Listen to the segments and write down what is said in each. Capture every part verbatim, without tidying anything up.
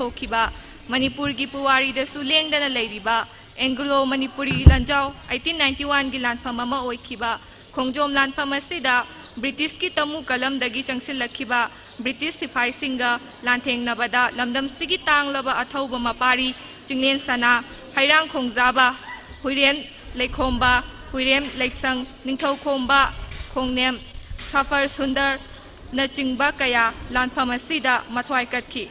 ꯊꯣꯛꯈꯤꯕ, ꯃꯅꯤꯄꯨꯔꯒꯤ ꯄꯨꯋꯥꯔꯤꯗꯁꯨ ꯂꯦꯡꯗꯅ ꯂꯩꯔꯤꯕ ꯑꯦꯡꯒ꯭ꯂꯣ ꯃꯅꯤꯄꯨꯔꯤ ꯂꯥꯟꯖꯥꯎ eighteen ninety oneꯒꯤ ꯂꯥꯟꯐꯝ ꯑꯃ ꯑꯣꯏꯈꯤꯕ ꯈꯣꯡꯖꯣꯝ ꯂꯥꯟꯐꯝ ꯑꯁꯤꯗ ꯕ꯭ꯔꯤꯇꯤꯁꯀꯤ ꯇꯃꯨ ꯀꯂꯝꯗꯒꯤ ꯆꯪꯁꯤꯜꯂꯛꯈꯤꯕ ꯕ꯭ꯔꯤꯇꯤꯁ ꯁꯤꯐꯥꯏꯁꯤꯡꯒ ꯂꯥꯟꯊꯦꯡꯅꯕꯗ ꯂꯝꯗꯝꯁꯤꯒꯤ ꯇꯥꯡꯂꯕ ꯑꯊꯧꯕ ꯃꯄꯥꯔꯤ ꯆꯤꯡꯂꯦꯟ ꯁꯅꯥ, ꯍꯩꯔꯥꯡ ꯈꯣꯡꯖꯥꯕ, ꯍꯨꯏꯔꯦꯟ ꯂꯩꯈꯣꯝꯕ, ꯍꯨꯏꯔꯦꯝ ꯂꯩꯁꯪ, ꯅꯤꯡꯊꯧꯈꯣꯝꯕ ꯈꯣꯡꯅꯦꯝ, ꯁꯐꯔ ꯁꯨꯟꯗꯔꯅꯆꯤꯡꯕ ꯀꯌꯥ ꯂꯥꯟꯐꯝ ꯑꯁꯤꯗ ꯃꯊ꯭ꯋꯥꯏ ꯀꯠꯈꯤ꯫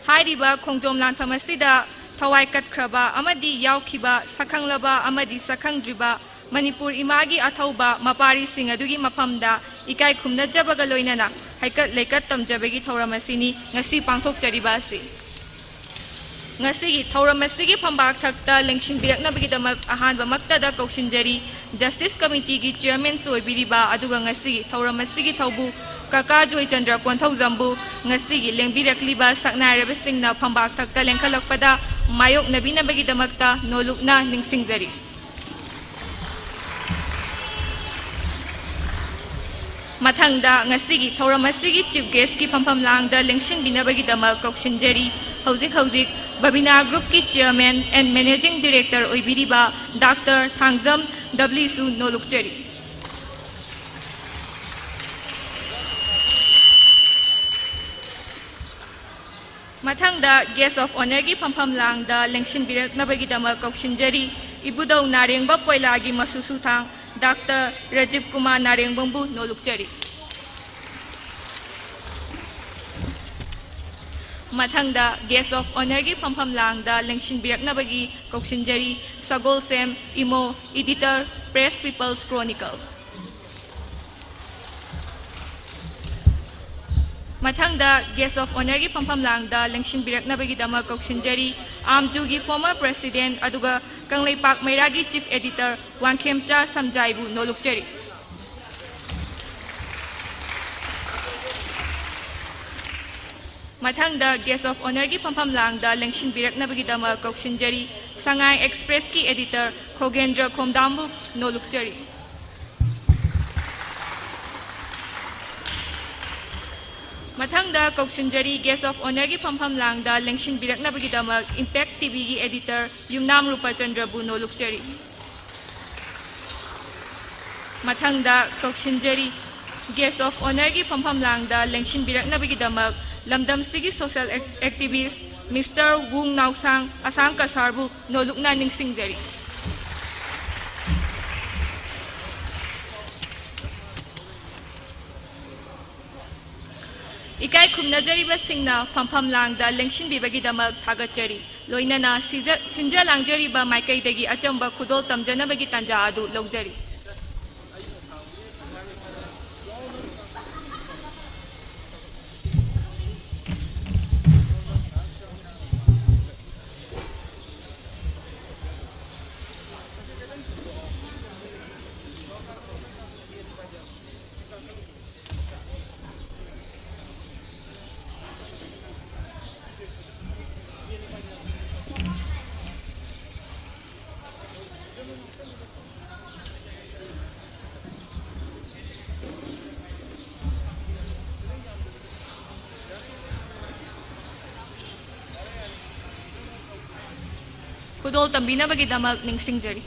ꯍꯥꯏꯔꯤꯕ ꯈꯣꯡꯖꯣꯝ ꯂꯥꯟꯐꯝ ꯑꯁꯤꯗ ꯊꯋꯥꯏ ꯀꯠꯈ꯭ꯔꯕ ꯑꯃꯗꯤ ꯌꯥꯎꯈꯤꯕ ꯁꯛꯈꯪꯂꯕ ꯑꯃꯗꯤ ꯁꯛꯈꯪꯗ꯭ꯔꯤꯕ ꯃꯅꯤꯄꯨꯔ ꯏꯃꯥꯒꯤ ꯑꯊꯧꯕ ꯃꯄꯥꯔꯤꯁꯤꯡ ꯑꯗꯨꯒꯤ ꯃꯐꯝꯗ ꯏꯀꯥꯏ ꯈꯨꯝꯅꯖꯕꯒ ꯂꯣꯏꯅꯅ ꯍꯩꯀꯠ ꯂꯩꯀꯠ ꯇꯝꯖꯕꯒꯤ ꯊꯧꯔꯝ ꯑꯁꯤꯅꯤ ꯉꯁꯤ ꯄꯥꯡꯊꯣꯛꯆꯔꯤꯕ ꯑꯁꯤ꯫ ꯉꯁꯤꯒꯤ ꯊꯧꯔꯝ ꯑꯁꯤꯒꯤ ꯐꯝꯕꯥꯛ ꯊꯛꯇ ꯂꯦꯡꯁꯤꯟꯕꯤꯔꯛꯅꯕꯒꯤꯗꯃꯛ ꯑꯍꯥꯟꯕꯃꯛꯇꯗ ꯀꯧꯁꯤꯟꯖꯔꯤ, ꯖꯁꯇꯤꯁ ꯀꯃꯤꯇꯤꯒꯤ ꯆꯤꯌꯔꯃꯦꯟꯁꯨ ꯑꯣꯏꯕꯤꯔꯤꯕ ꯑꯗꯨꯒ ꯉꯁꯤꯒꯤ ꯊꯧꯔꯝ ꯑꯁꯤꯒꯤ ꯊꯧꯕꯨ ꯀꯀꯥ ꯖꯣꯏꯆꯟꯗ꯭ꯔ ꯀꯣꯟꯊꯧꯖꯝꯕꯨ ꯉꯁꯤꯒꯤ ꯂꯦꯡꯕꯤꯔꯛꯂꯤꯕ ꯁꯛꯅꯥꯏꯔꯕꯁꯤꯡꯅ ꯐꯝꯕꯥꯛ ꯊꯛꯇ ꯂꯦꯡꯈꯠꯂꯛꯄꯗ ꯃꯥꯌꯣꯛꯅꯕꯤꯅꯕꯒꯤꯗꯃꯛꯇ ꯅꯣꯂꯨꯛꯅ ꯅꯤꯡꯁꯤꯡꯖꯔꯤ꯫ ꯃꯊꯪꯗ ꯉꯁꯤꯒꯤ ꯊꯧꯔꯝ ꯑꯁꯤꯒꯤ ꯆꯤꯐ ꯒꯦꯁꯀꯤ ꯐꯝꯐꯝ ꯂꯥꯡꯗ ꯂꯦꯡꯁꯤꯟꯕꯤꯅꯕꯒꯤꯗꯃꯛ ꯀꯧꯁꯤꯟꯖꯔꯤ, ꯍꯧꯖꯤꯛ ꯍꯧꯖꯤꯛ ꯕꯕꯤꯅꯥ ꯒ꯭ꯔꯨꯞꯀꯤ ꯆꯤꯌꯔꯃꯦꯟ ꯑꯦꯟ ꯃꯦꯅꯦꯖꯤꯡ ꯗꯤꯔꯦꯛꯇꯔ ꯑꯣꯏꯕꯤꯔꯤꯕ ꯗꯥꯛꯇꯔ ꯊꯥꯡꯖꯝ ꯗꯕ꯭ꯂꯤꯁꯨ ꯅꯣꯂꯨꯛꯆꯔꯤ꯫ ꯃꯊꯪꯗ ꯒꯦꯁ ꯑꯣꯐ ꯑꯣꯅꯔꯒꯤ ꯐꯝꯐꯝ ꯂꯥꯡꯗ ꯂꯦꯡꯁꯤꯟꯕꯤꯔꯛꯅꯕꯒꯤꯗꯃꯛ ꯀꯧꯁꯤꯟꯖꯔꯤ, ꯏꯕꯨꯙꯧ ꯅꯥꯔꯦꯡꯕ ꯄꯣꯏꯂꯥꯒꯤ ꯃꯁꯨꯁꯨꯊꯥꯡ ꯗꯥꯛꯇꯔ ꯔꯥꯖꯤꯕ ꯀꯨꯃꯥꯔ ꯅꯥꯔꯦꯡꯕꯝꯕꯨ ꯅꯣꯂꯨꯛꯆꯔꯤ꯫ ꯃꯊꯪꯗ ꯒꯦꯁ ꯑꯣꯐ ꯑꯣꯅꯔꯒꯤ ꯐꯝꯐꯝ ꯂꯥꯡꯗ ꯂꯦꯡꯁꯤꯟꯕꯤꯔꯛꯅꯕꯒꯤ ꯀꯧꯁꯤꯟꯖꯔꯤ, ꯁꯒꯣꯜꯁꯦꯝ Imo, editor, press peoples chronicle. ꯃꯊꯪꯗ ꯒꯦꯁ ꯑꯣꯐ ꯑꯣꯅꯔꯒꯤ ꯐꯝꯐꯝ ꯂꯥꯡꯗ ꯂꯦꯡꯁꯤꯟꯕꯤꯔꯛꯅꯕꯒꯤꯗꯃꯛ ꯀꯧꯁꯤꯟꯖꯔꯤ, ꯑꯥꯝꯖꯨꯒꯤ ꯐꯣꯔꯃꯔ ꯄ꯭ꯔꯦꯁꯤꯗꯦꯟꯠ ꯑꯗꯨꯒ ꯀꯪꯂꯩꯄꯥꯛ ꯃꯩꯔꯥꯒꯤ ꯆꯤꯐ ꯑꯦꯗꯤꯇꯔ ꯋꯥꯡꯈꯦꯝꯆꯥ ꯁꯝꯖꯥꯏꯕꯨ ꯅꯣꯂꯨꯛꯆꯔꯤ꯫ ꯃꯊꯪꯗ ꯒꯦꯁ ꯑꯣꯐ ꯑꯣꯅꯔꯒꯤ ꯐꯝꯐꯝ ꯂꯥꯡꯗ ꯂꯦꯡꯁꯤꯟꯕꯤꯔꯛꯅꯕꯒꯤꯗꯃꯛ ꯀꯧꯁꯤꯟꯖꯔꯤ, ꯁꯉꯥꯏ ꯑꯦꯛꯁꯄ꯭ꯔꯦꯁꯀꯤ ꯑꯦꯗꯤꯇꯔ ꯈꯣꯒꯦꯟꯗ꯭ꯔ ꯈꯣꯝꯗꯥꯝꯕꯨ ꯅꯣꯂꯨꯛꯆꯔꯤ꯫ ꯃꯊꯪꯗ ꯀꯧꯁꯤꯟꯖꯔꯤ, Guest of Honourꯒꯤ ꯐꯝꯐꯝ ꯂꯥꯡꯗ ꯂꯦꯡꯁꯤꯟꯕꯤꯔꯛꯅꯕꯒꯤꯗꯃꯛ Impact TVꯒꯤ editor ꯌꯨꯝꯅꯥꯝ ꯔꯨꯄꯆꯟꯗ꯭ꯔꯕꯨ ꯅꯣꯂꯨꯛꯆꯔꯤ꯫ ꯃꯊꯪꯗ ꯀꯧꯁꯤꯟꯖꯔꯤ, Guest of Honourꯒꯤ ꯐꯝꯐꯝ ꯂꯥꯡꯗ ꯂꯦꯡꯁꯤꯟꯕꯤꯔꯛꯅꯕꯒꯤꯗꯃꯛ ꯂꯝꯗꯝꯁꯤꯒꯤ social ac-, activist Mister ꯋꯨꯡ ꯅꯥꯎꯁꯥꯡ ꯑꯁꯥꯡ ꯀꯁꯥꯔꯕꯨ ꯅꯣꯂꯨꯛꯅ ꯅꯤꯡꯁꯤꯡꯖꯔꯤ꯫ ꯏꯀꯥꯏ ꯈꯨꯝꯅꯖꯔꯤꯕꯁꯤꯡꯅ ꯐꯝꯐꯝ ꯂꯥꯡꯗ ꯂꯦꯡꯁꯤꯟꯕꯤꯕꯒꯤꯗꯃꯛ ꯊꯥꯒꯠꯆꯔꯤ꯫ ꯂꯣꯏꯅꯅ ꯁꯤꯖ-, ꯁꯤꯟꯖ ꯂꯥꯡꯖꯔꯤꯕ ꯃꯥꯏꯀꯩꯗꯒꯤ ꯑꯆꯝꯕ ꯈꯨꯗꯣꯜ ꯇꯝꯖꯅꯕꯒꯤ ꯇꯥꯟꯖꯥ ꯑꯗꯨ ꯂꯧꯖꯔꯤ꯫ ꯈꯨꯗꯣꯜ ꯇꯝꯕꯤꯅꯕꯒꯤꯗꯃꯛ ꯅꯤꯡꯁꯤꯡꯖꯔꯤ꯫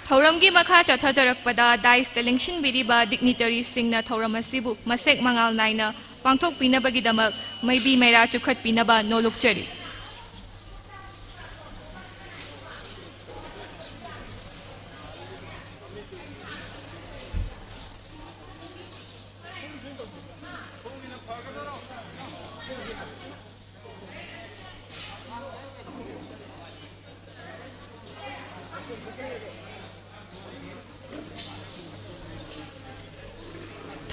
ꯊꯧꯔꯝꯒꯤ ꯃꯈꯥ ꯆꯠꯊꯖꯔꯛꯄꯗ, ꯗꯥꯏꯁꯇ ꯂꯦꯡꯁꯤꯟꯕꯤꯔꯤꯕ ꯗꯤꯒꯅꯤꯇꯔꯤꯁꯤꯡꯅ ꯊꯧꯔꯝ ꯑꯁꯤꯕꯨ ꯃꯁꯦꯛ ꯃꯉꯥꯜ ꯅꯥꯏꯅ ꯄꯥꯡꯊꯣꯛꯄꯤꯅꯕꯒꯤꯗꯃꯛ ꯃꯩꯕꯤ ꯃꯩꯔꯥ ꯆꯨꯈꯠꯄꯤꯅꯕ ꯅꯣꯂꯨꯛꯆꯔꯤ꯫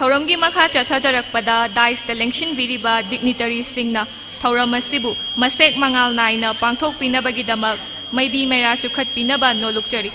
ꯊꯧꯔꯝꯒꯤ ꯃꯈꯥ ꯆꯠꯊꯖꯔꯛꯄꯗ, ꯗꯥꯏꯁꯇ ꯂꯦꯡꯁꯤꯟꯕꯤꯔꯤꯕ ꯗꯤꯒꯅꯤꯇꯔꯤꯁꯤꯡꯅ ꯊꯧꯔꯝ ꯑꯁꯤꯕꯨ ꯃꯁꯦꯛ ꯃꯉꯥꯜ ꯅꯥꯏꯅ ꯄꯥꯡꯊꯣꯛꯄꯤꯅꯕꯒꯤꯗꯃꯛ ꯃꯩꯕꯤ ꯃꯩꯔꯥ ꯆꯨꯈꯠꯄꯤꯅꯕ ꯅꯣꯂꯨꯛꯆꯔꯤ꯫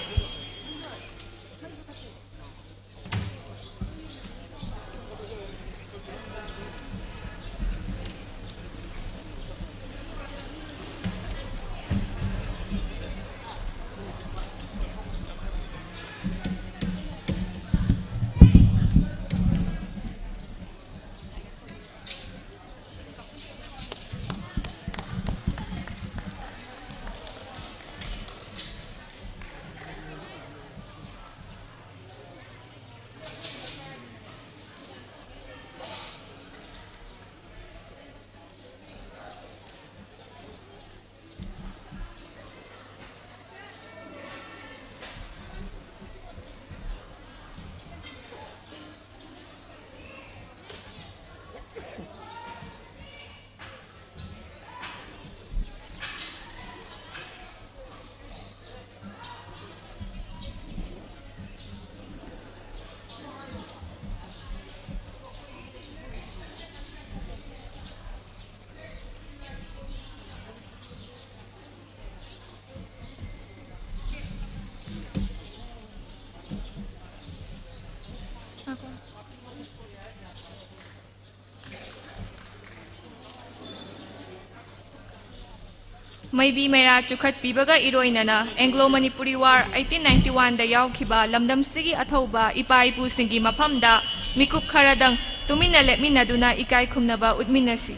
ꯃꯩꯕꯤ ꯃꯩꯔꯥ ꯆꯨꯈꯠꯄꯤꯕꯒ ꯏꯔꯣꯏꯅꯅ Anglo Manipuri War eighteen ninety-one ꯗ ꯌꯥꯎꯈꯤꯕ ꯂꯝꯗꯝꯁꯤꯒꯤ ꯑꯊꯧꯕ ꯏꯄꯥ ꯏꯄꯨꯁꯤꯡꯒꯤ ꯃꯐꯝꯗ ꯃꯤꯀꯨꯞ ꯈꯔꯗꯪ ꯇꯨꯃꯤꯟꯅ ꯂꯦꯞꯃꯤꯟꯅꯗꯨꯅ ꯏꯀꯥꯏ ꯈꯨꯝꯅꯕ ꯎꯠꯃꯤꯟꯅꯁꯤ꯫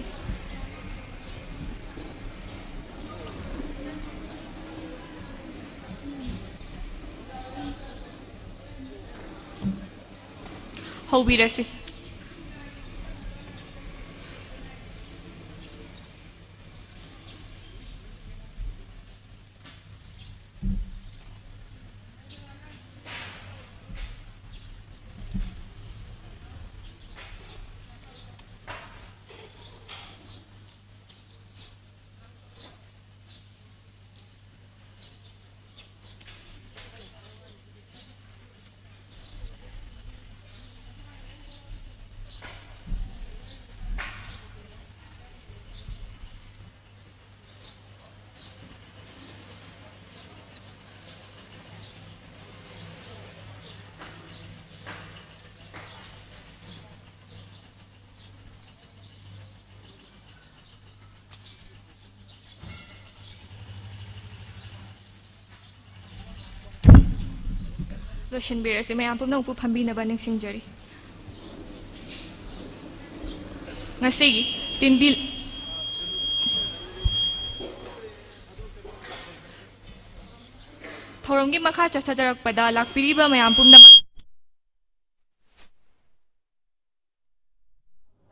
ꯍꯧꯕꯤꯔꯁꯤ꯫ ꯂꯣꯏꯁꯤꯟꯕꯤꯔꯁꯤ꯫ ꯃꯌꯥꯝ ꯄꯨꯝꯅꯃꯛꯄꯨ ꯐꯝꯕꯤꯅꯕ ꯅꯤꯡꯁꯤꯡꯖꯔꯤ꯫ ꯉꯁꯤꯒꯤ ꯇꯤꯟꯕꯤ ꯊꯧꯔꯝꯒꯤ ꯃꯈꯥ ꯆꯠꯊꯖꯔꯛꯄꯗ ꯂꯥꯛꯄꯤꯔꯤꯕ ꯃꯌꯥꯝ ꯄꯨꯝꯅꯃꯛ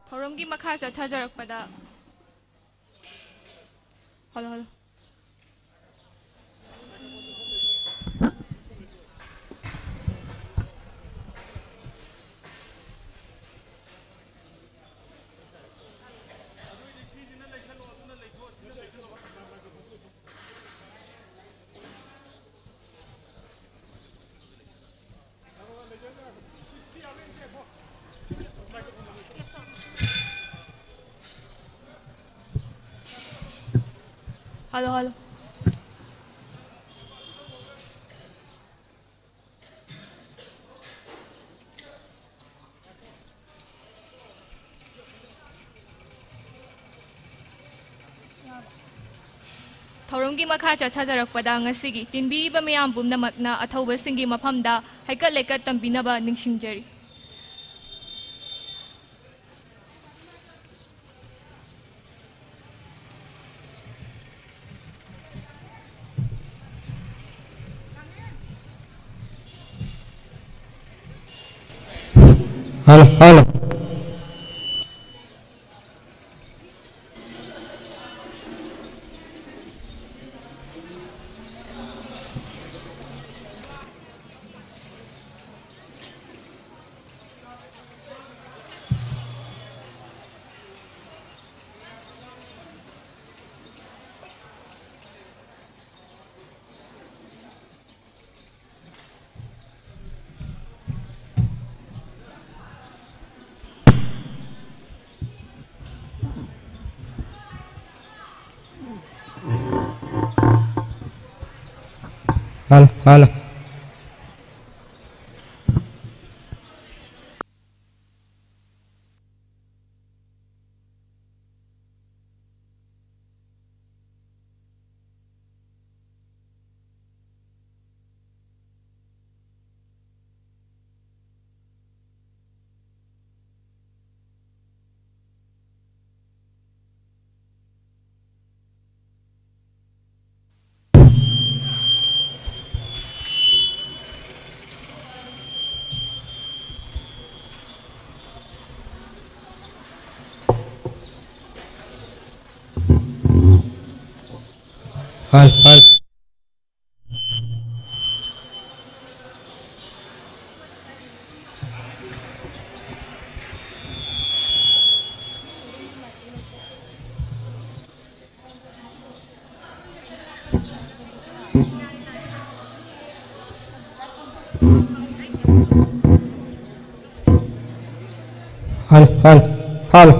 ꯊꯧꯔꯝꯒꯤ ꯃꯈꯥ ꯆꯠꯊꯖꯔꯛꯄꯗ, ꯍꯜꯂꯣ, ꯍꯜꯂꯣ꯫ Hello, hello. ꯊꯧꯔꯝꯒꯤ ꯃꯈꯥ ꯆꯠꯊꯖꯔꯛꯄꯗ ꯉꯁꯤꯒꯤ ꯇꯤꯟꯕꯤꯔꯤꯕ ꯃꯤꯌꯥꯝ ꯄꯨꯝꯅꯃꯛꯅ ꯑꯊꯧꯕꯁꯤꯡꯒꯤ ꯃꯐꯝꯗ ꯍꯩꯀꯠ ꯂꯩꯀꯠ ꯇꯝꯕꯤꯅꯕ ꯅꯤꯡꯁꯤꯡꯖꯔꯤ꯫ Hello, hello. Hello, hello. Hello, hello. Hello, hello, hello.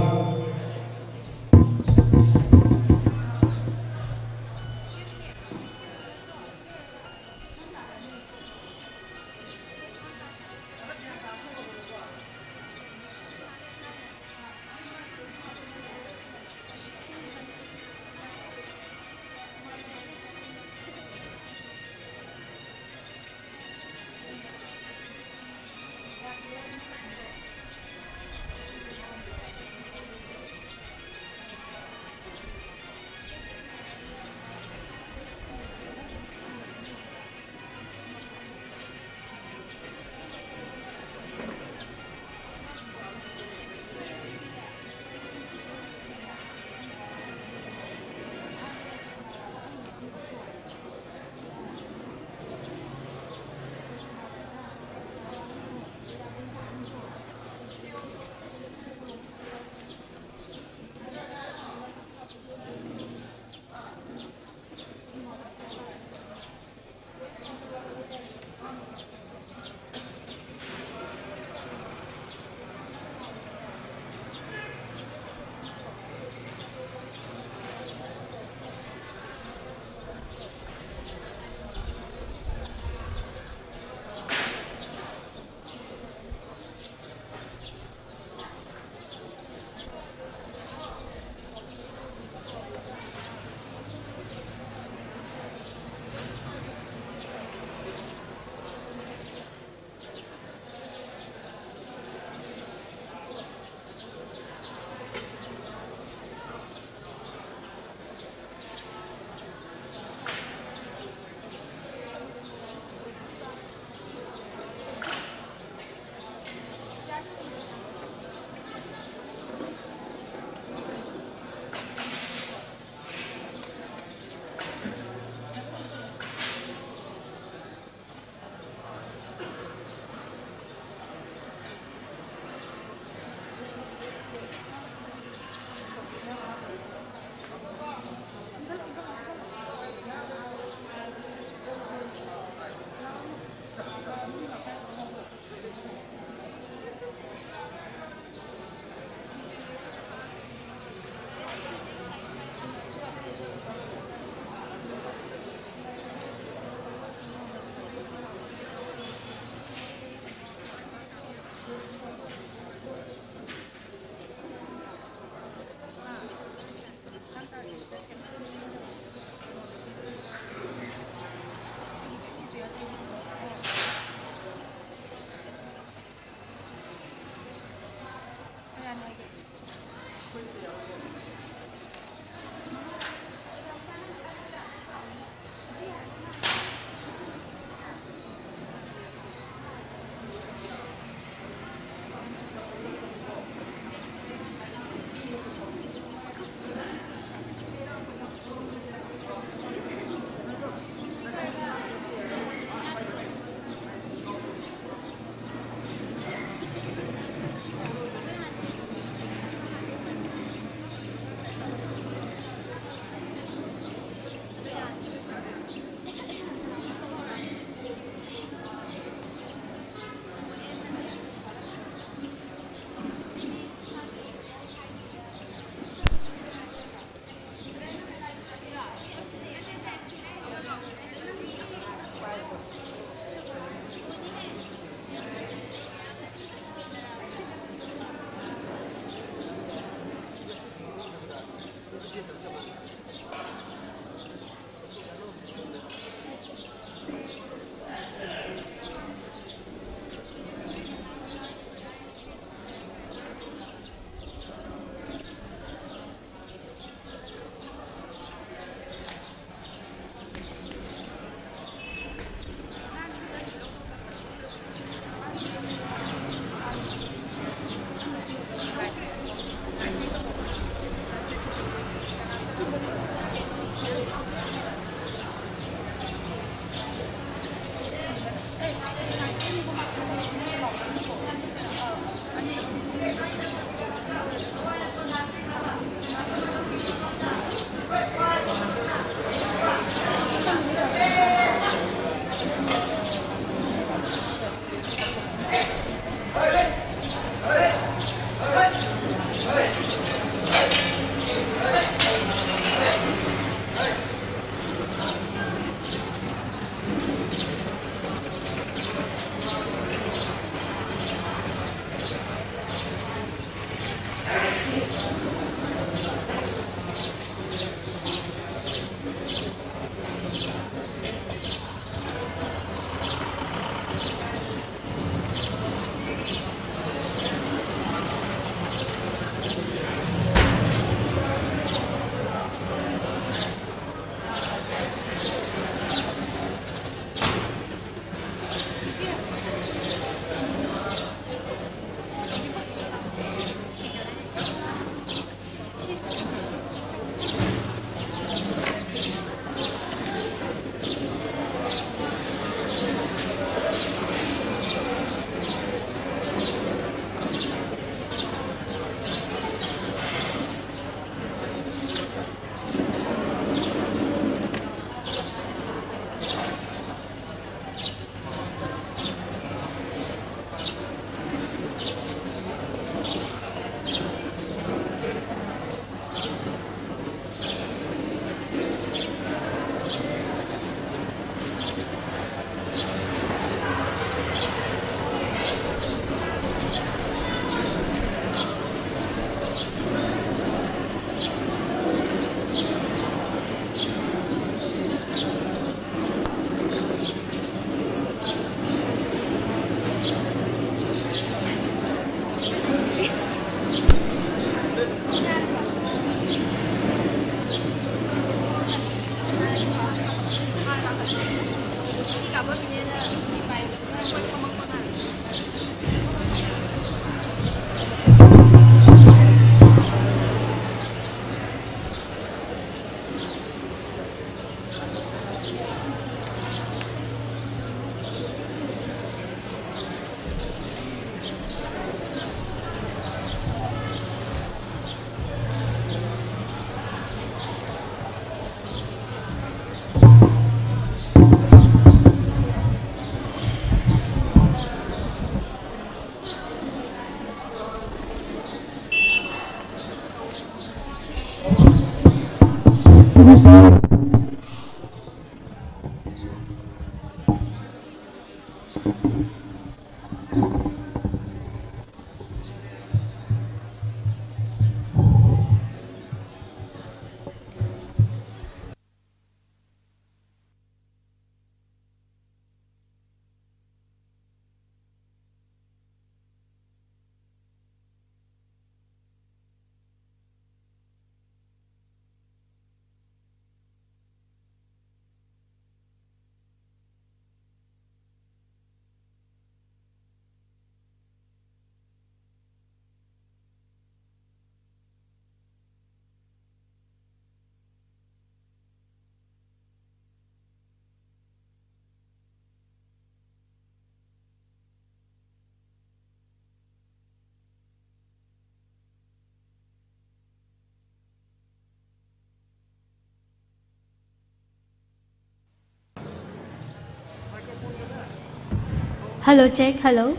Hello, check, hello.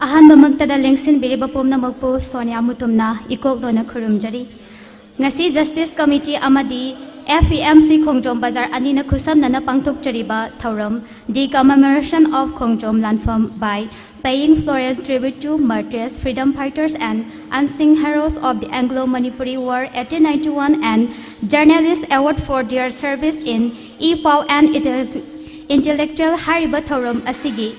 ꯑꯍꯥꯟꯕꯃꯛꯇꯗ ꯂꯦꯡꯁꯤꯟꯕꯤꯔꯤꯕ ꯄꯨꯝꯅꯃꯛꯄꯨ ꯁꯣꯅꯤꯌꯥ ꯃꯨꯇꯨꯝꯅ ꯏꯀꯣꯛ ꯂꯣꯟꯅ ꯈꯨꯔꯨꯝꯖꯔꯤ꯫ ꯉꯁꯤ Justice Committee ꯑꯃꯗꯤ F E M C ꯈꯣꯡꯖꯣꯝ ꯕꯖꯥꯔ ꯑꯅꯤꯅ ꯈꯨꯠꯁꯝꯅꯅ ꯄꯥꯡꯊꯣꯛꯆꯔꯤꯕ ꯊꯧꯔꯝ The Commemoration of Khongjom Lanpham by paying floral tribute to martyrs, freedom fighters and unsung heroes of the Anglo-Manipuri War eighteen ninety-one and Journalist Award for their service in E-Pao and Intel-, Intellectual ꯍꯥꯏꯔꯤꯕ ꯊꯧꯔꯝ ꯑꯁꯤꯒꯤ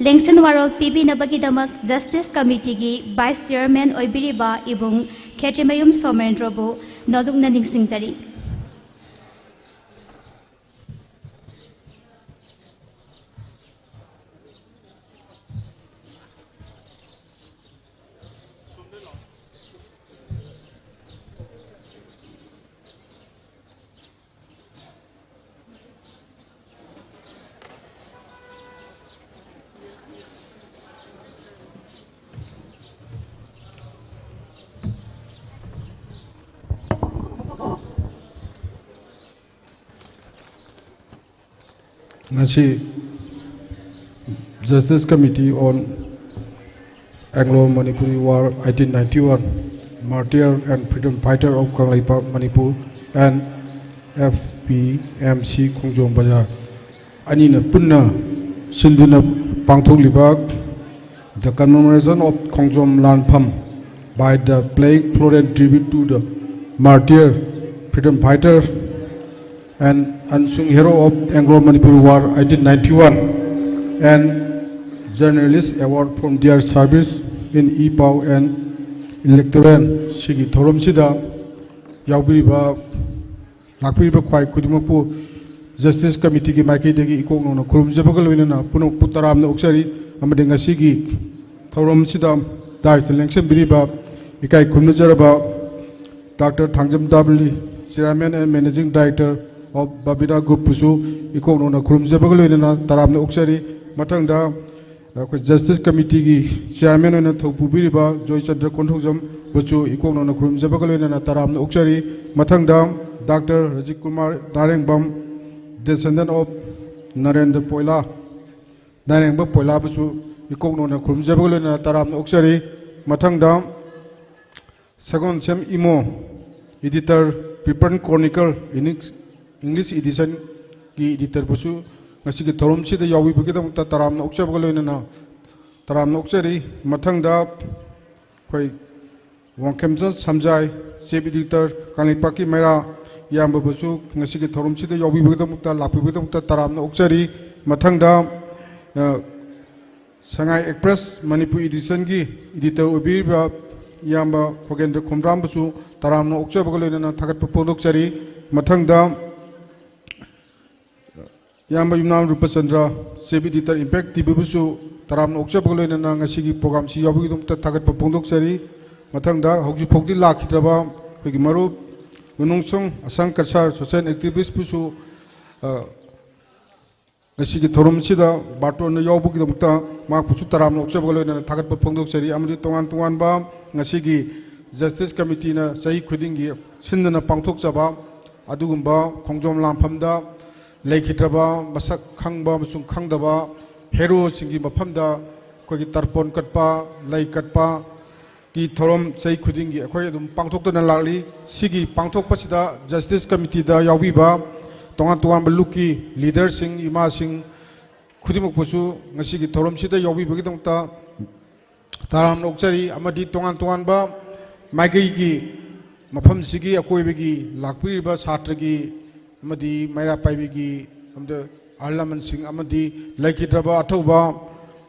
ꯂꯦꯡꯁꯤꯟ ꯋꯥꯔꯣꯜ ꯄꯤꯕꯤꯅꯕꯒꯤꯗꯃꯛ Justice Committeeꯒꯤ Vice Chairman ꯑꯣꯏꯕꯤꯔꯤꯕ ꯏꯕꯨꯡ ꯈꯦꯇ꯭ꯔꯤꯃꯌꯨꯝ ꯁꯣꯃꯦꯟꯗ꯭ꯔꯕꯨ ꯅꯣꯂꯨꯛꯅ ꯅꯤꯡꯁꯤꯡꯖꯔꯤ꯫ ꯉꯁꯤ Justice Committee on Anglo-Manipuri War eighteen ninety-one, Martyr and Freedom Fighter of Kangleipak Manipur and F P M C Khongjom Bazar ꯑꯅꯤꯅ ꯄꯨꯟꯅ ꯁꯤꯟꯗꯨꯅ ꯄꯥꯡꯊꯣꯛꯂꯤꯕ The Commemoration of Khongjom Lanpham by the playing floral tribute to the martyr, freedom fighter, and unsung hero of Anglo-Manipur War eighteen ninety-one and Journalist Award from their service in e-pao and electoral ꯁꯤꯒꯤ ꯊꯧꯔꯝꯁꯤꯗ ꯌꯥꯎꯕꯤꯔꯤꯕ ꯂꯥꯛꯄꯤꯔꯤꯕ ꯈ꯭ꯋꯥꯏ ꯈꯨꯗꯤꯡꯃꯛꯄꯨ Justice Committeeꯒꯤ ꯃꯥꯏꯀꯩꯗꯒꯤ ꯏꯀꯣꯛ ꯅꯧꯅ ꯈꯨꯔꯨꯝꯖꯕꯒ ꯂꯣꯏꯅꯅ ꯄꯨꯝꯅꯃꯛꯄꯨ ꯇꯔꯥꯝꯅ ꯑꯣꯛꯆꯔꯤ꯫ ꯑꯃꯗꯤ ꯉꯁꯤꯒꯤ ꯊꯧꯔꯝꯁꯤꯗ dais ꯇ ꯂꯦꯡꯁꯤꯟꯕꯤꯔꯤꯕ ꯏꯀꯥꯏ ꯈꯨꯝꯅꯖꯔꯕ Doctor Thangjam ꯗꯥꯕꯂꯤ, Chairman and Managing Director of Babina Group ꯄꯨꯁꯨ ꯏꯀꯣꯛ ꯅꯧꯅ ꯈꯨꯔꯨꯝꯖꯕꯒ ꯂꯣꯏꯅꯅ ꯇꯔꯥꯝꯅ ꯑꯣꯛꯆꯔꯤ꯫ ꯃꯊꯪꯗ ꯑꯩꯈꯣꯏ Justice Committeeꯒꯤ Chairman ꯑꯣꯏꯅ ꯊꯧ ꯄꯨꯕꯤꯔꯤꯕ ꯖꯣꯏꯆꯟꯗ꯭ꯔ ꯀꯣꯟꯊꯧꯖꯝ ꯕꯨꯁꯨ ꯏꯀꯣꯛ ꯅꯧꯅ ꯈꯨꯔꯨꯝꯖꯕꯒ ꯂꯣꯏꯅꯅ ꯇꯔꯥꯝꯅ ꯑꯣꯛꯆꯔꯤ꯫ ꯃꯊꯪꯗ Doctor ꯔꯖꯤꯠ Kumar Narengbam, descendant of Narendra ꯄꯣꯏꯂꯥ, ꯅꯥꯔꯦꯡꯕꯝ ꯄꯣꯏꯂꯥꯕꯨꯁꯨ ꯏꯀꯣꯛ ꯅꯧꯅ ꯈꯨꯔꯨꯝꯖꯕꯒ ꯂꯣꯏꯅꯅ ꯇꯔꯥꯝꯅ ꯑꯣꯛꯆꯔꯤ꯫ ꯃꯊꯪꯗ ꯁꯒꯣꯜꯁꯦꯝ Imo, editor, People Chronicle, English, English editionꯒꯤ editor ꯕꯨꯁꯨ ꯉꯁꯤꯒꯤ ꯊꯧꯔꯝꯁꯤꯗ ꯌꯥꯎꯕꯤꯕꯒꯤꯗꯃꯛꯇ ꯇꯔꯥꯝꯅ ꯑꯣꯛꯆꯕꯒ ꯂꯣꯏꯅꯅ ꯇꯔꯥꯝꯅ ꯑꯣꯛꯆꯔꯤ꯫ ꯃꯊꯪꯗ ꯑꯩꯈꯣꯏ ꯋꯥꯡꯈꯦꯝꯆꯟ ꯁꯝꯖꯥꯏ, chief editor, ꯀꯪꯂꯩꯄꯥꯛꯀꯤ ꯃꯩꯔꯥ, ꯏꯌꯥꯝꯕꯕꯨꯁꯨ ꯉꯁꯤꯒꯤ ꯊꯧꯔꯝꯁꯤꯗ ꯌꯥꯎꯕꯤꯕꯒꯤꯗꯃꯛꯇ, ꯂꯥꯛꯄꯤꯕꯒꯤꯗꯃꯛꯇ ꯇꯔꯥꯝꯅ ꯑꯣꯛꯆꯔꯤ꯫ ꯃꯊꯪꯗ, ꯑ, ꯁꯉꯥꯏ Express ꯃꯅꯤꯄꯨꯔ editionꯒꯤ editor ꯑꯣꯏꯕꯤꯔꯤꯕ ꯏꯌꯥꯝꯕ ꯈꯣꯒꯦꯟꯗ꯭ꯔ ꯈꯣꯝꯗ꯭ꯔꯥꯝꯕꯨꯁꯨ ꯇꯔꯥꯝꯅ ꯑꯣꯛꯆꯕꯒ ꯂꯣꯏꯅꯅ ꯊꯥꯒꯠꯄ ꯐꯣꯡꯗꯣꯛꯆꯔꯤ꯫ ꯃꯊꯪꯗ ꯏꯌꯥꯝꯕ ꯌꯨꯝꯅꯥꯝ ꯔꯨꯄꯆꯟꯗ꯭ꯔ, chief editor, Impact TVꯕꯨꯁꯨ ꯇꯔꯥꯝꯅ ꯑꯣꯛꯆꯕꯒ ꯂꯣꯏꯅꯅ ꯉꯁꯤꯒꯤ programꯁꯤ ꯌꯥꯎꯕꯒꯤꯗꯃꯛꯇ ꯊꯥꯒꯠꯄ ꯐꯣꯡꯗꯣꯛꯆꯔꯤ꯫ ꯃꯊꯪꯗ ꯍꯧꯖꯤꯛ ꯐꯥꯎꯗꯤ ꯂꯥꯛꯈꯤꯗ꯭ꯔꯕ ꯑꯩꯈꯣꯏꯒꯤ ꯃꯔꯨꯞ ꯒꯨꯅꯣꯡꯁꯣꯡ ꯑꯁꯥꯡ ꯀꯁꯥꯔ, social activistꯄꯨꯁꯨ, ꯑ, ꯉꯁꯤꯒꯤ ꯊꯧꯔꯝꯁꯤꯗ ꯕꯥꯔꯇꯣꯟꯗ ꯌꯥꯎꯕꯒꯤꯗꯃꯛꯇ ꯃꯍꯥꯛꯄꯨꯁꯨ ꯇꯔꯥꯝꯅ ꯑꯣꯛꯆꯕꯒ ꯂꯣꯏꯅꯅ ꯊꯥꯒꯠꯄ ꯐꯣꯡꯗꯣꯛꯆꯔꯤ꯫ ꯑꯃꯗꯤ ꯇꯣꯉꯥꯟ ꯇꯣꯉꯥꯟꯕ ꯉꯁꯤꯒꯤ Justice Committeeꯅ ꯆꯍꯤ ꯈꯨꯗꯤꯡꯒꯤ ꯁꯤꯟꯗꯨꯅ ꯄꯥꯡꯊꯣꯛꯆꯕ ꯑꯗꯨꯒꯨꯝꯕ ꯈꯣꯡꯖꯣꯝ ꯂꯥꯟꯐꯝꯗ ꯂꯩꯈꯤꯗ꯭ꯔꯕ, ꯃꯁꯛ ꯈꯪꯕ ꯑꯃꯁꯨꯡ ꯈꯪꯗꯕ ꯍꯦꯔꯣꯁꯤꯡꯒꯤ ꯃꯐꯝꯗ ꯑꯩꯈꯣꯏꯒꯤ ꯇꯔꯄꯣꯟ ꯀꯠꯄ, ꯂꯩ ꯀꯠꯄꯒꯤ ꯊꯧꯔꯝ ꯆꯍꯤ ꯈꯨꯗꯤꯡꯒꯤ ꯑꯩꯈꯣꯏ ꯑꯗꯨꯝ ꯄꯥꯡꯊꯣꯛꯇꯨꯅ ꯂꯥꯛꯂꯤ꯫ ꯁꯤꯒꯤ ꯄꯥꯡꯊꯣꯛꯄꯁꯤꯗ ꯖꯁꯇꯤꯁ ꯀꯃꯤꯇꯤꯗ ꯌꯥꯎꯕꯤꯕ ꯇꯣꯉꯥꯟ ꯇꯣꯉꯥꯟꯕ ꯂꯨꯞꯀꯤ ꯂꯤꯗꯔꯁꯤꯡ, ꯏꯃꯥꯁꯤꯡ ꯈꯨꯗꯤꯡꯃꯛꯄꯨꯁꯨ ꯉꯁꯤꯒꯤ ꯊꯧꯔꯝꯁꯤꯗ ꯌꯥꯎꯕꯤꯕꯒꯤꯗꯃꯛꯇ ꯇꯔꯥꯝꯅ ꯑꯣꯛꯆꯔꯤ꯫ ꯑꯃꯗꯤ ꯇꯣꯉꯥꯟ ꯇꯣꯉꯥꯟꯕ ꯃꯥꯏꯀꯩꯒꯤ ꯃꯐꯝꯁꯤꯒꯤ ꯑꯀꯣꯏꯕꯒꯤ ꯂꯥꯛꯄꯤꯔꯤꯕ ꯁꯥꯇ꯭ꯔꯒꯤ ꯑꯃꯗꯤ ꯃꯩꯔꯥ ꯄꯥꯏꯕꯤꯒꯤ ꯑꯃꯗ ꯑꯍꯜ ꯂꯃꯟꯁꯤꯡ ꯑꯃꯗꯤ ꯂꯩꯈꯤꯗ꯭ꯔꯕ ꯑꯊꯧꯕ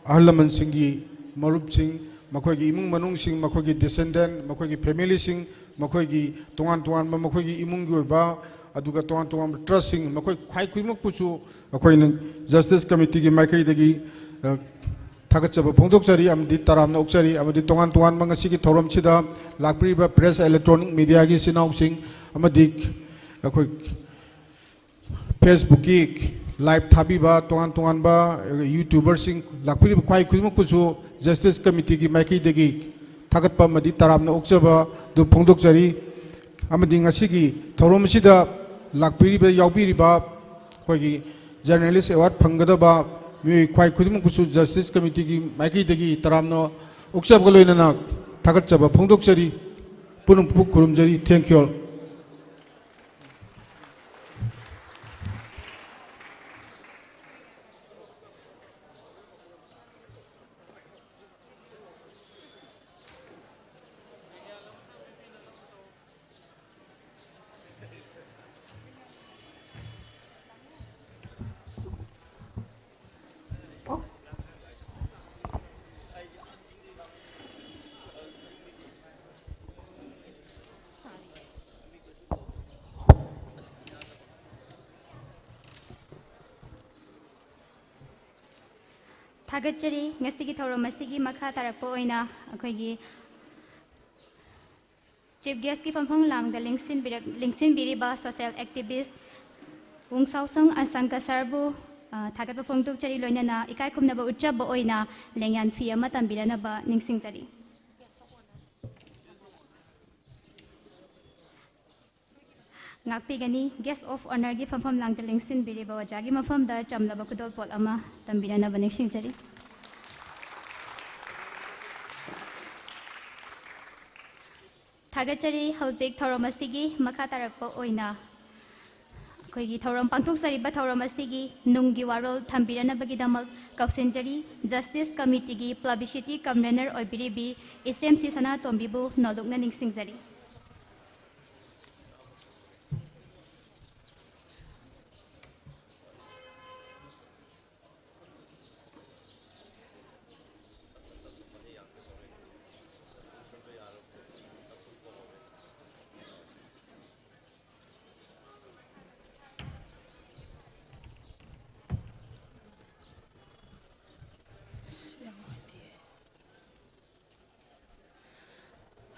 ꯑꯍꯜ ꯂꯃꯟꯁꯤꯡꯒꯤ ꯃꯔꯨꯞꯁꯤꯡ, ꯃꯈꯣꯏꯒꯤ ꯏꯃꯨꯡ ꯃꯅꯨꯡꯁꯤꯡ, ꯃꯈꯣꯏꯒꯤ ꯗꯤꯁꯦꯟꯗꯦꯟ, ꯃꯈꯣꯏꯒꯤ ꯐꯦꯃꯤꯂꯤꯁꯤꯡ, ꯃꯈꯣꯏꯒꯤ ꯇꯣꯉꯥꯟ ꯇꯣꯉꯥꯟꯕ ꯃꯈꯣꯏꯒꯤ ꯏꯃꯨꯡꯒꯤ ꯑꯣꯏꯕ, ꯑꯗꯨꯒ ꯇꯣꯉꯥꯟ ꯇꯣꯉꯥꯟꯕ ꯇ꯭ꯔꯁꯁꯤꯡ, ꯃꯈꯣꯏ ꯈ꯭ꯋꯥꯏ ꯈꯨꯗꯤꯡꯃꯛꯄꯨꯁꯨ ꯑꯩꯈꯣꯏꯅ ꯖꯁꯇꯤꯁ ꯀꯃꯤꯇꯤꯒꯤ ꯃꯥꯏꯀꯩꯗꯒꯤ, ꯑ, ꯊꯥꯒꯠꯆꯕ ꯐꯣꯡꯗꯣꯛꯆꯔꯤ ꯑꯃꯗꯤ ꯇꯔꯥꯝꯅ ꯑꯣꯛꯆꯔꯤ꯫ ꯑꯃꯗꯤ ꯇꯣꯉꯥꯟ ꯇꯣꯉꯥꯟꯕ ꯉꯁꯤꯒꯤ ꯊꯧꯔꯝꯁꯤꯗ ꯂꯥꯛꯄꯤꯔꯤꯕ ꯄ꯭ꯔꯦꯁ, ꯏꯂꯦꯛꯇ꯭ꯔꯣꯅꯤꯛ ꯃꯤꯗꯤꯌꯥꯒꯤ ꯏꯆꯤꯟ ꯏꯅꯥꯎꯁꯤꯡ ꯑꯃꯗꯤ ꯑꯩꯈꯣꯏ ꯐꯦꯁꯕꯨꯛꯀꯤ ꯂꯥꯏꯚ ꯊꯥꯕꯤꯕ ꯇꯣꯉꯥꯟ ꯇꯣꯉꯥꯟꯕ ꯌꯨꯇ꯭ꯌꯨꯕꯔꯁꯤꯡ ꯂꯥꯛꯄꯤꯔꯤꯕ ꯈ꯭ꯋꯥꯏ ꯈꯨꯗꯤꯡꯃꯛꯄꯨꯁꯨ ꯖꯁꯇꯤꯁ ꯀꯃꯤꯇꯤꯒꯤ ꯃꯥꯏꯀꯩꯗꯒꯤ ꯊꯥꯒꯠꯄ ꯑꯃꯗꯤ ꯇꯔꯥꯝꯅ ꯑꯣꯛꯆꯕ ꯑꯗꯨ ꯐꯣꯡꯗꯣꯛꯆꯔꯤ꯫ ꯑꯃꯗꯤ ꯉꯁꯤꯒꯤ ꯊꯧꯔꯝ ꯑꯁꯤꯗ ꯂꯥꯛꯄꯤꯔꯤꯕ, ꯌꯥꯎꯕꯤꯔꯤꯕ ꯑꯩꯈꯣꯏꯒꯤ ꯖꯔꯅꯦꯂꯤꯁ ꯑꯦꯋꯥꯔꯗ ꯐꯪꯒꯗꯕ ꯃꯤꯑꯣꯏ ꯈ꯭ꯋꯥꯏ ꯈꯨꯗꯤꯡꯃꯛꯄꯨꯁꯨ ꯖꯁꯇꯤꯁ ꯀꯃꯤꯇꯤꯒꯤ ꯃꯥꯏꯀꯩꯗꯒꯤ ꯇꯔꯥꯝꯅ ꯑꯣꯛꯆꯕꯒ ꯂꯣꯏꯅꯅ ꯊꯥꯒꯠꯆꯕ ꯐꯣꯡꯗꯣꯛꯆꯔꯤ꯫ ꯄꯨꯝꯅꯃꯛꯄꯨ ꯈꯨꯔꯨꯝꯖꯔꯤ꯫ Thank you all. ꯊꯥꯒꯠꯆꯔꯤ꯫ ꯉꯁꯤꯒꯤ ꯊꯧꯔꯝ ꯑꯁꯤꯒꯤ ꯃꯈꯥ ꯇꯥꯔꯛꯄ ꯑꯣꯏꯅ ꯑꯩꯈꯣꯏꯒꯤ ꯆꯤꯐ ꯒꯦꯁꯀꯤ ꯐꯝꯐꯝ ꯂꯥꯡꯗ ꯂꯦꯡꯁꯤꯟꯕꯤꯔꯛ-, ꯂꯦꯡꯁꯤꯟꯕꯤꯔꯤꯕ ꯁꯣꯁꯤꯌꯦꯜ ꯑꯦꯛꯇꯤꯚꯤꯁ ꯋꯨꯡꯁꯥꯎꯁꯪ ꯑꯁꯪꯀ ꯁꯥꯔꯕꯨ, ꯑ, ꯊꯥꯒꯠꯄ ꯐꯣꯡꯗꯣꯛꯆꯔꯤ꯫ ꯂꯣꯏꯅꯅ ꯏꯀꯥꯏ ꯈꯨꯝꯅꯕ ꯎꯠꯆꯕ ꯑꯣꯏꯅ ꯂꯦꯡꯌꯥꯟ ꯐꯤ ꯑꯃ ꯇꯝꯕꯤꯔꯅꯕ ꯅꯤꯡꯁꯤꯡꯖꯔꯤ꯫ ꯉꯥꯛꯄꯤꯒꯅꯤ꯫ Guest of Honourꯒꯤ ꯐꯝꯐꯝ ꯂꯥꯡꯗ ꯂꯦꯡꯁꯤꯟꯕꯤꯔꯤꯕ ꯑꯣꯖꯥꯒꯤ ꯃꯐꯝꯗ ꯆꯝꯂꯕ ꯈꯨꯗꯣꯜꯄꯣꯠ ꯑꯃ ꯇꯝꯕꯤꯅꯅꯕ ꯅꯤꯡꯁꯤꯡꯖꯔꯤ꯫ ꯊꯥꯒꯠꯆꯔꯤ꯫ ꯍꯧꯖꯤꯛ ꯊꯧꯔꯝ ꯑꯁꯤꯒꯤ ꯃꯈꯥ ꯇꯥꯔꯛꯄ ꯑꯣꯏꯅ ꯑꯩꯈꯣꯏꯒꯤ ꯊꯧꯔꯝ ꯄꯥꯡꯊꯣꯛꯆꯔꯤꯕ ꯊꯧꯔꯝ ꯑꯁꯤꯒꯤ ꯅꯨꯡꯒꯤ ꯋꯥꯔꯣꯜ ꯊꯝꯕꯤꯔꯅꯕꯒꯤꯗꯃꯛ ꯀꯧꯁꯤꯟꯖꯔꯤ꯫ Justice Committeeꯒꯤ Publicity Convener ꯑꯣꯏꯕꯤꯔꯤꯕꯤ ꯏꯆꯦꯝꯁꯤ ꯁꯅꯥꯇꯣꯝꯕꯤꯕꯨ ꯅꯣꯂꯨꯛꯅ ꯅꯤꯡꯁꯤꯡꯖꯔꯤ꯫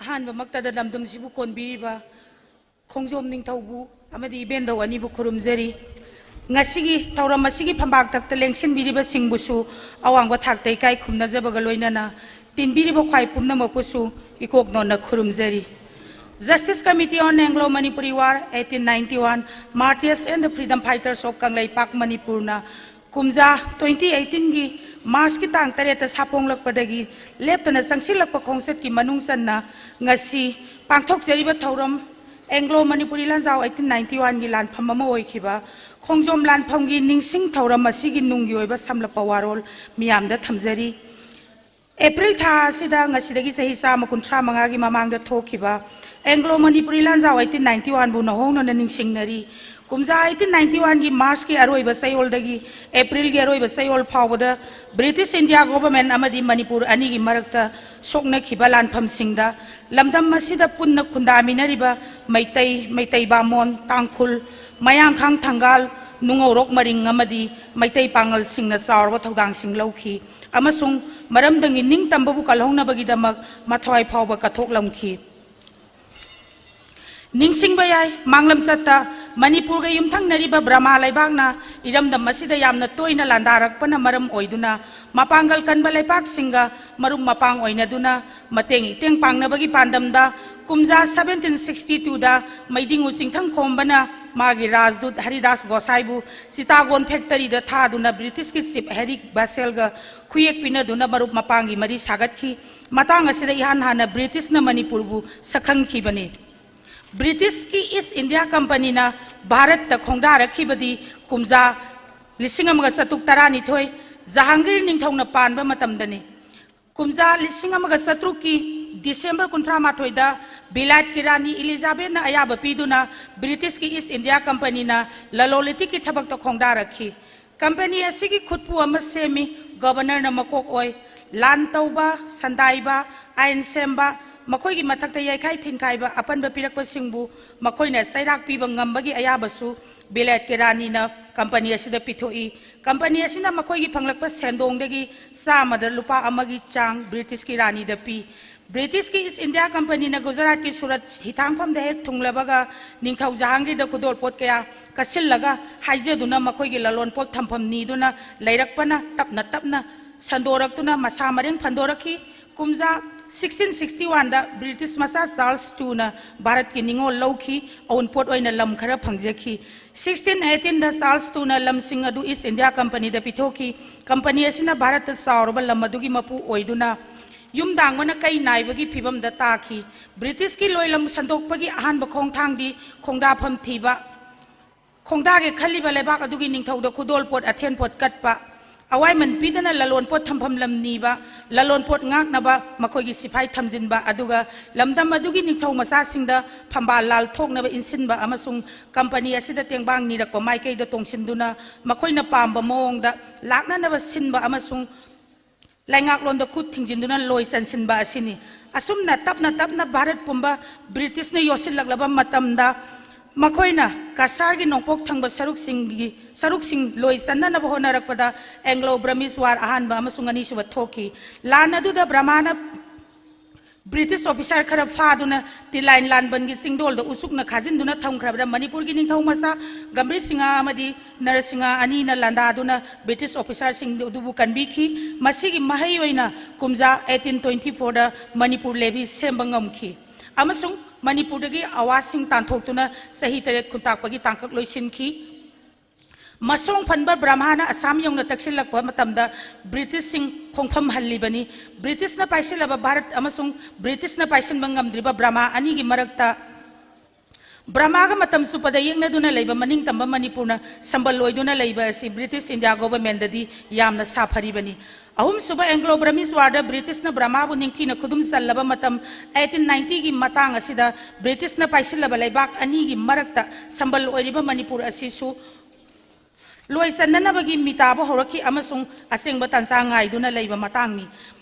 ꯑꯍꯥꯟꯕꯃꯛꯇꯗ ꯂꯝꯗꯝꯁꯤꯕꯨ ꯀꯣꯟꯕꯤꯔꯤꯕ ꯈꯣꯡꯖꯣꯝ ꯅꯤꯡꯊꯧꯕꯨ ꯑꯃꯗꯤ ꯏꯕꯦꯟꯗꯧ ꯑꯅꯤꯕꯨ ꯈꯨꯔꯨꯝꯖꯔꯤ꯫ ꯉꯁꯤꯒꯤ ꯊꯧꯔꯝ ꯑꯁꯤꯒꯤ ꯐꯝꯕꯥꯛꯇꯛꯇ ꯂꯦꯡꯁꯤꯟꯕꯤꯔꯤꯕꯁꯤꯡꯕꯨꯁꯨ ꯑꯋꯥꯡꯕ ꯊꯥꯛꯇ ꯏꯀꯥꯏ ꯈꯨꯝꯅꯖꯕꯒ ꯂꯣꯏꯅꯅ ꯇꯤꯟꯕꯤꯔꯤꯕ ꯈ꯭ꯋꯥꯏ ꯄꯨꯝꯅꯃꯛꯄꯨꯁꯨ ꯏꯀꯣꯛ ꯅꯣꯟꯅ ꯈꯨꯔꯨꯝꯖꯔꯤ꯫ Justice Committee on Anglo-Manipuri War, eighteen ninety-one, Martyrs and the Freedom Fighters of Kangleipak ꯃꯅꯤꯄꯨꯔꯅ ꯀꯨꯝꯖꯥ twenty eighteenꯒꯤ Marchꯀꯤ ꯇꯥꯡ ꯇꯔꯦꯠꯇ ꯁꯥꯐꯣꯡꯂꯛꯄꯗꯒꯤ ꯂꯦꯞꯇꯅ ꯆꯪꯁꯤꯜꯂꯛꯄ ꯈꯣꯡꯆꯠꯀꯤ ꯃꯅꯨꯡ ꯆꯟꯅ ꯉꯁꯤ ꯄꯥꯡꯊꯣꯛꯆꯔꯤꯕ ꯊꯧꯔꯝ ꯑꯦꯡꯒ꯭ꯂꯣ ꯃꯅꯤꯄꯨꯔꯤ ꯂꯥꯟꯖꯥꯎ eighteen ninety-oneꯒꯤ ꯂꯥꯟꯐꯝ ꯑꯃ ꯑꯣꯏꯈꯤꯕ ꯈꯣꯡꯖꯣꯝ ꯂꯥꯟꯐꯝꯒꯤ ꯅꯤꯡꯁꯤꯡ ꯊꯧꯔꯝ ꯑꯁꯤꯒꯤ ꯅꯨꯡꯒꯤ ꯑꯣꯏꯕ ꯁꯝꯂꯞꯄ ꯋꯥꯔꯣꯜ ꯃꯤꯌꯥꯝꯗ ꯊꯝꯖꯔꯤ꯫ ꯑꯦꯄ꯭ꯔꯤꯜ ꯊꯥ ꯑꯁꯤꯗ ꯉꯁꯤꯗꯒꯤ ꯆꯍꯤ ꯆꯥꯝꯃ ꯀꯨꯟꯊ꯭ꯔꯥ ꯃꯉꯥꯒꯤ ꯃꯃꯥꯡꯗ ꯊꯣꯛꯈꯤꯕ ꯑꯦꯡꯒ꯭ꯂꯣ ꯃꯅꯤꯄꯨꯔꯤ ꯂꯥꯟꯖꯥꯎ eighteen ninety-oneꯕꯨ ꯅꯧꯍꯧꯅꯅ ꯅꯤꯡꯁꯤꯡꯅꯔꯤ꯫ ꯀꯨꯝꯖꯥ eighteen ninety-oneꯒꯤ Marchꯀꯤ ꯑꯔꯣꯏꯕ ꯆꯌꯣꯜꯗꯒꯤ Aprilꯒꯤ ꯑꯔꯣꯏꯕ ꯆꯌꯣꯜ ꯐꯥꯎꯕꯗ British India Government ꯑꯃꯗꯤ ꯃꯅꯤꯄꯨꯔ ꯑꯅꯤꯒꯤ ꯃꯔꯛꯇ ꯁꯣꯛꯅꯈꯤꯕ ꯂꯥꯟꯐꯝꯁꯤꯡꯗ ꯂꯝꯗꯝ ꯑꯁꯤꯗ ꯄꯨꯟꯅ ꯈꯨꯟꯗꯥꯃꯤꯟꯅꯔꯤꯕ ꯃꯩꯇꯩ, ꯃꯩꯇꯩ ꯕꯥꯃꯣꯟ, ꯇꯥꯡꯈꯨꯜ, ꯃꯌꯥꯡꯈꯥꯡ ꯊꯪꯒꯥꯜ, ꯅꯨꯡꯉꯧꯔꯣꯛ ꯃꯔꯤꯡ ꯑꯃꯗꯤ ꯃꯩꯇꯩ ꯄꯥꯉꯜꯁꯤꯡꯅ ꯆꯥꯎꯔꯕ ꯊꯧꯗꯥꯡꯁꯤꯡ ꯂꯧꯈꯤ ꯑꯃꯁꯨꯡ ꯃꯔꯝꯗꯪꯒꯤ ꯅꯤꯡꯇꯝꯕꯕꯨ ꯀꯜꯍꯧꯅꯕꯒꯤꯗꯃꯛ ꯃꯊ꯭ꯋꯥꯏ ꯐꯥꯎꯕ ꯀꯠꯊꯣꯛꯂꯝꯈꯤ꯫ ꯅꯤꯡꯁꯤꯡꯕ ꯌꯥꯏ, ꯃꯥꯡꯂꯝꯆꯠꯇ ꯃꯅꯤꯄꯨꯔꯒ ꯌꯨꯝꯊꯪꯅꯔꯤꯕ ꯕ꯭ꯔꯃꯥ ꯂꯩꯕꯥꯛꯅ ꯏꯔꯝꯗꯝ ꯑꯁꯤꯗ ꯌꯥꯝꯅ ꯇꯣꯏꯅ ꯂꯥꯟꯗꯥꯔꯛꯄꯅ ꯃꯔꯝ ꯑꯣꯏꯗꯨꯅ ꯃꯄꯥꯡꯒꯜ ꯀꯟꯕ ꯂꯩꯄꯥꯛꯁꯤꯡꯒ ꯃꯔꯨꯞ ꯃꯄꯥꯡ ꯑꯣꯏꯅꯗꯨꯅ ꯃꯇꯦꯡ ꯏꯇꯦꯡ ꯄꯥꯡꯅꯕꯒꯤ ꯄꯥꯟꯗꯝꯗ ꯀꯨꯝꯖꯥ seventeen sixty twoꯗ ꯃꯩꯗꯤꯡꯉꯨ ꯆꯤꯡꯊꯪ ꯈꯣꯝꯕꯅ ꯃꯥꯒꯤ ꯔꯥꯖꯗꯨꯠ ꯍꯔꯤꯗꯥꯁ ꯒꯣꯁꯥꯏꯕꯨ ꯆꯤꯇꯥꯒꯣꯟ ꯐꯦꯛꯇꯔꯤꯗ ꯊꯥꯗꯨꯅ ꯕ꯭ꯔꯤꯇꯤꯁꯀꯤ ꯆꯤꯞ ꯍꯦꯔꯤꯛ ꯕꯁꯦꯜꯒ ꯈꯨꯌꯦꯛ ꯄꯤꯅꯗꯨꯅ ꯃꯔꯨꯞ ꯃꯄꯥꯡꯒꯤ ꯃꯔꯤ ꯁꯥꯒꯠꯈꯤ꯫ ꯃꯇꯥꯡ ꯑꯁꯤꯗ ꯏꯍꯥꯟ ꯍꯥꯟꯅ ꯕ꯭ꯔꯤꯇꯤꯁꯅ ꯃꯅꯤꯄꯨꯔꯕꯨ ꯁꯛꯈꯪꯈꯤꯕꯅꯤ꯫ ꯕ꯭ꯔꯤꯇꯤꯁꯀꯤ ꯏꯁ ꯏꯟꯗꯤꯌꯥ ꯀꯝꯄꯅꯤꯅ ꯚꯥꯔꯠꯇ ꯈꯣꯡꯗꯥꯔꯛꯈꯤꯕꯗꯤ ꯀꯨꯝꯖꯥ ꯂꯤꯁꯤꯡ ꯑꯃꯒ ꯆꯥꯇ꯭ꯔꯨꯛ ꯇꯔꯥꯅꯤꯊꯣꯏ ꯖꯍꯥꯡꯒꯤꯔ ꯅꯤꯡꯊꯧꯅ ꯄꯥꯟꯕ ꯃꯇꯝꯗꯅꯤ꯫ ꯀꯨꯝꯖꯥ ꯂꯤꯁꯤꯡ ꯑꯃꯒ ꯆꯥꯇ꯭ꯔꯨꯛꯀꯤ ꯗꯤꯁꯦꯝꯕꯔ ꯀꯨꯟꯊ꯭ꯔꯥ ꯃꯥꯊꯣꯏꯗ ꯕꯤꯂꯥꯠꯀꯤ ꯔꯥꯅꯤ ꯏꯂꯤꯖꯥꯕꯦꯠꯅ ꯑꯌꯥꯕ ꯄꯤꯗꯨꯅ ꯕ꯭ꯔꯤꯇꯤꯁꯀꯤ ꯏꯁ ꯏꯟꯗꯤꯌꯥ ꯀꯝꯄꯅꯤꯅ ꯂꯂꯣꯟ ꯏꯇꯤꯛꯀꯤ ꯊꯕꯛꯇ ꯈꯣꯡꯗꯥꯔꯛꯈꯤ꯫ ꯀꯝꯄꯅꯤ ꯑꯁꯤꯒꯤ ꯈꯨꯠꯄꯨ ꯑꯃ ꯁꯦꯝꯃꯤ꯫ ꯒꯕꯔꯅꯔꯅ ꯃꯀꯣꯛ ꯑꯣꯏ꯫ ꯂꯥꯟ ꯇꯧꯕ, ꯁꯟꯗꯥꯏꯕ, ꯑꯥꯏꯟ ꯁꯦꯝꯕ, ꯃꯈꯣꯏꯒꯤ ꯃꯊꯛꯇ ꯌꯩꯈꯥꯏ ꯊꯤꯟꯈꯥꯏꯕ ꯑꯄꯟꯕ ꯄꯤꯔꯛꯄꯁꯤꯡꯕꯨ ꯃꯈꯣꯏꯅ ꯆꯩꯔꯥꯛ ꯄꯤꯕ ꯉꯝꯕꯒꯤ ꯑꯌꯥꯕꯁꯨ ꯕꯤꯂꯦꯠꯀꯤ ꯔꯥꯅꯤꯅ ꯀꯝꯄꯅꯤ ꯑꯁꯤꯗ ꯄꯤꯊꯣꯛꯏ꯫ ꯀꯝꯄꯅꯤ ꯑꯁꯤꯅ ꯃꯈꯣꯏꯒꯤ ꯐꯪꯂꯛꯄ ꯁꯦꯟꯗꯣꯡꯗꯒꯤ ꯆꯥꯝꯃꯗ ꯂꯨꯄꯥ ꯑꯃꯒꯤ ꯆꯥꯡ ꯕ꯭ꯔꯤꯇꯤꯁꯀꯤ ꯔꯥꯅꯤꯗ ꯄꯤ꯫ ꯕ꯭ꯔꯤꯇꯤꯁꯀꯤ ꯏꯁ ꯏꯟꯗꯤꯌꯥ ꯀꯝꯄꯅꯤꯅ ꯒꯨꯖꯔꯥꯠꯀꯤ ꯁꯨꯔꯠ ꯍꯤꯊꯥꯡꯐꯝꯗ ꯍꯦꯛ ꯊꯨꯡꯂꯕꯒ ꯅꯤꯡꯊꯧ ꯖꯍꯥꯡꯒꯤꯔꯗ ꯈꯨꯗꯣꯜꯄꯣꯠ ꯀꯌꯥ ꯀꯠꯁꯤꯜꯂꯒ ꯍꯥꯏꯖꯗꯨꯅ ꯃꯈꯣꯏꯒꯤ ꯂꯂꯣꯟꯄꯣꯠ ꯊꯝꯐꯝ ꯅꯤꯗꯨꯅ ꯂꯩꯔꯛꯄꯅ ꯇꯞꯅ ꯇꯞꯅ ꯁꯟꯗꯣꯔꯛꯇꯨꯅ ꯃꯁꯥ ꯃꯔꯦꯡ ꯐꯟꯗꯣꯔꯛꯈꯤ꯫ ꯀꯨꯝꯖꯥ sixteen sixty oneꯗ ꯕ꯭ꯔꯤꯇꯤꯁ ꯃꯆꯥ ꯆꯥꯔꯜꯁ ꯇꯨꯅ ꯚꯥꯔꯠꯀꯤ ꯅꯤꯉꯣꯜ ꯂꯧꯈꯤ꯫ ꯑꯎꯟꯄꯣꯠ ꯑꯣꯏꯅ ꯂꯝ ꯈꯔ ꯐꯪꯖꯈꯤ꯫ Sixteen eighteenꯗ ꯆꯥꯔꯜꯁ ꯇꯨꯅ ꯂꯝꯁꯤꯡ ꯑꯗꯨ ꯏꯁ ꯏꯟꯗꯤꯌꯥ ꯀꯝꯄꯅꯤꯗ ꯄꯤꯊꯣꯛꯈꯤ꯫ ꯀꯝꯄꯅꯤ ꯑꯁꯤꯅ ꯚꯥꯔꯠꯇ ꯆꯥꯎꯔꯕ ꯂꯝ ꯑꯗꯨꯒꯤ ꯃꯄꯨ ꯑꯣꯏꯗꯨꯅ ꯌꯨꯝ ꯇꯥꯡꯕꯅ ꯀꯩ ꯅꯥꯏꯕꯒꯤ ꯐꯤꯕꯝꯗ ꯇꯥꯈꯤ꯫ ꯕ꯭ꯔꯤꯇꯤꯁꯀꯤ ꯂꯣꯏꯂꯝ ꯁꯟꯗꯣꯛꯄꯒꯤ ꯑꯍꯥꯟꯕ ꯈꯣꯡꯊꯥꯡꯗꯤ ꯈꯣꯡꯗꯥꯐꯝ ꯊꯤꯕ, ꯈꯣꯡꯗꯥꯒꯦ ꯈꯜꯂꯤꯕ ꯂꯩꯕꯥꯛ ꯑꯗꯨꯒꯤ ꯅꯤꯡꯊꯧꯗ ꯈꯨꯗꯣꯜꯄꯣꯠ ꯑꯊꯦꯟꯄꯣꯠ ꯀꯠꯄ, ꯑꯋꯥꯏꯃꯟ ꯄꯤꯗꯅ ꯂꯂꯣꯟꯄꯣꯠ ꯊꯝꯐꯝ ꯂꯝ ꯅꯤꯕ, ꯂꯂꯣꯟꯄꯣꯠ ꯉꯥꯛꯅꯕ ꯃꯈꯣꯏꯒꯤ ꯁꯤꯐꯥꯏ ꯊꯝꯖꯤꯟꯕ, ꯑꯗꯨꯒ ꯂꯝꯗꯝ ꯑꯗꯨꯒꯤ ꯅꯤꯡꯊꯧ ꯃꯆꯥꯁꯤꯡꯗ ꯐꯝꯕꯥꯜ ꯂꯥꯜ ꯊꯣꯛꯅꯕ ꯏꯟꯁꯤꯟꯕ ꯑꯃꯁꯨꯡ ꯀꯝꯄꯅꯤ ꯑꯁꯤꯗ ꯇꯦꯡꯕꯥꯡ ꯅꯤꯔꯛꯄ ꯃꯥꯏꯀꯩꯗ ꯇꯣꯡꯁꯤꯟꯗꯨꯅ ꯃꯈꯣꯏꯅ ꯄꯥꯝꯕ ꯃꯑꯣꯡꯗ ꯂꯥꯛꯅꯅꯕ ꯁꯤꯟꯕ ꯑꯃꯁꯨꯡ ꯂꯩꯉꯥꯛꯂꯣꯟꯗ ꯈꯨꯠ ꯊꯤꯡꯖꯤꯟꯗꯨꯅ ꯂꯣꯏ ꯆꯟꯁꯤꯟꯕ ꯑꯁꯤꯅꯤ꯫ ꯑꯁꯨꯝꯅ ꯇꯞꯅ ꯇꯞꯅ ꯚꯥꯔꯠ ꯄꯨꯝꯕ ꯕ꯭ꯔꯤꯇꯤꯁꯅ ꯌꯣꯠꯁꯤꯜꯂꯛꯂꯕ ꯃꯇꯝꯗ ꯃꯈꯣꯏꯅ ꯀꯁꯥꯔꯒꯤ ꯅꯣꯡꯄꯣꯛ ꯊꯪꯕ ꯁꯔꯨꯛꯁꯤꯡꯒꯤ, ꯁꯔꯨꯛꯁꯤꯡ ꯂꯣꯏ ꯆꯟꯅꯅꯕ ꯍꯣꯠꯅꯔꯛꯄꯗ ꯑꯦꯡꯒ꯭ꯂꯣ ꯕ꯭ꯔꯃꯤꯁ ꯋꯥꯔ ꯑꯍꯥꯟꯕ ꯑꯃꯁꯨꯡ ꯑꯅꯤꯁꯨꯕ ꯊꯣꯛꯈꯤ꯫ ꯂꯥꯟ ꯑꯗꯨꯗ ꯕ꯭ꯔꯃꯥꯅ ꯕ꯭ꯔꯤꯇꯤꯁ ꯑꯣꯐꯤꯁꯥꯔ ꯈꯔ ꯐꯥꯗꯨꯅ ꯇꯤꯂꯥꯏꯟ ꯂꯥꯟꯕꯟꯒꯤ ꯆꯤꯡꯗꯣꯜꯗ ꯎꯆꯨꯛꯅ ꯈꯥꯖꯤꯟꯗꯨꯅ ꯊꯝꯈ꯭ꯔꯕꯗ ꯃꯅꯤꯄꯨꯔꯒꯤ ꯅꯤꯡꯊꯧ ꯃꯆꯥ ꯒꯝꯚꯤꯔ ꯁꯤꯡꯍ ꯑꯃꯗꯤ ꯅꯔꯁꯤꯡꯍ ꯑꯅꯤꯅ ꯂꯥꯟꯗꯥꯗꯨꯅ ꯕ꯭ꯔꯤꯇꯤꯁ ꯑꯣꯐꯤꯁꯥꯔꯁꯤꯡ ꯑꯗꯨꯕꯨ ꯀꯟꯕꯤꯈꯤ꯫ ꯃꯁꯤꯒꯤ ꯃꯍꯩ ꯑꯣꯏꯅ ꯀꯨꯝꯖꯥ eighteen twenty fourꯗ ꯃꯅꯤꯄꯨꯔ ꯂꯦꯚꯤ ꯁꯦꯝꯕ ꯉꯝꯈꯤ ꯑꯃꯁꯨꯡ ꯃꯅꯤꯄꯨꯔꯗꯒꯤ ꯑꯋꯥꯁꯤꯡ ꯇꯥꯟꯊꯣꯛꯇꯨꯅ ꯆꯍꯤ ꯇꯔꯦꯠ ꯈꯨꯟꯇꯥꯛꯄꯒꯤ ꯇꯥꯡꯀꯛ ꯂꯣꯏꯁꯤꯟꯈꯤ꯫ ꯃꯁꯣꯡ ꯐꯟꯕ ꯕ꯭ꯔꯍꯃꯅ ꯑꯁꯥꯝ ꯌꯧꯅ ꯇꯛꯁꯤꯜꯂꯛꯄ ꯃꯇꯝꯗ ꯕ꯭ꯔꯤꯇꯤꯁꯁꯤꯡ ꯈꯣꯡꯐꯝ ꯍꯜꯂꯤꯕꯅꯤ꯫ ꯕ꯭ꯔꯤꯇꯤꯁꯅ ꯄꯥꯏꯁꯤꯜꯂꯕ ꯚꯥꯔꯠ ꯑꯃꯁꯨꯡ ꯕ꯭ꯔꯤꯇꯤꯁꯅ ꯄꯥꯏꯁꯤꯟꯕ ꯉꯝꯗ꯭ꯔꯤꯕ ꯕ꯭ꯔꯍꯃ ꯑꯅꯤꯒꯤ ꯃꯔꯛꯇ ꯕ꯭ꯔꯍꯃꯒ ꯃꯇꯝ ꯆꯨꯞꯄꯗ ꯌꯦꯛꯅꯗꯨꯅ ꯂꯩꯕ ꯃꯅꯤꯡꯇꯝꯕ ꯃꯅꯤꯄꯨꯔꯅ ꯁꯝꯕꯜ ꯑꯣꯏꯗꯨꯅ ꯂꯩꯕ ꯑꯁꯤ ꯕ꯭ꯔꯤꯇꯤꯁ ꯏꯟꯗꯤꯌꯥ ꯒꯣꯚꯔꯟꯃꯦꯟꯗꯗꯤ ꯌꯥꯝꯅ ꯁꯥꯐꯔꯤꯕꯅꯤ꯫ ꯑꯍꯨꯝꯁꯨꯕ ꯑꯦꯡꯒ꯭ꯂꯣ ꯕ꯭ꯔꯃꯤꯁ ꯋꯥꯔꯗ ꯕ꯭ꯔꯤꯇꯤꯁꯅ ꯕ꯭ꯔꯍꯃꯕꯨ ꯅꯤꯡꯊꯤꯅ ꯈꯨꯗꯨꯝ ꯆꯜꯂꯕ ꯃꯇꯝ eighteen ninetyꯒꯤ ꯃꯇꯥꯡ ꯑꯁꯤꯗ ꯕ꯭ꯔꯤꯇꯤꯁꯅ ꯄꯥꯏꯁꯤꯜꯂꯕ ꯂꯩꯕꯥꯛ ꯑꯅꯤꯒꯤ ꯃꯔꯛꯇ ꯁꯝꯕꯜ ꯑꯣꯏꯔꯤꯕ ꯃꯅꯤꯄꯨꯔ ꯑꯁꯤꯁꯨ ꯂꯣꯏꯁꯟꯅꯅꯕꯒꯤ ꯃꯤꯇꯥꯕ ꯍꯧꯔꯛꯈꯤ ꯑꯃꯁꯨꯡ ꯑꯁꯦꯡꯕ ꯇꯥꯟꯖꯥ ꯉꯥꯏꯗꯨꯅ ꯂꯩꯕ ꯃꯇꯥꯡꯅꯤ꯫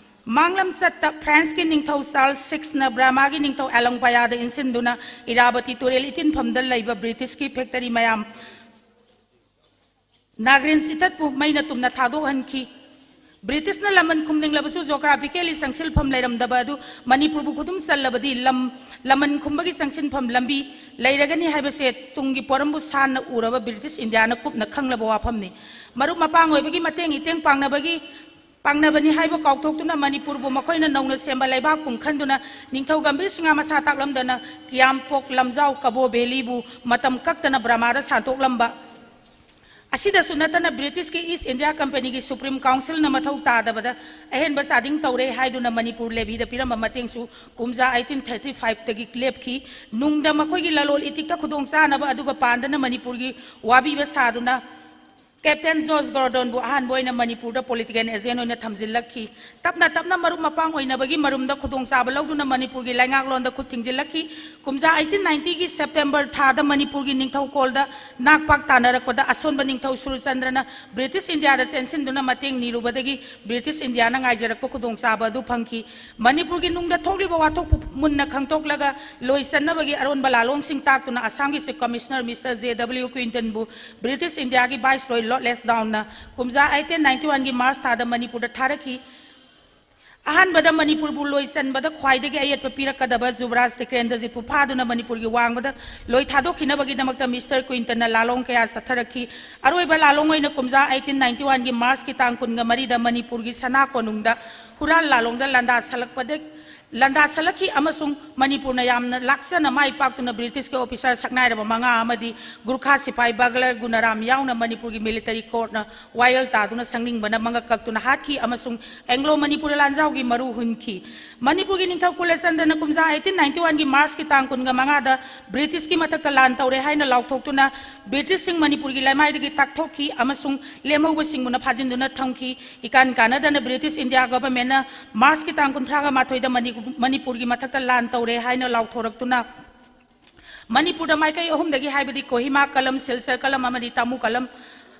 ꯃꯥꯡꯂꯝꯆꯠꯇ ꯐ꯭ꯔꯥꯟꯁꯀꯤ ꯅꯤꯡꯊꯧ ꯆꯥꯔꯜꯁ ꯁꯤꯛꯁꯅ ꯕ꯭ꯔꯍꯃꯒꯤ ꯅꯤꯡꯊꯧ ꯑꯦꯂꯪꯄꯥꯌꯥꯗ ꯏꯟꯁꯤꯟꯗꯨꯅ ꯏꯔꯥꯕꯇꯤ ꯇꯨꯔꯦꯜ ꯏꯇꯤꯟꯐꯝꯗ ꯂꯩꯕ ꯕ꯭ꯔꯤꯇꯤꯁꯀꯤ ꯐꯦꯛꯇꯔꯤ ꯃꯌꯥꯝ ꯅꯥꯒ꯭ꯔꯤꯟ ꯁꯤꯊꯠꯄꯨ ꯃꯩꯅ ꯇꯨꯝꯅ ꯊꯥꯗꯣꯛꯍꯟꯈꯤ꯫ ꯕ꯭ꯔꯤꯇꯤꯁꯅ ꯂꯃꯟ ꯈꯨꯝꯅꯤꯡꯂꯕꯁꯨ ꯖꯣꯒ꯭ꯔꯥꯐꯤꯀꯦꯂꯤ ꯆꯪꯁꯤꯜꯐꯝ ꯂꯩꯔꯝꯗꯕ ꯑꯗꯨ ꯃꯅꯤꯄꯨꯔꯕꯨ ꯈꯨꯗꯨꯝ ꯆꯜꯂꯕꯗꯤ ꯂꯝ ꯂꯃꯟ ꯈꯨꯝꯕꯒꯤ ꯆꯪꯁꯤꯟꯐꯝ ꯂꯝꯕꯤ ꯂꯩꯔꯒꯅꯤ ꯍꯥꯏꯕꯁꯦ ꯇꯨꯡꯒꯤ ꯄꯣꯔꯝꯕꯨ ꯁꯥꯟꯅ ꯎꯔꯕ ꯕ꯭ꯔꯤꯇꯤꯁ ꯏꯟꯗꯤꯌꯥꯅ ꯀꯨꯞꯅ ꯈꯪꯂꯕ ꯋꯥꯐꯝꯅꯤ꯫ ꯃꯔꯨꯞ ꯃꯄꯥꯡ ꯑꯣꯏꯕꯒꯤ ꯃꯇꯦꯡ ꯏꯇꯦꯡ ꯄꯥꯡꯅꯕꯒꯤ ꯄꯥꯡꯅꯕꯅꯤ ꯍꯥꯏꯕ ꯀꯥꯎꯊꯣꯛꯇꯨꯅ ꯃꯅꯤꯄꯨꯔꯕꯨ ꯃꯈꯣꯏꯅ ꯅꯧꯅ ꯁꯦꯝꯕ ꯂꯩꯕꯥꯛꯀꯨꯝ ꯈꯟꯗꯨꯅ ꯅꯤꯡꯊꯧ ꯒꯝꯚꯤꯔ ꯁꯤꯡꯍ ꯃꯁꯥ ꯇꯥꯛꯂꯝꯗꯅ ꯀꯤꯌꯥꯝꯄꯣꯛ, ꯂꯝꯖꯥꯎ, ꯀꯕꯣ ꯚꯦꯂꯤꯕꯨ ꯃꯇꯝ ꯀꯛꯇꯅ ꯕ꯭ꯔꯃꯥꯗ ꯁꯥꯟꯇꯣꯛꯂꯝꯕ꯫ ꯑꯁꯤꯗꯁꯨ ꯅꯠꯇꯅ ꯕ꯭ꯔꯤꯇꯤꯁꯀꯤ ꯏꯁ ꯏꯟꯗꯤꯌꯥ ꯀꯝꯄꯦꯅꯤꯒꯤ ꯁꯨꯄ꯭ꯔꯤꯝ ꯀꯥꯎꯟꯁꯤꯜꯅ ꯃꯊꯧ ꯇꯥꯗꯕꯗ ꯑꯍꯦꯟꯕ ꯆꯥꯗꯤꯡ ꯇꯧꯔꯦ ꯍꯥꯏꯗꯨꯅ ꯃꯅꯤꯄꯨꯔ ꯂꯦꯚꯤꯗ ꯄꯤꯔꯝꯕ ꯃꯇꯦꯡꯁꯨ ꯀꯨꯝꯖꯥ eighteen thirty fiveꯇꯒꯤ ꯂꯦꯞꯈꯤ꯫ ꯅꯨꯡꯗ ꯃꯈꯣꯏꯒꯤ ꯂꯂꯣꯟ ꯏꯇꯤꯛꯇ ꯈꯨꯗꯣꯡꯆꯥꯅꯕ ꯑꯗꯨꯒ ꯄꯥꯟꯗꯅ ꯃꯅꯤꯄꯨꯔꯒꯤ ꯋꯥꯕꯤꯕ ꯁꯥꯗꯨꯅ ꯀꯦꯞꯇꯦꯟ ꯖꯣꯔꯖ ꯒꯣꯔꯗꯣꯟꯕꯨ ꯑꯍꯥꯟꯕ ꯑꯣꯏꯅ ꯃꯅꯤꯄꯨꯔꯗ ꯄꯣꯂꯤꯇꯤꯀꯦꯜ ꯑꯦꯖꯦꯟ ꯑꯣꯏꯅ ꯊꯝꯖꯤꯜꯂꯛꯈꯤ꯫ ꯇꯞꯅ ꯇꯞꯅ ꯃꯔꯨꯞ ꯃꯄꯥꯡ ꯑꯣꯏꯅꯕꯒꯤ ꯃꯔꯨꯝꯗ ꯈꯨꯗꯣꯡꯆꯥꯕ ꯂꯧꯗꯨꯅ ꯃꯅꯤꯄꯨꯔꯒꯤ ꯂꯩꯉꯥꯛꯂꯣꯟꯗ ꯈꯨꯠ ꯊꯤꯡꯖꯤꯜꯂꯛꯈꯤ꯫ ꯀꯨꯝꯖꯥ eighteen ninetyꯒꯤ ꯁꯦꯞꯇꯦꯝꯕꯔ ꯊꯥꯗ ꯃꯅꯤꯄꯨꯔꯒꯤ ꯅꯤꯡꯊꯧꯀꯣꯜꯗ ꯅꯥꯛꯄꯥꯛ ꯇꯥꯅꯔꯛꯄꯗ ꯑꯁꯣꯟꯕ ꯅꯤꯡꯊꯧ ꯁꯨꯔꯆꯟꯗ꯭ꯔꯅ ꯕ꯭ꯔꯤꯇꯤꯁ ꯏꯟꯗꯤꯌꯥꯗ ꯆꯦꯟꯁꯤꯟꯗꯨꯅ ꯃꯇꯦꯡ ꯅꯤꯔꯨꯕꯗꯒꯤ ꯕ꯭ꯔꯤꯇꯤꯁ ꯏꯟꯗꯤꯌꯥꯅ ꯉꯥꯏꯖꯔꯛꯄ ꯈꯨꯗꯣꯡꯆꯥꯕ ꯑꯗꯨ ꯐꯪꯈꯤ꯫ ꯃꯅꯤꯄꯨꯔꯒꯤ ꯅꯨꯡꯗ ꯊꯣꯛꯂꯤꯕ ꯋꯥꯊꯣꯛꯄꯨ ꯃꯨꯟꯅ ꯈꯪꯗꯣꯛꯂꯒ ꯂꯣꯏꯁꯟꯅꯕꯒꯤ ꯑꯔꯣꯟꯕ ꯂꯥꯂꯣꯡꯁꯤꯡ ꯇꯥꯛꯇꯨꯅ ꯑꯁꯥꯝꯒꯤ chief commissioner mister J W ꯀ꯭ꯋꯤꯟꯇꯟꯕꯨ ꯕ꯭ꯔꯤꯇꯤꯁ ꯏꯟꯗꯤꯌꯥꯒꯤ ꯚꯥꯏꯁꯔꯣꯏ ꯂꯣꯔꯗ ꯂꯦꯟꯁꯗꯥꯎꯟꯅ ꯀꯨꯝꯖꯥ eighteen ninety oneꯒꯤ ꯃꯥꯔꯆ ꯊꯥꯗ ꯃꯅꯤꯄꯨꯔꯗ ꯊꯥꯔꯛꯈꯤ꯫ ꯑꯍꯥꯟꯕꯗ ꯃꯅꯤꯄꯨꯔꯕꯨ ꯂꯣꯏꯁꯤꯟꯕꯗ ꯈ꯭ꯋꯥꯏꯗꯒꯤ ꯑꯌꯦꯠꯄ ꯄꯤꯔꯛꯀꯗꯕ ꯖꯨꯕꯔꯥꯖ ꯇꯤꯀ꯭ꯔꯦꯟꯗ꯭ꯔꯖꯤꯠꯄꯨ ꯐꯥꯗꯨꯅ ꯃꯅꯤꯄꯨꯔꯒꯤ ꯋꯥꯡꯃꯗ ꯂꯣꯏ ꯊꯥꯗꯣꯛꯈꯤꯅꯕꯒꯤꯗꯃꯛꯇ ꯃꯤꯁꯇꯔ ꯀ꯭ꯋꯤꯟꯇꯟꯅ ꯂꯥꯂꯣꯡ ꯀꯌꯥ ꯆꯠꯊꯔꯛꯈꯤ꯫ ꯑꯔꯣꯏꯕ ꯂꯥꯂꯣꯡ ꯑꯣꯏꯅ ꯀꯨꯝꯖꯥ eighteen ninety one ꯒꯤ ꯃꯥꯔꯆꯀꯤ ꯇꯥꯡ ꯀꯨꯟꯒ ꯃꯔꯤꯗ ꯃꯅꯤꯄꯨꯔꯒꯤ ꯁꯅꯥ ꯀꯣꯅꯨꯡꯗ ꯍꯨꯔꯥꯟ ꯂꯥꯂꯣꯡꯗ ꯂꯥꯟꯗꯥ ꯁꯜꯂꯛꯄꯗ, ꯂꯥꯟꯗꯥ ꯁꯜꯂꯛꯈꯤ ꯑꯃꯁꯨꯡ ꯃꯅꯤꯄꯨꯔꯅ ꯌꯥꯝꯅ ꯂꯥꯛꯆꯅ ꯃꯥꯏ ꯄꯥꯛꯇꯨꯅ ꯕ꯭ꯔꯤꯇꯤꯁꯀꯤ ꯑꯣꯐꯤꯁꯥꯔ ꯁꯛꯅꯥꯏꯔꯕ ꯃꯉꯥ ꯑꯃꯗꯤ ꯒꯨꯔꯈꯥ ꯁꯤꯄꯥꯏ ꯕꯒꯂꯔ ꯒꯨꯅꯥꯔꯥꯝ ꯌꯥꯎꯅ ꯃꯅꯤꯄꯨꯔꯒꯤ ꯃꯤꯂꯤꯇꯔꯤ ꯀꯣꯔꯠꯅ ꯋꯥꯌꯦꯜ ꯇꯥꯗꯨꯅ ꯁꯪꯅꯤꯡꯕꯅ ꯃꯉꯛ ꯀꯛꯇꯨꯅ ꯍꯥꯠꯈꯤ ꯑꯃꯁꯨꯡ ꯑꯦꯡꯒ꯭ꯂꯣ ꯃꯅꯤꯄꯨꯔ ꯂꯥꯟꯖꯥꯎꯒꯤ ꯃꯔꯨ ꯍꯨꯟꯈꯤ꯫ ꯃꯅꯤꯄꯨꯔꯒꯤ ꯅꯤꯡꯊꯧ ꯀꯨꯂꯆꯟꯗ꯭ꯔꯅ ꯀꯨꯝꯖꯥ eighteen ninety one ꯒꯤ ꯃꯥꯔꯆꯀꯤ ꯇꯥꯡ ꯀꯨꯟꯒ ꯃꯉꯥꯗ ꯕ꯭ꯔꯤꯇꯤꯁꯀꯤ ꯃꯊꯛꯇ ꯂꯥꯟ ꯇꯧꯔꯦ ꯍꯥꯏꯅ ꯂꯥꯎꯊꯣꯛꯇꯨꯅ ꯕ꯭ꯔꯤꯇꯤꯁꯁꯤꯡ ꯃꯅꯤꯄꯨꯔꯒꯤ ꯂꯩꯃꯥꯏꯗꯒꯤ ꯇꯥꯛꯊꯣꯛꯈꯤ ꯑꯃꯁꯨꯡ ꯂꯦꯝꯍꯧꯕꯁꯤꯡꯕꯨꯅ ꯐꯥꯖꯤꯟꯗꯨꯅ ꯊꯝꯈꯤ꯫ ꯏꯀꯥꯟ ꯀꯥꯟꯅꯗꯅ ꯕ꯭ꯔꯤꯇꯤꯁ ꯏꯟꯗꯤꯌꯥ ꯒꯚꯔꯟꯃꯦꯟꯠꯅ ꯃꯥꯔꯆꯀꯤ ꯇꯥꯡ ꯀꯨꯟꯊ꯭ꯔꯥꯒ ꯃꯥꯊꯣꯏꯗ ꯃꯅꯤ-, ꯃꯅꯤꯄꯨꯔꯒꯤ ꯃꯊꯛꯇ ꯂꯥꯟ ꯇꯧꯔꯦ ꯍꯥꯏꯅ ꯂꯥꯎꯊꯣꯔꯛꯇꯨꯅ ꯃꯅꯤꯄꯨꯔꯗ ꯃꯥꯏꯀꯩ ꯑꯍꯨꯝꯗꯒꯤ, ꯍꯥꯏꯕꯗꯤ ꯀꯣꯍꯤꯃꯥ ꯀꯂꯝ, ꯁꯤꯜꯆꯔ ꯀꯂꯝ ꯑꯃꯗꯤ ꯇꯥꯃꯨ ꯀꯂꯝ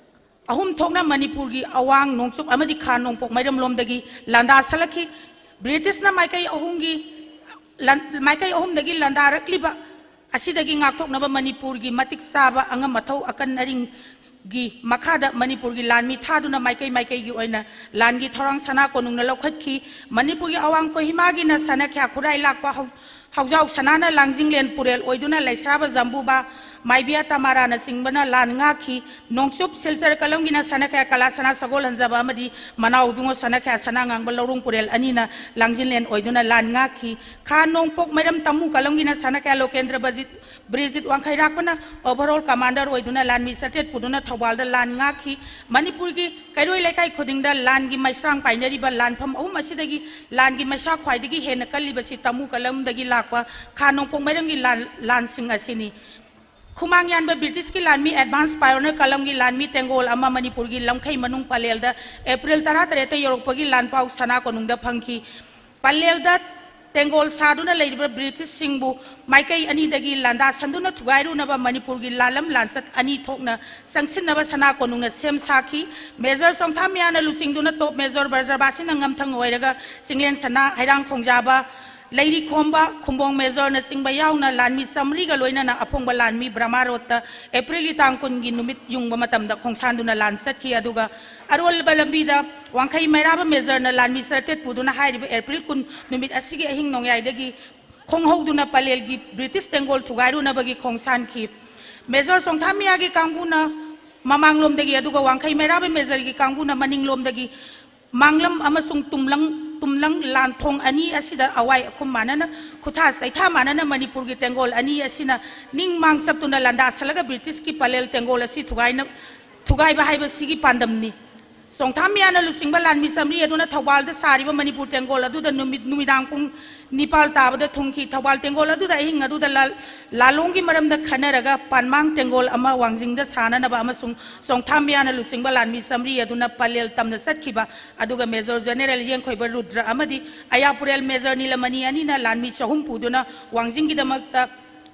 ꯑꯍꯨꯝ ꯊꯣꯛꯅ ꯃꯅꯤꯄꯨꯔꯒꯤ ꯑꯋꯥꯡ ꯅꯣꯡꯆꯨꯞ ꯑꯃꯗꯤ ꯈꯥ ꯅꯣꯡꯄꯣꯛ ꯃꯥꯏꯔꯝꯂꯣꯝꯗꯒꯤ ꯂꯥꯟꯗꯥ ꯁꯜꯂꯛꯈꯤ꯫ ꯕ꯭ꯔꯤꯇꯤꯁꯅ ꯃꯥꯏꯀꯩ ꯑꯍꯨꯝꯒꯤ ꯂꯥꯟ-, ꯃꯥꯏꯀꯩ ꯑꯍꯨꯝꯗꯒꯤ ꯂꯥꯟꯗꯥꯔꯛꯂꯤꯕ ꯑꯁꯤꯗꯒꯤ ꯉꯥꯛꯊꯣꯛꯅꯕ ꯃꯅꯤꯄꯨꯔꯒꯤ ꯃꯇꯤꯛ ꯆꯥꯕ ꯑꯉꯝ ꯑꯊꯧ ꯑꯀꯟ ꯑꯔꯤꯡꯒꯤ ꯃꯈꯥꯗ ꯃꯅꯤꯄꯨꯔꯒꯤ ꯂꯥꯟꯃꯤ ꯊꯥꯗꯨꯅ ꯃꯥꯏꯀꯩ ꯃꯥꯏꯀꯩꯒꯤ ꯑꯣꯏꯅ ꯂꯥꯟꯒꯤ ꯊꯧꯔꯥꯡ ꯁꯅꯥ ꯀꯣꯅꯨꯡꯅ ꯂꯧꯈꯠꯈꯤ꯫ ꯃꯅꯤꯄꯨꯔꯒꯤ ꯑꯋꯥꯡ ꯀꯣꯍꯤꯃꯥꯒꯤꯅ ꯁꯅꯥꯈ꯭ꯌꯥ ꯈꯨꯔꯥꯏ ꯂꯥꯛꯄ ꯍꯧ-, ꯍꯧꯖꯥꯎ ꯁꯅꯥꯅ ꯂꯥꯡꯖꯤꯡꯂꯦꯟ ꯄꯨꯔꯦꯜ ꯑꯣꯏꯗꯨꯅ ꯂꯩꯁ꯭ꯔꯥꯕ ꯖꯝꯕꯨꯕꯥ, ꯃꯥꯏꯕꯤꯌꯥ ꯇꯃꯥꯔꯥꯅꯆꯤꯡꯕꯅ ꯂꯥꯟ ꯉꯥꯛꯈꯤ꯫ ꯅꯣꯡꯆꯨꯞ ꯁꯤꯜꯆꯔ ꯀꯂꯝꯒꯤꯅ ꯁꯅꯥꯈꯌꯥ ꯀꯂꯥ ꯁꯅꯥ ꯁꯒꯣꯜꯍꯟꯖꯕ ꯑꯃꯗꯤ ꯃꯅꯥꯎ ꯏꯕꯨꯡꯉꯣ ꯁꯅꯥꯈꯌꯥ ꯁꯅꯥ ꯉꯥꯡꯕ ꯂꯧꯔꯨꯡ ꯄꯨꯔꯦꯜ ꯑꯅꯤꯅ ꯂꯥꯡꯖꯤꯟꯂꯦꯟ ꯑꯣꯏꯗꯨꯅ ꯂꯥꯟ ꯉꯥꯛꯈꯤ꯫ ꯈꯥ ꯅꯣꯡꯄꯣꯛ ꯃꯩꯔꯝ ꯇꯃꯨ ꯀꯂꯝꯒꯤꯅ ꯁꯅꯥꯈꯌꯥ ꯂꯣꯀꯦꯟꯗ꯭ꯔ ꯕꯖꯤꯠ, ꯕ꯭ꯔꯤꯖꯤꯠ ꯋꯥꯡꯈꯩꯔꯥꯛꯄꯅ overall commander ꯑꯣꯏꯗꯨꯅ ꯂꯥꯟꯃꯤ ꯆꯥꯇ꯭ꯔꯦꯠ ꯄꯨꯗꯨꯅ ꯊꯧꯕꯥꯜꯗ ꯂꯥꯟ ꯉꯥꯛꯈꯤ꯫ ꯃꯅꯤꯄꯨꯔꯒꯤ ꯀꯩꯔꯣꯏ ꯂꯩꯀꯥꯏ ꯈꯨꯗꯤꯡꯗ ꯂꯥꯟꯒꯤ ꯃꯩꯁ꯭ꯔꯥꯡ ꯄꯥꯏꯅꯔꯤꯕ ꯂꯥꯟꯐꯝ ꯑꯍꯨꯝ ꯑꯁꯤꯗꯒꯤ ꯂꯥꯟꯒꯤ ꯃꯩꯁꯥ ꯈ꯭ꯋꯥꯏꯗꯒꯤ ꯍꯦꯟꯅ ꯀꯜꯂꯤꯕꯁꯤ ꯇꯃꯨ ꯀꯂꯝꯗꯒꯤ ꯂꯥꯛꯄ ꯈꯥ ꯅꯣꯡꯄꯣꯛ ꯃꯩꯔꯝꯒꯤ ꯂꯥꯟ, ꯂꯥꯟꯁꯤꯡ ꯑꯁꯤꯅꯤ꯫ ꯈꯨꯃꯥꯡ ꯌꯥꯟꯕ ꯕ꯭ꯔꯤꯇꯤꯁꯀꯤ ꯂꯥꯟꯃꯤ advance pioneer ꯀꯂꯝꯒꯤ ꯂꯥꯟꯃꯤ ꯇꯦꯡꯒꯣꯜ ꯑꯃ ꯃꯅꯤꯄꯨꯔꯒꯤ ꯂꯝꯈꯩ ꯃꯅꯨꯡ ꯄꯂꯦꯜꯗ ꯑꯦꯄ꯭ꯔꯤꯜ ꯇꯔꯥꯇꯔꯦꯠꯇ ꯌꯧꯔꯛꯄꯒꯤ ꯂꯥꯟꯄꯥꯎ ꯁꯅꯥ ꯀꯣꯅꯨꯡꯗ ꯐꯪꯈꯤ꯫ ꯄꯂꯦꯜꯗ ꯇꯦꯡꯒꯣꯜ ꯁꯥꯗꯨꯅ ꯂꯩꯔꯤꯕ ꯕ꯭ꯔꯤꯇꯤꯁꯁꯤꯡꯕꯨ ꯃꯥꯏꯀꯩ ꯑꯅꯤꯗꯒꯤ ꯂꯥꯟꯗꯥꯁꯟꯗꯨꯅ ꯊꯨꯒꯥꯏꯔꯨꯅꯕ ꯃꯅꯤꯄꯨꯔꯒꯤ ꯂꯥꯜꯂꯝ ꯂꯥꯟꯆꯠ ꯑꯅꯤ ꯊꯣꯛꯅ ꯆꯪꯁꯤꯟꯅꯕ ꯁꯅꯥ ꯀꯣꯅꯨꯡꯅ ꯁꯦꯝ ꯁꯥꯈꯤ꯫ ꯃꯦꯖꯔ ꯆꯣꯡꯊꯥꯝ ꯃꯌꯥꯅ ꯂꯨꯆꯤꯡꯗꯨꯅ ꯇꯣꯞ ꯃꯦꯖꯔ ꯕ꯭ꯔꯖꯕꯥꯁꯤꯅ ꯉꯝꯊꯪ ꯑꯣꯏꯔꯒ ꯆꯤꯡꯂꯦꯟ ꯁꯅꯥ, ꯍꯩꯔꯥꯡ ꯈꯣꯡꯖꯥꯕ, ꯂꯩꯔꯤꯈꯣꯝꯕ, ꯈꯨꯝꯕꯣꯡ ꯃꯦꯖꯔꯅꯆꯤꯡꯕ ꯌꯥꯎꯅ ꯂꯥꯟꯃꯤ ꯆꯥꯃꯔꯤꯒ ꯂꯣꯏꯅꯅ ꯑꯐꯣꯡꯕ ꯂꯥꯟꯃꯤ ꯕ꯭ꯔꯍꯃꯥ ꯔꯣꯗꯇ ꯑꯦꯄ꯭ꯔꯤꯜꯒꯤ ꯇꯥꯡ ꯀꯨꯟꯒꯤ ꯅꯨꯃꯤꯠ ꯌꯨꯡꯕ ꯃꯇꯝꯗ ꯈꯣꯡꯁꯥꯟꯗꯨꯅ ꯂꯥꯟ ꯆꯠꯈꯤ꯫ ꯑꯗꯨꯒ ꯑꯔꯣꯜꯕ ꯂꯝꯕꯤꯗ ꯋꯥꯡꯈꯩ ꯃꯩꯔꯥꯕ ꯃꯦꯖꯔꯅ ꯂꯥꯟꯃꯤ ꯆꯥꯇ꯭ꯔꯦꯠ ꯄꯨꯗꯨꯅ ꯍꯥꯏꯔꯤꯕ ꯑꯦꯄ꯭ꯔꯤꯜ ꯀꯨꯟ ꯅꯨꯃꯤꯠ ꯑꯁꯤꯒꯤ ꯑꯍꯤꯡ ꯅꯣꯡꯌꯥꯏꯗꯒꯤ ꯈꯣꯡꯍꯧꯗꯨꯅ ꯄꯂꯦꯜꯒꯤ ꯕ꯭ꯔꯤꯇꯤꯁ ꯇꯦꯡꯒꯣꯜ ꯊꯨꯒꯥꯏꯔꯨꯅꯕꯒꯤ ꯈꯣꯡꯁꯥꯟꯈꯤ꯫ ꯃꯦꯖꯔ ꯆꯣꯡꯊꯥꯝ ꯃꯤꯌꯥꯒꯤ ꯀꯥꯡꯕꯨꯅ ꯃꯃꯥꯡꯂꯣꯝꯗꯒꯤ, ꯑꯗꯨꯒ ꯋꯥꯡꯈꯩ ꯃꯩꯔꯥꯕ ꯃꯦꯖꯔꯒꯤ ꯀꯥꯡꯕꯨꯅ ꯃꯅꯤꯡꯂꯣꯝꯗꯒꯤ ꯃꯥꯡꯂꯝ ꯑꯃꯁꯨꯡ ꯇꯨꯝꯂꯪ, ꯇꯨꯝꯂꯪ ꯂꯥꯟꯊꯣꯡ ꯑꯅꯤ ꯑꯁꯤꯗ ꯑꯋꯥꯏ ꯑꯈꯨꯝ ꯃꯥꯟꯅꯅ, ꯈꯨꯊꯥ ꯆꯩꯊꯥ ꯃꯥꯟꯅꯅ ꯃꯅꯤꯄꯨꯔꯒꯤ ꯇꯦꯡꯒꯣꯜ ꯑꯅꯤ ꯑꯁꯤꯅ ꯅꯤꯡ ꯃꯥꯡ ꯆꯞꯇꯨꯅ ꯂꯥꯟꯗꯥꯁꯜꯂꯒ ꯕ꯭ꯔꯤꯇꯤꯁꯀꯤ ꯄꯂꯦꯜ ꯇꯦꯡꯒꯣꯜ ꯑꯁꯤ ꯊꯨꯒꯥꯏꯅ-, ꯊꯨꯒꯥꯏꯕ ꯍꯥꯏꯕꯁꯤꯒꯤ ꯄꯥꯟꯗꯝꯅꯤ꯫ ꯆꯣꯡꯊꯥꯝ ꯃꯤꯌꯥꯅ ꯂꯨꯆꯤꯡꯕ ꯂꯥꯟꯃꯤ ꯆꯥꯃꯔꯤ ꯑꯗꯨꯅ ꯊꯧꯕꯥꯜꯗ ꯁꯥꯔꯤꯕ ꯃꯅꯤꯄꯨꯔ ꯇꯦꯡꯒꯣꯜ ꯑꯗꯨꯗ ꯅꯨꯃꯤꯠ, ꯅꯨꯃꯤꯗꯥꯡ ꯄꯨꯡ ꯅꯤꯄꯥꯜ ꯇꯥꯕꯗ ꯊꯨꯡꯈꯤ꯫ ꯊꯧꯕꯥꯜ ꯇꯦꯡꯒꯣꯜ ꯑꯗꯨꯗ ꯑꯍꯤꯡ ꯑꯗꯨꯗ ꯂꯥꯜ-, ꯂꯥꯂꯣꯡꯒꯤ ꯃꯔꯝꯗ ꯈꯟꯅꯔꯒ ꯄꯥꯟꯃꯥꯡ ꯇꯦꯡꯒꯣꯜ ꯑꯃ ꯋꯥꯡꯖꯤꯡꯗ ꯁꯥꯅꯅꯕ ꯑꯃꯁꯨꯡ ꯆꯣꯡꯊꯥꯝ ꯃꯤꯌꯥꯅ ꯂꯨꯆꯤꯡꯕ ꯂꯥꯟꯃꯤ ꯆꯥꯃꯔꯤ ꯑꯗꯨꯅ ꯄꯂꯦꯜ ꯇꯝꯅ ꯆꯠꯈꯤꯕ꯫ ꯑꯗꯨꯒ ꯃꯦꯖꯔ ꯖꯦꯅꯦꯔꯦꯜ ꯌꯦꯡꯈꯣꯏꯕ ꯔꯨꯗ꯭ꯔ ꯑꯃꯗꯤ ꯑꯌꯥꯄꯨꯔꯦꯜ ꯃꯦꯖꯔ ꯅꯤꯂꯃꯅꯤ ꯑꯅꯤꯅ ꯂꯥꯟꯃꯤ ꯆꯍꯨꯝ ꯄꯨꯗꯨꯅ ꯋꯥꯡꯖꯤꯡꯒꯤꯗꯃꯛꯇ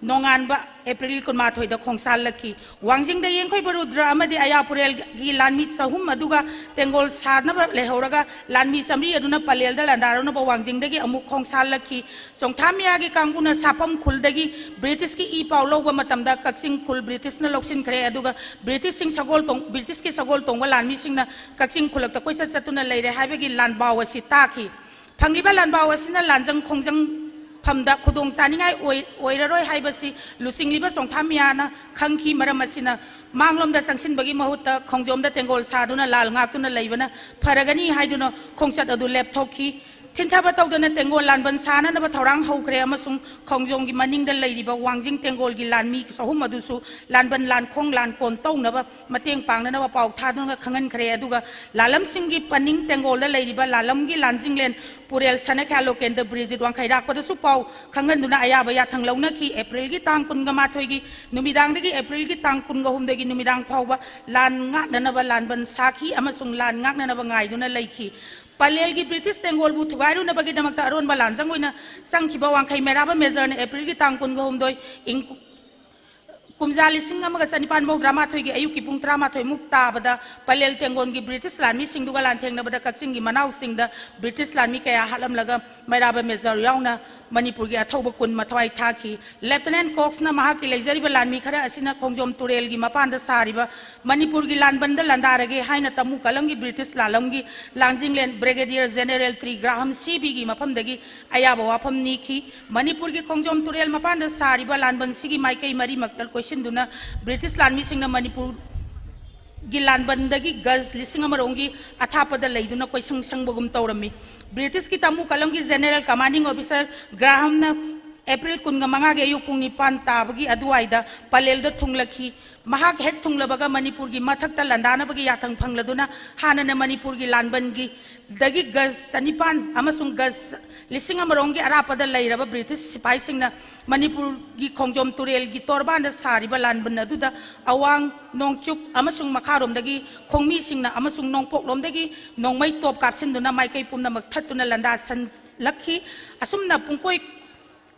ꯅꯣꯡꯉꯥꯟꯕ ꯑꯦꯄ꯭ꯔꯤꯜ ꯀꯨꯟꯃꯥꯊꯣꯏꯗ ꯈꯣꯡꯁꯥꯜꯂꯛꯈꯤ꯫ ꯋꯥꯡꯖꯤꯡꯗ ꯌꯦꯡꯈꯣꯏꯕ ꯔꯨꯗ꯭ꯔ ꯑꯃꯗꯤ ꯑꯌꯥꯄꯨꯔꯦꯜꯒꯤ ꯂꯥꯟꯃꯤ ꯆꯍꯨꯝ ꯑꯗꯨꯒ ꯇꯦꯡꯒꯣꯜ ꯁꯥꯅꯕ ꯂꯩꯍꯧꯔꯒ ꯂꯥꯟꯃꯤ ꯆꯥꯃꯔꯤ ꯑꯗꯨꯅ ꯄꯂꯦꯜꯗ ꯂꯥꯟꯗꯥꯔꯨꯅꯕ ꯋꯥꯡꯖꯤꯡꯗꯒꯤ ꯑꯃꯨꯛ ꯈꯣꯡꯁꯥꯜꯂꯛꯈꯤ꯫ ꯆꯣꯡꯊꯥꯝ ꯃꯤꯌꯥꯒꯤ ꯀꯥꯡꯕꯨꯅ ꯁꯥꯐꯝ ꯈꯨꯜꯗꯒꯤ ꯕ꯭ꯔꯤꯇꯤꯁꯀꯤ ꯏ ꯄꯥꯎ ꯂꯧꯕ ꯃꯇꯝꯗ ꯀꯛꯆꯤꯡ ꯈꯨꯜ ꯕ꯭ꯔꯤꯇꯤꯁꯅ ꯂꯧꯁꯤꯟꯈ꯭ꯔꯦ꯫ ꯑꯗꯨꯒ ꯕ꯭ꯔꯤꯇꯤꯁꯁꯤꯡ ꯁꯒꯣꯜ ꯇꯣꯡ-, ꯕ꯭ꯔꯤꯇꯤꯁꯀꯤ ꯁꯒꯣꯜ ꯇꯣꯡꯕ ꯂꯥꯟꯃꯤꯁꯤꯡꯅ ꯀꯛꯆꯤꯡ ꯈꯨꯜꯂꯛꯇ ꯀꯣꯏꯆꯠ ꯆꯠꯇꯨꯅ ꯂꯩꯔꯦ ꯍꯥꯏꯕꯒꯤ ꯂꯥꯟꯕꯥꯎ ꯑꯁꯤ ꯇꯥꯈꯤ꯫ ꯐꯪꯂꯤꯕ ꯂꯥꯟꯕꯥꯎ ꯑꯁꯤꯅ ꯂꯥꯟꯖꯪ ꯈꯣꯡꯖꯪ ꯐꯝꯗ ꯈꯨꯗꯣꯡ ꯆꯥꯅꯤꯡꯉꯥꯏ ꯑꯣꯏ-, ꯑꯣꯏꯔꯔꯣꯏ ꯍꯥꯏꯕꯁꯤ ꯂꯨꯆꯤꯡꯂꯤꯕ ꯆꯣꯡꯊꯥꯝ ꯃꯤꯌꯥꯅ ꯈꯪꯈꯤ꯫ ꯃꯔꯝ ꯑꯁꯤꯅ ꯃꯥꯡꯂꯣꯝꯗ ꯆꯪꯁꯤꯟꯕꯒꯤ ꯃꯍꯨꯠꯇ ꯈꯣꯡꯖꯣꯝꯗ ꯇꯦꯡꯒꯣꯜ ꯁꯥꯗꯨꯅ ꯂꯥꯜ ꯉꯥꯛꯇꯨꯅ ꯂꯩꯕꯅ ꯐꯔꯒꯅꯤ ꯍꯥꯏꯗꯨꯅ ꯈꯣꯡꯆꯠ ꯑꯗꯨ ꯂꯦꯞꯊꯣꯛꯈꯤ꯫ ꯊꯤꯟꯊꯕ ꯇꯧꯗꯅ ꯇꯦꯡꯒꯣꯜ ꯂꯥꯟꯕꯟ ꯁꯥꯅꯅꯕ ꯊꯧꯔꯥꯡ ꯍꯧꯈ꯭ꯔꯦ ꯑꯃꯁꯨꯡ ꯈꯣꯡꯖꯣꯝꯒꯤ ꯃꯅꯤꯡꯗ ꯂꯩꯔꯤꯕ ꯋꯥꯡꯖꯤꯡ ꯇꯦꯡꯒꯣꯜꯒꯤ ꯂꯥꯟꯃꯤ ꯆꯍꯨꯝ ꯑꯗꯨꯁꯨ ꯂꯥꯟꯕꯟ ꯂꯥꯟꯈꯣꯡ ꯂꯥꯟꯀꯣꯟ ꯇꯧꯅꯕ ꯃꯇꯦꯡ ꯄꯥꯡꯅꯅꯕ ꯄꯥꯎ ꯊꯥꯗꯨꯅ ꯈꯪꯍꯟꯈ꯭ꯔꯦ꯫ ꯑꯗꯨꯒ ꯂꯥꯂꯝꯁꯤꯡꯒꯤ ꯄꯅꯤꯡ ꯇꯦꯡꯒꯣꯜꯗ ꯂꯩꯔꯤꯕ ꯂꯥꯂꯝꯒꯤ ꯂꯥꯟꯖꯤꯡꯂꯦꯟ ꯄꯨꯔꯦꯜ ꯁꯅꯈ꯭ꯌꯥ ꯂꯣꯀꯦꯟꯗ꯭ꯔ ꯕ꯭ꯔꯤꯖꯤꯠ ꯋꯥꯡꯈꯩꯔꯥꯛꯄꯗꯁꯨ ꯄꯥꯎ ꯈꯪꯍꯟꯗꯨꯅ ꯑꯌꯥꯕ ꯌꯥꯊꯪ ꯂꯧꯅꯈꯤ꯫ ꯑꯦꯄ꯭ꯔꯤꯜꯒꯤ ꯇꯥꯡ ꯀꯨꯟꯒ ꯃꯥꯊꯣꯏꯒꯤ ꯅꯨꯃꯤꯗꯥꯡꯗꯒꯤ ꯑꯦꯄ꯭ꯔꯤꯜꯒꯤ ꯇꯥꯡ ꯀꯨꯟꯒ ꯍꯨꯝꯗꯣꯏꯒꯤ ꯅꯨꯃꯤꯗꯥꯡ ꯐꯥꯎꯕ ꯂꯥꯟ ꯉꯥꯛꯅꯅꯕ ꯂꯥꯟꯕꯟ ꯁꯥꯈꯤ ꯑꯃꯁꯨꯡ ꯂꯥꯟ ꯉꯥꯛꯅꯅꯕ ꯉꯥꯏꯗꯨꯅ ꯂꯩꯈꯤ꯫ ꯄꯂꯦꯜꯒꯤ ꯕ꯭ꯔꯤꯇꯤꯁ ꯇꯦꯡꯒꯣꯜꯕꯨ ꯊꯨꯒꯥꯏꯔꯨꯅꯕꯒꯤꯗꯃꯛꯇ ꯑꯔꯣꯟꯕ ꯂꯥꯟꯖꯪ ꯑꯣꯏꯅ ꯆꯪꯈꯤꯕ ꯋꯥꯡꯈꯩ ꯃꯩꯔꯥꯕ ꯃꯦꯖꯔꯅ ꯑꯦꯄ꯭ꯔꯤꯜꯒꯤ ꯇꯥꯡ ꯀꯨꯟꯒ ꯍꯨꯝꯗꯣꯏ, ꯏꯪ ꯀꯨꯝꯖꯥ ꯂꯤꯁꯤꯡ ꯑꯃꯒ ꯆꯅꯤꯄꯥꯟ ꯃꯧꯗ꯭ꯔꯥ ꯃꯥꯊꯣꯏꯒꯤ ꯑꯌꯨꯛꯀꯤ ꯄꯨꯡ ꯇꯔꯥꯃꯥꯊꯣꯏ ꯃꯨꯛ ꯇꯥꯕꯗ ꯄꯂꯦꯜ ꯇꯦꯡꯒꯣꯟꯒꯤ ꯕ꯭ꯔꯤꯇꯤꯁ ꯂꯥꯟꯃꯤꯁꯤꯡꯗꯨꯒ ꯂꯥꯟꯊꯦꯡꯅꯕꯗ ꯀꯛꯆꯤꯡꯒꯤ ꯃꯅꯥꯎꯁꯤꯡꯗ ꯕ꯭ꯔꯤꯇꯤꯁ ꯂꯥꯟꯃꯤ ꯀꯌꯥ ꯍꯥꯠꯂꯝꯂꯒ ꯃꯩꯔꯥꯕ ꯃꯦꯖꯔ ꯌꯥꯎꯅ ꯃꯅꯤꯄꯨꯔꯒꯤ ꯑꯊꯧꯕ ꯀꯨꯟ ꯃꯊ꯭ꯋꯥꯏ ꯊꯥꯈꯤ꯫ ꯂꯦꯐꯇꯤꯅꯦꯟ ꯀꯣꯛꯁꯅ ꯃꯍꯥꯛꯀꯤ ꯂꯩꯖꯔꯤꯕ ꯂꯥꯟꯃꯤ ꯈꯔ ꯑꯁꯤꯅ ꯈꯣꯡꯖꯣꯝ ꯇꯨꯔꯦꯜꯒꯤ ꯃꯄꯥꯟꯗ ꯁꯥꯔꯤꯕ ꯃꯅꯤꯄꯨꯔꯒꯤ ꯂꯥꯟꯕꯟꯗ ꯂꯥꯟꯗꯥꯔꯒꯦ ꯍꯥꯏꯅ ꯇꯃꯨ ꯀꯂꯝꯒꯤ ꯕ꯭ꯔꯤꯇꯤꯁ ꯂꯥꯂꯝꯒꯤ ꯂꯥꯡꯖꯤꯡꯂꯦꯟ ꯕ꯭ꯔꯤꯒꯦꯗꯤꯌꯔ ꯖꯦꯅꯦꯔꯦꯜ ꯇ꯭ꯔꯤ ꯒ꯭ꯔꯥꯍꯝ ꯁꯤ ꯕꯤꯒꯤ ꯃꯐꯝꯗꯒꯤ ꯑꯌꯥꯕ ꯋꯥꯐꯝ ꯅꯤꯈꯤ꯫ ꯃꯅꯤꯄꯨꯔꯒꯤ ꯈꯣꯡꯖꯣꯝ ꯇꯨꯔꯦꯜ ꯃꯄꯥꯟꯗ ꯁꯥꯔꯤꯕ ꯂꯥꯟꯕꯟꯁꯤꯒꯤ ꯃꯥꯏꯀꯩ ꯃꯔꯤꯃꯛꯇ ꯀꯣꯏꯁꯤꯟꯗꯨꯅ ꯕ꯭ꯔꯤꯇꯤꯁ ꯂꯥꯟꯃꯤꯁꯤꯡꯅ ꯃꯅꯤꯄꯨꯔꯒꯤ ꯂꯥꯟꯕꯟꯗꯒꯤ ꯒꯖ ꯂꯤꯁꯤꯡ ꯑꯃ ꯔꯣꯝꯒꯤ ꯑꯊꯥꯞꯄꯗ ꯂꯩꯗꯨꯅ ꯀꯣꯏꯁꯪ ꯁꯪꯕꯒꯨꯝ ꯇꯧꯔꯝꯃꯤ꯫ ꯕ꯭ꯔꯤꯇꯤꯁꯀꯤ ꯇꯃꯨ ꯀꯂꯝꯒꯤ ꯖꯦꯅꯦꯔꯦꯜ ꯀꯃꯥꯟꯗꯤꯡ ꯑꯣꯐꯤꯁꯔ ꯒ꯭ꯔꯥꯍꯝꯅ ꯑꯦꯄ꯭ꯔꯤꯜ ꯀꯨꯟꯒ ꯃꯉꯥꯒꯤ ꯑꯌꯨꯛ ꯄꯨꯡ ꯅꯤꯄꯥꯟ ꯇꯥꯕꯒꯤ ꯑꯗꯨꯋꯥꯏꯗ ꯄꯂꯦꯜꯗ ꯊꯨꯡꯂꯛꯈꯤ꯫ ꯃꯍꯥꯛ ꯍꯦꯛ ꯊꯨꯡꯂꯕꯒ ꯃꯅꯤꯄꯨꯔꯒꯤ ꯃꯊꯛꯇ ꯂꯥꯟꯗꯥꯅꯕꯒꯤ ꯌꯥꯊꯪ ꯐꯪꯂꯗꯨꯅ ꯍꯥꯟꯅꯅ ꯃꯅꯤꯄꯨꯔꯒꯤ ꯂꯥꯟꯕꯟꯒꯤ ꯗꯒꯤ ꯒꯖ ꯆꯅꯤꯄꯥꯟ ꯑꯃꯁꯨꯡ ꯒꯖ ꯂꯤꯁꯤꯡ ꯑꯃꯔꯣꯝꯒꯤ ꯑꯔꯥꯞꯄꯗ ꯂꯩꯔꯕ ꯕ꯭ꯔꯤꯇꯤꯁ ꯁꯤꯐꯥꯏꯁꯤꯡꯅ ꯃꯅꯤꯄꯨꯔꯒꯤ ꯈꯣꯡꯖꯣꯝ ꯇꯨꯔꯦꯜꯒꯤ ꯇꯣꯔꯕꯥꯟꯗ ꯁꯥꯔꯤꯕ ꯂꯥꯟꯕꯟ ꯑꯗꯨꯗ ꯑꯋꯥꯡ ꯅꯣꯡꯆꯨꯞ ꯑꯃꯁꯨꯡ ꯃꯈꯥꯔꯣꯝꯗꯒꯤ ꯈꯣꯡꯃꯤꯁꯤꯡꯅ ꯑꯃꯁꯨꯡ ꯅꯣꯡꯄꯣꯛꯂꯣꯝꯗꯒꯤ ꯅꯣꯡꯃꯩ ꯇꯣꯞ ꯀꯥꯞꯁꯤꯟꯗꯨꯅ ꯃꯥꯏꯀꯩ ꯄꯨꯝꯅꯃꯛ ꯊꯠꯇꯨꯅ ꯂꯥꯟꯗꯥꯁꯟꯂꯛꯈꯤ꯫ ꯑꯁꯨꯝꯅ ꯄꯨꯡꯀꯣꯏ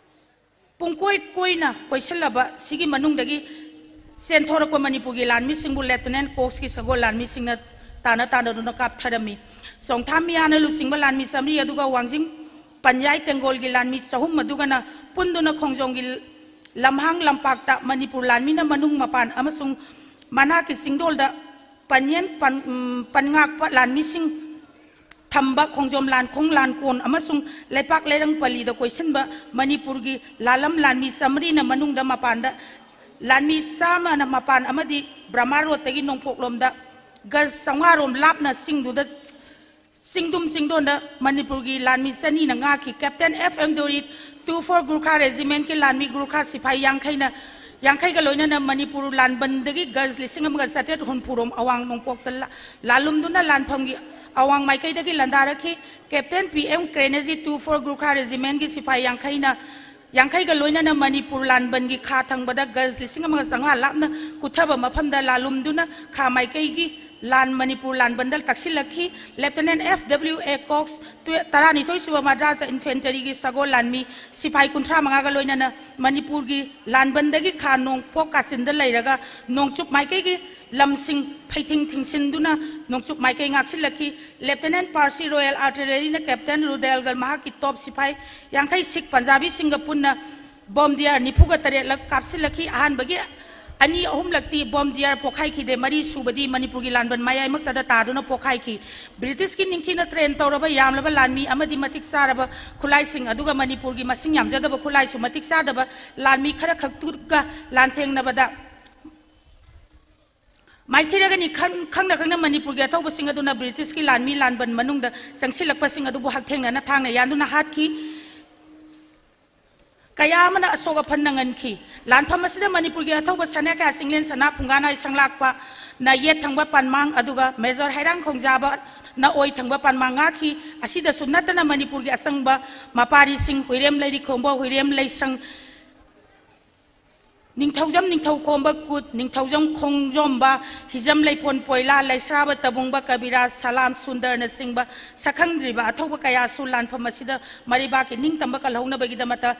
ꯄꯨꯡꯀꯣꯏ ꯀꯣꯏꯅ ꯀꯣꯏꯁꯤꯜꯂꯕ ꯁꯤꯒꯤ ꯃꯅꯨꯡꯗꯒꯤ ꯆꯦꯟꯊꯣꯔꯛꯄ ꯃꯅꯤꯄꯨꯔꯒꯤ ꯂꯥꯟꯃꯤꯁꯤꯡꯕꯨ ꯂꯦꯐꯇꯤꯅꯦꯟ ꯀꯣꯛꯁꯀꯤ ꯁꯒꯣꯜ ꯂꯥꯟꯃꯤꯁꯤꯡꯅ ꯇꯥꯟꯅ ꯇꯥꯟꯅꯗꯨꯅ ꯀꯥꯞꯊꯔꯝꯃꯤ꯫ ꯆꯣꯡꯊꯥꯝ ꯃꯤꯌꯥꯅ ꯂꯨꯆꯤꯡꯕ ꯂꯥꯟꯃꯤ ꯆꯥꯃꯔꯤ ꯑꯗꯨꯒ ꯋꯥꯡꯖꯤꯡ ꯄꯟꯌꯥꯏ ꯇꯦꯡꯒꯣꯜꯒꯤ ꯂꯥꯟꯃꯤ ꯆꯍꯨꯝ ꯑꯗꯨꯒꯅ ꯄꯨꯟꯗꯨꯅ ꯈꯣꯡꯖꯣꯝꯒꯤ ꯂꯝꯍꯥꯡ ꯂꯝꯄꯥꯛꯇ ꯃꯅꯤꯄꯨꯔ ꯂꯥꯟꯃꯤꯅ ꯃꯅꯨꯡ ꯃꯄꯥꯟ ꯑꯃꯁꯨꯡ ꯃꯅꯥꯛꯀꯤ ꯆꯤꯡꯗꯣꯜꯗ ꯄꯟꯌꯦꯟ ꯄꯟ-, ꯎꯝ, ꯄꯟꯉꯥꯛꯄ ꯂꯥꯟꯃꯤꯁꯤꯡ ꯊꯝꯕ ꯈꯣꯡꯖꯣꯝ ꯂꯥꯟꯈꯣꯡ ꯂꯥꯟꯀꯣꯟ ꯑꯃꯁꯨꯡ ꯂꯩꯄꯥꯛ ꯂꯩꯔꯪ ꯄꯜꯂꯤꯗ ꯀꯣꯏꯁꯤꯟꯕ ꯃꯅꯤꯄꯨꯔꯒꯤ ꯂꯥꯂꯝ ꯂꯥꯟꯃꯤ ꯆꯥꯃꯔꯤꯅ ꯃꯅꯨꯡꯗ ꯃꯄꯥꯟꯗ ꯂꯥꯟꯃꯤ ꯆꯥꯝꯃꯅ ꯃꯄꯥꯟ ꯑꯃꯗꯤ ꯕ꯭ꯔꯍꯃ ꯔꯣꯗꯇꯒꯤ ꯅꯣꯡꯄꯣꯛꯂꯣꯝꯗ ꯒꯖ ꯆꯥꯝꯃꯉꯥ ꯔꯣꯝ ꯂꯥꯞꯅ ꯆꯤꯡꯗꯨꯗ ꯆꯤꯡꯗꯨꯝ ꯆꯤꯡꯗꯣꯟꯗ ꯃꯅꯤꯄꯨꯔꯒꯤ ꯂꯥꯟꯃꯤ ꯆꯅꯤꯅ ꯉꯥꯛꯈꯤ꯫ ꯀꯦꯞꯇꯦꯟ ꯑꯦꯐ ꯑꯦꯝ ꯗꯣꯔꯤꯠ ꯇꯨ ꯐꯣꯔ ꯒꯨꯔꯈꯥ ꯔꯦꯖꯤꯃꯦꯟꯠꯀꯤ ꯂꯥꯟꯃꯤ ꯒꯨꯔꯈꯥ ꯁꯤꯐꯥꯏ ꯌꯥꯡꯈꯩꯅ, ꯌꯥꯡꯈꯩꯒ ꯂꯣꯏꯅꯅ ꯃꯅꯤꯄꯨꯔ ꯂꯥꯟꯕꯟꯗꯒꯤ ꯒꯖ ꯂꯤꯁꯤꯡ ꯑꯃꯒ ꯆꯥꯇ꯭ꯔꯦꯠ ꯍꯨꯝꯐꯨ ꯔꯣꯝ ꯑꯋꯥꯡ ꯅꯣꯡꯄꯣꯛꯇ ꯂꯥ-, ꯂꯥꯜꯂꯨꯝꯗꯨꯅ ꯂꯥꯟꯐꯝꯒꯤ ꯑꯋꯥꯡ ꯃꯥꯏꯀꯩꯗꯒꯤ ꯂꯥꯟꯗꯥꯔꯛꯈꯤ꯫ ꯀꯦꯞꯇꯦꯟ ꯄꯤ ꯑꯦꯝ ꯀ꯭ꯔꯦꯅꯦꯖꯤ ꯇꯨ ꯐꯣꯔ ꯒꯨꯔꯈꯥ ꯔꯦꯖꯤꯃꯦꯟꯠꯀꯤ ꯁꯤꯐꯥꯏ ꯌꯥꯡꯈꯩꯅ, ꯌꯥꯡꯈꯩꯒ ꯂꯣꯏꯅꯅ ꯃꯅꯤꯄꯨꯔ ꯂꯥꯟꯕꯟꯒꯤ ꯈꯥ ꯊꯪꯕꯗ ꯒꯖ ꯂꯤꯁꯤꯡ ꯑꯃꯒ ꯆꯥꯝꯃꯉꯥ ꯂꯥꯞꯅ ꯀꯨꯠꯊꯕ ꯃꯐꯝꯗ ꯂꯥꯜꯂꯨꯝꯗꯨꯅ ꯈꯥ ꯃꯥꯏꯀꯩꯒꯤ ꯂꯥꯟ ꯃꯅꯤꯄꯨꯔ ꯂꯥꯟꯕꯟꯗ ꯇꯛꯁꯤꯜꯂꯛꯈꯤ꯫ ꯂꯦꯐꯇꯤꯅꯦꯟ ꯑꯦꯐ ꯗꯕ꯭ꯂꯤꯎ ꯑꯦ ꯀꯣꯛꯁ ꯇꯔꯥꯅꯤꯊꯣꯏ ꯁꯨꯕ ꯃꯗ꯭ꯔꯥꯁ ꯏꯟꯐꯦꯟꯇꯔꯤꯒꯤ ꯁꯒꯣꯜ ꯂꯥꯟꯃꯤ ꯁꯤꯐꯥꯏ ꯀꯨꯟꯊ꯭ꯔꯥ ꯃꯉꯥꯒ ꯂꯣꯏꯅꯅ ꯃꯅꯤꯄꯨꯔꯒꯤ ꯂꯥꯟꯕꯟꯗꯒꯤ ꯈꯥ ꯅꯣꯡꯄꯣꯛ ꯀꯥꯆꯤꯟꯗ ꯂꯩꯔꯒ ꯅꯣꯡꯆꯨꯞ ꯃꯥꯏꯀꯩꯒꯤ ꯂꯝꯁꯤꯡ ꯐꯩꯊꯤꯡ ꯊꯤꯡꯁꯤꯟꯗꯨꯅ ꯅꯣꯡꯆꯨꯞ ꯃꯥꯏꯀꯩ ꯉꯥꯛꯁꯤꯜꯂꯛꯈꯤ꯫ ꯂꯦꯐꯇꯤꯅꯦꯟ ꯄꯥꯔꯁꯤ ꯔꯣꯌꯦꯜ ꯑꯥꯔꯇꯤꯂꯔꯤꯅ ꯀꯦꯞꯇꯦꯟ ꯔꯨꯗꯦꯜꯒ ꯃꯍꯥꯛꯀꯤ ꯇꯣꯞ ꯁꯤꯐꯥꯏ ꯌꯥꯡꯈꯩ ꯁꯤꯈ ꯄꯟꯖꯥꯕꯤꯁꯤꯡꯒ ꯄꯨꯟꯅ ꯕꯣꯝ ꯗꯤꯌꯥꯔ ꯅꯤꯐꯨꯒ ꯇꯔꯦꯠꯂꯛ ꯀꯥꯞꯁꯤꯜꯂꯛꯈꯤ꯫ ꯑꯍꯥꯟꯕꯒꯤ ꯑꯅꯤ ꯑꯍꯨꯝꯂꯛꯇꯤ ꯕꯣꯝ ꯗꯤꯌꯥꯔ ꯄꯣꯈꯥꯏꯈꯤꯗꯦ꯫ ꯃꯔꯤ ꯁꯨꯕꯗꯤ ꯃꯅꯤꯄꯨꯔꯒꯤ ꯂꯥꯟꯕꯟ ꯃꯌꯥꯏꯃꯛꯇꯗ ꯇꯥꯗꯨꯅ ꯄꯣꯈꯥꯏꯈꯤ꯫ ꯕ꯭ꯔꯤꯇꯤꯁꯀꯤ ꯅꯤꯡꯊꯤꯅ ꯇ꯭ꯔꯦꯟ ꯇꯧꯔꯕ ꯌꯥꯝꯂꯕ ꯂꯥꯟꯃꯤ ꯑꯃꯗꯤ ꯃꯇꯤꯛ ꯆꯥꯔꯕ ꯈꯨꯠꯂꯥꯏꯁꯤꯡ, ꯑꯗꯨꯒ ꯃꯅꯤꯄꯨꯔꯒꯤ ꯃꯁꯤꯡ ꯌꯥꯝꯖꯗꯕ ꯈꯨꯠꯂꯥꯏꯁꯨ ꯃꯇꯤꯛ ꯆꯥꯗꯕ ꯂꯥꯟꯃꯤ ꯈꯔ ꯈꯛꯇꯨꯒ ꯂꯥꯟꯊꯦꯡꯅꯕꯗ ꯃꯥꯏꯊꯤꯔꯒꯅꯤ꯫ ꯈꯪ-, ꯈꯪꯅ ꯈꯪꯅ ꯃꯅꯤꯄꯨꯔꯒꯤ ꯑꯊꯧꯕꯁꯤꯡ ꯑꯗꯨꯅ ꯕ꯭ꯔꯤꯇꯤꯁꯀꯤ ꯂꯥꯟꯃꯤ ꯂꯥꯟꯕꯟ ꯃꯅꯨꯡꯗ ꯆꯪꯁꯤꯜꯂꯛꯄꯁꯤꯡ ꯑꯗꯨꯕꯨ ꯍꯛꯊꯦꯡꯅꯅ ꯊꯥꯡꯅ ꯌꯥꯟꯗꯨꯅ ꯍꯥꯠꯈꯤ꯫ ꯀꯌꯥ ꯑꯃꯅ ꯑꯁꯣꯛ ꯑꯄꯟ ꯅꯪꯍꯟꯈꯤ꯫ ꯂꯥꯟꯐꯝ ꯑꯁꯤꯗ ꯃꯅꯤꯄꯨꯔꯒꯤ ꯑꯊꯧꯕ ꯁꯅꯥ ꯀꯌꯥ ꯆꯤꯡꯂꯦꯟ ꯁꯅꯥ ꯐꯨꯡꯒꯥ ꯅꯥꯏ ꯁꯪꯂꯥꯛꯄꯅ ꯌꯦꯠ ꯊꯪꯕ ꯄꯥꯟꯃꯥꯡ, ꯑꯗꯨꯒ ꯃꯦꯖꯔ ꯍꯩꯔꯥꯡ ꯈꯣꯡꯖꯥꯕꯅ ꯑꯣꯏ ꯊꯪꯕ ꯄꯥꯟꯃꯥꯡ ꯉꯥꯛꯈꯤ꯫ ꯑꯁꯤꯗꯁꯨ ꯅꯠꯇꯅ ꯃꯅꯤꯄꯨꯔꯒꯤ ꯑꯆꯪꯕ ꯃꯄꯥꯔꯤꯁꯤꯡ ꯍꯨꯏꯔꯦꯝ ꯂꯩꯔꯤꯈꯣꯡꯕ, ꯍꯨꯏꯔꯦꯝ ꯂꯩꯁꯪ, ꯅꯤꯡꯊꯧꯖꯝ ꯅꯤꯡꯊꯧꯈꯣꯝꯕ ꯀꯨꯠ, ꯅꯤꯡꯊꯧꯖꯝ ꯈꯣꯡꯖꯣꯝꯕ, ꯍꯤꯖꯝ ꯂꯩꯐꯣꯟ ꯄꯣꯏꯂꯥ, ꯂꯩꯁ꯭ꯔꯥꯕ ꯇꯕꯨꯡꯕ, ꯀꯕꯤꯔꯥꯖ ꯁꯂꯥꯝ ꯁꯨꯟꯗꯔꯅꯆꯤꯡꯕ ꯁꯛꯈꯪꯗ꯭ꯔꯤꯕ ꯑꯊꯧꯕ ꯀꯌꯥꯁꯨ ꯂꯥꯟꯐꯝ ꯑꯁꯤꯗ ꯃꯔꯩꯕꯥꯛꯀꯤ ꯅꯤꯡꯇꯝꯕ ꯀꯜꯍꯧꯅꯕꯒꯤꯗꯃꯛꯇ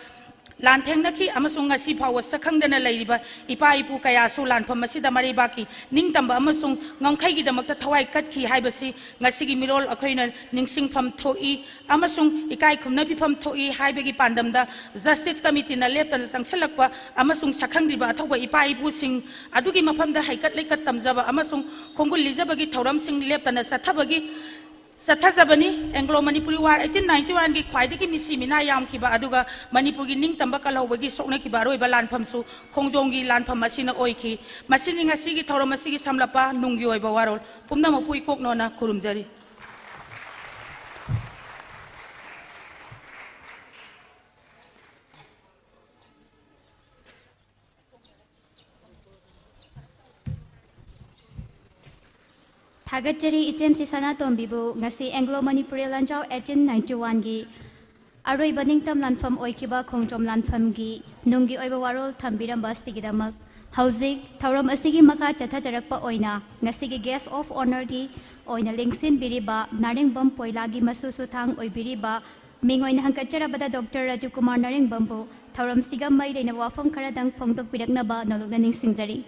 ꯂꯥꯟꯊꯦꯡꯅꯈꯤ, ꯑꯃꯁꯨꯡ ꯉꯁꯤ ꯐꯥꯎꯕ ꯁꯛꯈꯪꯗꯅ ꯂꯩꯔꯤꯕ ꯏꯄꯥ ꯏꯄꯨ ꯀꯌꯥꯁꯨ ꯂꯥꯟꯐꯝ ꯑꯁꯤꯗ ꯃꯔꯩꯕꯥꯛꯀꯤ ꯅꯤꯡꯇꯝꯕ ꯑꯃꯁꯨꯡ ꯉꯝꯈꯩꯒꯤꯗꯃꯛꯇ ꯊꯋꯥꯏ ꯀꯠꯈꯤ ꯍꯥꯏꯕꯁꯤ ꯉꯁꯤꯒꯤ ꯃꯤꯔꯣꯜ ꯑꯩꯈꯣꯏꯅ ꯅꯤꯡꯁꯤꯡꯐꯝ ꯊꯣꯛꯏ ꯑꯃꯁꯨꯡ ꯏꯀꯥꯏ ꯈꯨꯝꯅꯕꯤꯐꯝ ꯊꯣꯛꯏ ꯍꯥꯏꯕꯒꯤ ꯄꯥꯟꯗꯝꯗ ꯖꯁꯇꯤꯁ ꯀꯃꯤꯇꯤꯅ ꯂꯦꯞꯇꯅ ꯆꯪꯁꯤꯜꯂꯛꯄ ꯑꯃꯁꯨꯡ ꯁꯛꯈꯪꯗ꯭ꯔꯤꯕ ꯑꯊꯧꯕ ꯏꯄꯥ ꯏꯄꯨꯁꯤꯡ ꯑꯗꯨꯒꯤ ꯃꯐꯝꯗ ꯍꯩꯀꯠ ꯂꯩꯀꯠ ꯇꯝꯖꯕ ꯑꯃꯁꯨꯡ ꯈꯣꯡꯒꯨꯜ ꯂꯤꯖꯕꯒꯤ ꯊꯧꯔꯝꯁꯤꯡ ꯂꯦꯞꯇꯅ ꯆꯠꯊꯕꯒꯤ, ꯆꯠꯊꯖꯕꯅꯤ꯫ Anglo Manipuri war eighteen ninety ꯋꯥꯟꯒꯤ ꯈ꯭ꯋꯥꯏꯗꯒꯤ ꯃꯤꯁꯤ ꯃꯤꯅꯥ ꯌꯥꯝꯈꯤꯕ ꯑꯗꯨꯒ ꯃꯅꯤꯄꯨꯔꯒꯤ ꯅꯤꯡꯇꯝꯕ ꯀꯜꯍꯧꯕꯒꯤ ꯁꯣꯛꯅꯈꯤꯕ ꯑꯔꯣꯏꯕ ꯂꯥꯟꯐꯝꯁꯨ ꯈꯣꯡꯖꯣꯝꯒꯤ ꯂꯥꯟꯐꯝ ꯑꯁꯤꯅ ꯑꯣꯏꯈꯤ꯫ ꯃꯁꯤꯅꯤ ꯉꯁꯤꯒꯤ ꯊꯧꯔꯝ ꯑꯁꯤꯒꯤ ꯁꯝꯂꯞꯄ ꯅꯨꯡꯒꯤ ꯑꯣꯏꯕ ꯋꯥꯔꯣꯜ꯫ ꯄꯨꯝꯅꯃꯛꯄꯨ ꯏꯀꯣꯛꯅꯣꯅ ꯈꯨꯔꯨꯝꯖꯔꯤ꯫ ꯊꯥꯒꯠꯆꯔꯤ ꯏꯆꯦꯝꯁꯤ ꯁꯅꯥꯇꯣꯝꯕꯤꯕꯨ꯫ ꯉꯁꯤ ꯑꯦꯡꯒ꯭ꯂꯣ ꯃꯅꯤꯄꯨꯔꯤ ꯂꯥꯟꯖꯥꯎ ꯑꯩꯠꯇꯤꯟ ꯅꯥꯏꯟꯇꯤ ꯋꯥꯟꯒꯤ ꯑꯔꯣꯏꯕ ꯅꯤꯡꯇꯝ ꯂꯥꯟꯐꯝ ꯑꯣꯏꯈꯤꯕ ꯈꯣꯡꯖꯣꯝ ꯂꯥꯟꯐꯝꯒꯤ ꯅꯨꯡꯒꯤ ꯑꯣꯏꯕ ꯋꯥꯔꯣꯜ ꯊꯝꯕꯤꯔꯝꯕ ꯑꯁꯤꯒꯤꯗꯃꯛ ꯍꯧꯖꯤꯛ ꯊꯧꯔꯝ ꯑꯁꯤꯒꯤ ꯃꯈꯥ ꯆꯠꯊꯖꯔꯛꯄ ꯑꯣꯏꯅ ꯉꯁꯤꯒꯤ Guest of Honourꯒꯤ ꯑꯣꯏꯅ ꯂꯦꯡꯁꯤꯟꯕꯤꯔꯤꯕ ꯅꯥꯔꯦꯡꯕꯝ ꯄꯣꯏꯂꯥꯒꯤ ꯃꯁꯨ ꯁꯨꯊꯥꯡ ꯑꯣꯏꯕꯤꯔꯤꯕ ꯃꯤꯡ ꯑꯣꯏꯅ ꯍꯪꯒꯠꯆꯔꯕꯗ ꯗꯣꯛꯇꯔ ꯔꯥꯖꯨꯀꯨꯃꯥꯔ ꯅꯥꯔꯦꯡꯕꯝꯕꯨ ꯊꯧꯔꯝꯁꯤꯒ ꯃꯔꯤ ꯂꯩꯅꯕ ꯋꯥꯐꯝ ꯈꯔꯗꯪ ꯐꯣꯡꯗꯣꯛꯄꯤꯔꯛꯅꯕ ꯅꯧꯂꯨꯛꯅ ꯅꯤꯡꯁꯤꯡꯖꯔꯤ꯫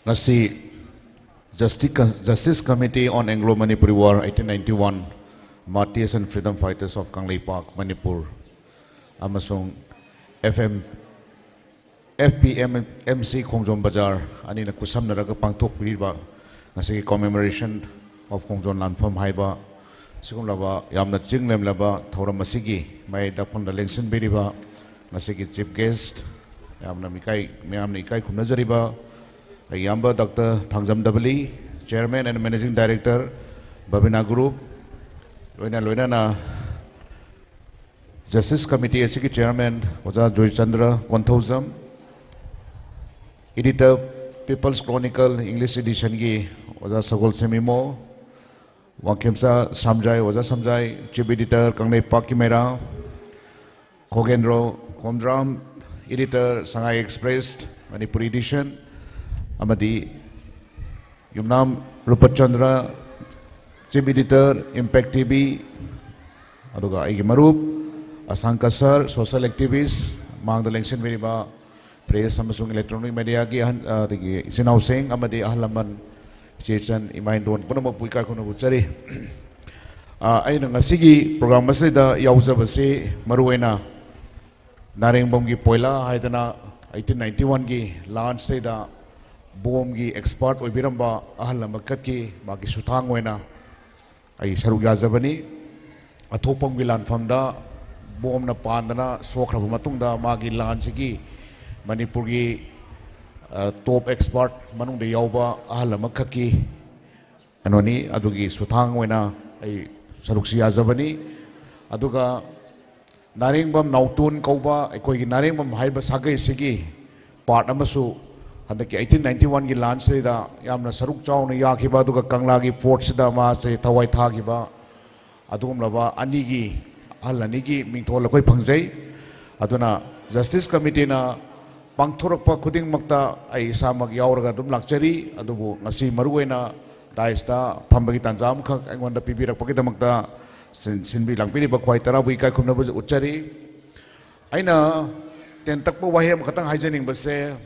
ꯉꯁꯤ Justice, Justice Committee on Anglo-Manipuri War eighteen ninety-one, Martyrs and Freedom Fighters of Kangleipak, Manipur ꯑꯃꯁꯨꯡ F M, F P M, M C ꯈꯣꯡꯖꯣꯝ ꯕꯖꯥꯔ ꯑꯅꯤꯅ ꯈꯨꯠꯁꯝꯅꯔꯒ ꯄꯥꯡꯊꯣꯛꯄꯤꯔꯤꯕ ꯉꯁꯤꯒꯤ Commemoration of ꯈꯣꯡꯖꯣꯝ ꯂꯥꯟꯐꯝ ꯍꯥꯏꯕ ꯁꯤꯒꯨꯝꯂꯕ ꯌꯥꯝꯅ ꯆꯤꯡ ꯂꯦꯝꯂꯕ ꯊꯧꯔꯝ ꯑꯁꯤꯒꯤ ꯃꯌꯥꯏ ꯗꯥꯛꯐꯝꯗ ꯂꯦꯡꯁꯤꯟꯕꯤꯔꯤꯕ ꯉꯁꯤꯒꯤ Chief Guest, ꯌꯥꯝꯅ ꯃꯤꯀꯥꯏ, ꯃꯌꯥꯝꯅ ꯏꯀꯥꯏ ꯈꯨꯝꯅꯖꯔꯤꯕ ꯑꯩꯒꯤ ꯏꯌꯥꯝꯕ doctor Thangjam Dhabali, Chairman and Managing Director, Babina Group, ꯂꯣꯏꯅ ꯂꯣꯏꯅꯅ Justice Committee ꯑꯁꯤꯒꯤ Chairman ꯑꯣꯖꯥ Joychandra Konthoujam, Editor, People's Chronicle English Editionꯒꯤ ꯑꯣꯖꯥ ꯁꯒꯣꯜꯁꯦꯝ ꯏꯃꯣ, ꯋꯥꯡꯈꯦꯝꯆꯥ ꯁꯝꯖꯥꯏ, ꯑꯣꯖꯥ ꯁꯝꯖꯥꯏ, Chief Editor ꯀꯪꯂꯩꯄꯥꯛꯀꯤ ꯃꯩꯔꯥ, ꯈꯣꯒꯦꯟꯗ꯭ꯔꯣ ꯈꯣꯝꯗ꯭ꯔꯥꯝ, Editor ꯁꯉꯥꯏ Express Manipuri Edition, ꯑꯃꯗꯤ ꯌꯨꯝꯅꯥꯝ ꯔꯨꯄꯆꯟꯗ꯭ꯔ, Chief Editor Impact T V, ꯑꯗꯨꯒ ꯑꯩꯒꯤ ꯃꯔꯨꯞ ꯑꯁꯥꯡꯀ sir, social activist, ꯃꯥꯡꯗ ꯂꯦꯡꯁꯤꯟꯕꯤꯔꯤꯕ press ꯑꯃꯁꯨꯡ electronic mediaꯒꯤ ꯑꯍꯟ, ꯑꯗꯒꯤ ꯏꯆꯤꯟ ꯏꯅꯥꯎꯁꯤꯡ ꯑꯃꯗꯤ ꯑꯍꯜ ꯂꯃꯟ, ꯏꯆꯦ ꯏꯆꯟ, ꯏꯃꯥ ꯏꯟꯗꯣꯟ ꯄꯨꯝꯅꯃꯛꯄꯨ ꯏꯀꯥꯏ ꯈꯨꯝꯅꯕ ꯎꯠꯆꯔꯤ꯫ ꯑ, ꯑꯩꯅ ꯉꯁꯤꯒꯤ program ꯑꯁꯤꯗ ꯌꯥꯎꯖꯕꯁꯤ ꯃꯔꯨꯑꯣꯏꯅ ꯅꯥꯔꯦꯡꯕꯝꯒꯤ ꯄꯣꯏꯂꯥ ꯍꯥꯏꯗꯅ eighteen ninety-oneꯒꯤ ꯂꯥꯟꯁꯤꯗ ꯕꯣꯝꯒꯤ expert ꯑꯣꯏꯕꯤꯔꯝꯕ ꯑꯍꯜ ꯑꯃꯈꯛꯀꯤ ꯃꯥꯒꯤ ꯁꯨꯊꯥꯡ ꯑꯣꯏꯅ ꯑꯩ ꯁꯔꯨꯛ ꯌꯥꯖꯕꯅꯤ꯫ ꯑꯊꯣꯛꯄꯝꯒꯤ ꯂꯥꯟꯐꯝꯗ ꯕꯣꯝꯅ ꯄꯥꯟꯗꯅ ꯁꯣꯛꯈ꯭ꯔꯕ ꯃꯇꯨꯡꯗ ꯃꯥꯒꯤ ꯂꯥꯟꯁꯤꯒꯤ ꯃꯅꯤꯄꯨꯔꯒꯤ, ꯑ, top expert ꯃꯅꯨꯡꯗ ꯌꯥꯎꯕ ꯑꯍꯜ ꯑꯃꯈꯛꯀꯤ ꯀꯩꯅꯣꯅꯤ, ꯑꯗꯨꯒꯤ ꯁꯨꯊꯥꯡ ꯑꯣꯏꯅ ꯑꯩ ꯁꯔꯨꯛꯁꯤ ꯌꯥꯖꯕꯅꯤ꯫ ꯑꯗꯨꯒ ꯅꯥꯔꯦꯡꯕꯝ ꯅꯥꯎꯇꯣꯟ ꯀꯧꯕ ꯑꯩꯈꯣꯏꯒꯤ ꯅꯥꯔꯦꯡꯕꯝ ꯍꯥꯏꯔꯤꯕ ꯁꯥꯒꯩꯁꯤꯒꯤ part ꯑꯃꯁꯨ ꯍꯟꯗꯛꯀꯤ eighteen ninety-oneꯒꯤ ꯂꯥꯟꯁꯤꯗ ꯌꯥꯝꯅ ꯁꯔꯨꯛ ꯆꯥꯎꯅ ꯌꯥꯈꯤꯕ, ꯑꯗꯨꯒ ꯀꯪꯂꯥꯒꯤ fortꯁꯤꯗ ꯃꯥꯁꯦ ꯊꯋꯥꯏ ꯊꯥꯈꯤꯕ, ꯑꯗꯨꯒꯨꯝꯂꯕ ꯑꯅꯤꯒꯤ, ꯑꯍꯜ ꯑꯅꯤꯒꯤ ꯃꯤꯡꯊꯣꯜ ꯑꯩꯈꯣꯏ ꯐꯪꯖꯩ꯫ ꯑꯗꯨꯅ Justice Committeeꯅ ꯄꯥꯡꯊꯣꯔꯛꯄ ꯈꯨꯗꯤꯡꯃꯛꯇ ꯑꯩ ꯏꯁꯥꯃꯛ ꯌꯥꯎꯔꯒ ꯑꯗꯨꯝ ꯂꯥꯛꯆꯔꯤ꯫ ꯑꯗꯨꯕꯨ ꯉꯁꯤ ꯃꯔꯨꯑꯣꯏꯅ dais ꯇ ꯐꯝꯕꯒꯤ ꯇꯥꯟꯖꯥ ꯑꯃꯈꯛ ꯑꯩꯉꯣꯟꯗ ꯄꯤꯕꯤꯔꯛꯄꯒꯤꯗꯃꯛꯇ ꯁꯤꯟ-, ꯁꯤꯟꯕꯤ ꯂꯥꯡꯕꯤꯔꯤꯕ ꯈ꯭ꯋꯥꯏ ꯇꯔꯥꯕꯨ ꯏꯀꯥꯏ ꯈꯨꯝꯅꯕ ꯎꯠꯆꯔꯤ꯫ ꯑꯩꯅ ꯇꯦꯟꯇꯛꯄ ꯋꯥꯍꯩ ꯑꯃꯈꯛꯇꯪ ꯍꯥꯏꯖꯅꯤꯡꯕꯁꯦ,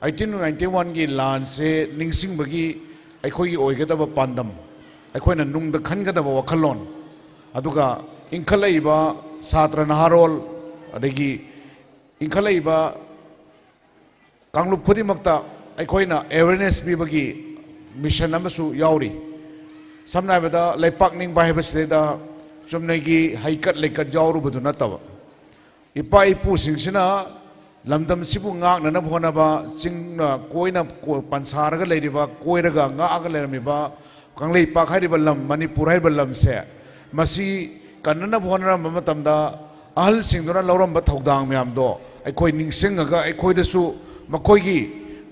eighteen ninety-one ꯒꯤ ꯂꯥꯟꯁꯦ ꯅꯤꯡꯁꯤꯡꯕꯒꯤ ꯑꯩꯈꯣꯏꯒꯤ ꯑꯣꯏꯒꯗꯕ ꯄꯥꯟꯗꯝ, ꯑꯩꯈꯣꯏꯅ ꯅꯨꯡꯗ ꯈꯟꯒꯗꯕ ꯋꯥꯈꯜꯂꯣꯟ, ꯑꯗꯨꯒ ꯏꯟꯈꯠꯂꯛꯏꯕ ꯁꯥꯇ꯭ꯔ ꯅꯍꯥꯔꯣꯜ, ꯑꯗꯒꯤ ꯏꯟꯈꯠꯂꯛꯏꯕ ꯀꯥꯡꯂꯨꯞ ꯈꯨꯗꯤꯡꯃꯛꯇ ꯑꯩꯈꯣꯏꯅ awareness ꯄꯤꯕꯒꯤ mission ꯑꯃꯁꯨ ꯌꯥꯎꯔꯤ꯫ ꯁꯝꯅ ꯍꯥꯏꯔꯕꯗ, ꯂꯩꯄꯥꯛ ꯅꯤꯡꯕ ꯍꯥꯏꯕꯁꯤꯗꯩꯗ ꯆꯨꯝꯅꯒꯤ ꯍꯩꯀꯠ ꯂꯩꯀꯠ ꯌꯥꯎꯔꯨꯕꯗꯨ ꯅꯠꯇꯕ, ꯏꯄꯥ ꯏꯄꯨꯁꯤꯡꯁꯤꯅ ꯂꯝꯗꯝꯁꯤꯕꯨ ꯉꯥꯛꯅꯅꯕ ꯍꯣꯠꯅꯕ, ꯆꯤꯡꯅ ꯀꯣꯏꯅ ꯀꯣ-, ꯄꯟꯁꯥꯔꯒ ꯂꯩꯔꯤꯕ, ꯀꯣꯏꯔꯒ ꯉꯥꯛꯑꯒ ꯂꯩꯔꯝꯃꯤꯕ ꯀꯪꯂꯩꯄꯥꯛ ꯍꯥꯏꯔꯤꯕ ꯂꯝ, ꯃꯅꯤꯄꯨꯔ ꯍꯥꯏꯔꯤꯕ ꯂꯝꯁꯦ, ꯃꯁꯤ ꯀꯟꯅꯅꯕ ꯍꯣꯠꯅꯔꯝꯕ ꯃꯇꯝꯗ ꯑꯍꯜꯁꯤꯡꯗꯨꯅ ꯂꯧꯔꯝꯕ ꯊꯧꯗꯥꯡ ꯃꯌꯥꯝꯗꯣ ꯑꯩꯈꯣꯏ ꯅꯤꯡꯁꯤꯡꯉꯒ, ꯑꯩꯈꯣꯏꯗꯁꯨ ꯃꯈꯣꯏꯒꯤ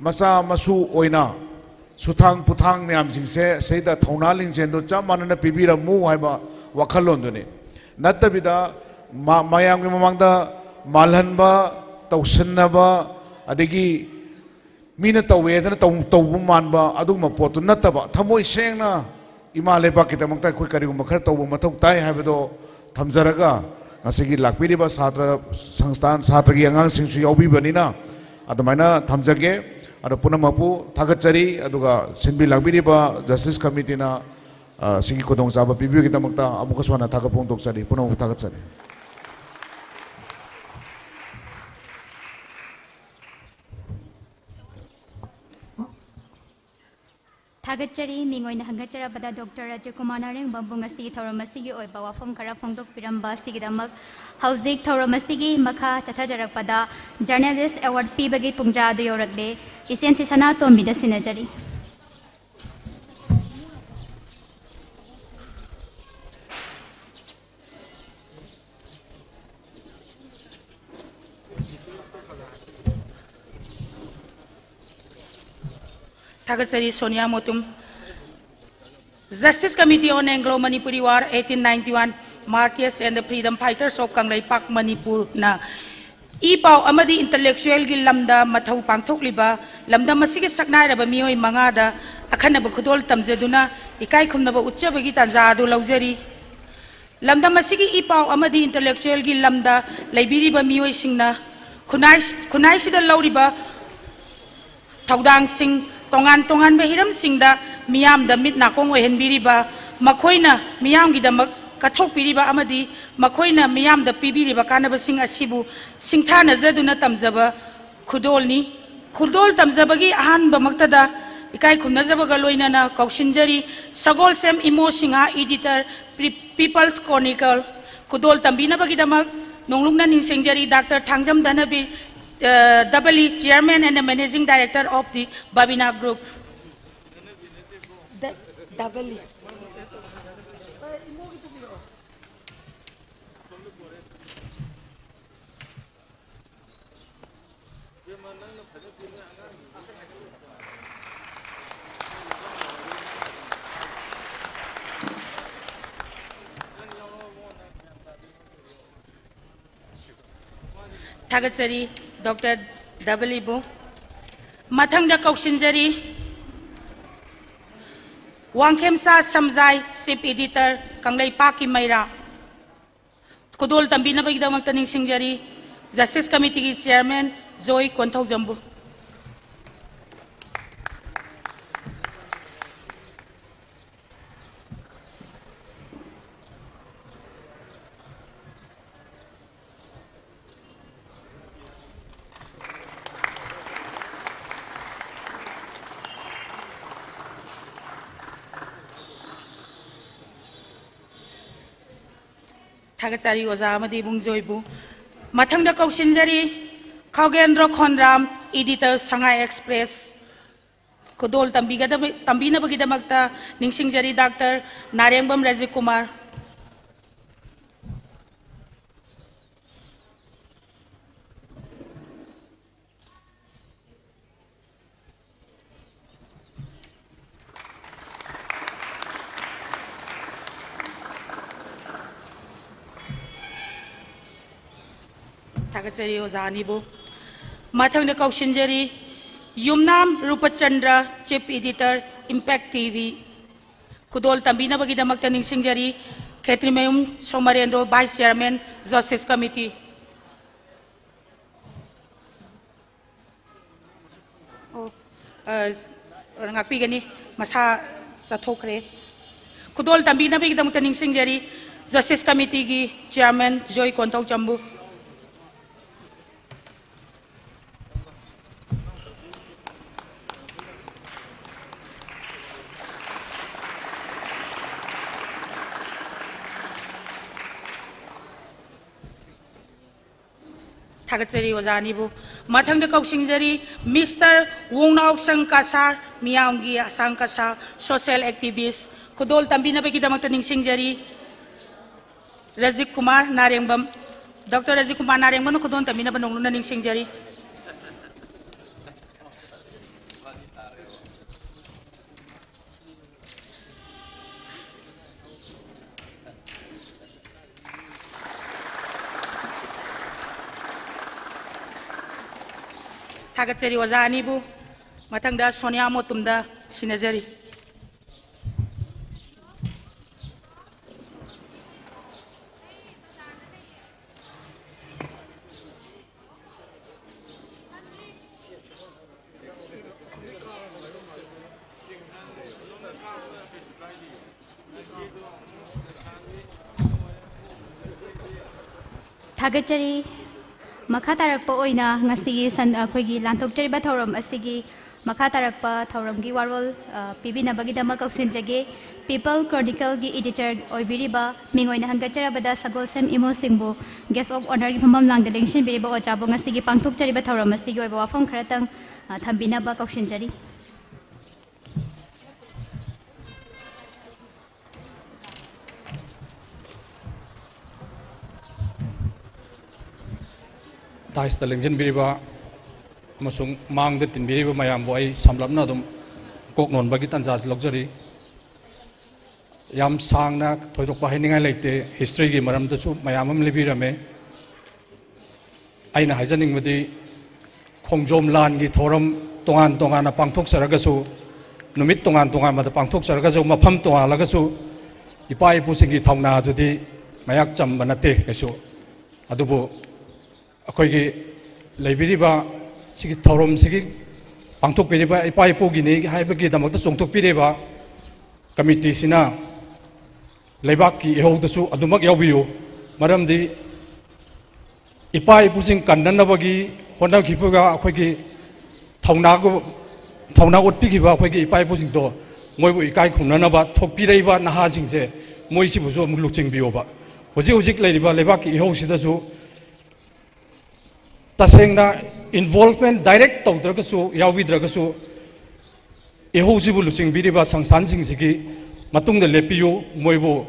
ꯃꯆꯥ ꯃꯁꯨ ꯑꯣꯏꯅ ꯁꯨꯊꯥꯡ ꯄꯨꯊꯥꯡ ꯃꯌꯥꯝꯁꯤꯡꯁꯦ ꯁꯤꯗ ꯊꯧꯅꯥ ꯂꯤꯡꯖꯦꯜꯗꯣ ꯆꯞ ꯃꯥꯟꯅꯅ ꯄꯤꯕꯤꯔꯝꯃꯨ ꯍꯥꯏꯕ ꯋꯥꯈꯜꯂꯣꯟꯗꯨꯅꯤ꯫ ꯅꯠꯇꯕꯤꯗ ꯃ-, ꯃꯌꯥꯝꯒꯤ ꯃꯃꯥꯡꯗ ꯃꯥꯜꯍꯟꯕ, ꯇꯧꯁꯤꯟꯅꯕ, ꯑꯗꯒꯤ ꯃꯤꯅ ꯇꯧꯋꯦꯗꯅ ꯇꯧ-, ꯇꯧꯕ ꯃꯥꯟꯕ ꯑꯗꯨꯒꯨꯝꯕ ꯄꯣꯠꯇꯨ ꯅꯠꯇꯕ, ꯊꯃꯣꯏ ꯁꯦꯡꯅ ꯏꯃꯥ ꯂꯩꯕꯥꯛꯀꯤꯗꯃꯛꯇ ꯑꯩꯈꯣꯏ ꯀꯔꯤꯒꯨꯝꯕ ꯈꯔ ꯇꯧꯕ ꯃꯊꯧ ꯇꯥꯏ ꯍꯥꯏꯕꯗꯣ ꯊꯝꯖꯔꯒ, ꯉꯁꯤꯒꯤ ꯂꯥꯛꯄꯤꯔꯤꯕ ꯁꯥꯇ꯭ꯔ ꯁꯪꯁꯊꯥꯟ, ꯁꯥꯇ꯭ꯔꯒꯤ ꯑꯉꯥꯡꯁꯤꯡꯁꯨ ꯌꯥꯎꯕꯤꯕꯅꯤꯅ ꯑꯗꯨꯃꯥꯏꯅ ꯊꯝꯖꯒꯦ꯫ ꯑꯗꯣ ꯄꯨꯝꯅꯃꯛꯄꯨ ꯊꯥꯒꯠꯆꯔꯤ, ꯑꯗꯨꯒ ꯁꯤꯟꯕꯤ ꯂꯥꯡꯕꯤꯔꯤꯕ Justice Committeeꯅ, ꯑ, ꯁꯤꯒꯤ ꯈꯨꯗꯣꯡꯆꯥꯕ ꯄꯤꯕꯤꯕꯒꯤꯗꯃꯛꯇ ꯑꯃꯨꯛꯀꯁꯨ ꯍꯟꯅ ꯊꯥꯒꯠꯄ ꯐꯣꯡꯗꯣꯛꯆꯔꯤ꯫ ꯄꯨꯝꯅꯃꯛꯄꯨ ꯊꯥꯒꯠꯆꯔꯤ꯫ ꯊꯥꯒꯠꯆꯔꯤ꯫ ꯃꯤꯡ ꯑꯣꯏꯅ ꯍꯪꯒꯠꯆꯔꯕꯗ ꯗꯣꯛꯇꯔ ꯔꯥꯖꯀꯨꯃꯥꯔ ꯅꯥꯔꯦꯡꯕꯝꯕꯨ ꯉꯁꯤꯒꯤ ꯊꯧꯔꯝ ꯑꯁꯤꯒꯤ ꯑꯣꯏꯕ ꯋꯥꯐꯝ ꯈꯔ ꯐꯣꯡꯗꯣꯛꯄꯤꯔꯝꯕ ꯑꯁꯤꯒꯤꯗꯃꯛ꯫ ꯍꯧꯖꯤꯛ ꯊꯧꯔꯝ ꯑꯁꯤꯒꯤ ꯃꯈꯥ ꯆꯠꯊꯖꯔꯛꯄꯗ Journalist Award ꯄꯤꯕꯒꯤ ꯄꯨꯡꯖꯥ ꯑꯗꯨ ꯌꯧꯔꯛꯂꯦ꯫ ꯏꯆꯦꯝꯁꯤ ꯁꯅꯥꯇꯣꯝꯕꯤꯗ ꯁꯤꯟꯅꯖꯔꯤ꯫ ꯊꯥꯒꯠꯆꯔꯤ Sonia ꯃꯣꯇꯨꯝ꯫ Justice Committee on Anglo-Manipuri War, eighteen ninety-one, Martyrs and the Freedom Fighters of Kangleipak ꯃꯅꯤꯄꯨꯔꯅ ꯏ ꯄꯥꯎ ꯑꯃꯗꯤ intellectualꯒꯤ ꯂꯝꯗ ꯃꯊꯧ ꯄꯥꯡꯊꯣꯛꯂꯤꯕ ꯂꯝꯗꯝ ꯑꯁꯤꯒꯤ ꯁꯛꯅꯥꯏꯔꯕ ꯃꯤꯑꯣꯏ ꯃꯉꯥꯗ ꯑꯈꯟꯅꯕ ꯈꯨꯗꯣꯜ ꯇꯝꯖꯗꯨꯅ ꯏꯀꯥꯏ ꯈꯨꯝꯅꯕ ꯎꯠꯆꯕꯒꯤ ꯇꯥꯟꯖꯥ ꯑꯗꯨ ꯂꯧꯖꯔꯤ꯫ ꯂꯝꯗꯝ ꯑꯁꯤꯒꯤ ꯏ ꯄꯥꯎ ꯑꯃꯗꯤ intellectualꯒꯤ ꯂꯝꯗ ꯂꯩꯕꯤꯔꯤꯕ ꯃꯤꯑꯣꯏꯁꯤꯡꯅ ꯈꯨꯟꯅꯥꯏ-, ꯈꯨꯟꯅꯥꯏꯁꯤꯗ ꯂꯧꯔꯤꯕ ꯊꯧꯗꯥꯡꯁꯤꯡ, ꯇꯣꯉꯥꯟ ꯇꯣꯉꯥꯟꯕ ꯍꯤꯔꯝꯁꯤꯡꯗ ꯃꯤꯌꯥꯝꯗ ꯃꯤꯠ ꯅꯥꯀꯣꯡ ꯑꯣꯏꯍꯟꯕꯤꯔꯤꯕ, ꯃꯈꯣꯏꯅ ꯃꯤꯌꯥꯝꯒꯤꯗꯃꯛ ꯀꯠꯊꯣꯛꯄꯤꯔꯤꯕ ꯑꯃꯗꯤ ꯃꯈꯣꯏꯅ ꯃꯤꯌꯥꯝꯗ ꯄꯤꯕꯤꯔꯤꯕ ꯀꯥꯟꯅꯕꯁꯤꯡ ꯑꯁꯤꯕꯨ ꯁꯤꯡꯊꯥꯅꯖꯗꯨꯅ ꯇꯝꯖꯕ ꯈꯨꯗꯣꯜꯅꯤ꯫ ꯈꯨꯗꯣꯜ ꯇꯝꯖꯕꯒꯤ ꯑꯍꯥꯟꯕꯃꯛꯇꯗ ꯏꯀꯥꯏ ꯈꯨꯝꯅꯖꯕꯒ ꯂꯣꯏꯅꯅ ꯀꯧꯁꯤꯟꯖꯔꯤ, ꯁꯒꯣꯜꯁꯦꯝ Imo Singh, editor, Pe-, People's Chronicle꯫ ꯈꯨꯗꯣꯜ ꯇꯝꯕꯤꯅꯕꯒꯤꯗꯃꯛ ꯅꯣꯡꯂꯨꯛꯅ ꯅꯤꯡꯁꯤꯡꯖꯔꯤ, Doctor ꯊꯥꯡꯖꯝ ꯙꯅꯕꯤꯔ, ꯑ, ꯗꯕꯂꯤ, Chairman and the Managing Director of the Babina Group꯫ ꯗ-, ꯗꯕꯂꯤ꯫ ꯊꯥꯒꯠꯆꯔꯤ, Doctor ꯗꯕꯂꯤꯕꯨ꯫ ꯃꯊꯪꯗ ꯀꯧꯁꯤꯟꯖꯔꯤ, ꯋꯥꯡꯈꯦꯝꯆꯥ ꯁꯝꯖꯥꯏ, Chief Editor, ꯀꯪꯂꯩꯄꯥꯛꯀꯤ ꯃꯩꯔꯥ꯫ ꯈꯨꯗꯣꯜ ꯇꯝꯕꯤꯅꯕꯒꯤꯗꯃꯛꯇ ꯅꯤꯡꯁꯤꯡꯖꯔꯤ, Justice Committeeꯒꯤ Chairman ꯖꯣꯏ ꯀꯣꯟꯊꯧꯖꯝꯕꯨ꯫ ꯊꯥꯒꯠꯆꯔꯤ ꯑꯣꯖꯥ ꯑꯃꯗꯤ ꯏꯕꯨꯡꯖꯣꯏꯕꯨ꯫ ꯃꯊꯪꯗ ꯀꯧꯁꯤꯟꯖꯔꯤ, ꯈꯥꯎꯒꯦꯟꯗ꯭ꯔꯣ ꯈꯣꯟꯗ꯭ꯔꯥꯝ, Editor, ꯁꯉꯥꯏ Express꯫ ꯈꯨꯗꯣꯜ ꯇꯝꯕꯤꯒꯗꯕ-, ꯇꯝꯕꯤꯅꯕꯒꯤꯗꯃꯛꯇ ꯅꯤꯡꯁꯤꯡꯖꯔꯤ, Doctor ꯅꯥꯔꯦꯡꯕꯝ ꯔꯥꯖꯤꯀꯨꯃꯥꯔ꯫ ꯊꯥꯒꯠꯆꯔꯤ ꯑꯣꯖꯥ ꯑꯅꯤꯕꯨ꯫ ꯃꯊꯪꯗ ꯀꯧꯁꯤꯟꯖꯔꯤ ꯌꯨꯝꯅꯥꯝ ꯔꯨꯄꯆꯟꯗ꯭ꯔ, Chief Editor, Impact T V꯫ ꯈꯨꯗꯣꯜ ꯇꯝꯕꯤꯅꯕꯒꯤꯗꯃꯛꯇ ꯅꯤꯡꯁꯤꯡꯖꯔꯤ ꯈꯦꯇ꯭ꯔꯤꯃꯌꯨꯝ ꯁꯣꯃꯥꯔꯦꯟꯗ꯭ꯔꯣ, Vice Chairman, Justice Committee꯫ ꯑꯣ, ꯑ, ꯉꯥꯛꯄꯤꯒꯅꯤ, ꯃꯁꯥ ꯆꯠꯊꯣꯛꯈ꯭ꯔꯦ꯫ ꯈꯨꯗꯣꯜ ꯇꯝꯕꯤꯅꯕꯒꯤꯗꯃꯛꯇ ꯅꯤꯡꯁꯤꯡꯖꯔꯤ Justice Committeeꯒꯤ Chairman ꯖꯣꯏ ꯀꯣꯟꯊꯧꯖꯝꯕꯨ꯫ ꯊꯥꯒꯠꯆꯔꯤ ꯑꯣꯖꯥ ꯑꯅꯤꯕꯨ꯫ ꯃꯊꯪꯗ ꯀꯧꯁꯤꯟꯖꯔꯤ Mister ꯋꯣꯡꯅꯥꯎꯁꯪ ꯀꯁꯥꯔ, ꯃꯤꯌꯥꯝꯒꯤ ꯑꯁꯥꯡ ꯀꯁꯥꯔ, social activist꯫ ꯈꯨꯗꯣꯜ ꯇꯝꯕꯤꯅꯕꯒꯤꯗꯃꯛꯇ ꯅꯤꯡꯁꯤꯡꯖꯔꯤ ꯔꯖꯤꯛ ꯀꯨꯃꯥꯔ ꯅꯥꯔꯦꯡꯕꯝ꯫ Doctor ꯔꯖꯤꯛ ꯀꯨꯃꯥꯔ ꯅꯥꯔꯦꯡꯕꯝꯅ ꯈꯨꯗꯣꯜ ꯇꯝꯕꯤꯅꯕ ꯅꯣꯡꯂꯨꯛꯅ ꯅꯤꯡꯁꯤꯡꯖꯔꯤ꯫ ꯊꯥꯒꯠꯆꯔꯤ ꯑꯣꯖꯥ ꯑꯅꯤꯕꯨ꯫ ꯃꯊꯪꯗ ꯁꯣꯅꯤꯌꯥ ꯃꯣꯇꯨꯝꯗ ꯁꯤꯟꯅꯖꯔꯤ꯫ ꯊꯥꯒꯠꯆꯔꯤ꯫ ꯃꯈꯥ ꯇꯥꯔꯛꯄ ꯑꯣꯏꯅ ꯉꯁꯤꯒꯤ ꯁꯟ-, ꯑꯩꯈꯣꯏꯒꯤ ꯂꯥꯟꯊꯣꯛꯆꯔꯤꯕ ꯊꯧꯔꯝ ꯑꯁꯤꯒꯤ ꯃꯈꯥ ꯇꯥꯔꯛꯄ ꯊꯧꯔꯝꯒꯤ ꯋꯥꯔꯣꯜ, ꯑ, ꯄꯤꯕꯤꯅꯕꯒꯤꯗꯃꯛ ꯀꯧꯁꯤꯟꯖꯒꯦ꯫ People Chronicleꯒꯤ editor ꯑꯣꯏꯕꯤꯔꯤꯕ ꯃꯤꯡ ꯑꯣꯏꯅ ꯍꯪꯒꯠꯆꯔꯕꯗ ꯁꯒꯣꯜꯁꯦꯝ ꯏꯃꯣꯁꯤꯡꯕꯨ guest of honourꯒꯤ ꯐꯝꯐꯝꯂꯥꯡꯗ ꯂꯦꯡꯁꯤꯟꯕꯤꯔꯤꯕ ꯑꯣꯖꯥꯕꯨ ꯉꯁꯤꯒꯤ ꯄꯥꯡꯊꯣꯛꯆꯔꯤꯕ ꯊꯧꯔꯝ ꯑꯁꯤꯒꯤ ꯑꯣꯏꯕ ꯋꯥꯐꯝ ꯈꯔꯇꯪ, ꯑ, ꯊꯝꯕꯤꯅꯕ ꯀꯧꯁꯤꯟꯖꯔꯤ꯫ Dais ꯇ ꯂꯦꯡꯁꯤꯟꯕꯤꯔꯤꯕ ꯑꯃꯁꯨꯡ ꯃꯥꯡꯗ ꯇꯤꯟꯕꯤꯔꯤꯕ ꯃꯌꯥꯝꯕꯨ ꯑꯩ ꯁꯝꯂꯞꯅ ꯑꯗꯨꯝ ꯀꯣꯛ ꯅꯣꯟꯕꯒꯤ ꯇꯥꯟꯖꯥꯁꯤ ꯂꯧꯖꯔꯤ꯫ ꯌꯥꯝ ꯁꯥꯡꯅ ꯊꯣꯏꯗꯣꯛꯄ ꯍꯥꯏꯅꯤꯡꯉꯥꯏ ꯂꯩꯇꯦ꯫ Historyꯒꯤ ꯃꯔꯝꯗꯁꯨ ꯃꯌꯥꯝ ꯑꯃ ꯂꯤꯕꯤꯔꯝꯃꯦ꯫ ꯑꯩꯅ ꯍꯥꯏꯖꯅꯤꯡꯕꯗꯤ, ꯈꯣꯡꯖꯣꯝ ꯂꯥꯟꯒꯤ ꯊꯧꯔꯝ ꯇꯣꯉꯥꯟ ꯇꯣꯉꯥꯟꯅ ꯄꯥꯡꯊꯣꯛꯆꯔꯒꯁꯨ, ꯅꯨꯃꯤꯠ ꯇꯣꯉꯥꯟ ꯇꯣꯉꯥꯟꯕꯗ ꯄꯥꯡꯊꯣꯛꯆꯔꯒꯁꯨ, ꯃꯐꯝ ꯇꯣꯉꯥꯜꯂꯒꯁꯨ, ꯏꯄꯥ ꯏꯄꯨꯁꯤꯡꯒꯤ ꯊꯧꯅꯥꯗꯨꯗꯤ ꯃꯌꯥꯛ ꯆꯝꯕ ꯅꯠꯇꯦ ꯀꯩꯁꯨ꯫ ꯑꯗꯨꯕꯨ ꯑꯩꯈꯣꯏꯒꯤ ꯂꯩꯕꯤꯔꯤꯕ ꯁꯤꯒꯤ ꯊꯧꯔꯝꯁꯤꯒꯤ ꯄꯥꯡꯊꯣꯛꯄꯤꯔꯤꯕ ꯏꯄꯥ ꯏꯄꯨꯒꯤꯅꯤ ꯍꯥꯏꯕꯒꯤꯗꯃꯛꯇ ꯆꯣꯡꯊꯣꯛꯄꯤꯔꯤꯕ ꯀꯃꯤꯇꯤꯁꯤꯅ ꯂꯩꯕꯥꯛꯀꯤ ꯏꯍꯧꯗꯁꯨ ꯑꯗꯨꯃꯛ ꯌꯥꯎꯕꯤꯌꯨ꯫ ꯃꯔꯝꯗꯤ ꯏꯄꯥ ꯏꯄꯨꯁꯤꯡ ꯀꯟꯅꯅꯕꯒꯤ ꯍꯣꯠꯅꯈꯤꯕꯒ ꯑꯩꯈꯣꯏꯒꯤ ꯊꯧꯅꯥꯒ-, ꯊꯧꯅꯥ ꯎꯠꯄꯤꯈꯤꯕ ꯑꯩꯈꯣꯏꯒꯤ ꯏꯄꯥ ꯏꯄꯨꯁꯤꯡꯗꯣ, ꯃꯣꯏꯕꯨ ꯏꯀꯥꯏ ꯈꯨꯝꯅꯅꯕ ꯊꯣꯛꯄꯤꯔꯛꯏꯕ ꯅꯍꯥꯁꯤꯡꯁꯦ, ꯃꯣꯏꯁꯤꯕꯨꯁꯨ ꯑꯃꯨꯛ ꯂꯨꯆꯤꯡꯕꯤꯌꯣꯕ꯫ ꯍꯧꯖꯤꯛ ꯍꯧꯖꯤꯛ ꯂꯩꯔꯤꯕ ꯂꯩꯕꯥꯛꯀꯤ ꯏꯍꯧꯁꯤꯗꯁꯨ ꯇꯁꯦꯡꯅ involvement direct ꯇꯧꯗ꯭ꯔꯒꯁꯨ, ꯌꯥꯎꯕꯤꯗ꯭ꯔꯒꯁꯨ, ꯏꯍꯧꯁꯤꯕꯨ ꯂꯨꯆꯤꯡꯕꯤꯔꯤꯕ ꯁꯪꯁꯊꯥꯟꯁꯤꯡꯁꯤꯒꯤ ꯃꯇꯨꯡꯗ ꯂꯦꯞꯄꯤꯌꯨ, ꯃꯣꯏꯕꯨ,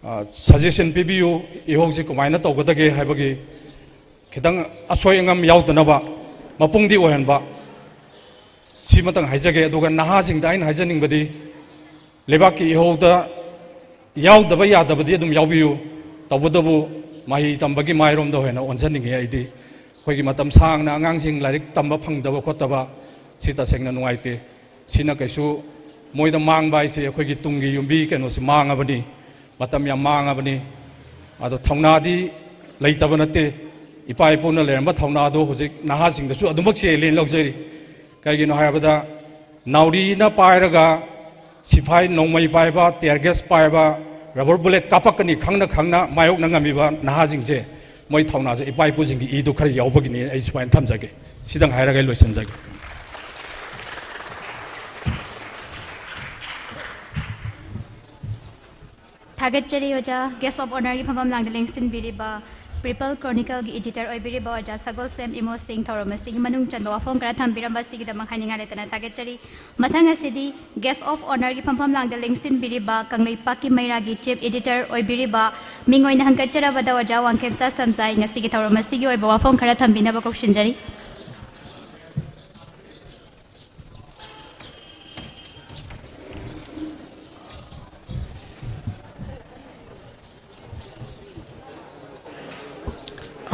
ꯑ, suggestion ꯄꯤꯕꯤꯌꯨ, ꯏꯍꯧꯁꯤ ꯀꯃꯥꯏꯅ ꯇꯧꯒꯗꯒꯦ ꯍꯥꯏꯕꯒꯤ ꯈꯤꯇꯪ ꯑꯁꯣꯏ ꯑꯉꯥꯝ ꯌꯥꯎꯗꯅꯕ, ꯃꯄꯨꯡꯗꯤ ꯑꯣꯏꯍꯟꯕ, ꯁꯤꯃꯇꯪ ꯍꯥꯏꯖꯒꯦ꯫ ꯑꯗꯨꯒ ꯅꯍꯥꯁꯤꯡꯗ ꯑꯩꯅ ꯍꯥꯏꯖꯅꯤꯡꯕꯗꯤ, ꯂꯩꯕꯥꯛꯀꯤ ꯏꯍꯧꯗ ꯌꯥꯎꯗꯕ ꯌꯥꯗꯕꯗꯤ ꯑꯗꯨꯝ ꯌꯥꯎꯕꯤꯌꯨ, ꯇꯧꯕꯇꯕꯨ ꯃꯍꯩ ꯇꯝꯕꯒꯤ ꯃꯥꯏꯔꯣꯝꯗ ꯑꯣꯏꯅ ꯑꯣꯟꯁꯤꯟꯅꯤꯡꯉꯤ꯫ ꯑꯩꯗꯤ ꯑꯩꯈꯣꯏꯒꯤ ꯃꯇꯝ ꯁꯥꯡꯅ ꯑꯉꯥꯡꯁꯤꯡ ꯂꯥꯏꯔꯤꯛ ꯇꯝꯕ ꯐꯪꯗꯕ ꯈꯣꯠꯇꯕ, ꯁꯤ ꯇꯁꯦꯡꯅ ꯅꯨꯡꯉꯥꯏꯇꯦ꯫ ꯁꯤꯅ ꯀꯩꯁꯨ ꯃꯣꯏꯗ ꯃꯥꯡꯕ ꯍꯥꯏꯁꯦ ꯑꯩꯈꯣꯏꯒꯤ ꯇꯨꯡꯒꯤ ꯌꯨꯝꯕꯤ ꯀꯩꯅꯣꯁꯤ ꯃꯥꯡꯉꯕꯅꯤ, ꯃꯇꯝ ꯌꯥꯝ ꯃꯥꯡꯉꯕꯅꯤ꯫ ꯑꯗꯣ ꯊꯧꯅꯥꯗꯤ ꯂꯩꯇꯕ ꯅꯠꯇꯦ꯫ ꯏꯄꯥ ꯏꯄꯨꯅ ꯂꯩꯔꯝꯕ ꯊꯧꯅꯥꯗꯣ ꯍꯧꯖꯤꯛ ꯅꯍꯥꯁꯤꯡꯗꯁꯨ ꯑꯗꯨꯃꯛ ꯆꯦꯜꯂꯦꯅ ꯂꯧꯖꯔꯤ꯫ ꯀꯩꯒꯤꯅꯣ ꯍꯥꯏꯕꯗ, ꯅꯥꯎꯔꯤꯅ ꯄꯥꯏꯔꯒ, ꯁꯤꯐꯥꯏ ꯅꯣꯡꯃꯩ ꯄꯥꯏꯕ, tear gas ꯄꯥꯏꯕ, rubber bullet ꯀꯥꯞꯄꯛꯀꯅꯤ ꯈꯪꯅ ꯈꯪꯅ ꯃꯥꯌꯣꯛꯅ ꯉꯝꯃꯤꯕ ꯅꯍꯥꯁꯤꯡꯁꯦ, ꯃꯣꯏ ꯊꯧꯅꯥꯁꯦ ꯏꯄꯥ ꯏꯄꯨꯁꯤꯡꯒꯤ ꯏꯗꯨ ꯈꯔ ꯌꯥꯎꯕꯒꯤꯅꯤ꯫ ꯑꯩ ꯁꯨꯃꯥꯏꯅ ꯊꯝꯖꯒꯦ꯫ ꯁꯤꯗꯪ ꯍꯥꯏꯔꯒ ꯑꯩ ꯂꯣꯏꯁꯤꯟꯖꯒꯦ꯫ ꯊꯥꯒꯠꯆꯔꯤ ꯑꯣꯖꯥ꯫ Guest of Honourꯒꯤ ꯐꯝꯐꯝ ꯂꯥꯡꯗ ꯂꯦꯡꯁꯤꯟꯕꯤꯔꯤꯕ People Chronicleꯒꯤ editor ꯑꯣꯏꯕꯤꯔꯤꯕ ꯑꯣꯖꯥ ꯁꯒꯣꯜꯁꯦꯝ ꯏꯃꯣꯁꯤꯡ ꯊꯧꯔꯝ ꯑꯁꯤꯒꯤ ꯃꯅꯨꯡ ꯆꯟꯕ ꯋꯥꯐꯝ ꯈꯔ ꯊꯝꯕꯤꯔꯝꯕ ꯑꯁꯤꯒꯤꯗꯃꯛ ꯍꯥꯏꯅꯤꯡꯉꯥꯏ ꯂꯩꯇꯅ ꯊꯥꯒꯠꯆꯔꯤ꯫ ꯃꯊꯪ ꯑꯁꯤꯗꯤ Guest of Honourꯒꯤ ꯐꯝꯐꯝ ꯂꯥꯡꯗ ꯂꯦꯡꯁꯤꯟꯕꯤꯔꯤꯕ ꯀꯪꯂꯩꯄꯥꯛꯀꯤ ꯃꯩꯔꯥꯒꯤ chief editor ꯑꯣꯏꯕꯤꯔꯤꯕ ꯃꯤꯡ ꯑꯣꯏꯅ ꯍꯪꯒꯠꯆꯔꯕꯗ ꯑꯣꯖꯥ ꯋꯥꯡꯈꯦꯝꯆꯥ ꯁꯝꯖꯥꯏ ꯉꯁꯤꯒꯤ ꯊꯧꯔꯝ ꯑꯁꯤꯒꯤ ꯑꯣꯏꯕ ꯋꯥꯐꯝ ꯈꯔ ꯊꯝꯕꯤꯅꯕ ꯀꯧꯁꯤꯟꯖꯔꯤ꯫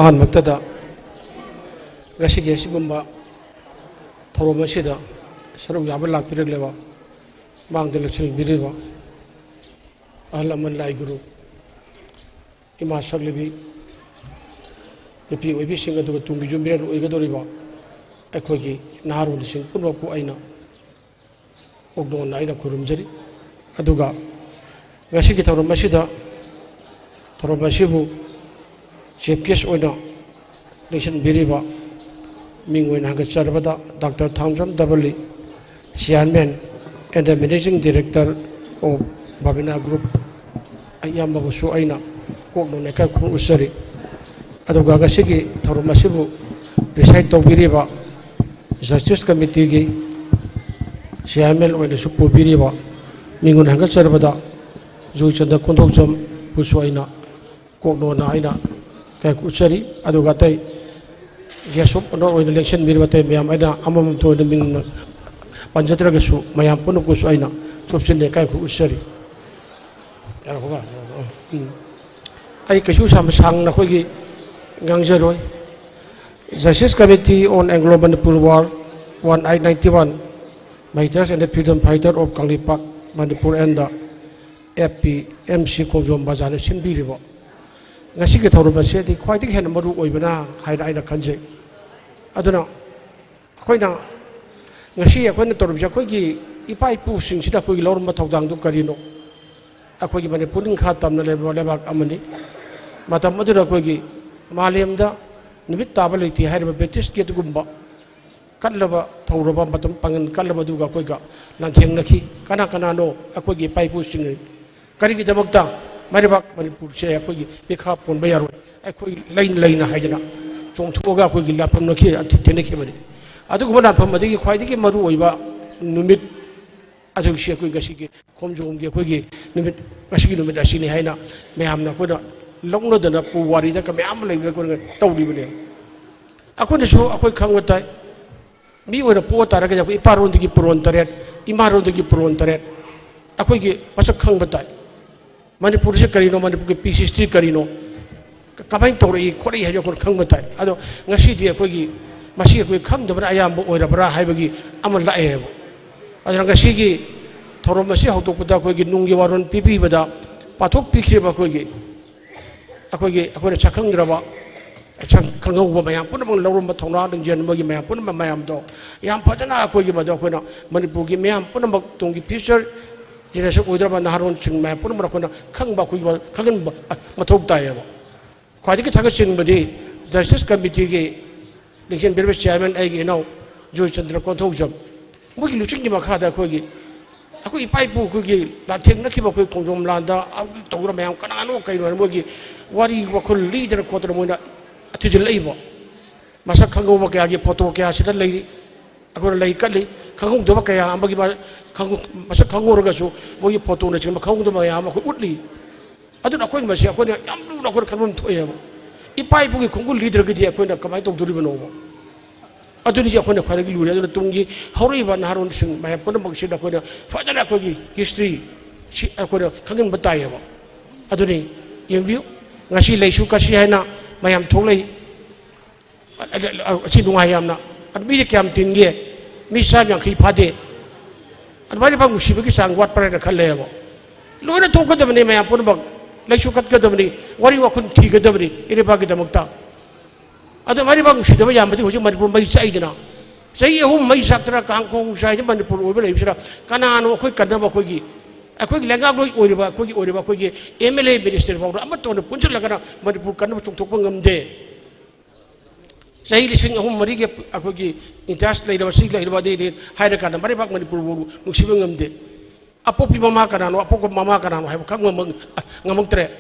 ꯑꯍꯥꯟꯕꯃꯛꯇꯗ ꯉꯁꯤꯒꯤ ꯑꯁꯤꯒꯨꯝꯕ ꯊꯧꯔꯝ ꯑꯁꯤꯗ ꯁꯔꯨꯛ ꯌꯥꯕ ꯂꯥꯛꯄꯤꯔꯛꯂꯤꯕ, ꯃꯥꯡꯗ ꯂꯦꯞꯁꯤꯟꯕꯤꯔꯤꯕ ꯑꯍꯜ ꯂꯃꯟ, ꯂꯥꯏ ꯒꯨꯔꯨ, ꯏꯃꯥ ꯁꯛꯂꯤꯕꯤ, ꯅꯨꯄꯤ ꯑꯣꯏꯕꯤꯁꯤꯡ, ꯑꯗꯨꯒ ꯇꯨꯡꯒꯤ ꯌꯨꯝꯕꯤꯔꯦꯜ ꯑꯣꯏꯒꯗꯧꯔꯤꯕ ꯑꯩꯈꯣꯏꯒꯤ ꯅꯍꯥꯔꯣꯜꯁꯤꯡ ꯄꯨꯝꯅꯃꯛꯄꯨ ꯑꯩꯅ ꯀꯣꯛꯅꯣꯟꯅ ꯑꯩꯅ ꯈꯨꯔꯨꯝꯖꯔꯤ꯫ ꯑꯗꯨꯒ ꯉꯁꯤꯒꯤ ꯊꯧꯔꯝ ꯑꯁꯤꯗ, ꯊꯧꯔꯝ ꯑꯁꯤꯕꯨ chief guest ꯑꯣꯏꯅ ꯂꯦꯡꯁꯤꯟꯕꯤꯔꯤꯕ, ꯃꯤꯡ ꯑꯣꯏꯅ ꯍꯪꯒꯠꯆꯔꯕꯗ doctor Thangjam Dhabali, chairman and the managing director of Babina Group, ꯑꯌꯥꯝꯕꯕꯨꯁꯨ ꯑꯩꯅ ꯀꯣꯛꯅꯣꯟꯅ ꯏꯀꯥꯏ ꯈꯨꯝꯅꯧꯖꯔꯤ꯫ ꯑꯗꯨꯒ ꯉꯁꯤꯒꯤ ꯊꯧꯔꯝ ꯑꯁꯤꯕꯨ preside ꯇꯧꯕꯤꯔꯤꯕ justice committeeꯒꯤ chairman ꯑꯣꯏꯅꯁꯨ ꯄꯨꯕꯤꯔꯤꯕ, ꯃꯤꯡ ꯑꯣꯏꯅ ꯍꯪꯒꯠꯆꯔꯕꯗ ꯖꯣꯏꯆꯟꯗ꯭ꯔ ꯀꯣꯟꯊꯧꯖꯝꯕꯨꯁꯨ ꯑꯩꯅ ꯀꯣꯛꯅꯣꯟꯅ ꯑꯩꯅ ꯏꯀꯥꯏ ꯎꯠꯆꯔꯤ꯫ ꯑꯗꯨꯒ ꯑꯇꯩ guest of honour ꯑꯣꯏꯅ ꯂꯦꯡꯁꯤꯟꯕꯤꯔꯤꯕ ꯑꯇꯩ ꯃꯌꯥꯝ, ꯑꯩꯅ ꯑꯃꯃꯝꯇ ꯑꯣꯏꯅ ꯃꯤꯡ ꯄꯟꯖꯗ꯭ꯔꯒꯁꯨ, ꯃꯌꯥꯝ ꯄꯨꯝꯅꯃꯛꯄꯨꯁꯨ ꯑꯩꯅ ꯆꯣꯞꯁꯤꯟꯅ ꯏꯀꯥꯏ ꯎꯠꯆꯔꯤ꯫ ꯎꯝ꯫ ꯑꯩ ꯀꯩꯁꯨ ꯌꯥꯝ ꯁꯥꯡꯅ ꯑꯩꯈꯣꯏꯒꯤ ꯉꯥꯡꯖꯔꯣꯏ꯫ Justice Committee on Anglo Manipur War one eight ninety-one, Martyrs and the Freedom Fighter of Kangleipak, Manipur and the F P M C ꯈꯣꯡꯖꯣꯝ ꯕꯖꯥꯔꯅ ꯁꯤꯟꯕꯤꯔꯤꯕ ꯉꯁꯤꯒꯤ ꯊꯧꯔꯝ ꯑꯁꯤꯗꯤ ꯈ꯭ꯋꯥꯏꯗꯒꯤ ꯍꯦꯟꯅ ꯃꯔꯨ ꯑꯣꯏꯕꯅ ꯍꯥꯏꯅ ꯑꯩꯅ ꯈꯟꯖꯩ꯫ ꯑꯗꯨꯅ ꯑꯩꯈꯣꯏꯅ ꯉꯁꯤ ꯑꯩꯈꯣꯏꯅ ꯇꯧꯔꯤꯕꯁꯦ, ꯑꯩꯈꯣꯏꯒꯤ ꯏꯄꯥ ꯏꯄꯨꯁꯤꯡꯁꯤꯅ ꯑꯩꯈꯣꯏꯒꯤ ꯂꯧꯔꯝꯕ ꯊꯧꯗꯥꯡꯗꯨ ꯀꯔꯤꯅꯣ? ꯑꯩꯈꯣꯏꯒꯤ ꯃꯅꯤꯄꯨꯔ ꯅꯤꯡꯈꯥ ꯇꯝꯅ ꯂꯩꯔꯕ ꯂꯩꯕꯥꯛ ꯑꯃꯅꯤ꯫ ꯃꯇꯝ ꯑꯗꯨꯗ ꯑꯩꯈꯣꯏꯒꯤ ꯃꯥꯂꯦꯝꯗ ꯅꯨꯃꯤꯠ ꯇꯥꯕ ꯂꯩꯇꯦ ꯍꯥꯏꯔꯤꯕ ꯕ꯭ꯔꯤꯇꯤꯁꯀꯤ ꯑꯗꯨꯒꯨꯝꯕ ꯀꯜꯂꯕ ꯊꯧꯔꯕ, ꯃꯇꯝ ꯄꯥꯡꯒꯜ ꯀꯜꯂꯕ ꯑꯗꯨꯒ ꯑꯩꯈꯣꯏꯒ ꯂꯥꯟꯊꯦꯡꯅꯈꯤ꯫ ꯀꯅꯥ ꯀꯅꯥꯅꯣ? ꯑꯩꯈꯣꯏꯒꯤ ꯏꯄꯥ ꯏꯄꯨꯁꯤꯡꯅꯤ꯫ ꯀꯔꯤꯒꯤꯗꯃꯛꯇ ꯃꯩꯔꯩꯕꯥꯛ ꯃꯅꯤꯄꯨꯔꯁꯦ ꯑꯩꯈꯣꯏꯒꯤ ꯃꯤꯈꯥ ꯄꯣꯟꯕ ꯌꯥꯔꯣꯏ, ꯑꯩꯈꯣꯏ ꯂꯩꯅ ꯂꯩꯅ ꯍꯥꯏꯗꯅ ꯆꯣꯡꯊꯣꯛꯑꯒ ꯑꯩꯈꯣꯏꯒꯤ ꯂꯥꯟꯐꯝ ꯊꯦꯡꯅꯈꯤꯕꯅꯤ? ꯑꯗꯨꯒꯨꯝꯕ ꯂꯥꯟꯐꯝ ꯑꯗꯒꯤ ꯈ꯭ꯋꯥꯏꯗꯒꯤ ꯃꯔꯨꯑꯣꯏꯕ ꯅꯨꯃꯤꯠ ꯑꯗꯨꯒꯤꯁꯤ ꯑꯩꯈꯣꯏ ꯉꯁꯤꯒꯤ ꯈꯣꯝꯖꯣꯝꯒꯤ ꯑꯩꯈꯣꯏꯒꯤ ꯅꯨꯃꯤꯠ, ꯉꯁꯤꯒꯤ ꯅꯨꯃꯤꯠ ꯑꯁꯤꯅꯤ ꯍꯥꯏꯅ ꯃꯌꯥꯝꯅ ꯑꯩꯈꯣꯏꯅ ꯂꯧꯅꯗꯅ ꯄꯨꯋꯥꯔꯤꯗ ꯃꯌꯥꯝ ꯑꯃ ꯂꯩꯕ ꯑꯩꯈꯣꯏꯅ ꯇꯧꯔꯤꯕꯅꯦ꯫ ꯑꯩꯈꯣꯏꯅꯁꯨ ꯑꯩꯈꯣꯏ ꯈꯪꯕ ꯇꯥꯏ꯫ ꯃꯤ ꯑꯣꯏꯅ ꯄꯣꯛꯑ ꯇꯥꯔꯒꯗꯤ ꯑꯩꯈꯣꯏ ꯏꯄꯥꯔꯣꯟꯗꯒꯤ ꯄꯨꯔꯣꯟ ꯇꯔꯦꯠ, ꯏꯃꯥꯔꯣꯟꯗꯒꯤ ꯄꯨꯔꯣꯟ ꯇꯔꯦꯠ ꯑꯩꯈꯣꯏꯒꯤ ꯃꯁꯛ ꯈꯪꯕ ꯇꯥꯏ꯫ ꯃꯅꯤꯄꯨꯔꯁꯦ ꯀꯔꯤꯅꯣ, ꯃꯅꯤꯄꯨꯔꯒꯤ peace history ꯀꯔꯤꯅꯣ, ꯀ-, ꯀꯃꯥꯏꯅ ꯇꯧꯔꯛꯏ ꯈꯣꯠꯂꯛꯏ ꯍꯥꯏꯕꯁꯦ ꯑꯩꯈꯣꯏꯅ ꯈꯪꯕ ꯇꯥꯏ꯫ ꯑꯗꯣ ꯉꯁꯤꯗꯤ ꯑꯩꯈꯣꯏꯒꯤ ꯃꯁꯤ ꯑꯩꯈꯣꯏ ꯈꯪꯗꯕꯅ ꯑꯌꯥꯝꯕ ꯑꯣꯏꯔꯕ꯭ꯔꯥ ꯍꯥꯏꯕꯒꯤ ꯑꯃ ꯂꯥꯛꯑꯦꯕ꯫ ꯑꯗꯨꯅ ꯉꯁꯤꯒꯤ ꯊꯧꯔꯝ ꯑꯁꯤ ꯍꯧꯗꯣꯛꯄꯗ ꯑꯩꯈꯣꯏꯒꯤ ꯅꯨꯡꯒꯤ ꯋꯥꯔꯣꯜ ꯄꯤꯕꯤꯕꯗ ꯄꯥꯊꯣꯛꯄꯤꯈ꯭ꯔꯤꯕ ꯑꯩꯈꯣꯏꯒꯤ, ꯑꯩꯈꯣꯏꯒꯤ, ꯑꯩꯈꯣꯏꯅ ꯁꯛꯈꯪꯗ꯭ꯔꯕ, ꯁꯛ-, ꯈꯪꯍꯧꯕ ꯃꯌꯥꯝ ꯄꯨꯝꯅꯃꯛ ꯂꯧꯔꯝꯕ ꯊꯧꯅꯥ ꯂꯤꯡꯖꯦꯜ ꯑꯃꯒꯤ ꯃꯌꯥꯝ ꯄꯨꯝꯅꯃꯛ ꯃꯌꯥꯝꯗꯣ ꯌꯥꯝ ꯐꯖꯅ ꯑꯩꯈꯣꯏꯒꯤ ꯃꯗꯨ ꯑꯩꯈꯣꯏꯅ ꯃꯅꯤꯄꯨꯔꯒꯤ ꯃꯤꯌꯥꯝ ꯄꯨꯝꯅꯃꯛ ꯇꯨꯡꯒꯤ future generation ꯑꯣꯏꯗꯧꯔꯕ ꯅꯍꯥꯔꯣꯜꯁꯤꯡ ꯃꯌꯥꯝ ꯄꯨꯝꯅꯃꯛ ꯑꯩꯈꯣꯏꯅ ꯈꯪꯕ, ꯑꯩꯈꯣꯏꯒꯤ ꯈꯪꯍꯟꯕ ꯃꯊꯧ ꯇꯥꯏꯌꯦꯕ꯫ ꯈ꯭ꯋꯥꯏꯗꯒꯤ ꯊꯥꯒꯠꯆꯅꯤꯡꯕꯗꯤ Justice Committeeꯒꯤ ꯂꯤꯡꯖꯦꯜ ꯄꯤꯔꯕ chairman ꯑꯩꯒꯤ ꯏꯅꯥꯎ ꯖꯣꯏꯆꯟꯗ꯭ꯔ ꯀꯣꯟꯊꯧꯖꯝ, ꯃꯣꯏꯒꯤ ꯂꯨꯆꯤꯡꯒꯤ ꯃꯈꯥꯗ ꯑꯩꯈꯣꯏꯒꯤ, ꯑꯩꯈꯣꯏ ꯏꯄꯥ ꯏꯄꯨ ꯑꯩꯈꯣꯏꯒꯤ ꯂꯥꯟꯊꯦꯡꯅꯈꯤꯕ ꯑꯩꯈꯣꯏ ꯈꯣꯡꯖꯣꯝ ꯂꯥꯟꯗ ꯇꯧꯔ ꯃꯌꯥꯝ ꯀꯅꯥꯅꯣ ꯀꯩꯅꯣ ꯍꯥꯏꯅ ꯃꯣꯏꯒꯤ ꯋꯥꯔꯤ ꯋꯥꯈꯜ ꯂꯤꯗꯅ ꯈꯣꯠꯇꯅ ꯃꯣꯏꯅ ꯊꯤꯖꯤꯜꯂꯛꯏꯕ꯫ ꯃꯁꯛ ꯈꯪꯍꯧꯕ ꯀꯌꯥꯒꯤ photo ꯀꯌꯥ ꯁꯤꯗ ꯂꯩꯔꯤ꯫ ꯑꯩꯈꯣꯏꯅ ꯂꯩ ꯀꯠꯂꯤ꯫ ꯈꯪꯍꯧꯗꯕ ꯀꯌꯥ ꯑꯃꯒꯤ ꯃ-, ꯈꯪꯍꯧ-, ꯃꯁꯛ ꯈꯪꯍꯧꯔꯒꯁꯨ ꯃꯣꯏꯒꯤ photoꯅꯆꯤꯡꯕ ꯈꯪꯍꯧꯗꯕ ꯃꯌꯥꯝ ꯑꯃ ꯑꯩꯈꯣꯏ ꯎꯠꯂꯤ꯫ ꯑꯗꯨꯅ ꯑꯩꯈꯣꯏꯅ ꯃꯁꯤ ꯑꯩꯈꯣꯏꯅ ꯌꯥꯝ ꯂꯨꯅ ꯑꯩꯈꯣꯏꯅ ꯈꯟꯐꯝ ꯊꯣꯛꯑꯦꯕ꯫ ꯏꯄꯥ ꯏꯄꯨꯒꯤ ꯈꯣꯡꯒꯨꯜ ꯂꯤꯗ꯭ꯔꯒꯗꯤ ꯑꯩꯈꯣꯏꯅ ꯀꯃꯥꯏꯅ ꯇꯧꯗꯣꯔꯤꯕꯅꯣꯕ? ꯑꯗꯨꯅꯤ ꯑꯩꯈꯣꯏꯅ ꯈ꯭ꯋꯥꯏꯗꯒꯤ ꯂꯨꯔꯦ꯫ ꯑꯗꯨꯅ ꯇꯨꯡꯒꯤ ꯍꯧꯔꯛꯏꯕ ꯅꯍꯥꯔꯣꯟꯁꯤꯡ ꯃꯌꯥꯝ ꯄꯨꯝꯅꯃꯛꯁꯤꯗ ꯑꯩꯈꯣꯏꯅ ꯐꯖꯅ ꯑꯩꯈꯣꯏꯒꯤ history ꯁꯤ ꯑꯩꯈꯣꯏꯅ ꯈꯪꯍꯟꯕ ꯇꯥꯏꯌꯦꯕ꯫ ꯑꯗꯨꯅꯤ, ꯌꯦꯡꯕꯤꯌꯨ, ꯉꯁꯤ ꯂꯩꯁꯨ ꯀꯠꯁꯤ ꯍꯥꯏꯅ ꯃꯌꯥꯝ ꯊꯣꯛꯂꯛꯏ꯫ ꯑꯁꯤ ꯅꯨꯡꯉꯥꯏ ꯌꯥꯝꯅ꯫ ꯑꯗꯨ ꯃꯤꯁꯦ ꯀꯌꯥꯝ ꯇꯤꯟꯒꯦ? ꯃꯤ ꯆꯥꯝ ꯌꯥꯡꯈꯩ ꯐꯥꯗꯦ꯫ ꯑꯗꯨꯃꯥꯏꯅ ꯄꯥꯛ ꯅꯨꯡꯁꯤꯕꯒꯤ ꯆꯥꯡ ꯋꯥꯠꯄ꯭ꯔꯥ ꯍꯥꯏꯅ ꯈꯜꯂꯦꯕ꯫ ꯂꯣꯏꯅ ꯊꯣꯛꯀꯗꯕꯅꯤ, ꯃꯌꯥꯝ ꯄꯨꯝꯅꯃꯛ ꯂꯩꯁꯨ ꯀꯠꯀꯗꯕꯅꯤ, ꯋꯥꯔꯤ ꯋꯥꯈꯜ ꯊꯤꯒꯗꯕꯅꯤ ꯏꯔꯩꯕꯥꯛꯀꯤꯗꯃꯛꯇ꯫ ꯑꯗꯣ ꯃꯔꯤꯕꯥꯛ ꯅꯨꯡꯁꯤꯗꯕ ꯌꯥꯝꯕꯗꯤ ꯍꯧꯖꯤꯛ ꯃꯅꯤꯄꯨꯔ ꯃꯩ ꯆꯥꯛꯏꯗꯅ꯫ ꯆꯍꯤ ꯑꯍꯨꯝ ꯃꯩ ꯆꯥꯛꯇꯅ ꯀꯥꯡꯈꯣꯡ ꯆꯥꯏꯗꯅ ꯃꯅꯤꯄꯨꯔ ꯑꯣꯏꯕ ꯂꯩꯕꯁꯤꯗ ꯀꯅꯥꯅꯣ ꯑꯩꯈꯣꯏ ꯀꯟꯅꯕ? ꯑꯩꯈꯣꯏꯒꯤ, ꯑꯩꯈꯣꯏꯒꯤ ꯂꯩꯉꯥꯛꯂꯣꯏ ꯑꯣꯏꯔꯤꯕ, ꯑꯩꯈꯣꯏꯒꯤ ꯑꯣꯏꯔꯤꯕ ꯑꯩꯈꯣꯏꯒꯤ M L A minister ꯐꯥꯎꯗ ꯑꯃꯠꯇ ꯑꯣꯏꯅ ꯄꯨꯟꯁꯤꯜꯂꯒꯅ ꯃꯅꯤꯄꯨꯔ ꯀꯟꯅꯕ ꯆꯣꯡꯊꯣꯛꯄ ꯉꯝꯗꯦ꯫ ꯆꯍꯤ ꯂꯤꯁꯤꯡ ꯑꯍꯨꯝ ꯃꯔꯤꯒꯤ ꯑꯩꯈꯣꯏꯒꯤ ꯏꯇꯤꯍꯥꯁ ꯂꯩꯔꯕ, ꯁꯤ ꯂꯩꯔꯕ ꯑꯗꯩ ꯍꯥꯏꯔꯀꯥꯟꯗ ꯃꯔꯤꯕꯥꯛ ꯃꯅꯤꯄꯨꯔꯕꯨ ꯅꯨꯡꯁꯤꯕ ꯉꯝꯗꯦ꯫ ꯑꯄꯣꯛꯄꯤ ꯃꯃꯥ ꯀꯅꯥꯅꯣ, ꯑꯄꯣꯛꯄ ꯃꯃꯥ ꯀꯅꯥꯅꯣ ꯍꯥꯏꯕ ꯈꯪꯕ ꯉꯝ-, ꯉꯝꯃꯛꯇ꯭ꯔꯦ꯫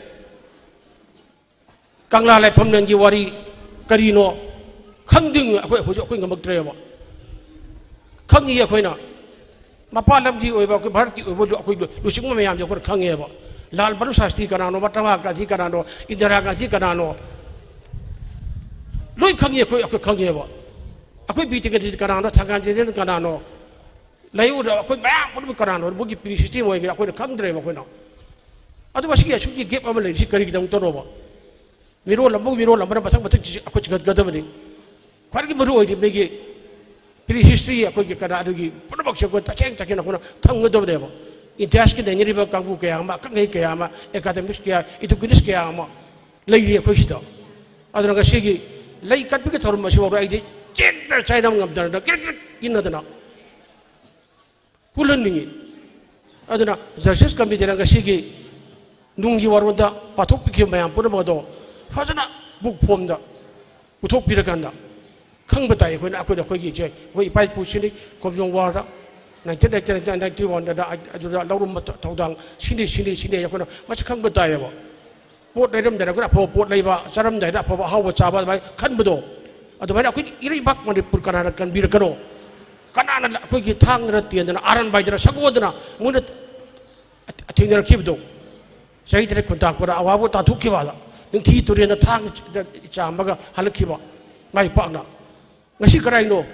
ꯀꯪꯂꯥ ꯂꯥꯏꯐꯝꯂꯦꯟꯒꯤ ꯋꯥꯔꯤ ꯀꯔꯤꯅꯣ ꯈꯪꯗꯤꯡ ꯑꯩꯈꯣꯏ ꯍꯧꯖꯤꯛ ꯑꯩꯈꯣꯏ ꯉꯝꯃꯛꯇ꯭ꯔꯦꯕ꯫ ꯈꯪꯉꯤ ꯑꯩꯈꯣꯏꯅ꯫ ꯃꯄꯥꯟ ꯂꯝꯒꯤ ꯑꯣꯏꯕ ꯑꯩꯈꯣꯏ ꯚꯥꯔꯠꯀꯤ ꯑꯣꯏꯕ ꯂꯨ-, ꯑꯩꯈꯣꯏ ꯂꯨ-, ꯂꯨꯆꯤꯡꯕ ꯃꯌꯥꯝꯁꯦ ꯑꯩꯈꯣꯏꯅ ꯈꯪꯉꯦꯕ꯫ ꯂꯥꯜ ꯕꯍꯥꯗꯨꯔ ꯁꯥꯁꯇ꯭ꯔꯤ ꯀꯅꯥꯅꯣ, ꯃꯍꯥꯇꯃꯥ ꯒꯥꯟꯙꯤ ꯀꯅꯥꯅꯣ, ꯏꯟꯗꯤꯔꯥ ꯒꯥꯟꯙꯤ ꯀꯅꯥꯅꯣ, ꯂꯣꯏ ꯈꯪꯉꯤ ꯑꯩꯈꯣꯏ, ꯑꯩꯈꯣꯏ ꯈꯪꯉꯦꯕ꯫ ꯑꯩꯈꯣꯏ ꯕꯤꯔ ꯇꯤꯀꯦꯟꯗ꯭ꯔꯖꯤꯠ ꯀꯅꯥꯅꯣ, ꯊꯥꯡꯒꯥꯟ ꯖꯦꯅꯦꯔꯦꯜ ꯀꯅꯥꯅꯣ, ꯂꯩꯎꯗ ꯑꯩꯈꯣꯏ ꯃꯌꯥꯝ ꯄꯨꯝꯅꯃꯛ ꯀꯅꯥꯅꯣ, ꯃꯣꯏꯒꯤ pre system ꯑꯣꯏꯒꯦꯔꯥ ꯑꯩꯈꯣꯏꯅ ꯈꯪꯗ꯭ꯔꯦꯕ ꯑꯩꯈꯣꯏꯅ꯫ ꯑꯗꯨ ꯃꯁꯤꯒꯤ ꯑꯁꯨꯛꯀꯤ gap ꯑꯃ ꯂꯩꯔꯤꯁꯤ ꯀꯔꯤꯒꯤꯗꯃꯛꯇꯅꯣꯕ? ꯃꯤꯔꯣꯜ ꯑꯃ ꯃꯤꯔꯣꯜ ꯑꯃꯅ ꯃꯊꯪ ꯃꯊꯪ ꯑꯩꯈꯣꯏ ꯆꯤꯡꯈꯠꯀꯗꯕꯅꯤ꯫ ꯈ꯭ꯋꯥꯏꯗꯒꯤ ꯃꯔꯨ ꯑꯣꯏꯗꯤ ꯃꯤꯒꯤ pre history, ꯑꯩꯈꯣꯏꯒꯤ ꯀꯅꯥ ꯑꯗꯨꯒꯤ ꯄꯨꯝꯅꯃꯛꯁꯦ ꯑꯩꯈꯣꯏ ꯇꯁꯦꯡ ꯇꯁꯦꯡꯅ ꯑꯩꯈꯣꯏꯅ ꯈꯪꯒꯗꯕꯅꯦꯕ꯫ ꯏꯟꯗꯤꯌꯥꯁꯀꯤ ꯅꯩꯅꯔꯤꯕ ꯀꯥꯡꯕꯨ ꯀꯌꯥ ꯑꯃ, ꯑꯈꯪ ꯑꯍꯩ ꯀꯌꯥ ꯑꯃ, ꯑꯦꯀꯥꯗꯦꯃꯤꯛꯁ ꯀꯌꯥ, ꯏꯗꯨꯀꯦꯅꯤꯁ ꯀꯌꯥ ꯑꯃ ꯂꯩꯔꯤ ꯑꯩꯈꯣꯏ ꯁꯤꯗ꯫ ꯑꯗꯨꯅ ꯉꯁꯤꯒꯤ ꯂꯩ ꯀꯠꯄꯒꯤ ꯊꯧꯔꯝ ꯑꯁꯤꯐꯥꯎꯗ ꯑꯩꯗꯤ ꯆꯦꯟꯗꯅ ꯆꯥꯏꯅꯕ ꯉꯝꯗꯅ ꯀ꯭ꯔꯤꯛ ꯀ꯭ꯔꯤꯛ ꯏꯟꯅꯗꯅ ꯍꯨꯜꯍꯟꯅꯤꯡꯉꯤ꯫ ꯑꯗꯨꯅ ꯖꯁꯇꯤꯁ ꯀꯃꯤꯇꯤꯅ ꯉꯁꯤꯒꯤ ꯅꯨꯡꯒꯤ ꯋꯥꯔꯣꯜꯗ ꯄꯥꯊꯣꯛꯄꯤꯈꯤꯕ ꯃꯌꯥꯝ ꯄꯨꯝꯅꯃꯛ ꯑꯗꯣ ꯐꯖꯅ book form ꯗ ꯄꯨꯊꯣꯛꯄꯤꯔꯀꯥꯟꯗ ꯈꯪꯕ ꯇꯥꯏ꯫ ꯑꯩꯈꯣꯏꯅ, ꯑꯩꯈꯣꯏꯅ ꯑꯩꯈꯣꯏꯒꯤ ꯏꯆꯦ, ꯑꯩꯈꯣꯏ ꯏꯄꯥ ꯏꯄꯨꯁꯤꯡꯗꯤ ꯀꯣꯝꯖꯣꯝ ꯋꯥꯔꯗ nineteen ninety, nineteen ninety one ꯗ ꯑꯗꯨꯗ ꯂꯧꯔꯝꯕ ꯊꯧꯗꯥꯡ ꯁꯤꯅꯤ, ꯁꯤꯅꯤ, ꯁꯤꯅꯤ ꯑꯩꯈꯣꯏꯅ ꯃꯁꯤ ꯈꯪꯕ ꯇꯥꯏꯌꯦꯕ꯫ ꯄꯣꯠ ꯂꯩꯔꯝꯗꯥꯏꯗ ꯑꯩꯈꯣꯏꯅ ꯑꯐꯕ ꯄꯣꯠ ꯂꯩꯕ, ꯆꯥꯔꯝꯗꯥꯏꯗ ꯑꯐꯕ ꯑꯍꯥꯎꯕ ꯆꯥꯕ, ꯑꯗꯨꯃꯥꯏꯅ ꯈꯟꯕꯗꯣ, ꯑꯗꯨꯃꯥꯏꯅ ꯑꯩꯈꯣꯏꯒꯤ ꯏꯔꯩꯕꯥꯛ ꯃꯅꯤꯄꯨꯔ ꯀꯅꯥꯅ ꯀꯟꯕꯤꯔꯛꯀꯅꯣ? ꯀꯅꯥꯅ ꯑꯩꯈꯣꯏꯒꯤ ꯊꯥꯡꯗꯅ, ꯇꯦꯟꯗꯅ, ꯑꯥꯔꯟ ꯄꯥꯏꯗꯅ, ꯁꯒꯣꯜꯗꯅ ꯃꯣꯏꯅ ꯊꯦꯡꯅꯔꯛꯈꯤꯕꯗꯣ? ꯆꯍꯤ ꯇꯔꯦꯠ ꯈꯨꯟꯇꯥꯛꯄꯗ ꯑꯋꯥꯕ ꯇꯥꯟꯊꯣꯛꯈꯤꯕ, ꯅꯤꯡꯊꯤ ꯇꯨꯔꯦꯟꯗ ꯊꯥꯡ ꯆꯥꯝꯃꯒ ꯍꯜꯂꯛꯈꯤꯕ ꯃꯥꯏ ꯄꯥꯛꯅ꯫ ꯉꯁꯤ ꯀꯗꯥꯏꯅꯣ?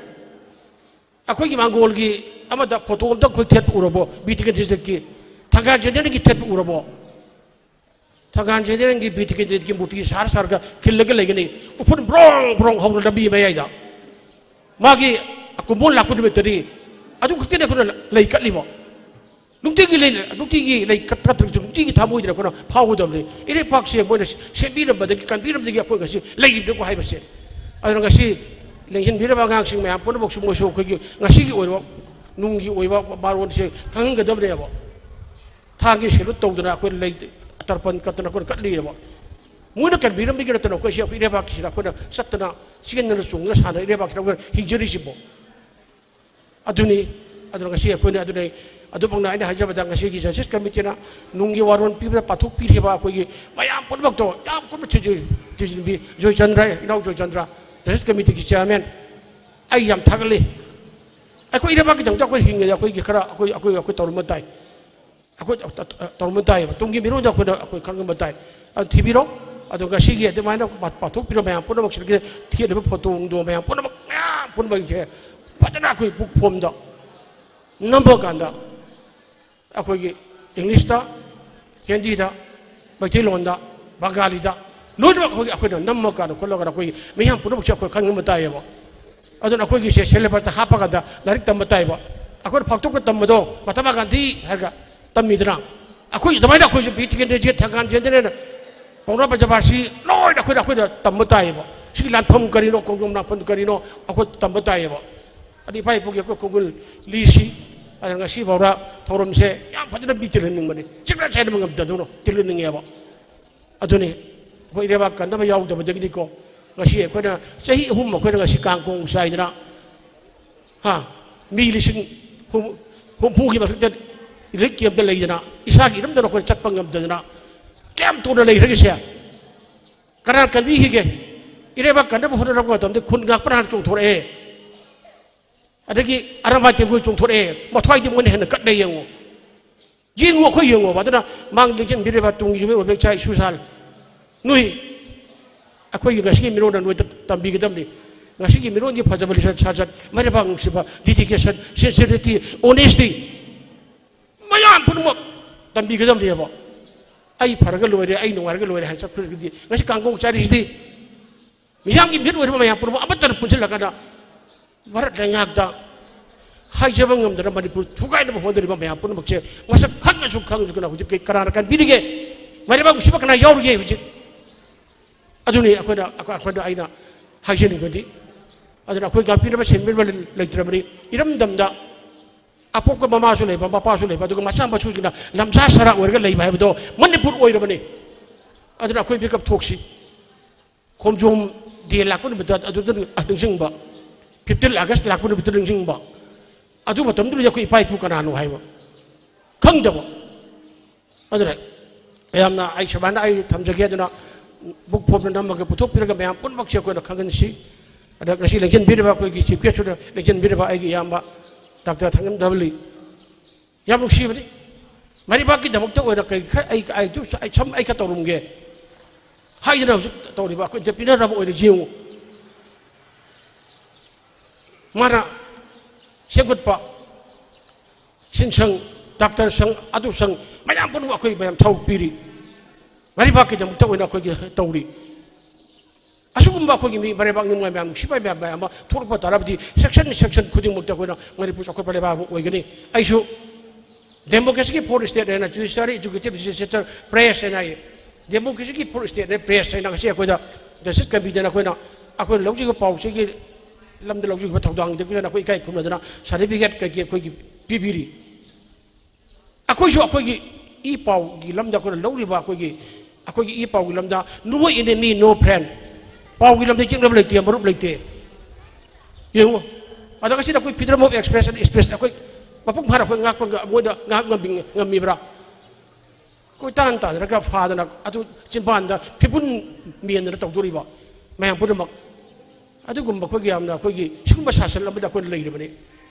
ꯑꯩꯈꯣꯏꯒꯤ ꯃꯥꯡꯒꯣꯜꯒꯤ ꯑꯃꯗ ꯐꯣꯇꯣ ꯑꯝꯇ ꯑꯩꯈꯣꯏ ꯊꯦꯠꯄ ꯎꯔꯕꯣ? ꯕꯤꯔ ꯇꯤꯀꯦꯟꯗ꯭ꯔꯖꯤꯠꯀꯤ, ꯊꯪꯒꯥꯜ ꯖꯦꯅꯦꯔꯦꯜꯒꯤ ꯊꯦꯠꯄ ꯎꯔꯕꯣ? ꯊꯪꯒꯥꯜ ꯖꯦꯅꯦꯔꯦꯜꯒꯤ ꯕꯤꯔ ꯇꯤꯀꯦꯟꯗ꯭ꯔꯖꯤꯠꯀꯤ ꯃꯨꯔꯇꯤ ꯁꯥꯔ ꯁꯥꯔꯒ ꯈꯤꯜꯂꯒ ꯂꯩꯒꯅꯤ꯫ ꯎꯐꯨꯟ ꯕ꯭ꯔꯣꯡ ꯕ꯭ꯔꯣꯡ ꯍꯧꯅ ꯂꯝꯕꯤ ꯃꯌꯥꯏꯗ꯫ ꯃꯥꯒꯤ ꯀꯨꯝꯑꯣꯟ ꯂꯥꯛꯄ ꯅꯨꯃꯤꯠꯇꯗꯤ ꯑꯗꯨ ꯈꯛꯇꯅꯤ ꯑꯩꯈꯣꯏꯅ ꯂꯩ ꯀꯠꯂꯤꯕ꯫ ꯅꯨꯡꯇꯤꯒꯤ ꯂꯩ, ꯅꯨꯡꯇꯤꯒꯤ ꯂꯩ ꯀꯠ-, ꯀꯠꯇ꯭ꯔꯒꯁꯨ ꯅꯨꯡꯇꯤꯒꯤ ꯊꯃꯣꯏꯗꯅ ꯑꯩꯈꯣꯏꯅ ꯐꯥꯎꯒꯗꯕꯅꯤ꯫ ꯏꯔꯩꯄꯥꯛꯁꯦ ꯃꯣꯏꯅ ꯁꯦꯝꯕꯤꯔꯝꯕꯗꯒꯤ, ꯀꯟꯕꯤꯔꯝꯕꯗꯒꯤ ꯑꯩꯈꯣꯏ ꯉꯁꯤ ꯂꯩꯔꯤꯕꯅꯤꯀꯣ ꯍꯥꯏꯕꯁꯦ꯫ ꯑꯗꯨꯅ ꯉꯁꯤ ꯂꯦꯡꯁꯤꯟꯕꯤꯔꯕ ꯑꯉꯥꯡꯁꯤꯡ ꯃꯌꯥꯝ ꯄꯨꯝꯅꯃꯛꯁꯨ ꯃꯣꯏꯁꯨ ꯑꯩꯈꯣꯏꯒꯤ ꯉꯁꯤꯒꯤ ꯑꯣꯏꯕ ꯅꯨꯡꯒꯤ ꯑꯣꯏꯕ ꯃꯔꯣꯟꯁꯦ ꯈꯪꯍꯟꯒꯗꯕꯅꯦꯕ꯫ ꯊꯥꯡꯒꯤ salute ꯇꯧꯗꯅ ꯑꯩꯈꯣꯏ ꯂꯩ ꯇꯔꯄꯟ ꯀꯠꯇꯅ ꯑꯩꯈꯣꯏꯅ ꯀꯠꯂꯤꯑꯕ꯫ ꯃꯣꯏꯅ ꯀꯟꯕꯤꯔꯝꯕꯒꯤ ꯅꯠꯇꯅ ꯑꯩꯈꯣꯏꯁꯤ ꯑꯩꯈꯣꯏ ꯏꯔꯩꯕꯥꯛꯁꯤꯗ ꯑꯩꯈꯣꯏꯅ ꯆꯠꯇꯅ ꯆꯦꯟꯗꯅ ꯆꯣꯡꯗꯅ ꯁꯥꯟꯅ ꯏꯔꯩꯕꯥꯛꯁꯤꯗ ꯑꯩꯈꯣꯏꯅ ꯍꯤꯡꯖꯔꯤꯁꯤꯕꯣ꯫ ꯑꯗꯨꯅꯤ꯫ ꯑꯗꯨꯅ ꯉꯁꯤ ꯑꯩꯈꯣꯏꯅ ꯑꯗꯨꯅ ꯑꯗꯨꯃꯛꯅ ꯑꯩꯅ ꯍꯥꯏꯖꯕꯗ ꯉꯁꯤꯒꯤ ꯖꯁꯇꯤꯁ ꯀꯃꯤꯇꯤꯅ ꯅꯨꯡꯒꯤ ꯋꯥꯔꯣꯜ ꯄꯤꯕꯗ ꯄꯥꯊꯣꯛꯄꯤꯔꯤꯕ ꯑꯩꯈꯣꯏꯒꯤ ꯃꯌꯥꯝ ꯄꯨꯝꯅꯃꯛꯇꯣ ꯌꯥꯝ ꯀꯨꯞꯅ ꯊꯤꯖꯤ-, ꯊꯤꯖꯤꯟꯕꯤ꯫ ꯖꯣꯏꯆꯟꯗ꯭ꯔ, ꯏꯅꯥꯎ ꯖꯣꯏꯆꯟꯗ꯭ꯔ, ꯖꯁꯇꯤꯁ ꯀꯃꯤꯇꯤꯒꯤ chairman, ꯑꯩ ꯌꯥꯝ ꯊꯥꯒꯠꯂꯤ꯫ ꯑꯩꯈꯣꯏ ꯏꯔꯩꯕꯥꯛꯀꯤꯗꯃꯛꯇ ꯑꯩꯈꯣꯏ ꯍꯤꯡꯉꯤꯗ ꯑꯩꯈꯣꯏꯒꯤ ꯈꯔ ꯑꯩꯈꯣꯏ, ꯑꯩꯈꯣꯏ, ꯑꯩꯈꯣꯏ ꯇꯧꯔꯝꯕ ꯇꯥꯏ꯫ ꯑꯩꯈꯣꯏ ꯇ-, ꯇ-, ꯇꯧꯔꯝꯕ ꯇꯥꯏꯌꯦꯕ꯫ ꯇꯨꯡꯒꯤ ꯃꯤꯔꯣꯟꯗ ꯑꯩꯈꯣꯏꯅ, ꯑꯩꯈꯣꯏ ꯈꯪꯉꯝꯕ ꯇꯥꯏ꯫ ꯑꯗꯨ ꯊꯤꯕꯤꯔꯣ꯫ ꯑꯗꯣ ꯉꯁꯤꯒꯤ ꯑꯗꯨꯃꯥꯏꯅ ꯄꯥ-, ꯄꯥꯊꯣꯛꯄꯤꯔꯣ ꯃꯌꯥꯝ ꯄꯨꯝꯅꯃꯛꯁꯤꯗꯒꯤ ꯊꯦꯠꯂꯤꯕ ꯐꯣꯇꯣ ꯅꯨꯡꯗꯣ ꯃꯌꯥꯝ ꯄꯨꯝꯅꯃꯛ, ꯃꯌꯥꯝ ꯄꯨꯝꯅꯃꯛꯁꯦ ꯐꯖꯅ ꯑꯩꯈꯣꯏ book form ꯗ ꯅꯝꯕ ꯀꯥꯟꯗ ꯑꯩꯈꯣꯏꯒꯤ ꯏꯪꯂꯤꯁꯇ, ꯍꯤꯟꯗꯤꯗ, ꯃꯩꯇꯩꯂꯣꯟꯗ, ꯕꯪꯒꯥꯂꯤꯗ, ꯂꯣꯏꯅꯃꯛ ꯑꯩꯈꯣꯏꯒꯤ, ꯑꯩꯈꯣꯏꯅ ꯅꯝꯃꯀꯥꯟꯗ ꯈꯣꯠꯂꯀꯥꯟꯗ ꯑꯩꯈꯣꯏꯒꯤ ꯃꯤꯌꯥꯝ ꯄꯨꯝꯅꯃꯛꯁꯦ ꯑꯩꯈꯣꯏ ꯈꯪꯍꯟꯕ ꯇꯥꯏꯌꯦꯕ꯫ ꯑꯗꯨꯅ ꯑꯩꯈꯣꯏꯒꯤꯁꯦ ꯁꯦꯂꯦꯕꯁꯇ ꯍꯥꯞꯄꯀꯥꯟꯗ ꯂꯥꯏꯔꯤꯛ ꯇꯝꯕ ꯇꯥꯏꯕ꯫ ꯑꯩꯈꯣꯏꯅ ꯐꯥꯛꯇꯣꯛꯅ ꯇꯝꯕꯗꯣ ꯃꯍꯥꯇꯃꯥ ꯒꯥꯟꯙꯤ ꯍꯥꯏꯔꯒ ꯇꯝꯃꯤꯗꯅ, ꯑꯩꯈꯣꯏ ꯑꯗꯨꯃꯥꯏꯅ ꯑꯩꯈꯣꯏꯁꯨ ꯕꯤꯔ ꯇꯤꯀꯦꯟꯗ꯭ꯔꯖꯤꯠ, ꯊꯪꯒꯥꯜ ꯆꯦꯟꯗ꯭ꯔꯦꯅ ꯄꯥꯎꯅꯥ ꯕ꯭ꯔꯖꯕꯥꯁꯤ ꯂꯣꯏꯅ ꯑꯩꯈꯣꯏꯅ, ꯑꯩꯈꯣꯏꯅ ꯇꯝꯕ ꯇꯥꯏꯌꯦꯕ꯫ ꯁꯤꯒꯤ ꯂꯥꯟꯐꯝ ꯀꯔꯤꯅꯣ, ꯈꯣꯡꯖꯣꯝ ꯂꯥꯟꯐꯝ ꯀꯔꯤꯅꯣ ꯑꯩꯈꯣꯏ ꯇꯝꯕ ꯇꯥꯏꯌꯦꯕ꯫ ꯑꯗꯨ ꯏꯄꯥ ꯏꯄꯨꯒꯤ ꯑꯩꯈꯣꯏ ꯈꯣꯡꯒꯨꯜ ꯂꯤꯁꯤ, ꯑꯗꯨꯅ ꯉꯁꯤ ꯐꯥꯎꯗ ꯊꯧꯔꯝꯁꯦ ꯌꯥꯝ ꯐꯖꯅ ꯃꯤ ꯇꯤꯜꯍꯟꯅꯤꯡꯕꯅꯤ, ꯆꯤꯛꯅ ꯆꯥꯏꯅꯕ ꯉꯝꯗꯗꯧꯅ ꯇꯤꯜꯍꯟꯅꯤꯡꯉꯦꯕ꯫ ꯑꯗꯨꯅꯤ ꯑꯩꯈꯣꯏ ꯏꯔꯩꯕꯥꯛ ꯀꯟꯅꯕ ꯌꯥꯎꯗꯕꯗꯒꯤꯅꯤꯀꯣ꯫ ꯉꯁꯤ ꯑꯩꯈꯣꯏꯅ ꯆꯍꯤ ꯑꯍꯨꯝ ꯑꯩꯈꯣꯏꯅ ꯉꯁꯤ ꯀꯥꯡ ꯀꯣꯡ ꯆꯥꯏꯗꯅ, ꯍꯥ, ꯃꯤ ꯂꯤꯁꯤꯡ ꯍꯨꯝ-, ꯍꯨꯝꯐꯨꯒꯤ ꯃꯊꯛꯇ ꯏꯂꯤꯛ ꯀꯦꯝꯞꯇ ꯂꯩꯗꯅ, ꯏꯁꯥꯒꯤ ꯏꯔꯝꯗꯝꯗ ꯑꯩꯈꯣꯏꯅ ꯆꯠꯄ ꯉꯝꯗꯗꯅ ꯀꯌꯥꯝ ꯇꯣꯟꯅ ꯂꯩꯈ꯭ꯔꯒꯦꯁꯦ? ꯀꯅꯥ ꯀꯟꯕꯤꯈꯤꯒꯦ? ꯏꯔꯩꯕꯥꯛ ꯀꯟꯅꯕ ꯍꯣꯠꯅꯔꯛꯄ ꯃꯇꯝꯗ ꯈꯨꯟ ꯉꯥꯛꯄꯅ ꯍꯥꯟꯅ ꯆꯣꯡꯊꯣꯔꯛꯑꯦ꯫ ꯑꯗꯒꯤ ꯑꯔꯥꯝꯕꯥꯏ ꯇꯦꯡꯒꯣꯏ ꯆꯣꯡꯊꯣꯔꯛꯑꯦ꯫ ꯃꯊ꯭ꯋꯥꯏꯗꯤ ꯃꯣꯏꯅ ꯍꯦꯟꯅ ꯀꯠꯂꯦ ꯌꯦꯡꯉꯣ꯫ ꯌꯦꯡꯉꯨ, ꯑꯩꯈꯣꯏ ꯌꯦꯡꯉꯣꯕ꯫ ꯑꯗꯨꯅ ꯃꯥꯡ ꯂꯦꯡꯁꯤꯟꯕꯤꯔꯤꯕ ꯇꯨꯡꯒꯤ ꯌꯨꯝꯕꯤ ꯑꯣꯏꯕ ꯏꯆꯥ ꯏꯁꯨ ꯁꯥꯜ ꯅꯣꯏ, ꯑꯩꯈꯣꯏꯒꯤ ꯉꯁꯤꯒꯤ ꯃꯤꯔꯣꯟꯅ ꯅꯣꯏꯗ ꯇꯝꯕꯤꯒꯗꯕꯅꯤ꯫ ꯉꯁꯤꯒꯤ ꯃꯤꯔꯣꯟꯒꯤ ꯐꯖꯕ ꯂꯤꯆꯠ ꯁꯥꯖꯠ, ꯃꯔꯩꯕꯥꯛ ꯅꯨꯡꯁꯤꯕ, dedication, sincerity, honesty, ꯃꯌꯥꯝ ꯄꯨꯝꯅꯃꯛ ꯇꯝꯕꯤꯒꯗꯕꯅꯦꯕ꯫ ꯑꯩ ꯐꯔꯒ ꯂꯣꯏꯔꯦ, ꯑꯩ ꯅꯨꯡꯉꯥꯏꯔꯒ ꯂꯣꯏꯔꯦ ꯍꯥꯏꯅ ꯆꯠꯄꯗꯤ ꯉꯁꯤ ꯀꯥꯡꯒꯣꯡ ꯆꯥꯔꯤꯁꯤꯗꯤ ꯃꯤꯌꯥꯝꯒꯤ ꯃꯤꯍꯨꯠ ꯑꯣꯏꯔꯤꯕ ꯃꯌꯥꯝ ꯄꯨꯝꯅꯃꯛ ꯑꯃꯠꯇ ꯄꯨꯟꯁꯤꯜꯂꯀꯥꯟꯗ ꯚꯥꯔꯠ ꯂꯩꯉꯥꯛꯇ ꯍꯥꯏꯖꯕ ꯉꯝꯗꯅ ꯃꯅꯤꯄꯨꯔ ꯊꯨꯒꯥꯏꯅꯕ ꯍꯣꯠꯅꯔꯤꯕ ꯃꯌꯥꯝ ꯄꯨꯝꯅꯃꯛꯁꯦ ꯃꯁꯛ ꯈꯪꯅꯁꯨ ꯈꯪꯗꯅ ꯍꯧꯖꯤꯛ ꯀꯩ-, ꯀꯅꯥꯅ ꯀꯟꯕꯤꯔꯤꯒꯦ? ꯃꯔꯩꯕꯥꯛ ꯅꯨꯡꯁꯤꯕ ꯀꯅꯥ ꯌꯥꯎꯔꯤꯒꯦ ꯍꯧꯖꯤꯛ? ꯑꯗꯨꯅꯤ ꯑꯩꯈꯣꯏꯅ, ꯑꯩꯈꯣꯏ-, ꯑꯩꯈꯣꯏꯅ, ꯑꯩꯅ ꯍꯥꯏꯖꯅꯤꯡꯕꯗꯤ꯫ ꯑꯗꯨꯅ ꯑꯩꯈꯣꯏ ꯉꯥꯛꯄꯤꯅꯕ ꯁꯦꯟꯕꯤꯅꯕ ꯂꯩꯇ꯭ꯔꯕꯅꯤ꯫ ꯏꯔꯝꯗꯝꯗ ꯑꯄꯣꯛꯄ ꯃꯃꯥꯁꯨ ꯂꯩꯕ, ꯃꯄꯥꯁꯨ ꯂꯩꯕ, ꯑꯗꯨꯒ ꯃꯆꯥ ꯃꯁꯨꯁꯤꯡꯅ ꯂꯝꯁꯥ ꯁꯔꯥ ꯑꯣꯏꯔꯒ ꯂꯩꯕ ꯍꯥꯏꯕꯗꯣ ꯃꯅꯤꯄꯨꯔ ꯑꯣꯏꯔꯕꯅꯤ꯫ ꯑꯗꯨꯅ ꯑꯩꯈꯣꯏ ꯃꯤꯀꯞ ꯊꯣꯛꯁꯤ꯫ ꯈꯣꯡꯖꯣꯝ ꯗꯦ ꯂꯥꯛꯄ ꯅꯨꯃꯤꯠꯇ ꯑꯗꯨꯗ ꯅꯤꯡꯁꯤꯡꯕ, fifteen August ꯂꯥꯛꯄ ꯅꯨꯃꯤꯠꯇ ꯅꯤꯡꯁꯤꯡꯕ, ꯑꯗꯨ ꯃꯇꯝꯗꯨꯗ ꯑꯩꯈꯣꯏ ꯏꯄꯥ ꯏꯄꯨ ꯀꯅꯥꯅꯣ ꯍꯥꯏꯕ ꯈꯪꯗꯕ꯫ ꯑꯗꯨꯅ ꯌꯥꯝꯅ ꯑꯩ ꯁꯨꯃꯥꯏꯅ ꯑꯩ ꯊꯝꯖꯒꯦ꯫ ꯑꯗꯨꯅ book form ꯗ ꯅꯝꯃꯒ ꯄꯨꯊꯣꯛꯄꯤꯔꯒ ꯃꯌꯥꯝ ꯄꯨꯝꯅꯃꯛꯁꯦ ꯑꯩꯈꯣꯏꯅ ꯈꯪꯍꯟꯁꯤ꯫ ꯑꯗ ꯉꯁꯤ ꯂꯦꯡꯁꯤꯟꯕꯤꯔꯤꯕ ꯑꯩꯈꯣꯏꯒꯤ chief guest ꯇꯨꯅ ꯂꯦꯡꯁꯤꯟꯕꯤꯔꯤꯕ ꯑꯩꯒꯤ ꯏꯌꯥꯝꯕ ꯗꯥꯛꯇꯔ ꯊꯥꯡꯖꯝ ꯗꯕꯂꯤ, ꯌꯥꯝ ꯅꯨꯡꯁꯤꯕꯅꯤ꯫ ꯃꯔꯩꯕꯥꯛꯀꯤꯗꯃꯛꯇ ꯑꯣꯏꯅ ꯀꯔꯤ ꯈꯔ ꯑꯩ, ꯑꯩ, ꯑꯩ ꯁꯝ ꯑꯩ ꯈꯔ ꯇꯧꯔꯝꯒꯦ ꯍꯥꯏꯗꯅ ꯍꯧꯖꯤꯛ ꯇꯧꯔꯤꯕ ꯑꯩꯈꯣꯏ entrepreneur ꯑꯃ ꯑꯣꯏꯅ ꯌꯦꯡꯉꯨ꯫ ꯃꯥꯅ ꯁꯦꯝꯒꯠꯄ ꯁꯤꯟ ꯁꯪ, ꯗꯥꯛꯇꯔ ꯁꯪ, ꯑꯗꯨ ꯁꯪ, ꯃꯌꯥꯝ ꯄꯨꯝꯅꯃꯛ ꯑꯩꯈꯣꯏ ꯃꯌꯥꯝ ꯊꯕꯛ ꯄꯤꯔꯤ꯫ ꯃꯔꯩꯕꯥꯛꯀꯤꯗꯃꯛꯇ ꯑꯣꯏꯅ ꯑꯩꯈꯣꯏꯒꯤ ꯇꯧꯔꯤ꯫ ꯑꯁꯤꯒꯨꯝꯕ ꯑꯩꯈꯣꯏꯒꯤ ꯃꯤ ꯃꯔꯩꯕꯥꯛ ꯅꯤꯡꯕ ꯃꯌꯥꯝ, ꯅꯨꯡꯁꯤꯕ ꯃꯌꯥꯝ, ꯃꯌꯥꯝ ꯑꯃ ꯊꯣꯛꯂꯛꯄ ꯇꯥꯔꯕꯗꯤ, section, section ꯈꯨꯗꯤꯡꯃꯛꯇ ꯑꯩꯈꯣꯏꯅ ꯃꯅꯤꯄꯨꯔ ꯆꯥꯎꯈꯠꯄ ꯂꯩꯕꯥꯛ ꯑꯃ ꯑꯣꯏꯒꯅꯤ꯫ ꯑꯩꯁꯨ democracy ꯒꯤ fourth state ꯍꯥꯏꯅ judiciary, executive, legislature, press ꯍꯥꯏꯅ ꯍꯥꯏꯌꯦ꯫ Democracy ꯒꯤ fourth state ꯍꯥꯏꯅ press ꯍꯥꯏꯅ ꯉꯁꯤ ꯑꯩꯈꯣꯏꯗ ꯗꯁꯤꯠ ꯀꯟꯕꯤꯗꯅ ꯑꯩꯈꯣꯏꯅ, ꯑꯩꯈꯣꯏꯅ ꯂꯧꯖꯈꯤꯕ ꯄꯥꯎꯆꯦꯒꯤ ꯂꯝꯗ ꯂꯧꯖꯈꯤꯕ ꯊꯧꯗꯥꯡꯗꯒꯤ ꯑꯩꯈꯣꯏ ꯏꯀꯥꯏ ꯈꯨꯝꯅꯗꯅ certificate ꯀꯩꯀꯩ ꯑꯩꯈꯣꯏꯒꯤ ꯄꯤꯕꯤꯔꯤ꯫ ꯑꯩꯈꯣꯏꯁꯨ ꯑꯩꯈꯣꯏꯒꯤ ꯏ ꯄꯥꯎꯒꯤ ꯂꯝꯗ ꯑꯩꯈꯣꯏꯅ ꯂꯧꯔꯤꯕ ꯑꯩꯈꯣꯏꯒꯤ, ꯑꯩꯈꯣꯏꯒꯤ ꯏ ꯄꯥꯎꯒꯤ ꯂꯝꯗ no enemy, no friend꯫ ꯄꯥꯎꯒꯤ ꯂꯝꯗ ꯌꯦꯛꯅꯕ ꯂꯩꯇꯦ, ꯃꯔꯨꯞ ꯂꯩꯇꯦ꯫ ꯌꯦꯡꯉꯨ, ꯑꯗ ꯉꯁꯤꯗ ꯑꯩꯈꯣꯏ freedom of expression, express ꯑꯩꯈꯣꯏ ꯃꯄꯨꯡ ꯐꯥꯅ ꯑꯩꯈꯣꯏ ꯉꯥꯛꯄ ꯉ-, ꯃꯣꯏꯗ ꯉꯥꯏꯍꯥꯛ ꯉꯝꯕꯤ-, ꯉꯝꯃꯤꯕ꯭ꯔꯥ? ꯑꯩꯈꯣꯏ ꯇꯥꯟ ꯇꯥꯗꯅꯒ ꯐꯥꯗꯅ ꯑꯗꯨ ꯆꯤꯟꯕꯥꯟꯗ ꯐꯤꯕꯨꯟ ꯃꯦꯟꯗꯅ ꯇꯧꯗꯣꯔꯤꯕ ꯃꯌꯥꯝ ꯄꯨꯝꯅꯃꯛ꯫ ꯑꯗꯨꯒꯨꯝꯕ ꯑꯩꯈꯣꯏꯒꯤ ꯌꯥꯝꯅ ꯑꯩꯈꯣꯏꯒꯤ ꯁꯤꯒꯨꯝꯕ ꯁꯥꯁꯟ ꯑꯃꯗ ꯑꯩꯈꯣꯏꯅ ꯂꯩꯔꯤꯕꯅꯤ꯫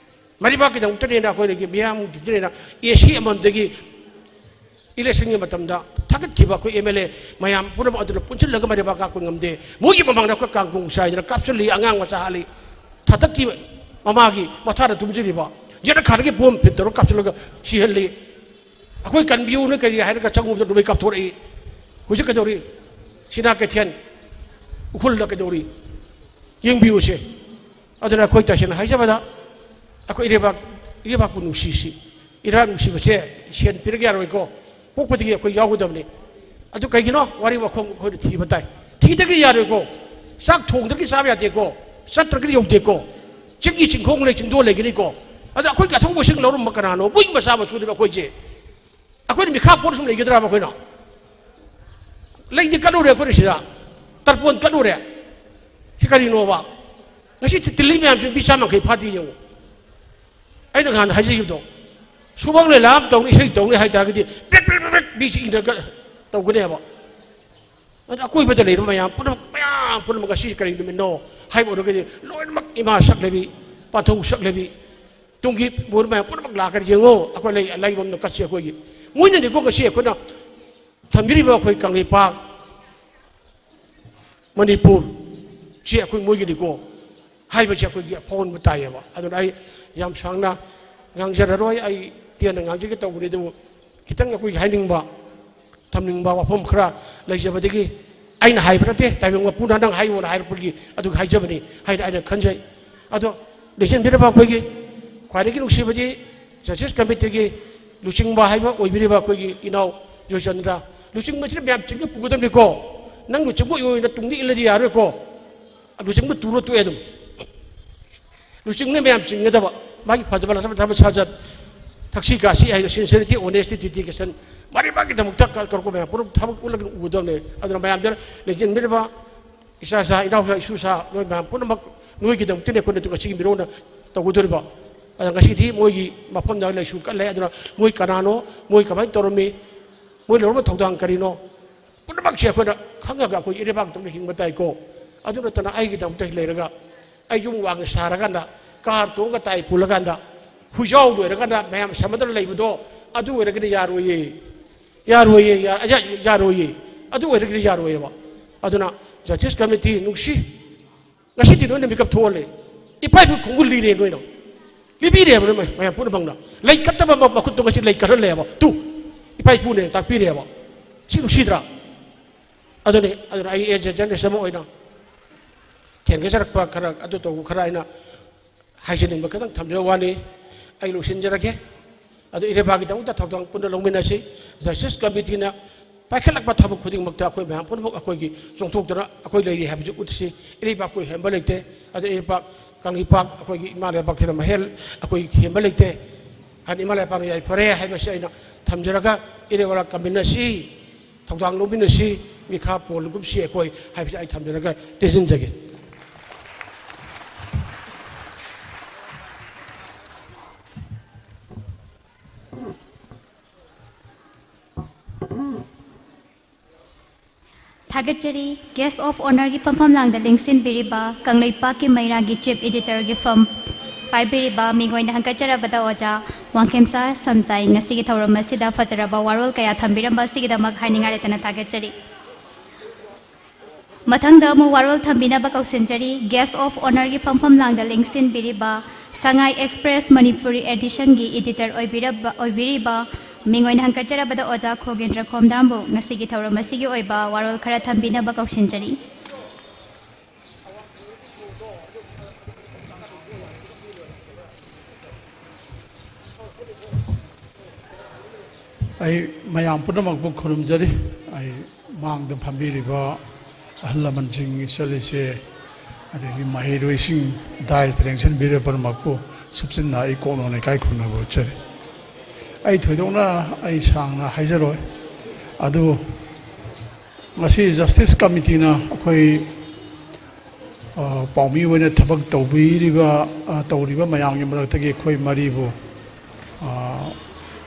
ꯃꯔꯩꯕꯥꯛꯀꯤꯗꯃꯛꯇꯅꯦꯅ ꯑꯩꯈꯣꯏꯗꯒꯤ ꯃꯤꯌꯥꯝꯒꯤꯗꯃꯛꯇꯅꯦꯅ AC ꯑꯃꯃꯝꯗꯒꯤ election ꯒꯤ ꯃꯇꯝꯗ ꯊꯥꯒꯠꯈꯤꯕ ꯑꯩꯈꯣꯏ MLA ꯃꯌꯥꯝ ꯄꯨꯝꯅꯃꯛ ꯑꯗꯨꯅ ꯄꯨꯟꯁꯤꯜꯂꯒ ꯃꯔꯩꯕꯥꯛ ꯀꯥꯛꯄ ꯉꯝꯗꯦ꯫ ꯃꯣꯏꯒꯤ ꯃꯃꯥꯡꯗ ꯑꯩꯈꯣꯏ ꯀꯥꯡꯈꯣꯡ ꯆꯥꯏꯗꯅ ꯀꯥꯞꯁꯤꯜꯂꯤ, ꯑꯉꯥꯡ ꯃꯆꯥ ꯍꯥꯠꯂꯤ꯫ ꯊꯥꯗꯛꯀꯤ ꯃꯃꯥꯒꯤ ꯃꯊꯥꯗ ꯇꯨꯝꯖꯔꯤꯕ ꯌꯦꯅꯈꯥꯗꯒꯤ bomb ꯐꯤꯠ ꯇꯧꯔꯒ ꯀꯥꯞꯁꯤꯜꯂꯒ ꯁꯤꯍꯜꯂꯤ꯫ ꯑꯩꯈꯣꯏ ꯀꯟꯕꯤꯌꯨꯅ ꯀꯔꯤ ꯍꯥꯏꯔꯒ ꯆꯪꯉꯨꯕꯗ ꯅꯣꯡꯃꯩ ꯀꯥꯞꯊꯣꯔꯛꯏ꯫ ꯍꯧꯖꯤꯛ ꯀꯩꯗꯧꯔꯤ? ꯁꯤꯅꯥ ꯀꯩꯊꯦꯜ ꯎꯈ꯭ꯔꯨꯜꯗ ꯀꯩꯗꯧꯔꯤ? ꯌꯦꯡꯕꯤꯌꯨꯁꯦ꯫ ꯑꯗꯨꯅ ꯑꯩꯈꯣꯏ ꯇꯁꯦꯡꯅ ꯍꯥꯏꯖꯕꯗ, ꯑꯩꯈꯣꯏ ꯏꯔꯩꯕꯥꯛ, ꯏꯔꯩꯕꯥꯛꯄꯨ ꯅꯨꯡꯁꯤꯁꯤ꯫ ꯏꯔꯥ ꯅꯨꯡꯁꯤꯕꯁꯦ ꯁꯦꯟ ꯄꯤꯔꯒ ꯌꯥꯔꯣꯏꯀꯣ꯫ ꯄꯣꯛꯄꯗꯒꯤ ꯑꯩꯈꯣꯏ ꯌꯥꯎꯒꯗꯕꯅꯤ꯫ ꯑꯗꯨ ꯀꯩꯒꯤꯅꯣ? ꯋꯥꯔꯤ ꯋꯥꯈꯣꯡ ꯑꯩꯈꯣꯏꯅ ꯊꯤꯕ ꯇꯥꯏ꯫ ꯊꯤꯗ꯭ꯔꯒꯗꯤ ꯌꯥꯔꯣꯏꯀꯣ꯫ ꯆꯥꯛ ꯊꯣꯡꯗ꯭ꯔꯒꯗꯤ ꯆꯥꯕ ꯌꯥꯗꯦꯀꯣ꯫ ꯆꯠꯇ꯭ꯔꯒꯗꯤ ꯌꯧꯗꯦꯀꯣ꯫ ꯆꯤꯡꯒꯤ ꯆꯤꯡꯈꯣꯡ ꯂꯩ, ꯆꯤꯡꯗꯣꯜ ꯂꯩꯒꯅꯤꯀꯣ꯫ ꯑꯗ ꯑꯩꯈꯣꯏꯒꯤ ꯑꯊꯧꯕꯁꯤꯡ ꯂꯧꯔꯝꯕ ꯀꯅꯥꯅꯣ? ꯃꯣꯏꯒꯤ ꯃꯆꯥ ꯃꯁꯨꯅꯦꯕ ꯑꯩꯈꯣꯏꯁꯦ꯫ ꯑꯩꯈꯣꯏꯅ ꯃꯤꯈꯥ ꯄꯣꯠ ꯁꯨꯝ ꯂꯩꯒꯗ꯭ꯔꯥꯕ ꯑꯩꯈꯣꯏꯅ? ꯂꯩꯗꯤ ꯀꯠꯂꯨꯔꯦ ꯑꯩꯈꯣꯏꯅ ꯁꯤꯗ꯫ ꯇꯔꯄꯣꯟ ꯀꯠꯂꯨꯔꯦ꯫ ꯁꯤ ꯀꯔꯤꯅꯣꯕ? ꯉꯁꯤ ꯇꯤ-, ꯇꯤꯜꯂꯤ ꯃꯌꯥꯝꯁꯤ ꯃꯤ ꯆꯥꯝ ꯌꯥꯡꯈꯩ ꯐꯥꯗꯦ ꯌꯦꯡꯉꯨ꯫ ꯑꯩꯅ ꯉꯍꯥꯟ ꯍꯥꯏꯖꯈꯤꯕꯗꯣ, ꯁꯨꯃꯥꯡ ꯂꯤꯂꯥ ꯑꯃ ꯇꯧꯅꯤ, ꯏꯁꯩ ꯇꯧꯅꯤ ꯍꯥꯏ ꯇꯥꯔꯒꯗꯤ ꯄ꯭ꯔꯦꯛ ꯄ꯭ꯔꯦꯛ ꯄ꯭ꯔꯦꯛ ꯄ꯭ꯔꯦꯛ ꯃꯤꯁꯤ ꯏꯟꯅꯔꯒ ꯇꯧꯒꯅꯦꯕ꯫ ꯑꯗ ꯑꯀꯣꯏꯕꯗ ꯂꯩꯔꯤꯕ ꯃꯌꯥꯝ ꯄꯨꯝꯅꯃꯛ, ꯃꯌꯥꯝ ꯄꯨꯝꯅꯃꯛ ꯉꯁꯤ ꯀꯔꯤ ꯅꯨꯃꯤꯠꯅꯣ ꯍꯥꯏꯕ ꯑꯣꯏꯔꯒꯗꯤ ꯂꯣꯏꯅꯃꯛ ꯏꯃꯥ ꯁꯛꯂꯕꯤ, ꯄꯥꯟꯊꯧ ꯁꯛꯂꯕꯤ, ꯇꯨꯡꯒꯤ ꯃꯣꯏ ꯃꯌꯥꯝ ꯄꯨꯝꯅꯃꯛ ꯂꯥꯛꯀꯅꯤ꯫ ꯌꯦꯡꯉꯣ, ꯑꯩꯈꯣꯏ ꯂꯩ, ꯂꯩꯐꯝꯗꯣ ꯀꯠꯁꯤ ꯑꯩꯈꯣꯏꯒꯤ꯫ ꯃꯣꯏꯅꯅꯤꯀꯣ ꯉꯁꯤ ꯑꯩꯈꯣꯏꯅ ꯊꯝꯕꯤꯔꯤꯕ ꯑꯩꯈꯣꯏ ꯀꯪꯂꯩꯄꯥꯛ ꯃꯅꯤꯄꯨꯔ ꯁꯤ ꯑꯩꯈꯣꯏ ꯃꯣꯏꯒꯤꯅꯤꯀꯣ ꯍꯥꯏꯕꯁꯦ ꯑꯩꯈꯣꯏꯒꯤ ꯑꯄꯥꯎꯟꯕ ꯇꯥꯏꯌꯦꯕ꯫ ꯑꯗꯨꯅ ꯑꯩ ꯌꯥꯝ ꯁꯥꯡꯅ ꯉꯥꯡꯖꯔꯔꯣꯏ, ꯑꯩ ꯇꯦꯟꯅ ꯉꯥꯡꯖꯒꯦ ꯇꯧꯕꯅꯤ꯫ ꯑꯗꯨꯕꯨ ꯈꯤꯇꯪ ꯑꯩꯈꯣꯏꯒꯤ ꯍꯥꯏꯅꯤꯡꯕ, ꯊꯝꯅꯤꯡꯕ ꯋꯥꯐꯝ ꯈꯔ ꯂꯩꯖꯕꯗꯒꯤ, ꯑꯩꯅ ꯍꯥꯏꯕ ꯅꯠꯇꯦ, ꯇꯥꯏꯕꯪ ꯃꯄꯨꯅ ꯅꯪ ꯍꯥꯏꯌꯣꯅ ꯍꯥꯏꯔꯛꯄꯒꯤ ꯑꯗꯨꯒꯤ ꯍꯥꯏꯖꯕꯅꯤ ꯍꯥꯏꯅ ꯑꯩꯅ ꯈꯟꯖꯩ꯫ ꯑꯗꯣ ꯂꯦꯡꯁꯤꯟꯕꯤꯔꯕ ꯑꯩꯈꯣꯏꯒꯤ ꯈ꯭ꯋꯥꯏꯗꯒꯤ ꯅꯨꯡꯁꯤꯕꯗꯤ ꯖꯁꯇꯤꯁ ꯀꯃꯤꯇꯤꯒꯤ ꯂꯨꯆꯤꯡꯕ ꯍꯥꯏꯕ ꯑꯣꯏꯕꯤꯔꯤꯕ ꯑꯩꯈꯣꯏꯒꯤ ꯏꯅꯥꯎ ꯖꯣꯏꯆꯟꯗ꯭ꯔ, ꯂꯨꯆꯤꯡꯕꯁꯤꯅ ꯃꯌꯥꯝ ꯆꯤꯡꯗ ꯄꯨꯒꯗꯕꯅꯤꯀꯣ꯫ ꯅꯪ ꯂꯨꯆꯤꯡꯕ ꯑꯣꯏꯅ ꯇꯨꯡꯗ ꯏꯜꯂꯗꯤ ꯌꯥꯔꯣꯏꯀꯣ꯫ ꯂꯨꯆꯤꯡꯕ ꯇꯨꯔ ꯇꯣꯛꯑꯦ ꯑꯗꯨꯝ꯫ ꯂꯨꯆꯤꯡꯅ ꯃꯌꯥꯝ ꯆꯤꯡꯒꯗꯕ, ꯃꯥꯒꯤ ꯐꯖꯕ ꯂꯥꯛꯆꯕ ꯊꯕꯛ ꯁꯥꯖꯠ, ꯊꯛꯁꯤ ꯈꯥꯁꯤ ꯍꯥꯏꯗꯣ, sincerity, honesty, dedication, ꯃꯔꯤ ꯃꯥꯒꯤꯗꯃꯛꯇ ꯀ-, ꯀꯔꯛꯄ ꯃꯌꯥꯝ ꯄꯨꯝꯅꯃꯛ ꯊꯕꯛ ꯎꯠꯂꯒ ꯎꯒꯗꯕꯅꯦ꯫ ꯑꯗꯨꯅ ꯃꯌꯥꯝꯗ ꯂꯦꯡꯁꯤꯟꯕꯤꯔꯕ ꯏꯆꯥ ꯁꯥ, ꯏꯅꯥꯎ ꯁꯥ, ꯏꯁꯨ ꯁꯥ, ꯅꯣꯏ ꯃꯌꯥꯝ ꯄꯨꯝꯅꯃꯛ ꯅꯣꯏꯒꯤꯗꯃꯛꯇꯅꯦ ꯑꯩꯈꯣꯏꯅ ꯉꯁꯤꯒꯤ ꯃꯤꯔꯣꯟꯅ ꯇꯧꯒꯗꯧꯔꯤꯕ꯫ ꯑꯗ ꯉꯁꯤꯗꯤ ꯃꯣꯏꯒꯤ ꯃꯐꯝꯗ ꯂꯩꯁꯨ ꯀꯜꯂꯦ꯫ ꯑꯗꯨꯅ ꯃꯣꯏ ꯀꯅꯥꯅꯣ, ꯃꯣꯏ ꯀꯃꯥꯏꯅ ꯇꯧꯔꯝꯃꯤ, ꯃꯣꯏ ꯂꯧꯔꯝꯕ ꯊꯧꯗꯥꯡ ꯀꯔꯤꯅꯣ, ꯄꯨꯝꯅꯃꯛꯁꯦ ꯑꯩꯈꯣꯏꯅ ꯈꯪꯉꯒ ꯑꯩꯈꯣꯏ ꯏꯔꯩꯕꯥꯛꯇꯧꯅ ꯍꯤꯡꯕ ꯇꯥꯏꯀꯣ꯫ ꯑꯗꯨ ꯅꯠꯇꯅ ꯑꯩꯒꯤꯗꯃꯛꯇ ꯂꯩꯔꯒ, ꯑꯩ ꯌꯨꯝ ꯋꯥꯡꯅ ꯁꯥꯔꯀꯥꯟꯗ, ꯀꯥꯔ ꯇꯣꯡꯉꯒ ꯇꯥꯏ ꯄꯨꯜꯂꯀꯥꯟꯗ, ꯍꯨꯏꯖꯥꯎ ꯂꯣꯏꯔꯀꯥꯟꯗ ꯃꯌꯥꯝ ꯁꯃꯨꯗ꯭ꯔ ꯂꯩꯕꯗꯣ, ꯑꯗꯨ ꯑꯣꯏꯔꯒꯗꯤ ꯌꯥꯔꯣꯏꯌꯦ꯫ ꯌꯥꯔꯣꯏꯌꯦ, ꯌꯥ-, ꯌꯥ-, ꯌꯥꯔꯣꯏꯌꯦ꯫ ꯑꯗꯨ ꯑꯣꯏꯔꯒꯗꯤ ꯌꯥꯔꯣꯏꯌꯦꯕ꯫ ꯑꯗꯨꯅ ꯖꯁꯇꯤꯁ ꯀꯃꯤꯇꯤ ꯅꯨꯡꯁꯤ, ꯉꯁꯤꯗꯤ ꯅꯣꯏꯅ ꯃꯤꯀꯞ ꯊꯣꯛꯍꯜꯂꯦ꯫ ꯏꯄꯥ ꯏꯄꯨ ꯈꯣꯡꯒꯨꯜ ꯂꯤꯔꯦ ꯅꯣꯏꯅ꯫ ꯂꯤꯕꯤꯔꯦꯕ ꯅꯣꯏ ꯃꯌꯥꯝ ꯄꯨꯝꯅꯃꯛꯅ꯫ ꯂꯩ ꯀꯠꯇꯕ ꯃ-, ꯃꯈꯨꯠꯇꯣ ꯉꯁꯤ ꯂꯩ ꯀꯠꯍꯜꯂꯦꯕ꯫ ꯇꯨ, ꯏꯄꯥ ꯏꯄꯨꯅꯦ ꯇꯥꯛꯄꯤꯔꯦꯕ꯫ ꯁꯤ ꯅꯨꯡꯁꯤꯗ꯭ꯔꯥ? ꯑꯗꯨꯅꯤ, ꯑꯗꯨꯅ ꯑꯩ as a journalist ꯑꯃ ꯑꯣꯏꯅ ꯊꯦꯡꯅꯖꯔꯛꯄ ꯈꯔ, ꯑꯗꯨ ꯇꯧꯕ ꯈꯔ ꯑꯩꯅ ꯍꯥꯏꯖꯅꯤꯡꯕ ꯈꯤꯇꯪ ꯊꯝꯖꯕ ꯋꯥꯅꯤ꯫ ꯑꯩ ꯂꯣꯏꯁꯤꯟꯖꯔꯒꯦ꯫ ꯑꯗꯨ ꯏꯔꯩꯕꯥꯛꯀꯤꯗꯃꯛꯇ ꯊꯧꯗꯥꯡ ꯄꯨꯟꯅ ꯂꯧꯃꯤꯟꯅꯁꯤ꯫ ꯖꯁꯇꯤꯁ ꯀꯃꯤꯇꯤꯅ ꯄꯥꯏꯈꯠꯂꯛꯄ ꯊꯕꯛ ꯈꯨꯗꯤꯡꯃꯛꯇ ꯑꯩꯈꯣꯏ ꯃꯌꯥꯝ ꯄꯨꯝꯅꯃꯛ ꯑꯩꯈꯣꯏꯒꯤ ꯆꯣꯡꯊꯣꯛꯇꯨꯅ ꯑꯩꯈꯣꯏ ꯂꯩꯔꯤ ꯍꯥꯏꯕꯁꯤ ꯎꯠꯁꯤ꯫ ꯏꯔꯩꯕꯥꯛꯄꯨ ꯍꯦꯟꯕ ꯂꯩꯇꯦ꯫ ꯑꯗꯨ ꯏꯔꯩꯕꯥꯛ ꯀꯪꯂꯩꯄꯥꯛ ꯑꯩꯈꯣꯏꯒꯤ ꯏꯃꯥ ꯂꯩꯕꯥꯛꯁꯤꯅ ꯃꯍꯦꯜ ꯑꯩꯈꯣꯏ ꯍꯦꯟꯕ ꯂꯩꯇꯦ꯫ ꯍꯥꯏꯅ ꯏꯃꯥ ꯂꯩꯕꯥꯛꯅ ꯌꯥꯏꯐꯔꯦ ꯍꯥꯏꯕꯁꯤ ꯑꯩꯅ ꯊꯝꯖꯔꯒ, ꯏꯔꯩꯕꯥꯛ ꯀꯝꯃꯤꯟꯅꯁꯤ, ꯊꯧꯗꯥꯡ ꯂꯧꯃꯤꯟꯅꯁꯤ, ꯃꯤꯈꯥ ꯄꯣꯜꯂꯒꯨꯝꯁꯤ ꯑꯩꯈꯣꯏ ꯍꯥꯏꯕꯁꯤ ꯑꯩ ꯊꯝꯖꯔꯒ ꯇꯦꯟꯁꯤꯟꯖꯒꯦ꯫ ꯊꯥꯒꯠꯆꯔꯤ꯫ Guest of Honourꯒꯤ ꯐꯝꯐꯝ ꯂꯥꯡꯗ ꯂꯦꯡꯁꯤꯟꯕꯤꯔꯤꯕ ꯀꯪꯂꯩꯄꯥꯛꯀꯤ ꯃꯩꯔꯥꯒꯤ Chief Editorꯒꯤ ꯐꯝ ꯄꯥꯏꯕꯤꯔꯤꯕ ꯃꯤꯡ ꯑꯣꯏꯅ ꯍꯪꯒꯠꯆꯔꯕꯗ ꯑꯣꯖꯥ ꯋꯥꯡꯈꯦꯝꯆꯥ ꯁꯝꯖꯥꯏ, ꯉꯁꯤꯒꯤ ꯊꯧꯔꯝ ꯑꯁꯤꯗ ꯐꯖꯔꯕ ꯋꯥꯔꯣꯜ ꯀꯌꯥ ꯊꯝꯕꯤꯔꯝꯕ ꯑꯁꯤꯒꯤꯗꯃꯛ ꯍꯥꯏꯅꯤꯡꯉꯥꯏ ꯂꯩꯇꯅ ꯊꯥꯒꯠꯆꯔꯤ꯫ ꯃꯊꯪꯗ ꯑꯃꯨꯛ ꯋꯥꯔꯣꯜ ꯊꯝꯕꯤꯅꯕ ꯀꯧꯁꯤꯟꯖꯔꯤ꯫ Guest of Honourꯒꯤ ꯐꯝꯐꯝ ꯂꯥꯡꯗ ꯂꯦꯡꯁꯤꯟꯕꯤꯔꯤꯕ ꯁꯉꯥꯏ Express ꯃꯅꯤꯄꯨꯔꯤ Editionꯒꯤ Editor ꯑꯣꯏꯕꯤꯔꯕ, ꯑꯣꯏꯕꯤꯔꯤꯕ ꯃꯤꯡ ꯑꯣꯏꯅ ꯍꯪꯀꯠꯆꯔꯕꯗ ꯑꯣꯖꯥ ꯈꯣꯒꯦꯟꯗ꯭ꯔ ꯈꯣꯝꯗꯥꯝꯕꯨ ꯉꯁꯤꯒꯤ ꯊꯧꯔꯝ ꯑꯁꯤꯒꯤ ꯑꯣꯏꯕ ꯋꯥꯔꯣꯜ ꯈꯔ ꯊꯝꯕꯤꯅꯕ ꯀꯧꯁꯤꯟꯖꯔꯤ꯫ ꯑꯩ ꯃꯌꯥꯝ ꯄꯨꯝꯅꯃꯛꯄꯨ ꯈꯨꯔꯨꯝꯖꯔꯤ꯫ ꯑꯩ ꯃꯥꯡꯗ ꯐꯝꯕꯤꯔꯤꯕ ꯑꯍꯜ ꯂꯃꯟꯁꯤꯡ, ꯏꯆꯜ ꯏꯆꯦ, ꯑꯗꯒꯤ ꯃꯍꯩꯔꯣꯏꯁꯤꯡ, ꯗꯥꯏꯁꯇ ꯂꯦꯡꯁꯤꯟꯕꯤꯔꯤꯕ ꯄꯨꯝꯅꯃꯛꯄꯨ ꯁꯨꯞꯆꯤꯟꯅ ꯑꯩ ꯀꯣꯛꯅꯣꯟꯅ ꯏꯀꯥꯏ ꯈꯨꯝꯅꯕ ꯎꯠꯆꯔꯤ꯫ ꯑꯩ ꯊꯣꯏꯗꯣꯛꯅ, ꯑꯩ ꯁꯥꯡꯅ ꯍꯥꯏꯖꯔꯣꯏ꯫ ꯑꯗꯨꯕꯨ ꯉꯁꯤ ꯖꯁꯇꯤꯁ ꯀꯃꯤꯇꯤꯅ ꯑꯩꯈꯣꯏ, ꯑ, ꯄꯥꯎꯃꯤ ꯑꯣꯏꯅ ꯊꯕꯛ ꯇꯧꯕꯤꯔꯤꯕ, ꯑ, ꯇꯧꯔꯤꯕ ꯃꯌꯥꯝꯒꯤ ꯃꯔꯛꯇꯒꯤ ꯑꯩꯈꯣꯏ ꯃꯔꯤꯕꯨ, ꯑ,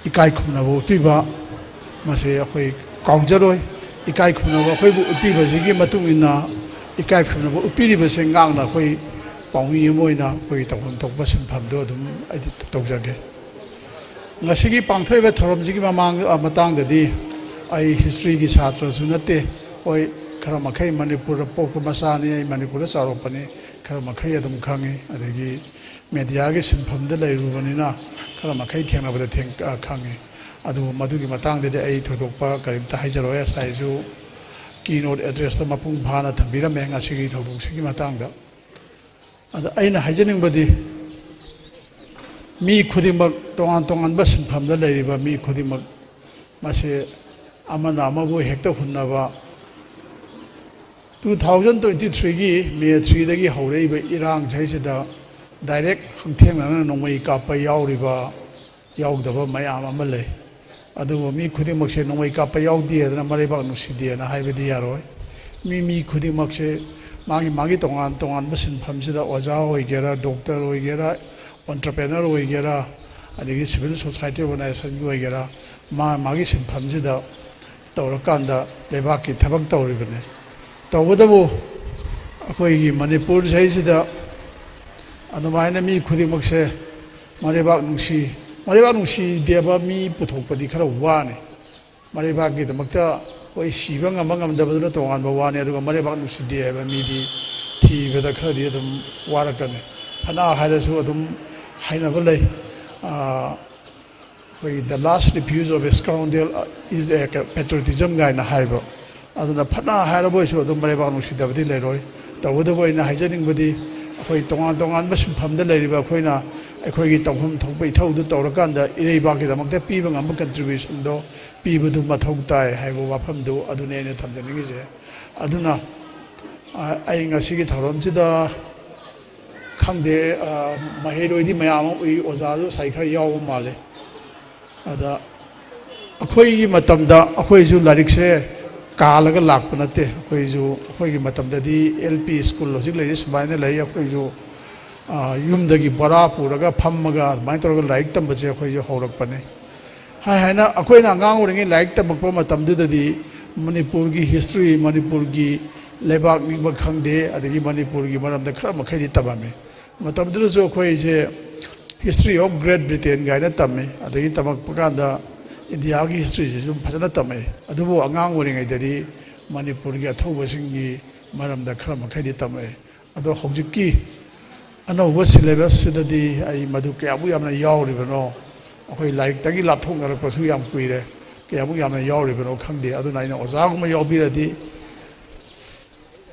ꯏꯀꯥꯏ ꯈꯨꯝꯅꯕ ꯎꯠꯄꯤꯕ, ꯃꯁꯤ ꯑꯩꯈꯣꯏ ꯀꯥꯎꯖꯔꯣꯏ꯫ ꯏꯀꯥꯏ ꯈꯨꯝꯅꯕ ꯑꯩꯈꯣꯏꯕꯨ ꯎꯠꯄꯤꯕꯁꯤꯒꯤ ꯃꯇꯨꯡ ꯏꯟꯅ, ꯏꯀꯥꯏ ꯈꯨꯝꯅꯕ ꯎꯠꯄꯤꯔꯤꯕꯁꯦ ꯉꯥꯛꯅ ꯑꯩꯈꯣꯏ ꯄꯥꯎꯃꯤ ꯑꯃ ꯑꯣꯏꯅ ꯑꯩꯈꯣꯏꯒꯤ ꯇꯧꯐꯝ ꯊꯣꯛꯄ ꯁꯤꯟꯐꯝꯗꯣ ꯑꯗꯨꯝ ꯑꯩꯗꯤ ꯇꯧꯖꯒꯦ꯫ ꯉꯁꯤꯒꯤ ꯄꯥꯡꯊꯣꯛꯏꯕ ꯊꯧꯔꯝꯁꯤꯒꯤ ꯃꯃꯥꯡ-, ꯑ, ꯃꯇꯥꯡꯗꯗꯤ ꯑꯩ ꯍꯤꯁꯇ꯭ꯔꯤꯒꯤ ꯁꯥꯇ꯭ꯔꯁꯨ ꯅꯠꯇꯦ꯫ ꯍꯣꯏ, ꯈꯔ ꯃꯈꯩ ꯃꯅꯤꯄꯨꯔꯗ ꯄꯣꯛꯄ ꯃꯆꯥꯅꯤ, ꯑꯩ ꯃꯅꯤꯄꯨꯔꯗ ꯆꯥꯎꯔꯛꯄꯅꯤ, ꯈꯔ ꯃꯈꯩ ꯑꯗꯨꯝ ꯈꯪꯉꯤ꯫ ꯑꯗꯒꯤ ꯃꯦꯗꯤꯌꯥꯒꯤ ꯁꯤꯟꯐꯝꯗ ꯂꯩꯔꯨꯕꯅꯤꯅ ꯈꯔ ꯃꯈꯩ ꯊꯦꯡꯅꯕꯗ ꯊꯦꯡ-, ꯑ, ꯈꯪꯉꯤ꯫ ꯑꯗꯨꯕꯨ ꯃꯗꯨꯒꯤ ꯃꯇꯥꯡꯗꯗꯤ ꯑꯩ ꯊꯣꯏꯗꯣꯛꯄ ꯀꯔꯤꯝꯇ ꯍꯥꯏꯖꯔꯣꯏ꯫ ꯉꯁꯥꯏꯁꯨ keynote addressꯇ ꯃꯄꯨꯡ ꯐꯥꯅ ꯊꯝꯕꯤꯔꯝꯃꯦ ꯉꯁꯤꯒꯤ ꯊꯧꯗꯣꯛꯁꯤꯒꯤ ꯃꯇꯥꯡꯗ꯫ ꯑꯗ ꯑꯩꯅ ꯍꯥꯏꯖꯅꯤꯡꯕꯗꯤ, ꯃꯤ ꯈꯨꯗꯤꯡꯃꯛ, ꯇꯣꯉꯥꯟ ꯇꯣꯉꯥꯟꯕ ꯁꯤꯟꯐꯝꯗ ꯂꯩꯔꯤꯕ ꯃꯤ ꯈꯨꯗꯤꯡꯃꯛ, ꯃꯁꯤ ꯑꯃꯅ ꯑꯃꯕꯨ ꯍꯦꯛꯇ ꯍꯨꯟꯅꯕ, two thousand twenty threeꯒꯤ May threeꯗꯒꯤ ꯍꯧꯔꯛꯏꯕ ꯏꯔꯥꯡꯁꯤꯗꯩꯁꯤꯗ direct ꯍꯛꯊꯦꯡꯅꯅ ꯅꯣꯡꯃꯩ ꯀꯥꯞꯄ ꯌꯥꯎꯔꯤꯕ, ꯌꯥꯎꯗꯕ ꯃꯌꯥꯝ ꯑꯃ ꯂꯩ꯫ ꯑꯗꯨꯕꯨ ꯃꯤ ꯈꯨꯗꯤꯡꯃꯛꯁꯦ ꯅꯣꯡꯃꯩ ꯀꯥꯞꯄ ꯌꯥꯎꯗꯦꯗꯅ ꯃꯔꯩꯕꯥꯛ ꯅꯨꯡꯁꯤꯗꯦꯅ ꯍꯥꯏꯕꯗꯤ ꯌꯥꯔꯣꯏ꯫ ꯃꯤ, ꯃꯤ ꯈꯨꯗꯤꯡꯃꯛꯁꯦ ꯃꯥꯒꯤ, ꯃꯥꯒꯤ ꯇꯣꯉꯥꯟ ꯇꯣꯉꯥꯟꯕ ꯁꯤꯟꯐꯝꯁꯤꯗ, ꯑꯣꯖꯥ ꯑꯣꯏꯒꯦꯔꯥ, doctor ꯑꯣꯏꯒꯦꯔꯥ, entrepreneur ꯑꯣꯏꯒꯦꯔꯥ, ꯑꯗꯒꯤ civil society organizationꯒꯤ ꯑꯣꯏꯒꯦꯔꯥ, ꯃꯥ, ꯃꯥꯒꯤ ꯁꯤꯟꯐꯝꯁꯤꯗ ꯇꯧꯔꯀꯥꯟꯗ ꯂꯩꯕꯥꯛꯀꯤ ꯊꯕꯛ ꯇꯧꯔꯤꯕꯅꯤ꯫ ꯇꯧꯕꯇꯕꯨ ꯑꯩꯈꯣꯏꯒꯤ ꯃꯅꯤꯄꯨꯔꯁꯤꯗꯩꯁꯤꯗ ꯑꯗꯨꯃꯥꯏꯅ ꯃꯤ ꯈꯨꯗꯤꯡꯃꯛꯁꯦ ꯃꯔꯩꯕꯥꯛ ꯅꯨꯡꯁꯤ, ꯃꯔꯩꯕꯥꯛ ꯅꯨꯡꯁꯤꯗꯦꯕ ꯃꯤ ꯄꯨꯊꯣꯛꯄꯗꯤ ꯈꯔ ꯋꯥꯅꯤ꯫ ꯃꯔꯩꯕꯥꯛꯀꯤꯗꯃꯛꯇ ꯑꯩꯈꯣꯏ ꯁꯤꯕ ꯉꯝꯕ ꯉꯝꯗꯕꯗꯨꯅ ꯇꯣꯉꯥꯟꯕ ꯋꯥꯅꯤ, ꯑꯗꯨꯒ ꯃꯔꯩꯕꯥꯛ ꯅꯨꯡꯁꯤꯗꯦ ꯍꯥꯏꯕ ꯃꯤꯗꯤ ꯊꯤꯕꯗ ꯈꯔꯗꯤ ꯑꯗꯨꯝ ꯋꯥꯔꯛꯀꯅꯤ꯫ ꯐꯅ ꯍꯥꯏꯔꯁꯨ ꯑꯗꯨꯝ ꯍꯥꯏꯅꯕ ꯂꯩ꯫ ꯑꯥ, ꯑꯩꯈꯣꯏꯒꯤ "The last refuge of a scoundrel is a patriotism" ꯀꯥꯏꯅ ꯍꯥꯏꯕ꯫ ꯑꯗꯨꯅ ꯐꯅ ꯍꯥꯏꯔꯕ ꯑꯣꯏꯁꯨ ꯑꯗꯨꯝ ꯃꯔꯩꯕꯥꯛ ꯅꯨꯡꯁꯤꯗꯕꯗꯤ ꯂꯩꯔꯣꯏ꯫ ꯇꯧꯕꯇꯕꯨ ꯑꯩꯅ ꯍꯥꯏꯖꯅꯤꯡꯕꯗꯤ, ꯑꯩꯈꯣꯏ ꯇꯣꯉꯥꯟ ꯇꯣꯉꯥꯟꯕ ꯁꯤꯟꯐꯝꯗ ꯂꯩꯔꯤꯕ ꯑꯩꯈꯣꯏꯅ ꯑꯩꯈꯣꯏꯒꯤ ꯇꯧꯐꯝ ꯊꯣꯛꯄ ꯏꯊꯧꯗꯨ ꯇꯧꯔꯀꯥꯟꯗ ꯏꯔꯩꯕꯥꯛꯀꯤꯗꯃꯛꯇ ꯄꯤꯕ ꯉꯝꯕ contributionꯗꯣ ꯄꯤꯕꯗꯨ ꯃꯊꯧ ꯇꯥꯏ ꯍꯥꯏꯕ ꯋꯥꯐꯝꯗꯨ ꯑꯗꯨꯅꯤ ꯑꯩꯅ ꯊꯝꯖꯅꯤꯡꯉꯤꯁꯦ꯫ ꯑꯗꯨꯅ, ꯑ, ꯑꯩ ꯉꯁꯤꯒꯤ ꯊꯧꯔꯝꯁꯤꯗ ꯈꯪꯗꯦ, ꯑ, ꯃꯍꯩꯔꯣꯏꯗꯤ ꯃꯌꯥꯝ ꯑꯃ ꯎꯏ, ꯑꯣꯖꯥꯁꯨ ꯉꯁꯥꯏ ꯈꯔ ꯌꯥꯎꯕ ꯃꯥꯜꯂꯦ꯫ ꯑꯗ ꯑꯩꯈꯣꯏꯒꯤ ꯃꯇꯝꯗ ꯑꯩꯈꯣꯏꯁꯨ ꯂꯥꯏꯔꯤꯛꯁꯦ ꯀꯥꯜꯂꯒ ꯂꯥꯛꯄ ꯅꯠꯇꯦ꯫ ꯑꯩꯈꯣꯏꯁꯨ, ꯑꯩꯈꯣꯏꯒꯤ ꯃꯇꯝꯗꯗꯤ L P school ꯍꯧꯖꯤꯛ ꯂꯩꯔꯤ ꯁꯨꯃꯥꯏꯅ ꯂꯩ꯫ ꯑꯩꯈꯣꯏꯁꯨ, ꯑ, ꯌꯨꯝꯗꯒꯤ ꯕꯣꯔꯥ ꯄꯨꯔꯒ ꯐꯝꯃꯒ ꯑꯗꯨꯃꯥꯏꯅ ꯇꯧꯔꯒ ꯂꯥꯏꯔꯤꯛ ꯇꯝꯕꯁꯦ ꯑꯩꯈꯣꯏꯁꯨ ꯍꯧꯔꯛꯄꯅꯦ꯫ ꯍꯥꯏ ꯍꯥꯏꯅ ꯑꯩꯈꯣꯏꯅ ꯑꯉꯥꯡ ꯑꯣꯏꯔꯤꯉꯩ ꯂꯥꯏꯔꯤꯛ ꯇꯝꯃꯛꯄ ꯃꯇꯝꯗꯨꯗꯗꯤ ꯃꯅꯤꯄꯨꯔꯒꯤ history, ꯃꯅꯤꯄꯨꯔꯒꯤ ꯂꯩꯕꯥꯛ ꯅꯤꯡꯕ ꯈꯪꯗꯦ, ꯑꯗꯒꯤ ꯃꯅꯤꯄꯨꯔꯒꯤ ꯃꯔꯝꯗ ꯈꯔ ꯃꯈꯩꯗꯤ ꯇꯝꯃꯝꯃꯤ꯫ ꯃꯇꯝꯗꯨꯗꯁꯨ ꯑꯩꯈꯣꯏꯁꯦ History of Great Britain ꯀꯥꯏꯅ ꯇꯝꯃꯤ꯫ ꯑꯗꯒꯤ ꯇꯝꯃꯛꯄ ꯀꯥꯟꯗ ꯏꯟꯗꯤꯌꯥꯒꯤ historyꯁꯤꯁꯨ ꯐꯖꯅ ꯇꯝꯃꯛꯏ꯫ ꯑꯗꯨꯕꯨ ꯑꯉꯥꯡ ꯑꯣꯏꯔꯤꯉꯩꯗꯗꯤ ꯃꯅꯤꯄꯨꯔꯒꯤ ꯑꯊꯧꯕꯁꯤꯡꯒꯤ ꯃꯔꯝꯗ ꯈꯔ ꯃꯈꯩꯗꯤ ꯇꯝꯃꯛꯏ꯫ ꯑꯗꯣ ꯍꯧꯖꯤꯛꯀꯤ ꯑꯅꯧꯕ syllabusꯁꯤꯗꯗꯤ ꯑꯩ ꯃꯗꯨ ꯀꯌꯥꯃꯨꯛ ꯌꯥꯝꯅ ꯌꯥꯎꯔꯤꯕꯅꯣ, ꯑꯩꯈꯣꯏ ꯂꯥꯏꯔꯤꯛꯇꯒꯤ ꯂꯥꯞꯊꯣꯛꯅꯔꯛꯄꯁꯨ ꯌꯥꯝ ꯀꯨꯏꯔꯦ, ꯀꯌꯥꯃꯨꯛ ꯌꯥꯝꯅ ꯌꯥꯎꯔꯤꯕꯅꯣ ꯈꯪꯗꯦ꯫ ꯑꯗꯨꯅ ꯑꯩꯅ ꯑꯣꯖꯥꯒꯨꯝꯕ ꯌꯥꯎꯕꯤꯔꯗꯤ,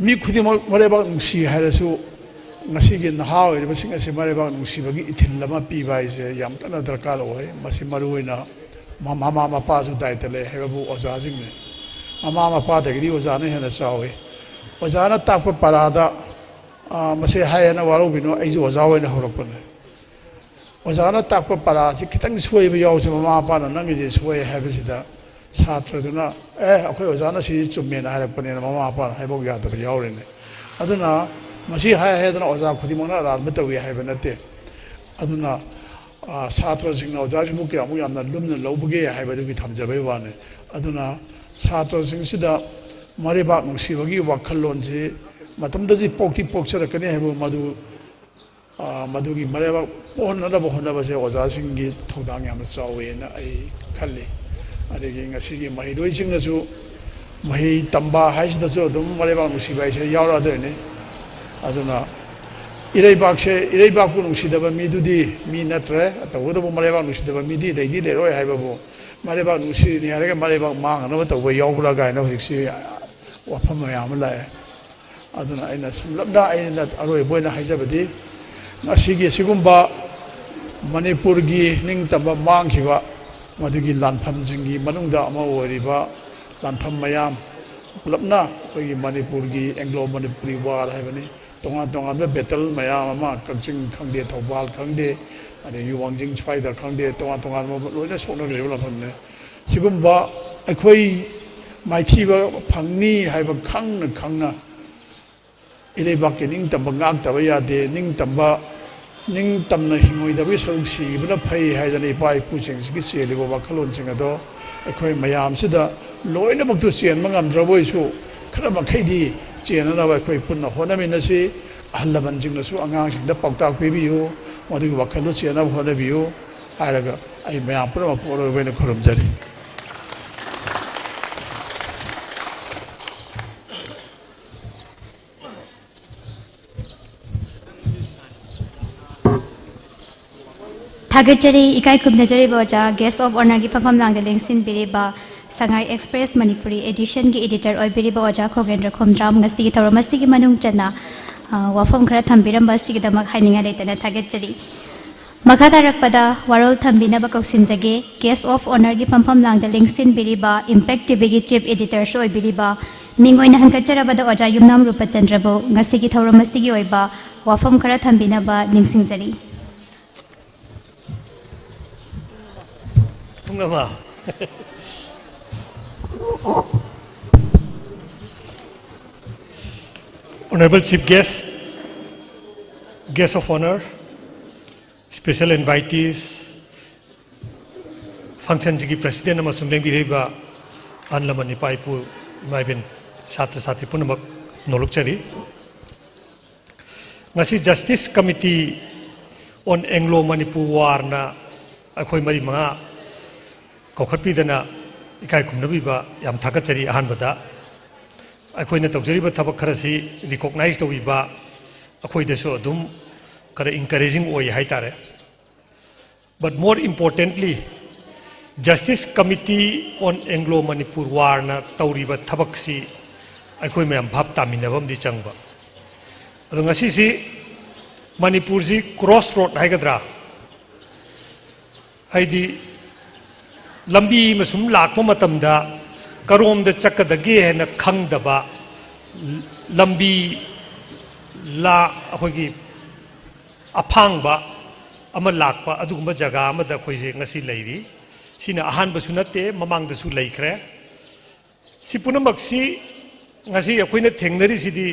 ꯃꯤ ꯈꯨꯗꯤꯡꯃꯛ ꯃꯔꯩꯕꯥꯛ ꯅꯨꯡꯁꯤ ꯍꯥꯏꯔꯁꯨ, ꯉꯁꯤꯒꯤ ꯅꯍꯥ ꯑꯣꯏꯔꯤꯕꯁꯤꯡ ꯑꯁꯤ ꯃꯔꯩꯕꯥꯛ ꯅꯨꯡꯁꯤꯕꯒꯤ ꯏꯊꯤꯜ ꯑꯃ ꯄꯤꯕ ꯍꯥꯏꯁꯦ ꯌꯥꯝ ꯀꯟꯅ ꯗꯔꯀꯥꯔ ꯑꯣꯏ꯫ ꯃꯁꯤ ꯃꯔꯨ ꯑꯣꯏꯅ ꯃ-, ꯃꯃꯥ ꯃꯄꯥꯁꯨ ꯗꯥꯏꯇ ꯂꯩ ꯍꯥꯏꯕꯕꯨ ꯑꯣꯖꯥꯁꯤꯡꯅꯤ꯫ ꯃꯃꯥ ꯃꯄꯥꯗꯒꯤꯗꯤ ꯑꯣꯖꯥꯅ ꯍꯦꯟꯅ ꯆꯥꯎꯏ꯫ ꯑꯣꯖꯥꯅ ꯇꯥꯛꯄ ꯄꯔꯥꯗ, ꯑ, ꯃꯁꯤ ꯍꯥꯏ ꯍꯥꯏꯅ ꯋꯥꯔꯧꯕꯤꯅꯨ, ꯑꯩꯁꯨ ꯑꯣꯖꯥ ꯑꯣꯏꯅ ꯍꯧꯔꯛꯄꯅꯦ꯫ ꯑꯣꯖꯥꯅ ꯇꯥꯛꯄ ꯄꯔꯥꯁꯤ ꯈꯤꯇꯪ ꯁꯣꯏꯕ ꯌꯥꯎꯁꯦ, ꯃꯃꯥ ꯃꯄꯥꯅ "ꯅꯪꯒꯤꯁꯦ ꯁꯣꯏ" ꯍꯥꯏꯕꯁꯤꯗ, ꯁꯥꯇ꯭ꯔꯗꯨꯅ, "ꯑꯦ, ꯑꯩꯈꯣꯏ ꯑꯣꯖꯥꯅ ꯁꯤꯁꯤ ꯆꯨꯝꯃꯦꯅ ꯍꯥꯏꯔꯛꯄꯅꯦꯅ" ꯃꯃꯥ ꯃꯄꯥꯅ ꯍꯥꯏꯕ ꯌꯥꯗꯕ ꯌꯥꯎꯔꯤꯅꯦ꯫ ꯑꯗꯨꯅ ꯃꯁꯤ ꯍꯥꯏ ꯍꯥꯏꯗꯅ ꯑꯣꯖꯥ ꯈꯨꯗꯤꯡꯃꯛꯅ ꯑꯔꯥꯟꯕ ꯇꯧꯏ ꯍꯥꯏꯕ ꯅꯠꯇꯦ꯫ ꯑꯗꯨꯅ, ꯑ, ꯁꯥꯇ꯭ꯔꯁꯤꯡꯅ ꯑꯣꯖꯥꯁꯤꯕꯨ ꯀꯌꯥꯃꯨꯛ ꯌꯥꯝꯅ ꯂꯨꯝꯅ ꯂꯧꯕꯒꯦ ꯍꯥꯏꯕꯗꯨꯒꯤ ꯊꯝꯖꯕꯩ ꯋꯥꯅꯤ꯫ ꯑꯗꯨꯅ ꯁꯥꯇ꯭ꯔꯁꯤꯡꯁꯤꯗ ꯃꯔꯩꯕꯥꯛ ꯅꯨꯡꯁꯤꯕꯒꯤ ꯋꯥꯈꯜꯂꯣꯟꯁꯤ ꯃꯇꯝꯗꯗꯤ ꯄꯣꯛꯇꯤ ꯄꯣꯛꯆꯔꯛꯀꯅꯤ ꯍꯥꯏꯕ ꯃꯗꯨ ꯑ, ꯃꯗꯨꯒꯤ ꯃꯔꯩꯕꯥꯛ ꯄꯣꯛꯍꯟꯅꯅꯕ ꯍꯣꯠꯅꯕꯁꯦ ꯑꯣꯖꯥꯁꯤꯡꯒꯤ ꯊꯧꯗꯥꯡ ꯌꯥꯝꯅ ꯆꯥꯎꯋꯦꯅ ꯑꯩ ꯈꯜꯂꯤ꯫ ꯑꯗꯒꯤ ꯉꯁꯤꯒꯤ ꯃꯍꯩꯔꯣꯏꯁꯤꯡꯅꯁꯨ ꯃꯍꯩ ꯇꯝꯕ ꯍꯥꯏꯁꯤꯗꯁꯨ ꯑꯗꯨꯝ ꯃꯔꯩꯕꯥꯛ ꯅꯨꯡꯁꯤꯕ ꯍꯥꯏꯁꯦ ꯌꯥꯎꯔꯛꯑꯗꯣꯏꯅꯤ꯫ ꯑꯗꯨꯅ ꯏꯔꯩꯕꯥꯛꯁꯦ, ꯏꯔꯩꯕꯥꯛꯄꯨ ꯅꯨꯡꯁꯤꯗꯕ ꯃꯤꯗꯨꯗꯤ ꯃꯤ ꯅꯠꯇ꯭ꯔꯦ, ꯇꯧꯕꯇꯕꯨ ꯃꯔꯩꯕꯥꯛ ꯅꯨꯡꯁꯤꯗꯕ ꯃꯤꯗꯤ ꯂꯩꯗꯤ ꯂꯩꯔꯣꯏ ꯍꯥꯏꯕꯕꯨ, ꯃꯔꯩꯕꯥꯛ ꯅꯨꯡꯁꯤꯅꯤ ꯍꯥꯏꯔꯒ ꯃꯔꯩꯕꯥꯛ ꯃꯥꯡꯅꯅꯕ ꯇꯧꯕ ꯌꯥꯎꯕ꯭ꯔꯥ ꯀꯥꯏꯅ ꯍꯧꯖꯤꯛꯁꯤ ꯋꯥꯐꯝ ꯃꯌꯥꯝ ꯑꯃ ꯂꯥꯛꯑꯦ꯫ ꯑꯗꯨꯅ ꯑꯩꯅ ꯁꯝꯂꯞꯅ ꯑꯩꯅ ꯑꯔꯣꯏꯕ ꯑꯣꯏꯅ ꯍꯥꯏꯖꯕꯗꯤ, ꯉꯁꯤꯒꯤ ꯑꯁꯤꯒꯨꯝꯕ ꯃꯅꯤꯄꯨꯔꯒꯤ ꯅꯤꯡꯇꯝꯕ ꯃꯥꯡꯈꯤꯕ ꯃꯗꯨꯒꯤ ꯂꯥꯟꯐꯝꯁꯤꯡꯒꯤ ꯃꯅꯨꯡꯗ ꯑꯃ ꯑꯣꯏꯔꯤꯕ ꯂꯥꯟꯐꯝ ꯃꯌꯥꯝ ꯄꯨꯂꯞꯅ ꯑꯩꯈꯣꯏꯒꯤ ꯃꯅꯤꯄꯨꯔꯒꯤ Anglo Manipuri War ꯍꯥꯏꯕꯅꯤ, ꯇꯣꯉꯥꯟ ꯇꯣꯉꯥꯟꯕ battle ꯃꯌꯥꯝ ꯑꯃ, ꯀꯛꯆꯤꯡ ꯈꯪꯗꯦ, ꯊꯧꯕꯥꯜ ꯈꯪꯗꯦ, ꯑꯗꯒꯤ ꯋꯥꯡꯖꯤꯡ ꯁ꯭ꯋꯥꯏꯗ ꯈꯪꯗꯦ, ꯇꯣꯉꯥꯟ ꯇꯣꯉꯥꯟꯕ ꯂꯣꯏꯅ ꯁꯣꯛꯅꯈ꯭ꯔꯤꯕ ꯂꯝꯐꯝꯅꯦ꯫ ꯁꯤꯒꯨꯝꯕ ꯑꯩꯈꯣꯏ ꯃꯥꯏꯊꯤꯕ ꯐꯪꯅꯤ ꯍꯥꯏꯕ ꯈꯪꯅ ꯈꯪꯅ ꯏꯔꯩꯕꯥꯛꯀꯤ ꯅꯤꯡꯇꯝꯕ ꯉꯥꯛꯇꯕ ꯌꯥꯗꯦ, ꯅꯤꯡꯇꯝꯕ, ꯅꯤꯡꯇꯝꯅ ꯍꯤꯡꯉꯣꯏꯗꯕꯒꯤ ꯁꯔꯨꯛ ꯁꯤꯈꯤꯕꯅ ꯐꯩ ꯍꯥꯏꯗꯅ ꯏꯄꯥ ꯏꯄꯨꯁꯤꯡꯁꯤꯒꯤ ꯆꯦꯜꯂꯤꯕ ꯋꯥꯈꯜꯂꯣꯟꯁꯤꯡ ꯑꯗꯣ ꯑꯩꯈꯣꯏ ꯃꯌꯥꯝꯁꯤꯗ ꯂꯣꯏꯅꯃꯛꯇꯨ ꯆꯦꯟꯕ ꯉꯝꯗ꯭ꯔꯕ ꯑꯣꯏꯁꯨ, ꯈꯔ ꯃꯈꯩꯗꯤ ꯆꯦꯟꯅꯅꯕ ꯑꯩꯈꯣꯏ ꯄꯨꯟꯅ ꯍꯣꯠꯅꯃꯤꯟꯅꯁꯤ꯫ ꯑꯍꯜ ꯂꯃꯟꯁꯤꯡꯅꯁꯨ ꯑꯉꯥꯡꯁꯤꯡꯗ ꯄꯥꯎꯇꯥꯛ ꯄꯤꯕꯤꯌꯨ, ꯃꯗꯨꯒꯤ ꯋꯥꯈꯜꯗꯨ ꯆꯦꯟꯅꯕ ꯍꯣꯠꯅꯕꯤꯌꯨ ꯍꯥꯏꯔꯒ ꯑꯩ ꯃꯌꯥꯝ ꯄꯨꯝꯅꯃꯛꯄꯨ ꯑꯔꯣꯏꯕ ꯑꯣꯏꯅ ꯈꯨꯔꯨꯝꯖꯔꯤ꯫ ꯊꯥꯒꯠꯆꯔꯤ, ꯏꯀꯥꯏ ꯈꯨꯝꯅꯖꯔꯤꯕ ꯑꯣꯖꯥ, Guest of Honourꯒꯤ ꯐꯝꯐꯝ ꯂꯥꯡꯗ ꯂꯦꯡꯁꯤꯟꯕꯤꯔꯤꯕ ꯁꯉꯥꯏ Express ꯃꯅꯤꯄꯨꯔꯤ editionꯒꯤ editor ꯑꯣꯏꯕꯤꯔꯤꯕ ꯑꯣꯖꯥ ꯈꯣꯡꯒ꯭ꯔꯦꯟꯗ꯭ꯔ ꯈꯣꯝꯗ꯭ꯔꯥꯝ, ꯉꯁꯤꯒꯤ ꯊꯧꯔꯝ ꯑꯁꯤꯒꯤ ꯃꯅꯨꯡ ꯆꯟꯅ, ꯑ, ꯋꯥꯐꯝ ꯈꯔ ꯊꯝꯕꯤꯔꯝꯕ ꯑꯁꯤꯒꯤꯗꯃꯛ ꯍꯥꯏꯅꯤꯡꯉꯥꯏ ꯂꯩꯇꯅ ꯊꯥꯒꯠꯆꯔꯤ꯫ ꯃꯈꯥ ꯇꯥꯔꯛꯄꯗ ꯋꯥꯔꯣꯜ ꯊꯝꯕꯤꯅꯕ ꯀꯧꯁꯤꯟꯖꯒꯦ, Guest of Honourꯒꯤ ꯐꯝꯐꯝ ꯂꯥꯡꯗ ꯂꯦꯡꯁꯤꯟꯕꯤꯔꯤꯕ Impact TVꯒꯤ chief editorꯁꯨ ꯑꯣꯏꯕꯤꯔꯤꯕ, ꯃꯤꯡ ꯑꯣꯏꯅ ꯍꯪꯒꯠꯆꯔꯕꯗ ꯑꯣꯖꯥ ꯌꯨꯝꯅꯥꯝ ꯔꯨꯄꯆꯟꯗ꯭ꯔꯕꯨ ꯉꯁꯤꯒꯤ ꯊꯧꯔꯝ ꯑꯁꯤꯒꯤ ꯑꯣꯏꯕ ꯋꯥꯐꯝ ꯈꯔ ꯊꯝꯕꯤꯅꯕ ꯅꯤꯡꯁꯤꯡꯖꯔꯤ꯫ ꯄꯨꯡ ꯑꯃ꯫ Honourable Chief Guest, Guest of Honour, Special Invitees, functionꯁꯤꯒꯤ president ꯑꯃꯁꯨꯡ ꯂꯦꯡꯕꯤꯔꯤꯕ ꯑꯍꯜ ꯂꯃꯟ, ꯏꯄꯥ ꯏꯄꯨ, ꯏꯃꯥ ꯏꯕꯦꯟ, ꯁꯥꯇ꯭ꯔ ꯁꯥꯇ꯭ꯔꯤ ꯄꯨꯝꯅꯃꯛ ꯅꯣꯂꯨꯛꯆꯔꯤ꯫ ꯉꯁꯤ Justice Committee on Anglo Manipur Warꯅ ꯑꯩꯈꯣꯏ ꯃꯔꯤ ꯃꯉꯥ ꯀꯧꯈꯠꯄꯤꯗꯅ ꯏꯀꯥꯏ ꯈꯨꯝꯅꯕꯤꯕ ꯌꯥꯝ ꯊꯥꯒꯠꯆꯔꯤ꯫ ꯑꯍꯥꯟꯕꯗ ꯑꯩꯈꯣꯏꯅ ꯇꯧꯖꯔꯤꯕ ꯊꯕꯛ ꯈꯔꯁꯤ recognise ꯇꯧꯕꯤꯕ, ꯑꯩꯈꯣꯏꯗꯁꯨ ꯑꯗꯨꯝ ꯈꯔ encouraging ꯑꯣꯏ ꯍꯥꯏꯇꯥꯔꯦ꯫ But more importantly, Justice Committee on Anglo Manipur Warꯅ ꯇꯧꯔꯤꯕ ꯊꯕꯛꯁꯤ ꯑꯩꯈꯣꯏ ꯃꯌꯥꯝ ꯚꯥꯞ ꯇꯥꯃꯤꯟꯅꯕ ꯑꯃꯗꯤ ꯆꯪꯕ꯫ ꯑꯗꯣ ꯉꯁꯤꯁꯤ ꯃꯅꯤꯄꯨꯔꯁꯤ cross road ꯍꯥꯏꯒꯗ꯭ꯔꯥ, ꯍꯥꯏꯗꯤ ꯂꯝꯕꯤ ꯑꯃ ꯁꯨꯝ ꯂꯥꯛꯄ ꯃꯇꯝꯗ ꯀꯔꯣꯝꯗ ꯆꯠꯀꯗꯒꯦ ꯍꯥꯏꯅ ꯈꯪꯗꯕ, ꯂꯝꯕꯤ ꯂꯥ-, ꯑꯩꯈꯣꯏꯒꯤ ꯑꯐꯥꯡꯕ ꯑꯃ ꯂꯥꯛꯄ ꯑꯗꯨꯒꯨꯝꯕ ꯖꯒꯥ ꯑꯃꯗ ꯑꯩꯈꯣꯏꯁꯦ ꯉꯁꯤ ꯂꯩꯔꯤ꯫ ꯁꯤꯅ ꯑꯍꯥꯟꯕꯁꯨ ꯅꯠꯇꯦ, ꯃꯃꯥꯡꯗꯁꯨ ꯂꯩꯈ꯭ꯔꯦ꯫ ꯁꯤ ꯄꯨꯝꯅꯃꯛꯁꯤ ꯉꯁꯤ ꯑꯩꯈꯣꯏꯅ ꯊꯦꯡꯅꯔꯤꯁꯤꯗꯤ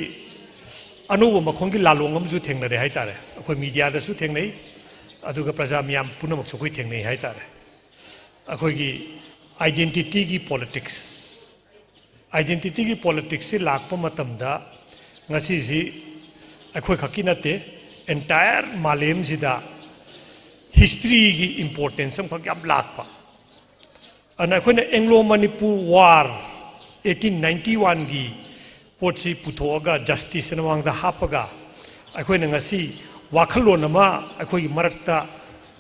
ꯑꯅꯧꯕ ꯃꯈꯣꯡꯒꯤ ꯂꯥꯂꯣꯡ ꯑꯃꯁꯨ ꯊꯦꯡꯅꯔꯦ ꯍꯥꯏꯇꯥꯔꯦ꯫ ꯑꯩꯈꯣꯏ mediaꯗꯁꯨ ꯊꯦꯡꯅꯩ, ꯑꯗꯨꯒ ꯄ꯭ꯔꯖꯥ ꯃꯤꯌꯥꯝ ꯄꯨꯝꯅꯃꯛꯁꯨ ꯑꯩꯈꯣꯏ ꯊꯦꯡꯅꯩ ꯍꯥꯏꯇꯥꯔꯦ꯫ ꯑꯩꯈꯣꯏꯒꯤ identityꯒꯤ politics, identityꯒꯤ politicsꯁꯤ ꯂꯥꯛꯄ ꯃꯇꯝꯗ ꯉꯁꯤꯁꯤ ꯑꯩꯈꯣꯏ ꯈꯛꯀꯤ ꯅꯠꯇꯦ, entire ꯃꯥꯂꯦꯝꯁꯤꯗ historyꯒꯤ importance ꯑꯃꯈꯛ ꯌꯥꯝ ꯂꯥꯛꯄ꯫ ꯑꯗꯨꯅ ꯑꯩꯈꯣꯏꯅ Anglo Manipur War eighteen ninety oneꯒꯤ ꯄꯣꯠꯁꯤ ꯄꯨꯊꯣꯛꯑꯒ justiceꯅ ꯃꯃꯥꯡꯗ ꯍꯥꯞꯄꯒ ꯑꯩꯈꯣꯏꯅ ꯉꯁꯤ ꯋꯥꯈꯜꯂꯣꯟ ꯑꯃ ꯑꯩꯈꯣꯏꯒꯤ ꯃꯔꯛꯇ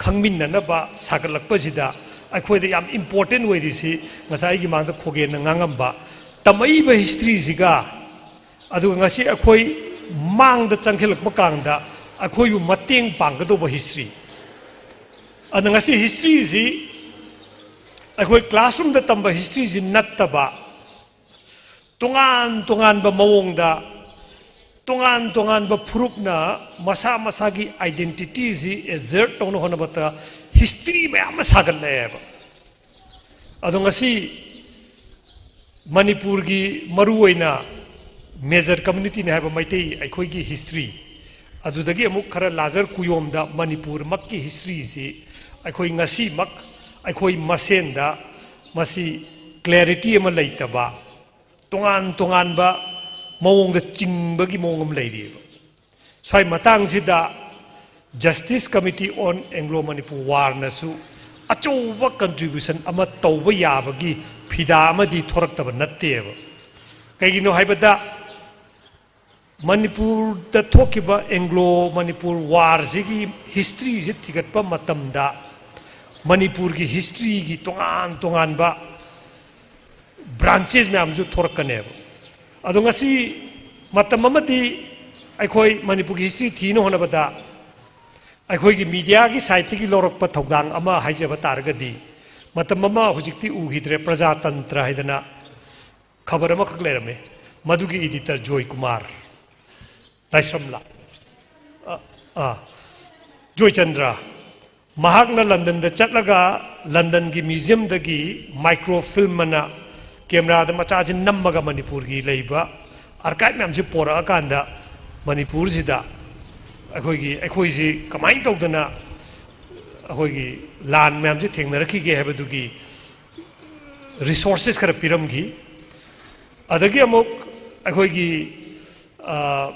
ꯈꯪꯃꯤꯟꯅꯅꯕ ꯁꯥꯒꯠꯂꯛꯄꯁꯤꯗ ꯑꯩꯈꯣꯏꯗ ꯌꯥꯝ important ꯑꯣꯏꯔꯤꯁꯤ ꯉꯁꯥꯏ ꯑꯩꯒꯤ ꯃꯥꯡꯗ ꯈꯣꯒꯦꯟꯅ ꯉꯥꯡꯉꯝꯕ ꯇꯝꯃꯛꯏꯕ historyꯁꯤꯒ ꯑꯗꯨꯒ ꯉꯁꯤ ꯑꯩꯈꯣꯏ ꯃꯥꯡꯗ ꯆꯪꯁꯤꯜꯂꯛꯄ ꯀꯥꯟꯗ ꯑꯩꯈꯣꯏꯕꯨ ꯃꯇꯦꯡ ꯄꯥꯡꯒꯗꯧꯕ history꯫ ꯑꯗꯨꯅ ꯉꯁꯤ historyꯁꯤ ꯑꯩꯈꯣꯏ classroomꯗ ꯇꯝꯕ historyꯁꯤ ꯅꯠꯇꯕ ꯇꯣꯉꯥꯟ ꯇꯣꯉꯥꯟꯕ ꯃꯑꯣꯡꯗ ꯇꯣꯉꯥꯟ ꯇꯣꯉꯥꯟꯕ ꯐꯨꯔꯨꯞꯅ ꯃꯁꯥ ꯃꯁꯥꯒꯤ identityꯁꯤ assert ꯇꯧꯅ ꯍꯣꯠꯅꯕꯗ history ꯃꯌꯥꯝ ꯑꯃ ꯁꯥꯒꯠꯂꯛꯑꯦꯕ꯫ ꯑꯗꯣ ꯉꯁꯤ ꯃꯅꯤꯄꯨꯔꯒꯤ ꯃꯔꯨꯑꯣꯏꯅ major communityꯅꯤ ꯍꯥꯏꯕ ꯃꯩꯇꯩ ꯑꯩꯈꯣꯏꯒꯤ history, ꯑꯗꯨꯗꯒꯤ ꯑꯃꯨꯛ ꯈꯔ larger ꯀꯨꯌꯣꯝꯗ ꯃꯅꯤꯄꯨꯔꯃꯛꯀꯤ historyꯁꯤ ꯑꯩꯈꯣꯏ ꯉꯁꯤꯃꯛ ꯑꯩꯈꯣꯏ ꯃꯁꯦꯟꯗ ꯃꯁꯤ clarity ꯑꯃ ꯂꯩꯇꯕ, ꯇꯣꯉꯥꯟ ꯇꯣꯉꯥꯟꯕ ꯃꯑꯣꯡꯗ ꯆꯤꯡꯕꯒꯤ ꯃꯑꯣꯡ ꯑꯃ ꯂꯩꯔꯤꯑꯕ꯫ ꯁ꯭ꯋꯥꯏ ꯃꯇꯥꯡꯁꯤꯗ Justice Committee on Anglo Manipur Warꯅꯁꯨ ꯑꯆꯧꯕ contribution ꯑꯃ ꯇꯧꯕ ꯌꯥꯕꯒꯤ ꯐꯤꯗꯥ ꯑꯃꯗꯤ ꯊꯣꯔꯛꯇꯕ ꯅꯠꯇꯦꯕ꯫ ꯀꯩꯒꯤꯅꯣ ꯍꯥꯏꯕꯗ ꯃꯅꯤꯄꯨꯔꯗ ꯊꯣꯛꯈꯤꯕ ꯑꯦꯡꯒ꯭ꯂꯣ ꯃꯅꯤꯄꯨꯔ ꯋꯥꯔꯁꯤꯒꯤ ꯍꯤꯁꯇ꯭ꯔꯤꯁꯤ ꯊꯤꯒꯠꯄ ꯃꯇꯝꯗ ꯃꯅꯤꯄꯨꯔꯒꯤ ꯍꯤꯁꯇ꯭ꯔꯤꯒꯤ ꯇꯣꯉꯥꯟ ꯇꯣꯉꯥꯟꯕ ꯕ꯭ꯔꯥꯟꯆꯦꯁ ꯃꯌꯥꯝꯁꯨ ꯊꯣꯔꯛꯀꯅꯦꯕ꯫ ꯑꯗꯣ ꯉꯁꯤ ꯃꯇꯝ ꯑꯃꯗꯤ ꯑꯩꯈꯣꯏ ꯃꯅꯤꯄꯨꯔꯒꯤ ꯍꯤꯁꯇ꯭ꯔꯤ ꯊꯤꯅ ꯍꯣꯠꯅꯕꯗ ꯑꯩꯈꯣꯏꯒꯤ ꯃꯤꯗꯤꯌꯥꯒꯤ ꯁꯥꯏꯠꯇꯒꯤ ꯂꯧꯔꯛꯄ ꯊꯧꯗꯥꯡ ꯑꯃ ꯍꯥꯏꯖꯕ ꯇꯥꯔꯒꯗꯤ, ꯃꯇꯝ ꯑꯃ ꯍꯧꯖꯤꯛꯇꯤ ꯎꯈꯤꯗ꯭ꯔꯦ, ꯄ꯭ꯔꯖꯥꯇꯟꯇ꯭ꯔ ꯍꯥꯏꯗꯅ ꯈꯕꯔ ꯑꯃꯈꯛ ꯂꯩꯔꯝꯃꯤ, ꯃꯗꯨꯒꯤ ꯏꯗꯤꯇꯔ ꯖꯣꯏ ꯀꯨꯃꯥꯔ ꯂꯥꯏꯁ꯭ꯔꯝꯂꯥ? ꯑ, ꯑꯥ, ꯖꯣꯏꯆꯟꯗ꯭ꯔ꯫ ꯃꯍꯥꯛꯅ ꯂꯟꯗꯟꯗ ꯆꯠꯂꯒ ꯂꯟꯗꯟꯒꯤ ꯃ꯭ꯌꯨꯖꯤꯌꯝꯗꯒꯤ ꯃꯥꯏꯀ꯭ꯔꯣ ꯐꯤꯜꯝ ꯑꯅ ꯀꯦꯃꯦꯔꯥꯗ ꯃꯆꯥꯁꯤ ꯅꯝꯃꯒ ꯃꯅꯤꯄꯨꯔꯒꯤ ꯂꯩꯕ ꯑꯥꯔꯀꯥꯏꯚ ꯃꯌꯥꯝꯁꯤ ꯄꯣꯔꯛꯑꯀꯥꯟꯗ ꯃꯅꯤꯄꯨꯔꯁꯤꯗ ꯑꯩꯈꯣꯏꯒꯤ, ꯑꯩꯈꯣꯏꯁꯤ ꯀꯃꯥꯏꯅ ꯇꯧꯗꯅ ꯑꯩꯈꯣꯏꯒꯤ ꯂꯥꯟ ꯃꯌꯥꯝꯁꯤ ꯊꯦꯡꯅꯔꯛꯈꯤꯒꯦ ꯍꯥꯏꯕꯗꯨꯒꯤ ꯔꯤꯁꯣꯔꯁꯦꯁ ꯈꯔ ꯄꯤꯔꯝꯈꯤ꯫ ꯑꯗꯒꯤ ꯑꯃꯨꯛ ꯑꯩꯈꯣꯏꯒꯤ, ꯑ,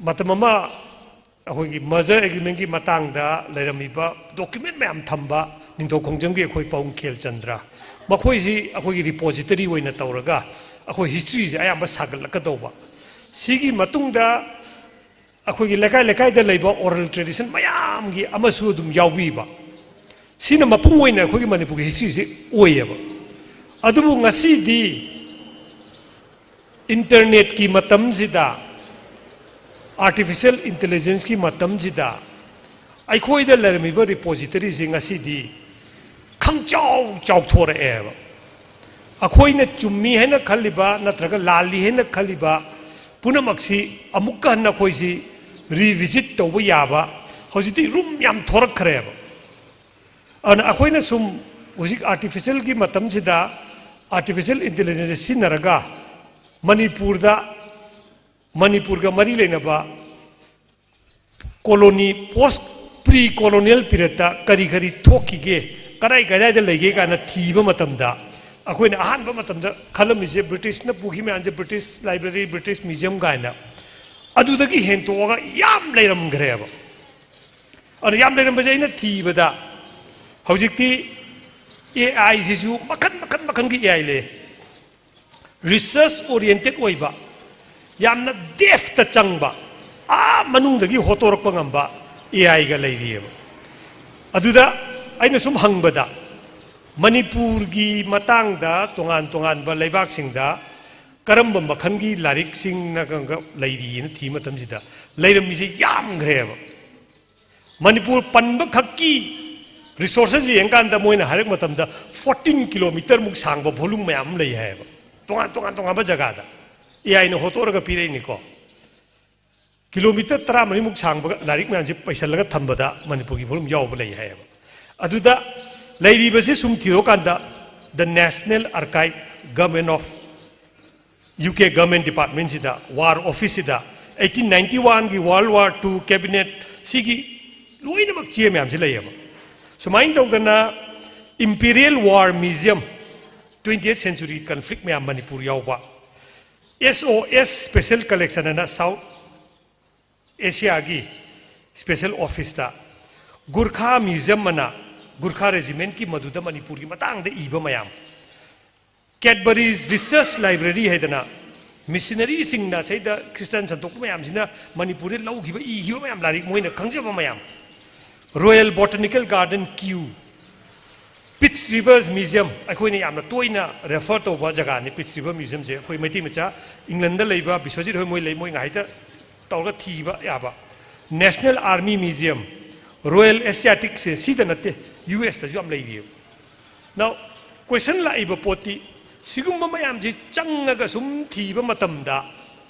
ꯃꯇꯝ ꯑꯃ ꯑꯩꯈꯣꯏꯒꯤ ꯃꯔꯖꯔ ꯑꯦꯒ꯭ꯔꯤꯃꯦꯟꯒꯤ ꯃꯇꯥꯡꯗ ꯂꯩꯔꯝꯃꯤꯕ ꯗꯣꯀ꯭ꯌꯨꯃꯦꯟ ꯃꯌꯥꯝ ꯊꯝꯕ ꯅꯤꯡꯊꯧ ꯈꯣꯡꯖꯪꯒꯤ ꯑꯩꯈꯣꯏ ꯄꯥꯕꯨꯡ ꯈꯦꯜꯆꯟꯗ꯭ꯔ, ꯃꯈꯣꯏꯁꯤ ꯑꯩꯈꯣꯏꯒꯤ ꯔꯤꯄꯣꯖꯤꯇꯔꯤ ꯑꯣꯏꯅ ꯇꯧꯔꯒ ꯑꯩꯈꯣꯏ ꯍꯤꯁꯇ꯭ꯔꯤꯁꯦ ꯑꯌꯥꯝꯕ ꯁꯥꯒꯠꯂꯛꯀꯗꯧꯕ꯫ ꯁꯤꯒꯤ ꯃꯇꯨꯡꯗ ꯑꯩꯈꯣꯏꯒꯤ ꯂꯩꯀꯥꯏ ꯂꯩꯀꯥꯏꯗ ꯂꯩꯕ ꯑꯣꯔꯦꯜ ꯇ꯭ꯔꯦꯗꯤꯁꯟ ꯃꯌꯥꯝꯒꯤ ꯑꯃꯁꯨ ꯑꯗꯨꯝ ꯌꯥꯎꯕꯤꯕ, ꯁꯤꯅ ꯃꯄꯨꯡ ꯑꯣꯏꯅ ꯑꯩꯈꯣꯏꯒꯤ ꯃꯅꯤꯄꯨꯔꯒꯤ ꯍꯤꯁꯇ꯭ꯔꯤꯁꯤ ꯑꯣꯏꯌꯦꯕ꯫ ꯑꯗꯨꯕꯨ ꯉꯁꯤꯗꯤ ꯏꯟꯇꯔꯅꯦꯠꯀꯤ ꯃꯇꯝꯁꯤꯗ, ꯑꯥꯔꯇꯤꯐꯤꯁꯦꯜ ꯏꯟꯇꯦꯂꯤꯖꯦꯟꯁꯀꯤ ꯃꯇꯝꯁꯤꯗ ꯑꯩꯈꯣꯏꯗ ꯂꯩꯔꯝꯃꯤꯕ ꯔꯤꯄꯣꯖꯤꯇꯔꯤꯁꯤ ꯉꯁꯤꯗꯤ ꯈꯪꯆꯥꯎ ꯆꯥꯎꯊꯣꯔꯛꯑꯦꯕ꯫ ꯑꯩꯈꯣꯏꯅ ꯆꯨꯝꯃꯤ ꯍꯥꯏꯅ ꯈꯜꯂꯤꯕ ꯅꯠꯇ꯭ꯔꯒ ꯂꯥꯜꯂꯤ ꯍꯥꯏꯅ ꯈꯜꯂꯤꯕ ꯄꯨꯝꯅꯃꯛꯁꯤ ꯑꯃꯨꯛꯀ ꯍꯟꯅ ꯑꯩꯈꯣꯏꯁꯤ ꯔꯤꯚꯤꯖꯤꯠ ꯇꯧꯕ ꯌꯥꯕ ꯍꯧꯖꯤꯛꯇꯤ ꯔꯨꯝ ꯌꯥꯝ ꯊꯣꯔꯛꯈ꯭ꯔꯦꯕ꯫ ꯑꯗꯨꯅ ꯑꯩꯈꯣꯏꯅ ꯁꯨꯝ ꯍꯧꯖꯤꯛ ꯑꯥꯔꯇꯤꯐꯤꯁꯦꯜꯒꯤ ꯃꯇꯝꯁꯤꯗ ꯑꯥꯔꯇꯤꯐꯤꯁꯦꯜ ꯏꯟꯇꯦꯂꯤꯖꯦꯟꯁꯁꯦ ꯁꯤꯖꯤꯟꯅꯔꯒ ꯃꯅꯤꯄꯨꯔꯗ, ꯃꯅꯤꯄꯨꯔꯒ ꯃꯔꯤ ꯂꯩꯅꯕ ꯀꯣꯂꯣꯅꯤ, ꯄꯣꯁ ꯄ꯭ꯔꯤ ꯀꯣꯂꯣꯅꯤꯌꯦꯜ ꯄꯤꯔꯤꯌꯠꯇ ꯀꯔꯤ ꯀꯔꯤ ꯊꯣꯛꯈꯤꯒꯦ, ꯀꯗꯥꯏ ꯀꯗꯥꯏꯗ ꯂꯩꯒꯦ ꯀꯥꯏꯅ ꯊꯤꯕ ꯃꯇꯝꯗ ꯑꯩꯈꯣꯏꯅ ꯑꯍꯥꯟꯕ ꯃꯇꯝꯗ ꯈꯜꯂꯝꯃꯤꯁꯦ ꯕ꯭ꯔꯤꯇꯤꯁꯅ ꯄꯨꯈꯤ ꯃꯌꯥꯝꯁꯦ ꯕ꯭ꯔꯤꯇꯤꯁ ꯂꯥꯏꯕ꯭ꯔꯦꯔꯤ, ꯕ꯭ꯔꯤꯇꯤꯁ ꯃ꯭ꯌꯨꯖꯤꯌꯝ ꯀꯥꯏꯅ ꯑꯗꯨꯗꯒꯤ ꯍꯦꯟꯇꯣꯛꯑꯒ ꯌꯥꯝ ꯂꯩꯔꯝꯈ꯭ꯔꯦꯕ꯫ ꯑꯗꯨꯅ ꯌꯥꯝ ꯂꯩꯔꯝꯕꯁꯦ ꯑꯩꯅ ꯊꯤꯕꯗ ꯍꯧꯖꯤꯛꯇꯤ ꯑꯦ ꯑꯥꯏꯁꯤꯁꯨ ꯃꯈꯟ ꯃꯈꯟ ꯃꯈꯟꯒꯤ ꯑꯦ ꯑꯥꯏ ꯂꯩ꯫ ꯔꯤꯁꯔꯁ ꯑꯣꯔꯤꯌꯦꯟꯇꯦꯠ ꯑꯣꯏꯕ, ꯌꯥꯝꯅ ꯗꯦꯞꯇ ꯆꯪꯕ, ꯑꯥ ꯃꯅꯨꯡꯗꯒꯤ ꯍꯣꯠꯇꯣꯔꯛꯄ ꯉꯝꯕ ꯑꯦ ꯑꯥꯏꯒ ꯂꯩꯔꯤꯑꯕ꯫ ꯑꯗꯨꯗ ꯑꯩꯅ ꯁꯨꯝ ꯍꯪꯕꯗ, ꯃꯅꯤꯄꯨꯔꯒꯤ ꯃꯇꯥꯡꯗ ꯇꯣꯉꯥꯟ ꯇꯣꯉꯥꯟꯕ ꯂꯩꯕꯥꯛꯁꯤꯡꯗ ꯀꯔꯝꯕ ꯃꯈꯜꯒꯤ ꯂꯥꯏꯔꯤꯛꯁꯤꯡꯅ ꯂꯩꯔꯤꯅ ꯊꯤꯕ ꯃꯇꯝꯁꯤꯗ, ꯂꯩꯔꯝꯃꯤꯁꯦ ꯌꯥꯝꯈ꯭ꯔꯦꯕ꯫ ꯃꯅꯤꯄꯨꯔ ꯄꯟꯕ ꯈꯛꯀꯤ ꯔꯤꯁꯣꯔꯁꯦꯁ ꯌꯦꯡꯀꯥꯟꯗ, ꯃꯣꯏꯅ ꯍꯥꯏꯔꯛꯄ ꯃꯇꯝꯗ, ꯐꯣꯔꯇꯤꯟ ꯀꯤꯂꯣꯃꯤꯇꯔꯃꯨꯛ ꯁꯥꯡꯕ ꯚꯣꯂꯨꯝ ꯃꯌꯥꯝ ꯑꯃ ꯂꯩ ꯍꯥꯏꯌꯦꯕ, ꯇꯣꯉꯥꯟ ꯇꯣꯉꯥꯟ ꯇꯣꯉꯥꯟꯕ ꯖꯒꯥꯗ꯫ ꯑꯦ ꯑꯥꯏꯅ ꯍꯣꯠꯇꯣꯛꯑꯒ ꯄꯤꯔꯛꯏꯅꯤꯀꯣ꯫ ꯀꯤꯂꯣꯃꯤꯇꯔ ꯇꯔꯥꯃꯔꯤꯃꯨꯛ ꯁꯥꯡꯕ ꯂꯥꯏꯔꯤꯛ ꯃꯌꯥꯝꯁꯦ ꯄꯩꯁꯜꯂꯒ ꯊꯝꯕꯗ ꯃꯅꯤꯄꯨꯔꯒꯤ ꯚꯣꯂꯨꯝ ꯌꯥꯎꯕ ꯂꯩ ꯍꯥꯏꯌꯦꯕ꯫ ꯑꯗꯨꯗ ꯂꯩꯔꯤꯕꯁꯤ ꯁꯨꯝ ꯊꯤꯗꯣꯛꯀꯥꯟꯗ, the National Archive, Government of, U K Government Departmentꯁꯤꯗ, War Officeꯁꯤꯗ, eighteen ninety oneꯒꯤ World War two Cabinet, ꯁꯤꯒꯤ ꯂꯣꯏꯅꯃꯛ ꯆꯦ ꯃꯌꯥꯝꯁꯤ ꯂꯩꯌꯦꯕ꯫ ꯁꯨꯃꯥꯏꯅ ꯇꯧꯗꯅ Imperial War Museum, twentieth century conflict ꯃꯌꯥꯝ ꯃꯅꯤꯄꯨꯔ ꯌꯥꯎꯕ, S O S Special Collection ꯑꯅ South Asiaꯒꯤ Special Officeꯇ, Gurkha Museum ꯑꯅ Gurkha Regimentꯀꯤ ꯃꯗꯨꯗ ꯃꯅꯤꯄꯨꯔꯒꯤ ꯃꯇꯥꯡꯗ ꯏꯕ ꯃꯌꯥꯝ, Cadbury's Research Library ꯍꯥꯏꯗꯅ, ꯃꯤꯁꯅꯔꯤꯁꯤꯡꯅ ꯁꯤꯗ ꯈ꯭ꯔꯤꯁꯇꯥꯟ ꯁꯟꯗꯣꯛꯄ ꯃꯌꯥꯝꯁꯤꯅ ꯃꯅꯤꯄꯨꯔꯗ ꯂꯧꯈꯤꯕ, ꯏꯈꯤꯕ ꯃꯌꯥꯝ, ꯂꯥꯏꯔꯤꯛ ꯃꯣꯏꯅ ꯈꯪꯖꯕ ꯃꯌꯥꯝ, Royal Botanical Garden, Kew, Pitt Rivers Museum, ꯑꯩꯈꯣꯏꯅ ꯌꯥꯝꯅ ꯇꯣꯏꯅ ꯔꯦꯐꯔ ꯇꯧꯕ ꯖꯒꯥꯅꯤ꯫ Pitt River Museumꯁꯦ ꯑꯩꯈꯣꯏ ꯃꯩꯇꯩ ꯃꯆꯥ ꯏꯪꯂꯟꯗ ꯂꯩꯕ ꯕꯤꯁ꯭ꯋꯖꯤꯠ ꯍꯣꯏ, ꯃꯣꯏ ꯂꯩ, ꯃꯣꯏ ꯉꯥꯏꯍꯥꯛꯇ ꯇꯧꯔꯒ ꯊꯤꯕ ꯌꯥꯕ꯫ National Army Museum, Royal Asiaticꯁꯦ ꯁꯤꯗ ꯅꯠꯇꯦ, U Sꯇꯁꯨ ꯌꯥꯝ ꯂꯩꯔꯤꯑꯕ꯫ Now, question ꯂꯥꯛꯏꯕ ꯄꯣꯠꯇꯤ, ꯁꯤꯒꯨꯝꯕ ꯃꯌꯥꯝꯁꯤ ꯆꯪꯉꯒ ꯁꯨꯝ ꯊꯤꯕ ꯃꯇꯝꯗ,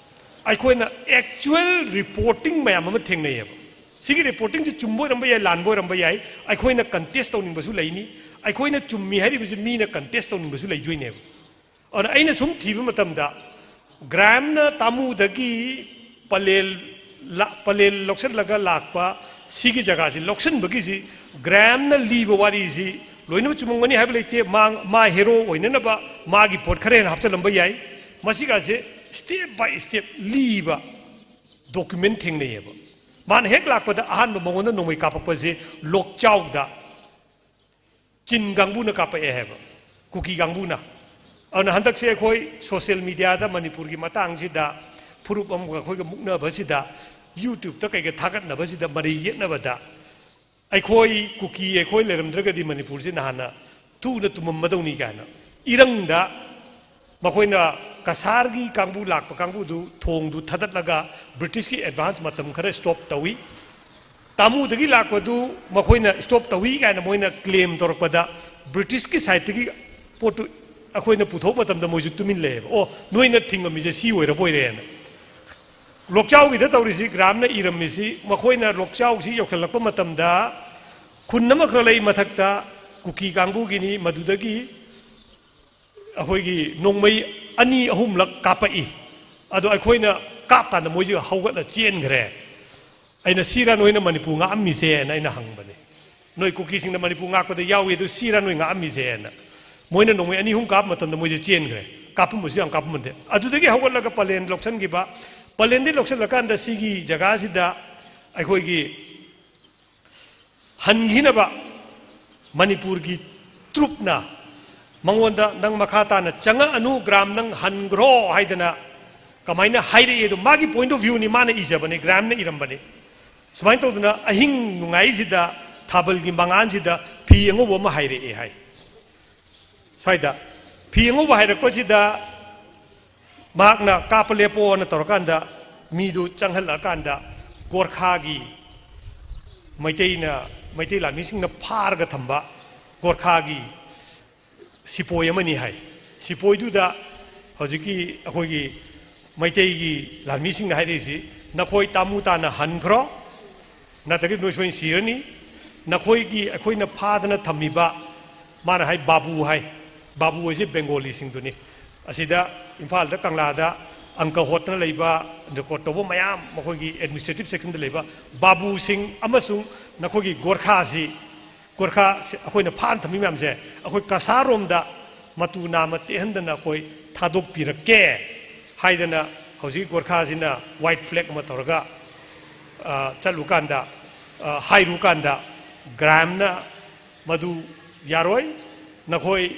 ꯑꯩꯈꯣꯏꯅ actual reporting ꯃꯌꯥꯝ ꯑꯃ ꯊꯦꯡꯅꯩꯌꯦꯕ꯫ ꯁꯤꯒꯤ reportingꯁꯤ ꯆꯨꯝꯕ ꯑꯣꯏꯔꯝꯕ ꯌꯥꯏ, ꯂꯥꯟꯕ ꯑꯣꯏꯔꯝꯕ ꯌꯥꯏ, ꯑꯩꯈꯣꯏꯅ contest ꯇꯧꯅꯤꯡꯕꯁꯨ ꯂꯩꯅꯤ, ꯑꯩꯈꯣꯏꯅ ꯆꯨꯝꯃꯤ ꯍꯥꯏꯔꯤꯕꯁꯤ ꯃꯤꯅ contest ꯇꯧꯅꯤꯡꯕꯁꯨ ꯂꯩꯗꯣꯏꯅꯦꯕ꯫ ꯑꯗꯨꯅ ꯑꯩꯅ ꯁꯨꯝ ꯊꯤꯕ ꯃꯇꯝꯗ, ꯒ꯭ꯔꯥꯝꯅ ꯇꯥꯃꯨꯗꯒꯤ ꯄꯂꯦꯜ ꯂ-, ꯄꯂꯦꯜ ꯂꯧꯁꯤꯜꯂꯒ ꯂꯥꯛꯄ ꯁꯤꯒꯤ ꯖꯒꯥꯁꯤ ꯂꯧꯁꯤꯟꯕꯒꯤꯁꯤ, ꯒ꯭ꯔꯥꯝꯅ ꯂꯤꯕ ꯋꯥꯔꯤꯁꯤ ꯂꯣꯏꯅꯃꯛ ꯆꯨꯝꯃꯝꯒꯅꯤ ꯍꯥꯏꯕ ꯂꯩꯇꯦ꯫ ꯃꯥ, ꯃꯥ ꯍꯦꯔꯣ ꯑꯣꯏꯅꯅꯕ ꯃꯥꯒꯤ ꯄꯣꯠ ꯈꯔ ꯍꯦꯟꯅ ꯍꯥꯞꯆꯤꯜꯂꯝꯕ ꯌꯥꯏ꯫ ꯃꯁꯤꯒꯥꯁꯦ step by step ꯂꯤꯕ document ꯊꯦꯡꯅꯩꯌꯦꯕ꯫ ꯃꯥꯅ ꯍꯦꯛ ꯂꯥꯛꯄꯗ ꯑꯍꯥꯟꯕ ꯃꯉꯣꯟꯗ ꯅꯣꯡꯃꯩ ꯀꯥꯞꯄꯛꯄꯁꯦ ꯂꯣꯛꯆꯥꯎꯗ ꯆꯤꯟ ꯀꯥꯡꯕꯨꯅ ꯀꯥꯞꯄꯛꯑꯦ ꯍꯥꯏꯕ, ꯀꯨꯀꯤ ꯀꯥꯡꯕꯨꯅ꯫ ꯑꯗꯨꯅ ꯍꯟꯗꯛꯁꯦ ꯑꯩꯈꯣꯏ social mediaꯗ ꯃꯅꯤꯄꯨꯔꯒꯤ ꯃꯇꯥꯡꯁꯤꯗ ꯐꯨꯔꯨꯞ ꯑꯃꯒ ꯑꯩꯈꯣꯏꯒ ꯃꯨꯛꯅꯕꯁꯤꯗ, YouTube-ꯇ ꯀꯩꯒ ꯊꯥꯒꯠꯅꯕꯁꯤꯗ ꯃꯔꯩ ꯌꯦꯠꯅꯕꯗ, ꯑꯩꯈꯣꯏ ꯀꯨꯀꯤ ꯑꯩꯈꯣꯏ ꯂꯩꯔꯝꯗ꯭ꯔꯒꯗꯤ ꯃꯅꯤꯄꯨꯔꯁꯤ ꯅꯍꯥꯟꯅ ꯊꯨꯅ ꯇꯨꯝꯃꯝꯃꯗꯧꯅꯤ ꯀꯥꯏꯅ꯫ ꯏꯔꯪꯗ ꯃꯈꯣꯏꯅ ꯀꯁꯥꯔꯒꯤ ꯀꯥꯡꯕꯨ ꯂꯥꯛꯄ ꯀꯥꯡꯕꯨꯗꯨ ꯊꯣꯡꯗꯨ ꯊꯥꯗꯠꯂꯒ ꯕ꯭ꯔꯤꯇꯤꯁꯀꯤ ꯑꯦꯗꯚꯥꯟꯁ ꯃꯇꯝ ꯈꯔ ꯁ꯭ꯇꯣꯞ ꯇꯧꯏ꯫ ꯇꯥꯃꯨꯗꯒꯤ ꯂꯥꯛꯄꯗꯨ ꯃꯈꯣꯏꯅ ꯁ꯭ꯇꯣꯞ ꯇꯧꯏ ꯀꯥꯏꯅ ꯃꯣꯏꯅ ꯀ꯭ꯂꯦꯝ ꯇꯧꯔꯛꯄꯗ, ꯕ꯭ꯔꯤꯇꯤꯁꯀꯤ ꯁꯥꯏꯠꯇꯒꯤ ꯄꯣꯠꯇꯨ ꯑꯩꯈꯣꯏꯅ ꯄꯨꯊꯣꯛꯄ ꯃꯇꯝꯗ ꯃꯣꯏꯁꯨ ꯇꯨꯃꯤꯟ ꯂꯩꯌꯦꯕ꯫ "ꯑꯣ, ꯅꯣꯏꯅ ꯊꯤꯡꯉꯝꯃꯤꯁꯦ ꯁꯤ ꯑꯣꯏꯔꯕꯣꯏꯔꯦꯅ"꯫ ꯂꯣꯛꯆꯥꯎꯒꯤꯗ ꯇꯧꯔꯤꯁꯤ, ꯒ꯭ꯔꯥꯝꯅ ꯏꯔꯝꯃꯤꯁꯤ, ꯃꯈꯣꯏꯅ ꯂꯣꯛꯆꯥꯎꯁꯤ ꯌꯧꯁꯤꯜꯂꯛꯄ ꯃꯇꯝꯗ ꯈꯨꯟ ꯑꯃꯈꯛ ꯂꯩ ꯃꯊꯛꯇ, ꯀꯨꯀꯤ ꯀꯥꯡꯕꯨꯒꯤꯅꯤ, ꯃꯗꯨꯗꯒꯤ ꯑꯩꯈꯣꯏꯒꯤ ꯅꯣꯡꯃꯩ ꯑꯅꯤ ꯑꯍꯨꯝꯂꯛ ꯀꯥꯞꯄꯛꯏ꯫ ꯑꯗꯣ ꯑꯩꯈꯣꯏꯅ ꯀꯥꯞꯀꯥꯟꯗ ꯃꯣꯏꯁꯤ ꯍꯧꯒꯠꯂ ꯆꯦꯟꯈ꯭ꯔꯦ꯫ ꯑꯩꯅ, "ꯁꯤꯔꯥ ꯅꯣꯏꯅ ꯃꯅꯤꯄꯨꯔ ꯉꯥꯛꯑꯝꯃꯤꯁꯦꯅ ꯑꯩꯅ ꯍꯪꯕꯅꯤ꯫ "ꯅꯣꯏ ꯀꯨꯀꯤꯁꯤꯡꯅ ꯃꯅꯤꯄꯨꯔ ꯉꯥꯛꯄꯗ ꯌꯥꯎꯏ, ꯑꯗꯨ ꯁꯤꯔꯥ ꯅꯣꯏ ꯉꯥꯛꯑꯝꯃꯤꯁꯦꯅ"꯫ ꯃꯣꯏꯅ ꯅꯣꯡꯃꯩ ꯑꯅꯤ ꯑꯍꯨꯝ ꯀꯥꯞꯄ ꯃꯇꯝꯗ ꯃꯣꯏꯁꯦ ꯆꯦꯟꯈ꯭ꯔꯦ꯫ ꯀꯥꯞꯄꯝꯕꯁꯨ ꯌꯥꯝ ꯀꯥꯞꯄꯝꯕ ꯅꯠꯇꯦ꯫ ꯑꯗꯨꯗꯒꯤ ꯍꯧꯒꯠꯂꯒ ꯄꯂꯦꯟ ꯂꯧꯁꯤꯟꯈꯤꯕ, ꯄꯂꯦꯟꯗꯒꯤ ꯂꯧꯁꯤꯜꯂꯀꯥꯟꯗ ꯁꯤꯒꯤ ꯖꯒꯥꯁꯤꯗ ꯑꯩꯈꯣꯏꯒꯤ ꯍꯟꯈꯤꯅꯕ ꯃꯅꯤꯄꯨꯔꯒꯤ ꯇ꯭ꯔꯨꯞꯅ ꯃꯉꯣꯟꯗ, "ꯅꯪ ꯃꯈꯥ ꯇꯥꯅ ꯆꯪꯉꯛꯑꯅꯨ, ꯒ꯭ꯔꯥꯝ ꯅꯪ ꯍꯟꯈ꯭ꯔꯣ" ꯍꯥꯏꯗꯅ ꯀꯃꯥꯏꯅ ꯍꯥꯏꯔꯛꯏ? ꯑꯗꯣ ꯃꯥꯒꯤ point of view-ꯅꯤ, ꯃꯥꯅ ꯏꯖꯕꯅꯤ, ꯒ꯭ꯔꯥꯝꯅ ꯏꯔꯝꯕꯅꯤ꯫ ꯁꯨꯃꯥꯏꯅ ꯇꯧꯗꯅ ꯑꯍꯤꯡ ꯅꯣꯡꯌꯥꯏꯁꯤꯗ ꯊꯥꯕꯜꯒꯤ ꯃꯉꯥꯜꯁꯤꯗ ꯐꯤ ꯑꯉꯧꯕ ꯑꯃ ꯍꯥꯏꯔꯛꯑꯦ ꯍꯥꯏ꯫ ꯁ꯭ꯋꯥꯏꯗ ꯐꯤ ꯑꯉꯧꯕ ꯍꯥꯏꯔꯛꯄꯁꯤꯗ ꯃꯍꯥꯛꯅ "ꯀꯥꯞꯄ ꯂꯦꯞꯄꯣꯅ" ꯇꯧꯔꯀꯥꯟꯗ ꯃꯤꯗꯨ ꯆꯪꯍꯜꯂꯛꯑꯀꯥꯟꯗ ꯒꯣꯔꯈꯥꯒꯤ ꯃꯩꯇꯩꯅ, ꯃꯩꯇꯩ ꯂꯥꯟꯃꯤꯁꯤꯡꯅ ꯐꯥꯔꯒ ꯊꯝꯕ ꯒꯣꯔꯈꯥꯒꯤ ꯁꯤꯄꯣꯏ ꯑꯃꯅꯤ ꯍꯥꯏ꯫ ꯁꯤꯄꯣꯏꯗꯨꯗ ꯍꯧꯖꯤꯛꯀꯤ ꯑꯩꯈꯣꯏꯒꯤ ꯃꯩꯇꯩꯒꯤ ꯂꯥꯟꯃꯤꯁꯤꯡꯅ ꯍꯥꯏꯔꯛꯏꯁꯤ, "ꯅꯈꯣꯏ ꯇꯥꯃꯨ ꯇꯥꯅ ꯍꯟꯈ꯭ꯔꯣ, ꯅꯠꯇ꯭ꯔꯒꯗꯤ ꯅꯣꯏ ꯁꯣꯏꯅ ꯁꯤꯔꯅꯤ꯫ ꯅꯈꯣꯏꯒꯤ, ꯑꯩꯈꯣꯏꯅ ꯐꯥꯗꯅ ꯊꯝꯃꯤꯕ"꯫ ꯃꯥꯅ ꯍꯥꯏ, "ꯕꯥꯕꯨ" ꯍꯥꯏ꯫ ꯕꯥꯕꯨ ꯍꯥꯏꯁꯦ ꯕꯦꯡꯒꯣꯂꯤꯁꯤꯡꯗꯨꯅꯤ꯫ ꯑꯁꯤꯗ ꯏꯝꯐꯥꯜꯗ, ꯀꯪꯂꯥꯗ ꯑꯪꯀ ꯍꯣꯠꯇꯅ ꯂꯩꯕ, ꯔꯦꯀꯣꯔꯠ ꯇꯧꯕ ꯃꯌꯥꯝ, ꯃꯈꯣꯏꯒꯤ ꯑꯦꯗꯃꯤꯅꯤꯁꯇ꯭ꯔꯦꯇꯤꯚ ꯁꯦꯛꯁꯟꯗ ꯂꯩꯕ ꯕꯥꯕꯨꯁꯤꯡ ꯑꯃꯁꯨꯡ ꯅꯈꯣꯏꯒꯤ ꯒꯣꯔꯈꯥꯁꯤ, ꯒꯣꯔꯈꯥ ꯁꯤ-, ꯑꯩꯈꯣꯏꯅ ꯐꯥꯅ ꯊꯝꯃꯤ ꯃꯌꯥꯝꯁꯦ ꯑꯩꯈꯣꯏ ꯀꯁꯥꯔꯣꯝꯗ ꯃꯇꯨ ꯅꯥꯝꯃ ꯇꯦꯛꯍꯟꯗꯅ ꯑꯩꯈꯣꯏ ꯊꯥꯗꯣꯛꯄꯤꯔꯛꯀꯦ ꯍꯥꯏꯗꯅ ꯍꯧꯖꯤꯛ ꯒꯣꯔꯈꯥꯁꯤꯅ white flag ꯑꯃ ꯇꯧꯔꯒ, ꯑ, ꯆꯠꯂꯨꯀꯥꯟꯗ, ꯑ, ꯍꯥꯏꯔꯨꯀꯥꯟꯗ ꯒ꯭ꯔꯥꯝꯅ ꯃꯗꯨ ꯌꯥꯔꯣꯏ, ꯅꯈꯣꯏ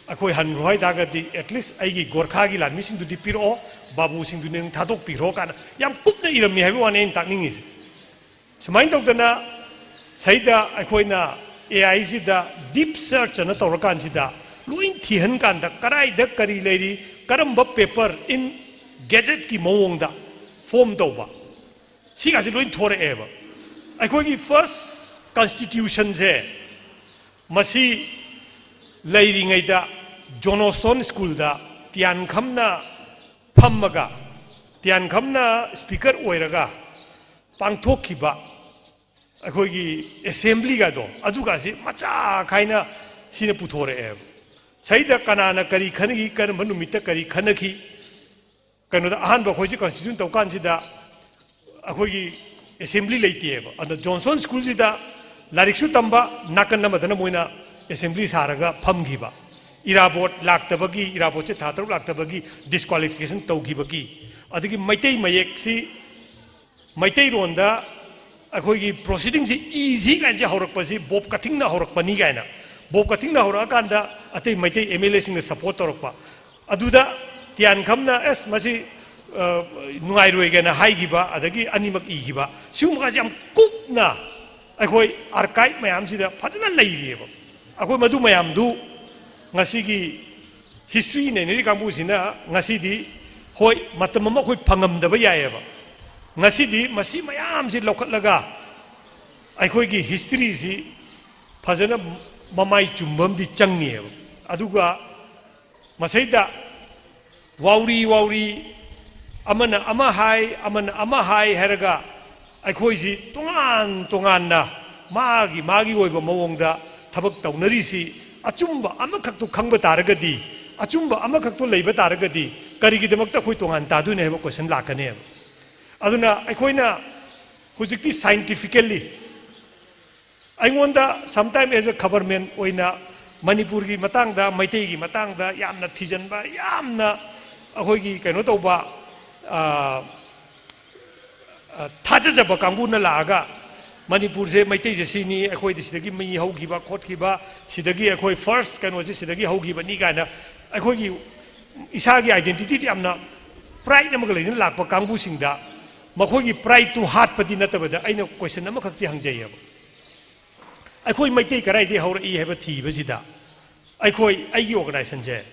ꯑꯩꯈꯣꯏ ꯍꯟꯈ꯭ꯔꯣ ꯍꯥꯏ ꯇꯥꯔꯒꯗꯤ, at least ꯑꯩꯒꯤ ꯒꯣꯔꯈꯥꯒꯤ ꯂꯥꯟꯃꯤꯁꯤꯡꯗꯨꯗꯤ ꯄꯤꯔꯛꯑꯣ, ꯕꯥꯕꯨꯁꯤꯡꯗꯨ ꯅꯪ ꯊꯥꯗꯣꯛꯄꯤꯈ꯭ꯔꯣ ꯀꯥꯏꯅ ꯌꯥꯝ ꯀꯨꯞꯅ ꯏꯔꯝꯃꯤ ꯍꯥꯏꯕ ꯋꯥꯅꯤ ꯑꯩꯅ ꯇꯥꯛꯅꯤꯡꯉꯤꯁꯦ꯫ ꯁꯨꯃꯥꯏꯅ ꯇꯧꯗꯅ ꯁꯤꯗ ꯑꯩꯈꯣꯏꯅ ꯑꯦ ꯑꯥꯏꯁꯤꯗ ꯗꯤꯞ ꯁꯔꯆ ꯑꯅ ꯇꯧꯔꯀꯥꯟꯁꯤꯗ ꯂꯣꯏ ꯊꯤꯍꯟ ꯀꯥꯟꯗ ꯀꯗꯥꯏꯗ ꯀꯔꯤ ꯂꯩꯔꯤ, ꯀꯔꯝꯕ ꯄꯦꯄꯔ ꯏꯟ ꯒꯦꯖꯦꯠꯀꯤ ꯃꯑꯣꯡꯗ ꯐꯣꯝ ꯇꯧꯕ, ꯁꯤꯒꯁꯤ ꯂꯣꯏ ꯊꯣꯔꯛꯑꯦꯕ꯫ ꯑꯩꯈꯣꯏꯒꯤ ꯐꯥꯔꯁ ꯀꯟꯁꯇꯤꯇ꯭ꯌꯨꯁꯟꯁꯦ ꯃꯁꯤ ꯂꯩꯔꯤꯉꯩꯗ ꯖꯣꯅꯣꯁꯇꯣꯟ ꯁ꯭ꯀꯨꯜꯗ ꯇꯤꯌꯥꯟꯈꯝꯅ ꯐꯝꯃꯒ, ꯇꯤꯌꯥꯟꯈꯝꯅ ꯁ꯭ꯄꯤꯀꯔ ꯑꯣꯏꯔꯒ ꯄꯥꯡꯊꯣꯛꯈꯤꯕ ꯑꯩꯈꯣꯏꯒꯤ ꯑꯦꯁꯦꯝꯕ꯭ꯂꯤꯒꯗꯣ, ꯑꯗꯨꯒꯁꯤ ꯃꯆꯥ ꯈꯥꯏꯅ ꯁꯤꯅ ꯄꯨꯊꯣꯔꯛꯑꯦꯕ꯫ ꯁꯤꯗ ꯀꯅꯥꯅ ꯀꯔꯤ ꯈꯟꯅꯈꯤ, ꯀꯔꯝꯕ ꯅꯨꯃꯤꯠꯇ ꯀꯔꯤ ꯈꯟꯅꯈꯤ, ꯀꯩꯅꯣꯗ ꯑꯍꯥꯟꯕ ꯑꯩꯈꯣꯏꯁꯤ ꯀꯟꯁꯇꯤꯇ꯭ꯌꯨꯁꯟ ꯇꯧ ꯀꯥꯟꯁꯤꯗ ꯑꯩꯈꯣꯏꯒꯤ ꯑꯦꯁꯦꯝꯕ꯭ꯂꯤ ꯂꯩꯇꯦꯕ꯫ ꯑꯗ ꯖꯣꯟꯁꯟ ꯁ꯭ꯀꯨꯜꯁꯤꯗ ꯂꯥꯏꯔꯤꯛꯁꯨ ꯇꯝꯕ, ꯅꯥꯀꯟ ꯑꯃꯗꯅ ꯃꯣꯏꯅ ꯑꯦꯁꯦꯝꯕ꯭ꯂꯤ ꯁꯥꯔꯒ ꯐꯝꯈꯤꯕ꯫ ꯏꯔꯥꯕꯣꯠ ꯂꯥꯛꯇꯕꯒꯤ, ꯏꯔꯥꯕꯣꯠꯁꯦ ꯊꯥ ꯇꯔꯨꯛ ꯂꯥꯛꯇꯕꯒꯤ ꯗꯤꯁꯀ꯭ꯋꯥꯂꯤꯐꯤꯀꯦꯁꯟ ꯇꯧꯈꯤꯕꯒꯤ, ꯑꯗꯒꯤ ꯃꯩꯇꯩ ꯃꯌꯦꯛꯁꯤ ꯃꯩꯇꯩꯔꯣꯟꯗ ꯑꯩꯈꯣꯏꯒꯤ ꯄ꯭ꯔꯣꯁꯤꯗꯤꯡꯁꯤ ꯏꯁꯤ ꯀꯥꯏꯅꯁꯦ ꯍꯧꯔꯛꯄꯁꯤ ꯕꯣꯕ ꯀꯊꯤꯡꯅ ꯍꯧꯔꯛꯄꯅꯤ ꯀꯥꯏꯅ, ꯕꯣꯕ ꯀꯊꯤꯡꯅ ꯍꯧꯔꯛꯑꯀꯥꯟꯗ ꯑꯇꯩ ꯃꯩꯇꯩ ꯑꯦꯝ ꯑꯦꯜ ꯑꯦꯁꯤꯡꯅ ꯁꯄꯣꯔꯠ ꯇꯧꯔꯛꯄ꯫ ꯑꯗꯨꯗ ꯇꯤꯌꯥꯟꯈꯝꯅ, "ꯑꯦꯁ, ꯃꯁꯤ, ꯑ, ꯅꯨꯡꯉꯥꯏꯔꯣꯏ" ꯀꯥꯏꯅ ꯍꯥꯏꯈꯤꯕ, ꯑꯗꯒꯤ ꯑꯅꯤꯃꯛ ꯏꯈꯤꯕ, ꯁꯤꯒꯨꯝꯕꯁꯦ ꯌꯥꯝ ꯀꯨꯞꯅ ꯑꯩꯈꯣꯏ ꯑꯥꯔꯀꯥꯏꯚ ꯃꯌꯥꯝꯁꯤꯗ ꯐꯖꯅ ꯂꯩꯔꯤꯑꯕ꯫ ꯑꯩꯈꯣꯏ ꯃꯗꯨ ꯃꯌꯥꯝꯗꯨ ꯉꯁꯤꯒꯤ ꯍꯤꯁꯇ꯭ꯔꯤ ꯅꯩꯅꯔꯤ ꯀꯥꯡꯕꯨꯁꯤꯅ ꯉꯁꯤꯗꯤ, ꯍꯣꯏ, ꯃꯇꯝ ꯑꯃ ꯑꯩꯈꯣꯏ ꯐꯪꯉꯝꯗꯕ ꯌꯥꯏꯑꯕ, ꯉꯁꯤꯗꯤ ꯃꯁꯤ ꯃꯌꯥꯝꯁꯤ ꯂꯧꯈꯠꯂꯒ ꯑꯩꯈꯣꯏꯒꯤ ꯍꯤꯁꯇ꯭ꯔꯤꯁꯤ ꯐꯖꯅ ꯃꯃꯥꯏ ꯆꯨꯝꯕ ꯑꯃꯗꯤ ꯆꯪꯉꯦꯕ꯫ ꯑꯗꯨꯒ ꯃꯁꯩꯗ ꯋꯥꯎꯔꯤ ꯋꯥꯎꯔꯤ, ꯑꯃꯅ ꯑꯃ ꯍꯥꯏ, ꯑꯃꯅ ꯑꯃ ꯍꯥꯏ ꯍꯥꯏꯔꯒ ꯑꯩꯈꯣꯏꯁꯤ ꯇꯣꯉꯥꯟ ꯇꯣꯉꯥꯟꯅ ꯃꯥꯒꯤ ꯃꯥꯒꯤ ꯑꯣꯏꯕ ꯃꯑꯣꯡꯗ ꯊꯕꯛ ꯇꯧꯅꯔꯤꯁꯤ, ꯑꯆꯨꯝꯕ ꯑꯃꯈꯛꯇꯨ ꯈꯪꯕ ꯇꯥꯔꯒꯗꯤ, ꯑꯆꯨꯝꯕ ꯑꯃꯈꯛꯇꯨ ꯂꯩꯕ ꯇꯥꯔꯒꯗꯤ ꯀꯔꯤꯒꯤꯗꯃꯛꯇ ꯑꯩꯈꯣꯏ ꯇꯣꯉꯥꯟ ꯇꯥꯗꯣꯏꯅꯣ ꯍꯥꯏꯕ ꯀꯣꯏꯁꯟ ꯂꯥꯛꯀꯅꯦꯕ꯫ ꯑꯗꯨꯅ ꯑꯩꯈꯣꯏꯅ ꯍꯧꯖꯤꯛꯇꯤ ꯁꯥꯏꯟꯇꯤꯐꯤꯀꯦꯜꯂꯤ ꯑꯩꯉꯣꯟꯗ sometime as a government ꯑꯣꯏꯅ ꯃꯅꯤꯄꯨꯔꯒꯤ ꯃꯇꯥꯡꯗ, ꯃꯩꯇꯩꯒꯤ ꯃꯇꯥꯡꯗ ꯌꯥꯝꯅ ꯊꯤꯖꯤꯟꯕ, ꯌꯥꯝꯅ ꯑꯩꯈꯣꯏꯒꯤ ꯀꯩꯅꯣ ꯇꯧꯕ, ꯑ, ꯑ, ꯊꯥꯖꯖꯕ ꯀꯥꯡꯕꯨꯅ ꯂꯥꯛꯑꯒ ꯃꯅꯤꯄꯨꯔꯁꯦ ꯃꯩꯇꯩꯁꯦ ꯁꯤꯅꯤ, ꯑꯩꯈꯣꯏꯗꯤ ꯁꯤꯗꯒꯤ ꯃꯤ ꯍꯧꯈꯤꯕ ꯈꯣꯠꯈꯤꯕ, ꯁꯤꯗꯒꯤ ꯑꯩꯈꯣꯏ ꯐꯥꯔꯁ ꯀꯩꯅꯣꯁꯦ ꯁꯤꯗꯒꯤ ꯍꯧꯈꯤꯕꯅꯤ ꯀꯥꯏꯅ ꯑꯩꯈꯣꯏꯒꯤ ꯏꯁꯥꯒꯤ identity ꯌꯥꯝꯅ pride ꯑꯃꯒ ꯂꯩꯖꯅ ꯂꯥꯛꯄ ꯀꯥꯡꯕꯨꯁꯤꯡꯗ ꯃꯈꯣꯏꯒꯤ prideꯇꯨ ꯍꯥꯠꯄꯗꯤ ꯅꯠꯇꯕꯗ ꯑꯩꯅ question ꯑꯃꯈꯛꯇꯤ ꯍꯪꯖꯩꯌꯦꯕ꯫ ꯑꯩꯈꯣꯏ ꯃꯩꯇꯩ ꯀꯗꯥꯏꯗꯒꯤ ꯍꯧꯔꯛꯏ ꯍꯥꯏꯕ ꯊꯤꯕꯁꯤꯗ ꯑꯩꯈꯣꯏ, ꯑꯩꯒꯤ organizationꯁꯦ,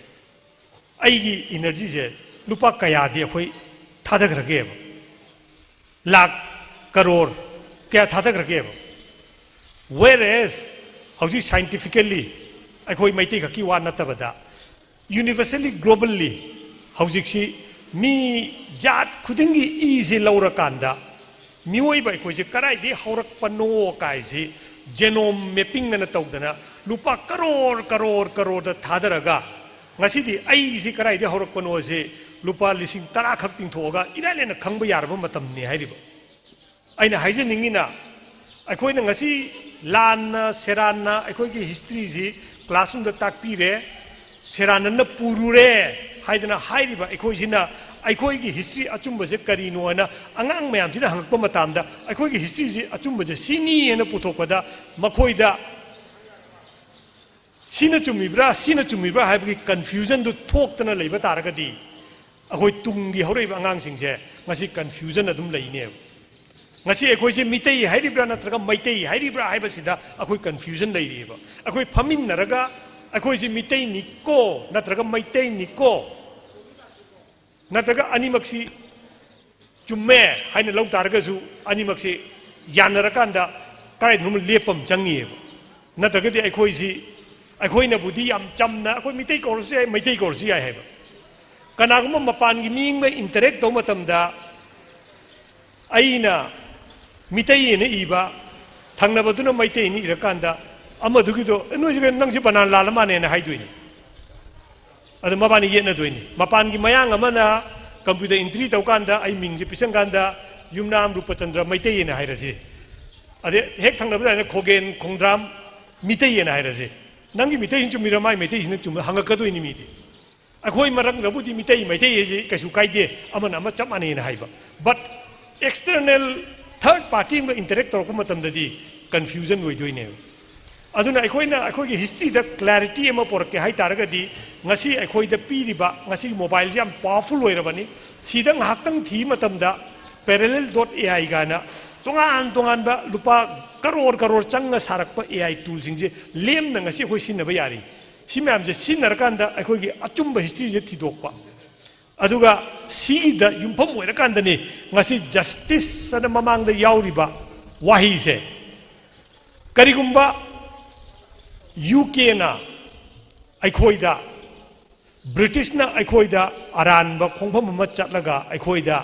ꯑꯩꯒꯤ energyꯁꯦ ꯂꯨꯄꯥ ꯀꯌꯥꯗꯤ ꯑꯩꯈꯣꯏ ꯊꯥꯗꯈ꯭ꯔꯒꯦꯕ? ꯂꯥꯛ, ꯀꯔꯣꯔ ꯀꯌꯥ ꯊꯥꯗꯈ꯭ꯔꯒꯦꯕ? Whereas ꯍꯧꯖꯤꯛ scientifically ꯑꯩꯈꯣꯏ ꯃꯩꯇꯩ ꯈꯛꯀꯤ ꯋꯥ ꯅꯠꯇꯕꯗ universally, globally ꯍꯧꯖꯤꯛꯁꯤ ꯃꯤ ꯖꯥꯠ ꯈꯨꯗꯤꯡꯒꯤ ꯏꯁꯦ ꯂꯧꯔꯀꯥꯟꯗ ꯃꯤꯑꯣꯏꯕ ꯑꯩꯈꯣꯏꯁꯦ ꯀꯗꯥꯏꯗꯒꯤ ꯍꯧꯔꯛꯄꯅꯣ ꯀꯥꯏꯁꯤ genome mapping ꯑꯅ ꯇꯧꯗꯅ ꯂꯨꯄꯥ ꯀꯔꯣꯔ, ꯀꯔꯣꯔ, ꯀꯔꯣꯔꯗ ꯊꯥꯗꯔꯒ ꯉꯁꯤꯗꯤ ꯑꯩꯁꯤ ꯀꯗꯥꯏꯗꯒꯤ ꯍꯧꯔꯛꯄꯅꯣꯁꯦ ꯂꯨꯄꯥ ꯂꯤꯁꯤꯡ ꯇꯔꯥ ꯈꯛ ꯇꯤꯡꯊꯣꯛꯑꯒ ꯏꯔꯥꯏ ꯂꯥꯏꯅ ꯈꯪꯕ ꯌꯥꯔꯕ ꯃꯇꯝꯅꯤ ꯍꯥꯏꯔꯤꯕ꯫ ꯑꯩꯅ ꯍꯥꯏꯖꯅꯤꯡꯉꯤꯅ, ꯑꯩꯈꯣꯏꯅ ꯉꯁꯤ ꯂꯥꯟꯅ ꯁꯦꯔꯥꯟꯅ ꯑꯩꯈꯣꯏꯒꯤ historyꯁꯤ classroomꯗ ꯇꯥꯛꯄꯤꯔꯦ, ꯁꯦꯔꯥꯟꯅꯅ ꯄꯨꯔꯨꯔꯦ ꯍꯥꯏꯗꯅ ꯍꯥꯏꯔꯤꯕ ꯑꯩꯈꯣꯏꯁꯤꯅ ꯑꯩꯈꯣꯏꯒꯤ history ꯑꯆꯨꯝꯕꯁꯦ ꯀꯔꯤꯅꯣ ꯍꯥꯏꯅ ꯑꯉꯥꯡ ꯃꯌꯥꯝꯁꯤꯅ ꯍꯪꯉꯛꯄ ꯃꯇꯝꯗ ꯑꯩꯈꯣꯏꯒꯤ historyꯁꯤ ꯑꯆꯨꯝꯕꯁꯦ ꯁꯤꯅꯤ ꯍꯥꯏꯅ ꯄꯨꯊꯣꯛꯄꯗ ꯃꯈꯣꯏꯗ ꯁꯤꯅ ꯆꯨꯝꯃꯤꯕ꯭ꯔꯥ, ꯁꯤꯅ ꯆꯨꯝꯃꯤꯕ꯭ꯔꯥ ꯍꯥꯏꯕꯒꯤ confusionꯗꯨ ꯊꯣꯛꯇꯅ ꯂꯩꯕ ꯇꯥꯔꯒꯗꯤ ꯑꯩꯈꯣꯏ ꯇꯨꯡꯒꯤ ꯍꯧꯔꯛꯏꯕ ꯑꯉꯥꯡꯁꯤꯡꯁꯦ ꯉꯁꯤ confusion ꯑꯗꯨꯝ ꯂꯩꯅꯦꯕ꯫ ꯉꯁꯤ ꯑꯩꯈꯣꯏꯁꯦ ꯃꯤꯇꯩ ꯍꯥꯏꯔꯤꯕ꯭ꯔꯥ ꯅꯠꯇ꯭ꯔꯒ ꯃꯩꯇꯩ ꯍꯥꯏꯔꯤꯕ꯭ꯔꯥ ꯍꯥꯏꯕꯁꯤꯗ ꯑꯩꯈꯣꯏ confusion ꯂꯩꯔꯤꯑꯕ꯫ ꯑꯩꯈꯣꯏ ꯐꯝꯃꯤꯟꯅꯔꯒ ꯑꯩꯈꯣꯏꯁꯦ ꯃꯤꯇꯩꯅꯤꯀꯣ ꯅꯠꯇ꯭ꯔꯒ ꯃꯩꯇꯩꯅꯤꯀꯣ ꯅꯠꯇ꯭ꯔꯒ ꯑꯅꯤꯃꯛꯁꯤ ꯆꯨꯝꯃꯦ ꯍꯥꯏꯅ ꯂꯧ ꯇꯥꯔꯒꯁꯨ ꯑꯅꯤꯃꯛꯁꯤ ꯌꯥꯅꯔꯀꯥꯟꯗ ꯀꯗꯥꯏꯗꯅꯣꯝ ꯂꯦꯞꯄ ꯑꯃ ꯆꯪꯉꯤꯑꯕ꯫ ꯅꯠꯇ꯭ꯔꯒꯗꯤ ꯑꯩꯈꯣꯏꯁꯤ, ꯑꯩꯈꯣꯏꯅꯕꯨꯗꯤ ꯌꯥꯝ ꯆꯝꯅ ꯑꯩꯈꯣꯏ ꯃꯤꯇꯩ ꯀꯧꯔꯁꯨ ꯌꯥꯏ, ꯃꯩꯇꯩ ꯀꯧꯔꯁꯨ ꯌꯥꯏ ꯍꯥꯏꯕ꯫ ꯀꯅꯥꯒꯨꯝꯕ ꯃꯄꯥꯟꯒꯤ ꯃꯤ ꯑꯃꯒ interact ꯇꯧꯕ ꯃꯇꯝꯗ ꯑꯩꯅ ꯃꯤꯇꯩ ꯑꯅ ꯏꯕ, ꯊꯪꯅꯕꯗꯨꯅ ꯃꯩꯇꯩ ꯑꯅ ꯏꯔꯀꯥꯟꯗ ꯑꯃꯗꯨꯒꯤꯗꯣ, "ꯑꯦ, ꯅꯣꯏꯁꯤ ꯀꯩꯅꯣ, ꯅꯪꯁꯤ ꯕꯅꯥꯟ ꯂꯥꯜꯂ ꯃꯥꯅꯦꯅ" ꯍꯥꯏꯗꯣꯏꯅꯤ꯫ ꯑꯗꯨ ꯃꯕꯥꯅꯤ ꯌꯦꯠꯅꯗꯣꯏꯅꯤ꯫ ꯃꯄꯥꯟꯒꯤ ꯃꯌꯥꯡ ꯑꯃꯅ computer entry ꯇꯧꯀꯥꯟꯗ ꯑꯩ ꯃꯤꯡꯁꯦ ꯄꯤꯁꯪꯀꯥꯟꯗ ꯌꯨꯝꯅꯥꯝ ꯔꯨꯄꯆꯟꯗ꯭ꯔ ꯃꯩꯇꯩ ꯑꯅ ꯍꯥꯏꯔꯁꯤ꯫ ꯑꯗꯩ ꯍꯦꯛ ꯊꯪꯅꯕꯗ ꯑꯩꯅ ꯈꯣꯒꯦꯟ ꯈꯣꯡꯗ꯭ꯔꯥꯝ ꯃꯤꯇꯩ ꯑꯅ ꯍꯥꯏꯔꯁꯤ꯫ ꯅꯪꯒꯤ ꯃꯤꯇꯩꯁꯤꯅ ꯆꯨꯝꯃꯤꯔ ꯃꯥꯏ ꯃꯩꯇꯩꯁꯤꯅ ꯆꯨꯝꯃꯤꯔ ꯍꯪꯉꯛꯀꯗꯣꯏꯅꯤ ꯃꯤꯗꯤ꯫ ꯑꯩꯈꯣꯏ ꯃꯔꯛꯇꯕꯨꯗꯤ ꯃꯤꯇꯩ ꯃꯩꯇꯩ ꯍꯥꯏꯁꯤ ꯀꯩꯁꯨ ꯀꯥꯏꯗꯦ, ꯑꯃꯅ ꯑꯃ ꯆꯞ ꯃꯥꯟꯅꯩꯅ ꯍꯥꯏꯕ꯫ But external ꯊꯔꯗ ꯄꯥꯔꯇꯤ ꯑꯃꯒ ꯏꯟꯇꯔꯦꯛ ꯇꯧꯔꯛꯄ ꯃꯇꯝꯗꯗꯤ ꯀꯟꯐ꯭ꯌꯨꯖꯟ ꯑꯣꯏꯗꯣꯏꯅꯦꯕ꯫ ꯑꯗꯨꯅ ꯑꯩꯈꯣꯏꯅ ꯑꯩꯈꯣꯏꯒꯤ ꯍꯤꯁꯇ꯭ꯔꯤꯗ ꯀ꯭ꯂꯦꯔꯤꯇꯤ ꯑꯃ ꯄꯨꯔꯛꯀꯦ ꯍꯥꯏ ꯇꯥꯔꯒꯗꯤ, ꯉꯁꯤ ꯑꯩꯈꯣꯏꯗ ꯄꯤꯔꯤꯕ, ꯉꯁꯤꯒꯤ ꯃꯣꯕꯥꯏꯜꯁꯦ ꯌꯥꯝ ꯄꯥꯋꯔꯐꯨꯜ ꯑꯣꯏꯔꯕꯅꯤ꯫ ꯁꯤꯗ ꯉꯥꯏꯍꯥꯛꯇꯪ ꯊꯤꯕ ꯃꯇꯝꯗ ꯄꯦꯔꯦꯂꯦꯜ ꯗꯣꯠ ꯑꯦ ꯑꯥꯏ ꯀꯥꯏꯅ ꯇꯣꯉꯥꯟ ꯇꯣꯉꯥꯟꯕ ꯂꯨꯄꯥ ꯀꯔꯣꯔ ꯀꯔꯣꯔ ꯆꯪꯉ ꯁꯥꯔꯛꯄ ꯑꯦ ꯑꯥꯏ ꯇꯨꯜꯁꯤꯡꯁꯦ ꯂꯦꯝꯅ ꯉꯁꯤ ꯑꯩꯈꯣꯏ ꯁꯤꯖꯤꯟꯅꯕ ꯌꯥꯔꯤ꯫ ꯁꯤ ꯃꯌꯥꯝꯁꯦ ꯁꯤꯖꯤꯟꯅꯔꯀꯥꯟꯗ ꯑꯩꯈꯣꯏꯒꯤ ꯑꯆꯨꯝꯕ ꯍꯤꯁꯇ꯭ꯔꯤꯁꯦ ꯊꯤꯗꯣꯛꯄ, ꯑꯗꯨꯒ ꯁꯤꯗ ꯌꯨꯝꯐꯝ ꯑꯣꯏꯔꯀꯥꯟꯗꯅꯤ ꯉꯁꯤ ꯖꯁꯇꯤꯁ ꯑꯅ ꯃꯃꯥꯡꯗ ꯌꯥꯎꯔꯤꯕ ꯋꯥꯍꯩꯁꯦ꯫ ꯀꯔꯤꯒꯨꯝꯕ ꯌꯨ ꯀꯦꯅ ꯑꯩꯈꯣꯏꯗ, ꯕ꯭ꯔꯤꯇꯤꯁꯅ ꯑꯩꯈꯣꯏꯗ ꯑꯔꯥꯟꯕ ꯈꯣꯡꯐꯝ ꯑꯃ ꯆꯠꯂꯒ ꯑꯩꯈꯣꯏꯗ,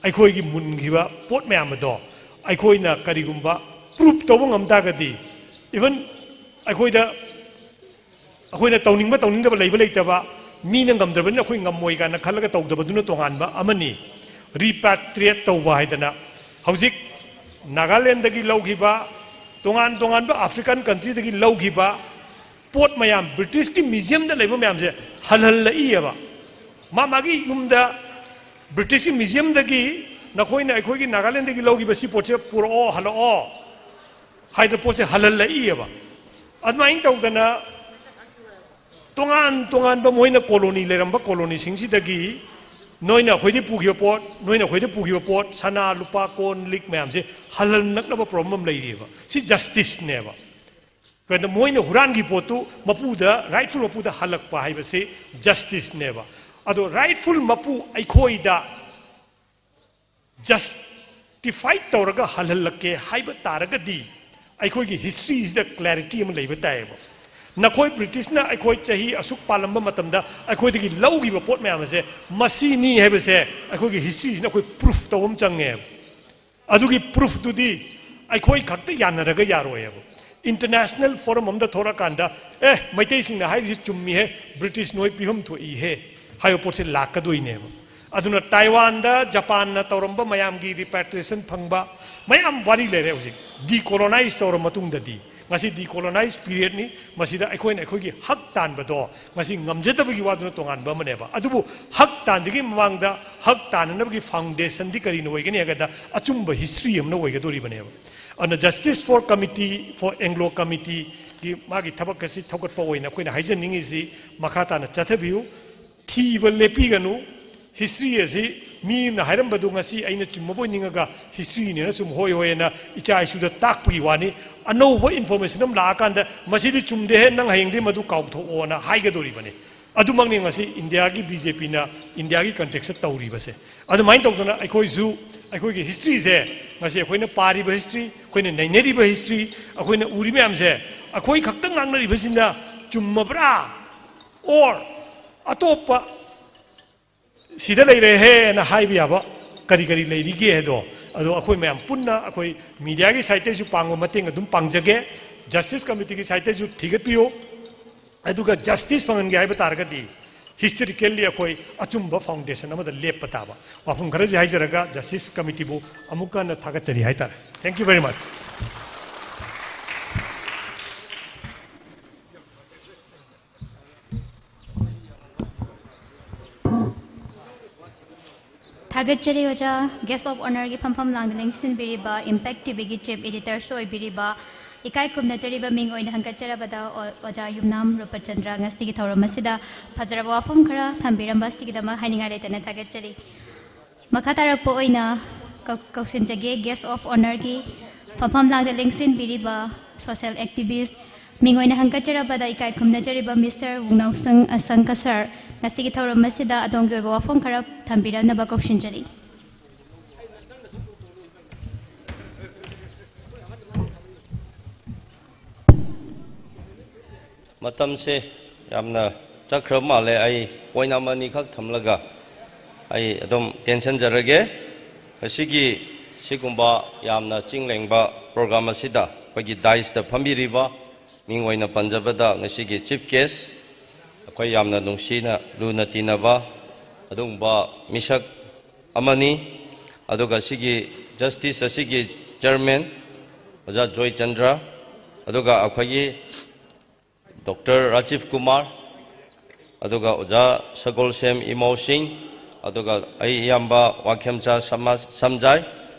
ꯑꯩꯈꯣꯏꯒꯤ ꯃꯨꯟꯈꯤꯕ ꯄꯣꯠ ꯃꯌꯥꯝ ꯑꯗꯣ ꯑꯩꯈꯣꯏꯅ ꯀꯔꯤꯒꯨꯝꯕ ꯄ꯭ꯔꯨꯞ ꯇꯧꯕ ꯉꯝ ꯇꯥꯔꯒꯗꯤ, ꯏꯚꯟ ꯑꯩꯈꯣꯏꯗ, ꯑꯩꯈꯣꯏꯅ ꯇꯧꯅꯤꯡꯕ ꯇꯧꯅꯤꯡꯗꯕ ꯂꯩꯕ ꯂꯩꯇꯕ, ꯃꯤꯅ ꯉꯝꯗ꯭ꯔꯕꯅꯤꯅ ꯑꯩꯈꯣꯏ ꯉꯝꯃꯣꯏ ꯀꯥꯏꯅ ꯈꯜꯂꯒ ꯇꯧꯗꯕꯗꯨꯅ ꯇꯣꯉꯥꯟꯕ ꯑꯃꯅꯤ꯫ ꯔꯤꯄꯥꯇ꯭ꯔꯤꯌꯦꯠ ꯇꯧꯕ ꯍꯥꯏꯗꯅ, ꯍꯧꯖꯤꯛ ꯅꯥꯒꯥꯂꯦꯟꯗꯒꯤ ꯂꯧꯈꯤꯕ, ꯇꯣꯉꯥꯟ ꯇꯣꯉꯥꯟꯕ ꯑꯐ꯭ꯔꯤꯀꯥꯟ ꯀꯟꯇ꯭ꯔꯤꯗꯒꯤ ꯂꯧꯈꯤꯕ ꯄꯣꯠ ꯃꯌꯥꯝ, ꯕ꯭ꯔꯤꯇꯤꯁꯀꯤ ꯃ꯭ꯌꯨꯖꯤꯌꯝꯗ ꯂꯩꯕ ꯃꯌꯥꯝꯁꯦ ꯍꯜꯍꯜꯂꯛꯏꯑꯕ꯫ ꯃꯥ ꯃꯥꯒꯤ ꯌꯨꯝꯗ ꯕ꯭ꯔꯤꯇꯤꯁꯀꯤ ꯃ꯭ꯌꯨꯖꯤꯌꯝꯗꯒꯤ ꯅꯈꯣꯏꯅ ꯑꯩꯈꯣꯏꯒꯤ ꯅꯥꯒꯥꯂꯦꯟꯗꯒꯤ ꯂꯧꯈꯤꯕ ꯁꯤ ꯄꯣꯠꯁꯦ ꯄꯨꯔꯛꯑꯣ, ꯍꯜꯂꯛꯑꯣ ꯍꯥꯏꯗꯅ ꯄꯣꯠꯁꯦ ꯍꯜꯍꯜꯂꯛꯏꯑꯕ꯫ ꯑꯗꯨꯃꯥꯏꯅ ꯇꯧꯗꯅ ꯇꯣꯉꯥꯟ ꯇꯣꯉꯥꯟꯕ ꯃꯣꯏꯅ ꯀꯣꯂꯣꯅꯤ ꯂꯩꯔꯝꯕ ꯀꯣꯂꯣꯅꯤꯁꯤꯡꯁꯤꯗꯒꯤ ꯅꯣꯏꯅ ꯑꯩꯈꯣꯏꯗꯤ ꯄꯨꯈꯤꯕ ꯄꯣꯠ, ꯅꯣꯏꯅ ꯑꯩꯈꯣꯏꯗ ꯄꯨꯈꯤꯕ ꯄꯣꯠ, ꯁꯅꯥ, ꯂꯨꯄꯥ, ꯀꯣꯟ, ꯂꯤꯛ ꯃꯌꯥꯝꯁꯦ ꯍꯜꯍꯟꯅꯛꯅꯕ ꯄ꯭ꯔꯣꯕ꯭ꯂꯦꯝ ꯑꯃ ꯂꯩꯔꯤꯑꯕ꯫ ꯁꯤ ꯖꯁꯇꯤꯁꯅꯦꯕ꯫ ꯀꯩꯅꯣ, ꯃꯣꯏꯅ ꯍꯨꯔꯥꯟꯈꯤ ꯄꯣꯠꯇꯨ ꯃꯄꯨꯗ, ꯔꯥꯏꯠꯐꯨꯜ ꯃꯄꯨꯗ ꯍꯜꯂꯛꯄ ꯍꯥꯏꯕꯁꯤ ꯖꯁꯇꯤꯁꯅꯦꯕ꯫ ꯑꯗꯣ ꯔꯥꯏꯠꯐꯨꯜ ꯃꯄꯨ ꯑꯩꯈꯣꯏꯗ ꯖꯁꯇꯤꯐꯥꯏ ꯇꯧꯔꯒ ꯍꯜꯍꯜꯂꯛꯀꯦ ꯍꯥꯏꯕ ꯇꯥꯔꯒꯗꯤ, ꯑꯩꯈꯣꯏꯒꯤ ꯍꯤꯁꯇ꯭ꯔꯤꯁꯤꯗ ꯀ꯭ꯂꯦꯔꯤꯇꯤ ꯑꯃ ꯂꯩꯕ ꯇꯥꯏꯌꯦꯕ꯫ ꯅꯈꯣꯏ ꯕ꯭ꯔꯤꯇꯤꯁꯅ ꯑꯩꯈꯣꯏ ꯆꯍꯤ ꯑꯁꯨꯛ ꯄꯥꯜꯂꯝꯕ ꯃꯇꯝꯗ ꯑꯩꯈꯣꯏꯗꯒꯤ ꯂꯧꯈꯤꯕ ꯄꯣꯠ ꯃꯌꯥꯝ ꯑꯁꯦ ꯃꯁꯤꯅꯤ ꯍꯥꯏꯕꯁꯦ ꯑꯩꯈꯣꯏꯒꯤ ꯍꯤꯁꯇ꯭ꯔꯤꯁꯤꯅ ꯑꯩꯈꯣꯏ ꯄ꯭ꯔꯨꯐ ꯇꯧꯕ ꯑꯃ ꯆꯪꯉꯦꯕ꯫ ꯑꯗꯨꯒꯤ ꯄ꯭ꯔꯨꯐꯇꯨꯗꯤ ꯑꯩꯈꯣꯏ ꯈꯛꯇ ꯌꯥꯅꯔꯒ ꯌꯥꯔꯣꯏꯌꯦꯕ꯫ ꯏꯟꯇꯔꯅꯦꯁꯅꯦꯜ ꯐꯣꯔꯝ ꯑꯃꯗ ꯊꯣꯛꯂꯛꯀꯥꯟꯗ, "ꯑꯦ, ꯃꯩꯇꯩꯁꯤꯡꯅ ꯍꯥꯏꯔꯤꯁꯤ ꯆꯨꯝꯃꯤꯍꯦ, ꯕ꯭ꯔꯤꯇꯤꯁ ꯅꯣꯏ ꯄꯤꯐꯝ ꯊꯣꯛꯏꯍꯦ" ꯍꯥꯏꯕ ꯄꯣꯠꯁꯦ ꯂꯥꯛꯀꯗꯣꯏꯅꯦꯕ꯫ ꯑꯗꯨꯅ ꯇꯥꯏꯋꯥꯟꯗ ꯖꯄꯥꯟꯅ ꯇꯧꯔꯝꯕ ꯃꯌꯥꯝꯒꯤ ꯔꯤꯄꯥꯇ꯭ꯔꯤꯌꯦꯁꯟ ꯐꯪꯕ ꯃꯌꯥꯝ ꯋꯥꯔꯤ ꯂꯩꯔꯦ ꯍꯧꯖꯤꯛ, ꯗꯤꯀꯣꯂꯣꯅꯥꯏꯁ ꯇꯧꯔ ꯃꯇꯨꯡꯗꯗꯤ꯫ ꯉꯁꯤ ꯗꯤꯀꯣꯂꯣꯅꯥꯏꯁ ꯄꯤꯔꯤꯌꯗꯅꯤ꯫ ꯃꯁꯤꯗ ꯑꯩꯈꯣꯏꯅ ꯑꯩꯈꯣꯏꯒꯤ ꯍꯛ ꯇꯥꯟꯕꯗꯣ ꯉꯁꯤ ꯉꯝꯖꯗꯕꯒꯤ ꯋꯥꯗꯨꯅ ꯇꯣꯉꯥꯟꯕ ꯑꯃꯅꯦꯕ꯫ ꯑꯗꯨꯕꯨ ꯍꯛ ꯇꯥꯟꯗ꯭ꯔꯤꯉꯩ ꯃꯃꯥꯡꯗ ꯍꯛ ꯇꯥꯟꯅꯅꯕꯒꯤ ꯐꯥꯎꯟꯗꯦꯁꯟꯗꯤ ꯀꯔꯤꯅ ꯑꯣꯏꯒꯅꯤ ꯍꯥꯏꯕꯗ ꯑꯆꯨꯝꯕ ꯍꯤꯁꯇ꯭ꯔꯤ ꯑꯃꯅ ꯑꯣꯏꯒꯗꯧꯔꯤꯕꯅꯦꯕ꯫ ꯑꯗꯨꯅ Justice for Committee for Anglo Committeeꯒꯤ ꯃꯥꯒꯤ ꯊꯕꯛ ꯑꯁꯤ ꯊꯧꯒꯠꯄ ꯑꯣꯏꯅ ꯑꯩꯈꯣꯏꯅ ꯍꯥꯏꯖꯅꯤꯡꯉꯤꯁꯤ ꯃꯈꯥ ꯇꯥꯅ ꯆꯠꯊꯕꯤꯌꯨ꯫ ꯊꯤꯕ ꯂꯦꯞꯄꯤꯒꯅꯨ꯫ ꯍꯤꯁꯇ꯭ꯔꯤ ꯑꯁꯤ ꯃꯤ ꯑꯃꯅ ꯍꯥꯏꯔꯝꯕꯗꯨ ꯉꯁꯤ ꯑꯩꯅ ꯆꯨꯝꯃꯕꯣꯏ ꯅꯤꯡꯉꯒ ꯍꯤꯁꯇ꯭ꯔꯤꯅꯦꯅ ꯁꯨꯝ ꯍꯣꯏ ꯍꯣꯏꯅ ꯏꯆꯥ ꯏꯁꯨꯗ ꯇꯥꯛꯄꯒꯤ ꯋꯥꯅꯤ꯫ ꯑꯅꯧꯕ ꯏꯟꯐꯣꯔꯃꯦꯁꯟ ꯑꯃ ꯂꯥꯛꯑꯀꯥꯟꯗ ꯃꯁꯤꯗꯤ ꯆꯨꯝꯗꯦꯍꯦ, ꯅꯪ ꯍꯌꯦꯡꯗꯤ ꯃꯗꯨ ꯀꯥꯎꯊꯣꯛꯑꯣꯅ ꯍꯥꯏꯒꯗꯧꯔꯤꯕꯅꯤ꯫ ꯑꯗꯨꯃꯛꯅꯤ ꯉꯁꯤ ꯏꯟꯗꯤꯌꯥꯒꯤ ꯕꯤ ꯖꯦ ꯄꯤꯅ ꯏꯟꯗꯤꯌꯥꯒꯤ ꯀꯟꯇꯦꯛꯁꯇ ꯇꯧꯔꯤꯕꯁꯦ꯫ ꯑꯗꯨꯃꯥꯏꯅ ꯇꯧꯗꯅ ꯑꯩꯈꯣꯏꯁꯨ ꯑꯩꯈꯣꯏꯒꯤ ꯍꯤꯁꯇ꯭ꯔꯤꯁꯦ ꯉꯁꯤ ꯑꯩꯈꯣꯏꯅ ꯄꯥꯔꯤꯕ ꯍꯤꯁꯇ꯭ꯔꯤ, ꯑꯩꯈꯣꯏꯅ ꯅꯩꯅꯔꯤꯕ ꯍꯤꯁꯇ꯭ꯔꯤ, ꯑꯩꯈꯣꯏꯅ ꯎꯔꯤ ꯃꯌꯥꯝꯁꯦ ꯑꯩꯈꯣꯏ ꯈꯛꯇ ꯉꯥꯡꯅꯔꯤꯕꯁꯤꯅ ꯆꯨꯝꯃꯕ꯭ꯔꯥ ꯑꯣꯔ ꯑꯇꯣꯞꯄ ꯁꯤꯗ ꯂꯩꯔꯦꯍꯦꯅ ꯍꯥꯏꯕ ꯌꯥꯕ ꯀꯔꯤ ꯀꯔꯤ ꯂꯩꯔꯤꯒꯦ ꯍꯥꯏꯗꯣ, ꯑꯗꯣ ꯑꯩꯈꯣꯏ ꯃꯌꯥꯝ ꯄꯨꯟꯅ ꯑꯩꯈꯣꯏ ꯃꯤꯗꯤꯌꯥꯒꯤ ꯁꯥꯏꯠꯇꯩꯁꯨ ꯄꯥꯡꯕ ꯃꯇꯦꯡ ꯑꯗꯨꯝ ꯄꯥꯡꯖꯒꯦ꯫ ꯖꯁꯇꯤꯁ ꯀꯃꯤꯇꯤꯒꯤ ꯁꯥꯏꯠꯇꯩꯁꯨ ꯊꯤꯒꯠꯄꯤꯌꯨ꯫ ꯑꯗꯨꯒ ꯖꯁꯇꯤꯁ ꯐꯪꯍꯟꯒꯦ ꯍꯥꯏꯕ ꯇꯥꯔꯒꯗꯤ ꯍꯤꯁꯇꯣꯔꯤꯀꯦꯜꯂꯤ ꯑꯩꯈꯣꯏ ꯑꯆꯨꯝꯕ ꯐꯥꯎꯟꯗꯦꯁꯟ ꯑꯃꯗ ꯂꯦꯞꯄ ꯇꯥꯕ꯫ ꯋꯥꯐꯝ ꯈꯔꯁꯤ ꯍꯥꯏꯖꯔꯒ ꯖꯁꯇꯤꯁ ꯀꯃꯤꯇꯤꯕꯨ ꯑꯃꯨꯛꯀ ꯍꯟꯅ ꯊꯥꯒꯠꯆꯔꯤ ꯍꯥꯏꯇꯥꯔꯦ꯫ Thank you very much꯫ ꯊꯥꯒꯠꯆꯔꯤ ꯑꯣꯖꯥ꯫ Guest of Honourꯒꯤ ꯐꯝꯐꯝ ꯂꯥꯡꯗ ꯂꯦꯡꯁꯤꯟꯕꯤꯔꯤꯕ Impact TVꯒꯤ Chief Editorꯁꯨ ꯑꯣꯏꯕꯤꯔꯤꯕ, ꯏꯀꯥꯏ ꯈꯨꯝꯅꯖꯔꯤꯕ ꯃꯤꯡ ꯑꯣꯏꯅ ꯍꯪꯒꯠꯆꯔꯕꯗ ꯑꯣ-, ꯑꯣꯖꯥ ꯌꯨꯝꯅꯥꯝ ꯔꯨꯄꯆꯟꯗ꯭ꯔ ꯉꯁꯤꯒꯤ ꯊꯧꯔꯝ ꯑꯁꯤꯗ ꯐꯖꯔꯕ ꯋꯥꯐꯝ ꯈꯔ ꯊꯝꯕꯤꯔꯝꯕ ꯑꯁꯤꯒꯤꯗꯃꯛ ꯍꯥꯏꯅꯤꯡꯉꯥꯏ ꯂꯩꯇꯅ ꯊꯥꯒꯠꯆꯔꯤ꯫ ꯃꯈꯥ ꯇꯥꯔꯛꯄ ꯑꯣꯏꯅ ꯀꯧ-, ꯀꯧꯁꯤꯟꯖꯒꯦ Guest of Honourꯒꯤ ꯐꯝꯐꯝ ꯂꯥꯡꯗ ꯂꯦꯡꯁꯤꯟꯕꯤꯔꯤꯕ social activist, ꯃꯤꯡ ꯑꯣꯏꯅ ꯍꯪꯒꯠꯆꯔꯕꯗ ꯏꯀꯥꯏ ꯈꯨꯝꯅꯖꯔꯤꯕ Mister ꯋꯨꯡꯅꯥꯎꯁꯪ ꯑꯁꯪꯀ sir, ꯉꯁꯤꯒꯤ ꯊꯧꯔꯝ ꯑꯁꯤꯗ ꯑꯗꯣꯝꯒꯤ ꯑꯣꯏꯕ ꯋꯥꯐꯝ ꯈꯔ ꯊꯝꯕꯤꯔꯝꯅꯕ ꯀꯧꯁꯤꯟꯖꯔꯤ꯫ ꯃꯇꯝꯁꯦ ꯌꯥꯝꯅ ꯆꯠꯈ꯭ꯔꯕ ꯃꯥꯜꯂꯦ꯫ ꯑꯩ point ꯑꯃ ꯑꯅꯤꯈꯛ ꯊꯝꯂꯒ ꯑꯩ ꯑꯗꯨꯝ ꯇꯦꯟꯁꯤꯟꯖꯔꯒꯦ꯫ ꯉꯁꯤꯒꯤ ꯁꯤꯒꯨꯝꯕ ꯌꯥꯝꯅ ꯆꯤꯡ ꯂꯦꯡꯕ program ꯑꯁꯤꯗ ꯑꯩꯈꯣꯏꯒꯤ daisꯇ ꯐꯝꯕꯤꯔꯤꯕ, ꯃꯤꯡ ꯑꯣꯏꯅ ꯄꯟꯖꯕꯗ, ꯉꯁꯤꯒꯤ chief guest, ꯑꯩꯈꯣꯏ ꯌꯥꯝꯅ ꯅꯨꯡꯁꯤꯅ ꯂꯨꯅ ꯇꯤꯟꯅꯕ ꯑꯗꯨꯒꯨꯝꯕ ꯃꯤꯁꯛ ꯑꯃꯅꯤ꯫ ꯑꯗꯨꯒ ꯁꯤꯒꯤ justice ꯑꯁꯤꯒꯤ chairman ꯑꯣꯖꯥ ꯖꯣꯏꯆꯟꯗ꯭ꯔ, ꯑꯗꯨꯒ ꯑꯩꯈꯣꯏꯒꯤ ꯗꯣꯛꯇꯔ ꯔꯥꯖꯤꯕ ꯀꯨꯃꯥꯔ, ꯑꯗꯨꯒ ꯑꯣꯖꯥ ꯁꯒꯣꯜꯁꯦꯝ ꯏꯃꯧꯁꯤꯡ, ꯑꯗꯨꯒ ꯑꯩ ꯏꯌꯥꯝꯕ ꯋꯥꯈꯦꯝꯆꯥ ꯁꯃꯥ-, ꯁꯝꯖꯥꯏ,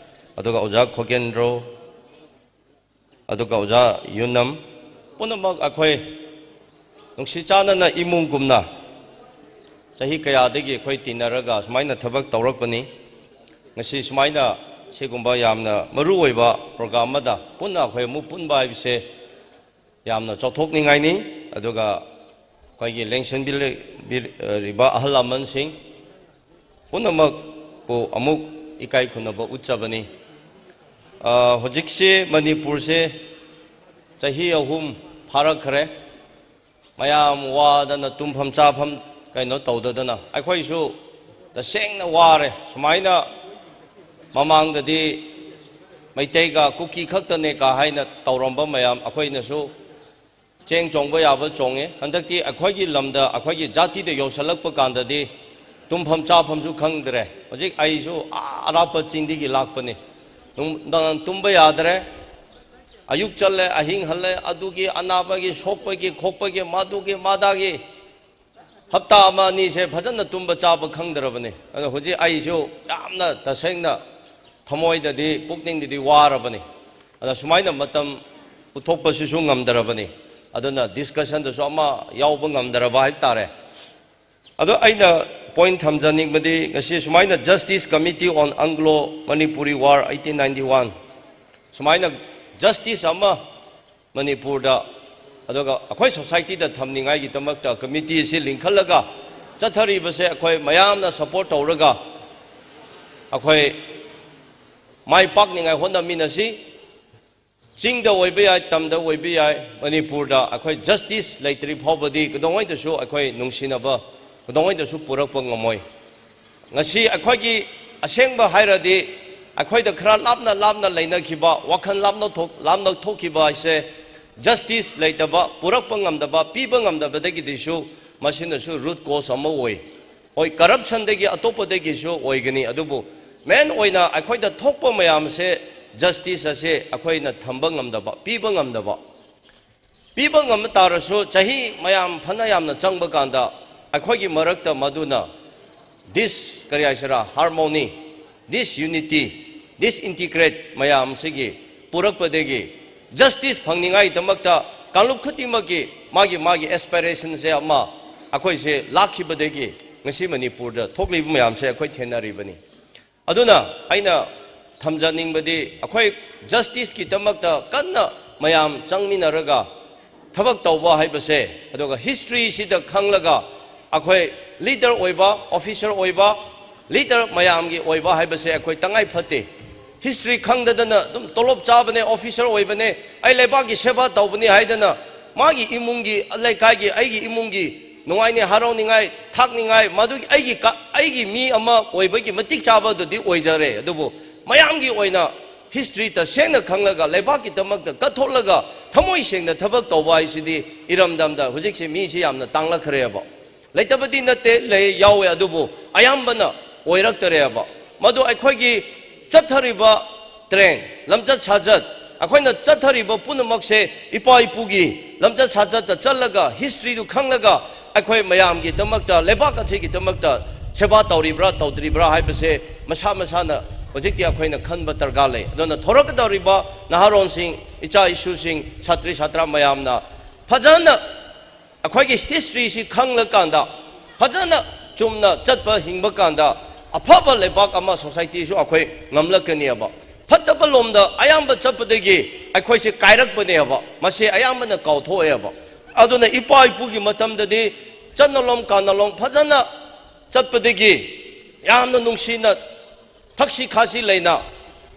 ꯑꯗꯨꯒ ꯑꯣꯖꯥ ꯈꯣꯒꯦꯟꯗ꯭ꯔꯣ, ꯑꯗꯨꯒ ꯑꯣꯖꯥ ꯌꯨꯅꯝ, ꯄꯨꯝꯅꯃꯛ ꯑꯩꯈꯣꯏ ꯅꯨꯡꯁꯤ ꯆꯥꯟꯅꯅ ꯏꯃꯨꯡꯒꯨꯝꯅ ꯆꯍꯤ ꯀꯌꯥꯗꯒꯤ ꯑꯩꯈꯣꯏ ꯇꯤꯟꯅꯔꯒ ꯁꯨꯃꯥꯏꯅ ꯊꯕꯛ ꯇꯧꯔꯛꯄꯅꯤ꯫ ꯉꯁꯤ ꯁꯨꯃꯥꯏꯅ ꯁꯤꯒꯨꯝꯕ ꯌꯥꯝꯅ ꯃꯔꯨ ꯑꯣꯏꯕ program ꯑꯃꯗ ꯄꯨꯟꯅ ꯑꯩꯈꯣꯏ ꯑꯃꯨꯛ ꯄꯨꯟꯕ ꯍꯥꯏꯕꯁꯦ ꯌꯥꯝꯅ ꯆꯥꯎꯊꯣꯛꯅꯤꯡꯉꯥꯏꯅꯤ꯫ ꯑꯗꯨꯒ ꯑꯩꯈꯣꯏꯒꯤ ꯂꯦꯡꯁꯤꯟꯕꯤꯔꯤꯕ ꯑꯍꯜ ꯂꯃꯟꯁꯤꯡ ꯄꯨꯝꯅꯃꯛꯄꯨ ꯑꯃꯨꯛ ꯏꯀꯥꯏ ꯈꯨꯝꯅꯕ ꯎꯠꯆꯕꯅꯤ꯫ ꯑ, ꯍꯧꯖꯤꯛꯁꯤ ꯃꯅꯤꯄꯨꯔꯁꯦ ꯆꯍꯤ ꯑꯍꯨꯝ ꯐꯥꯔꯛꯈ꯭ꯔꯦ꯫ ꯃꯌꯥꯝ ꯋꯥꯗꯅ ꯇꯨꯝꯐꯝ ꯆꯥꯐꯝ ꯀꯩꯅꯣ ꯇꯧꯗꯗꯅ ꯑꯩꯈꯣꯏꯁꯨ ꯇꯁꯦꯡꯅ ꯋꯥꯔꯦ꯫ ꯁꯨꯃꯥꯏꯅ ꯃꯃꯥꯡꯗꯗꯤ ꯃꯩꯇꯩꯒ ꯀꯨꯀꯤ ꯈꯛꯇꯅꯦ ꯀꯥ ꯍꯥꯏꯅ ꯇꯧꯔꯝꯕ ꯃꯌꯥꯝ ꯑꯩꯈꯣꯏꯅꯁꯨ ꯆꯦꯡ ꯆꯣꯡꯕ ꯌꯥꯕ ꯆꯣꯡꯉꯦ꯫ ꯍꯟꯗꯛꯇꯤ ꯑꯩꯈꯣꯏꯒꯤ ꯂꯝꯗ, ꯑꯩꯈꯣꯏꯒꯤ ꯖꯥꯇꯤꯗ ꯌꯧꯁꯜꯂꯛꯄ ꯀꯥꯟꯗꯗꯤ ꯇꯨꯝꯐꯝ ꯆꯥꯐꯝꯁꯨ ꯈꯪꯗ꯭ꯔꯦ꯫ ꯍꯧꯖꯤꯛ ꯑꯩꯁꯨ ꯑꯥ ꯑꯔꯥꯞꯄ ꯆꯤꯡꯗꯒꯤ ꯂꯥꯛꯄꯅꯤ꯫ ꯅꯨꯡꯗꯥꯡ ꯇꯨꯝꯕ ꯌꯥꯗ꯭ꯔꯦ꯫ ꯑꯌꯨꯛ ꯆꯠꯂꯦ, ꯑꯍꯤꯡ ꯍꯜꯂꯦ, ꯑꯗꯨꯒꯤ ꯑꯅꯥꯕꯒꯤ, ꯁꯣꯛꯄꯒꯤ, ꯈꯣꯛꯄꯒꯤ, ꯃꯗꯨꯒꯤ, ꯃꯗꯥꯒꯤ ꯍꯞꯇꯥ ꯑꯃ ꯑꯅꯤꯁꯦ ꯐꯖꯅ ꯇꯨꯝꯕ ꯆꯥꯕ ꯈꯪꯗ꯭ꯔꯕꯅꯤ꯫ ꯑꯗꯣ ꯍꯧꯖꯤꯛ ꯑꯩꯁꯨ ꯌꯥꯝꯅ ꯇꯁꯦꯡꯅ ꯊꯃꯣꯏꯗꯗꯤ, ꯄꯨꯛꯅꯤꯡꯗꯗꯤ ꯋꯥꯔꯕꯅꯤ꯫ ꯑꯗ ꯁꯨꯃꯥꯏꯅ ꯃꯇꯝ ꯄꯨꯊꯣꯛꯄꯁꯤꯁꯨ ꯉꯝꯗ꯭ꯔꯕꯅꯤ꯫ ꯑꯗꯨꯅ discussion ꯗꯁꯨ ꯑꯃ ꯌꯥꯎꯕ ꯉꯝꯗ꯭ꯔꯕ ꯍꯥꯏꯕ ꯇꯥꯔꯦ꯫ ꯑꯗꯣ ꯑꯩꯅ point ꯊꯝꯖꯅꯤꯡꯕꯗꯤ, ꯉꯁꯤ ꯁꯨꯃꯥꯏꯅ Justice Committee on Anglo Manipuri War eighteen ninety-one, ꯁꯨꯃꯥꯏꯅ justice ꯑꯃ ꯃꯅꯤꯄꯨꯔꯗ, ꯑꯗꯨꯒ ꯑꯩꯈꯣꯏ society ꯗ ꯊꯝꯅꯤꯡꯉꯥꯏꯒꯤꯗꯃꯛꯇ committee ꯑꯁꯤ ꯂꯤꯡꯈꯠꯂꯒ ꯆꯠꯊꯔꯤꯕꯁꯦ ꯑꯩꯈꯣꯏ ꯃꯌꯥꯝꯅ support ꯇꯧꯔꯒ ꯑꯩꯈꯣꯏ ꯃꯥꯏ ꯄꯥꯛꯅꯤꯡꯉꯥꯏ ꯍꯣꯠꯅꯃꯤꯟꯅꯁꯤ꯫ ꯆꯤꯡꯗ ꯑꯣꯏꯕ ꯌꯥꯏ, ꯇꯝꯗ ꯑꯣꯏꯕ ꯌꯥꯏ, ꯃꯅꯤꯄꯨꯔꯗ ꯑꯩꯈꯣꯏ justice ꯂꯩꯇ꯭ꯔꯤ ꯐꯥꯎꯕꯗꯤ ꯀꯩꯗꯧꯉꯩꯗꯁꯨ ꯑꯩꯈꯣꯏ ꯅꯨꯡꯁꯤꯅꯕ ꯀꯩꯗꯧꯉꯩꯗꯁꯨ ꯄꯨꯔꯛꯄ ꯉꯝꯃꯣꯏ꯫ ꯉꯁꯤ ꯑꯩꯈꯣꯏꯒꯤ ꯑꯁꯦꯡꯕ ꯍꯥꯏꯔꯗꯤ, ꯑꯩꯈꯣꯏꯗ ꯈꯔ ꯂꯥꯞꯅ ꯂꯥꯞꯅ ꯂꯩꯅꯈꯤꯕ, ꯋꯥꯈꯜ ꯂꯥꯞꯅ ꯊꯣꯛ-, ꯂꯥꯞꯅ ꯊꯣꯛꯈꯤꯕ ꯍꯥꯏꯁꯦ, justice ꯂꯩꯇꯕ, ꯄꯨꯔꯛꯄ ꯉꯝꯗꯕ, ꯄꯤꯕ ꯉꯝꯗꯕꯗꯒꯤꯗꯤꯁꯨ ꯃꯁꯤꯅꯁꯨ root cause ꯑꯃ ꯑꯣꯏ꯫ ꯍꯣꯏ, corruption ꯗꯒꯤ ꯑꯇꯣꯞꯄꯗꯒꯤꯁꯨ ꯑꯣꯏꯒꯅꯤ, ꯑꯗꯨꯕꯨ main ꯑꯣꯏꯅ ꯑꯩꯈꯣꯏꯗ ꯊꯣꯛꯄ ꯃꯌꯥꯝꯁꯦ justice ꯑꯁꯦ ꯑꯩꯈꯣꯏꯅ ꯊꯝꯕ ꯉꯝꯗꯕ, ꯄꯤꯕ ꯉꯝꯗꯕ꯫ ꯄꯤꯕ ꯉꯝꯕ ꯇꯥꯔꯁꯨ, ꯆꯍꯤ ꯃꯌꯥꯝ ꯐꯅ ꯌꯥꯝꯅ ꯆꯪꯕ ꯀꯥꯟꯗ ꯑꯩꯈꯣꯏꯒꯤ ꯃꯔꯛꯇ ꯃꯗꯨꯅ ꯗꯤꯁ ꯀꯔꯤ ꯍꯥꯏꯁꯤꯔꯥ, harmony, this unity, this integrate ꯃꯌꯥꯝꯁꯤꯒꯤ ꯄꯨꯔꯛꯄꯗꯒꯤ ꯖꯁꯇꯤꯁ ꯐꯪꯅꯤꯡꯉꯥꯏꯗꯃꯛꯇ ꯀꯥꯡꯂꯨꯞ ꯈꯨꯗꯤꯡꯃꯛꯀꯤ ꯃꯥꯒꯤ ꯃꯥꯒꯤ ꯑꯦꯁꯄꯤꯔꯦꯁꯟꯁꯦ ꯑꯃ ꯑꯩꯈꯣꯏꯁꯦ ꯂꯥꯛꯈꯤꯕꯗꯒꯤ ꯉꯁꯤ ꯃꯅꯤꯄꯨꯔꯗ ꯊꯣꯛꯂꯤꯕ ꯃꯌꯥꯝꯁꯦ ꯑꯩꯈꯣꯏ ꯊꯦꯡꯅꯔꯤꯕꯅꯤ꯫ ꯑꯗꯨꯅ ꯑꯩꯅ ꯊꯝꯖꯅꯤꯡꯕꯗꯤ, ꯑꯩꯈꯣꯏ ꯖꯁꯇꯤꯁꯀꯤꯗꯃꯛꯇ ꯀꯟꯅ ꯃꯌꯥꯝ ꯆꯪꯃꯤꯟꯅꯔꯒ ꯊꯕꯛ ꯇꯧꯕ ꯍꯥꯏꯕꯁꯦ, ꯑꯗꯨꯒ ꯍꯤꯁꯇ꯭ꯔꯤꯁꯤꯗ ꯈꯪꯂꯒ ꯑꯩꯈꯣꯏ ꯂꯤꯗꯔ ꯑꯣꯏꯕ, ꯑꯣꯐꯤꯁꯔ ꯑꯣꯏꯕ, ꯂꯤꯗꯔ ꯃꯌꯥꯝꯒꯤ ꯑꯣꯏꯕ ꯍꯥꯏꯕꯁꯦ ꯑꯩꯈꯣꯏ ꯇꯉꯥꯏ ꯐꯗꯦ꯫ ꯍꯤꯁꯇ꯭ꯔꯤ ꯈꯪꯗꯗꯅ ꯑꯗꯨꯝ ꯇꯣꯂꯣꯞ ꯆꯥꯕꯅꯦ, ꯑꯣꯐꯤꯁꯔ ꯑꯣꯏꯕꯅꯦ, ꯑꯩ ꯂꯩꯕꯥꯛꯀꯤ ꯁꯦꯕꯥ ꯇꯧꯕꯅꯤ ꯍꯥꯏꯗꯅ ꯃꯥꯒꯤ ꯏꯃꯨꯡꯒꯤ, ꯂꯩꯀꯥꯏꯒꯤ, ꯑꯩꯒꯤ ꯏꯃꯨꯡꯒꯤ ꯅꯨꯡꯉꯥꯏꯅꯤ, ꯍꯔꯥꯎꯅꯤꯡꯉꯥꯏ, ꯊꯥꯛꯅꯤꯡꯉꯥꯏ, ꯃꯗꯨꯒꯤ ꯑꯩꯒꯤ ꯀ-, ꯑꯩꯒꯤ ꯃꯤ ꯑꯃ ꯑꯣꯏꯕꯒꯤ ꯃꯇꯤꯛ ꯆꯥꯕꯗꯨꯗꯤ ꯑꯣꯏꯖꯔꯦ꯫ ꯑꯗꯨꯕꯨ ꯃꯌꯥꯝꯒꯤ ꯑꯣꯏꯅ ꯍꯤꯁꯇ꯭ꯔꯤ ꯇꯁꯦꯡꯅ ꯈꯪꯂꯒ, ꯂꯩꯕꯥꯛꯀꯤꯗꯃꯛꯇ ꯀꯠꯊꯣꯛꯂꯒ, ꯊꯃꯣꯏ ꯁꯦꯡꯅ ꯊꯕꯛ ꯇꯧꯕ ꯍꯥꯏꯁꯤꯗꯤ ꯏꯔꯝꯗꯝꯗ ꯍꯧꯖꯤꯛꯁꯦ ꯃꯤꯁꯤ ꯌꯥꯝꯅ ꯇꯥꯡꯂꯛꯈ꯭ꯔꯦꯕ꯫ ꯂꯩꯇꯕꯗꯤ ꯅꯠꯇꯦ, ꯂꯩ, ꯌꯥꯎꯋꯦ, ꯑꯗꯨꯕꯨ ꯑꯌꯥꯝꯕꯅ ꯑꯣꯏꯔꯛꯇꯔꯦꯕ꯫ ꯃꯗꯨ ꯑꯩꯈꯣꯏꯒꯤ ꯆꯠꯊꯔꯤꯕ ꯇ꯭ꯔꯦꯟ, ꯂꯝꯆꯠ ꯁꯥꯖꯠ, ꯑꯩꯈꯣꯏꯅ ꯆꯠꯊꯔꯤꯕ ꯄꯨꯝꯅꯃꯛꯁꯦ ꯏꯄꯥ ꯏꯄꯨꯒꯤ ꯂꯝꯆꯠ ꯁꯥꯖꯠꯇ ꯆꯠꯂꯒ, ꯍꯤꯁꯇ꯭ꯔꯤꯗꯨ ꯈꯪꯂꯒ, ꯑꯩꯈꯣꯏ ꯃꯌꯥꯝꯒꯤꯗꯃꯛꯇ, ꯂꯩꯕꯥꯛ ꯑꯁꯤꯒꯤꯗꯃꯛꯇ ꯁꯦꯕꯥ ꯇꯧꯔꯤꯕ꯭ꯔꯥ, ꯇꯧꯗ꯭ꯔꯤꯕ꯭ꯔꯥ ꯍꯥꯏꯕꯁꯦ ꯃꯁꯥ ꯃꯁꯥꯅ ꯍꯧꯖꯤꯛꯇꯤ ꯑꯩꯈꯣꯏꯅ ꯈꯟꯕ ꯗꯔꯀꯥꯔ ꯂꯩ꯫ ꯑꯗꯨꯅ ꯊꯣꯔꯛꯀꯗꯧꯔꯤꯕ ꯅꯍꯥꯔꯣꯟꯁꯤꯡ, ꯏꯆꯥ ꯏꯁꯨꯁꯤꯡ, ꯁꯥꯇ꯭ꯔꯤ ꯁꯥꯇ꯭ꯔ ꯃꯌꯥꯝꯅ ꯐꯖꯅ ꯑꯩꯈꯣꯏꯒꯤ ꯍꯤꯁꯇ꯭ꯔꯤꯁꯤ ꯈꯪꯂꯀꯥꯟꯗ, ꯐꯖꯅ ꯆꯨꯝꯅ ꯆꯠꯄ ꯍꯤꯡꯕ ꯀꯥꯟꯗ, ꯑꯐꯕ ꯂꯩꯕꯥꯛ ꯑꯃ, ꯁꯣꯁꯥꯏꯇꯤꯁꯨ ꯑꯩꯈꯣꯏ ꯉꯝꯂꯛꯀꯅꯦꯕ꯫ ꯐꯠꯇꯕ ꯂꯣꯝꯗ ꯑꯌꯥꯝꯕ ꯆꯠꯄꯗꯒꯤ ꯑꯩꯈꯣꯏꯁꯦ ꯀꯥꯏꯔꯛꯄꯅꯦꯕ, ꯃꯁꯤ ꯑꯌꯥꯝꯕꯅ ꯀꯥꯎꯊꯣꯛꯑꯦꯕ꯫ ꯑꯗꯨꯅ ꯏꯄꯥ ꯏꯄꯨꯒꯤ ꯃꯇꯝꯗꯗꯤ ꯆꯠꯅꯂꯣꯝ ꯀꯥꯅꯂꯣꯝ ꯐꯖꯅ ꯆꯠꯄꯗꯒꯤ ꯌꯥꯝꯅ ꯅꯨꯡꯁꯤꯅ ꯊꯛꯁꯤ ꯈꯥꯁꯤ ꯂꯩꯅ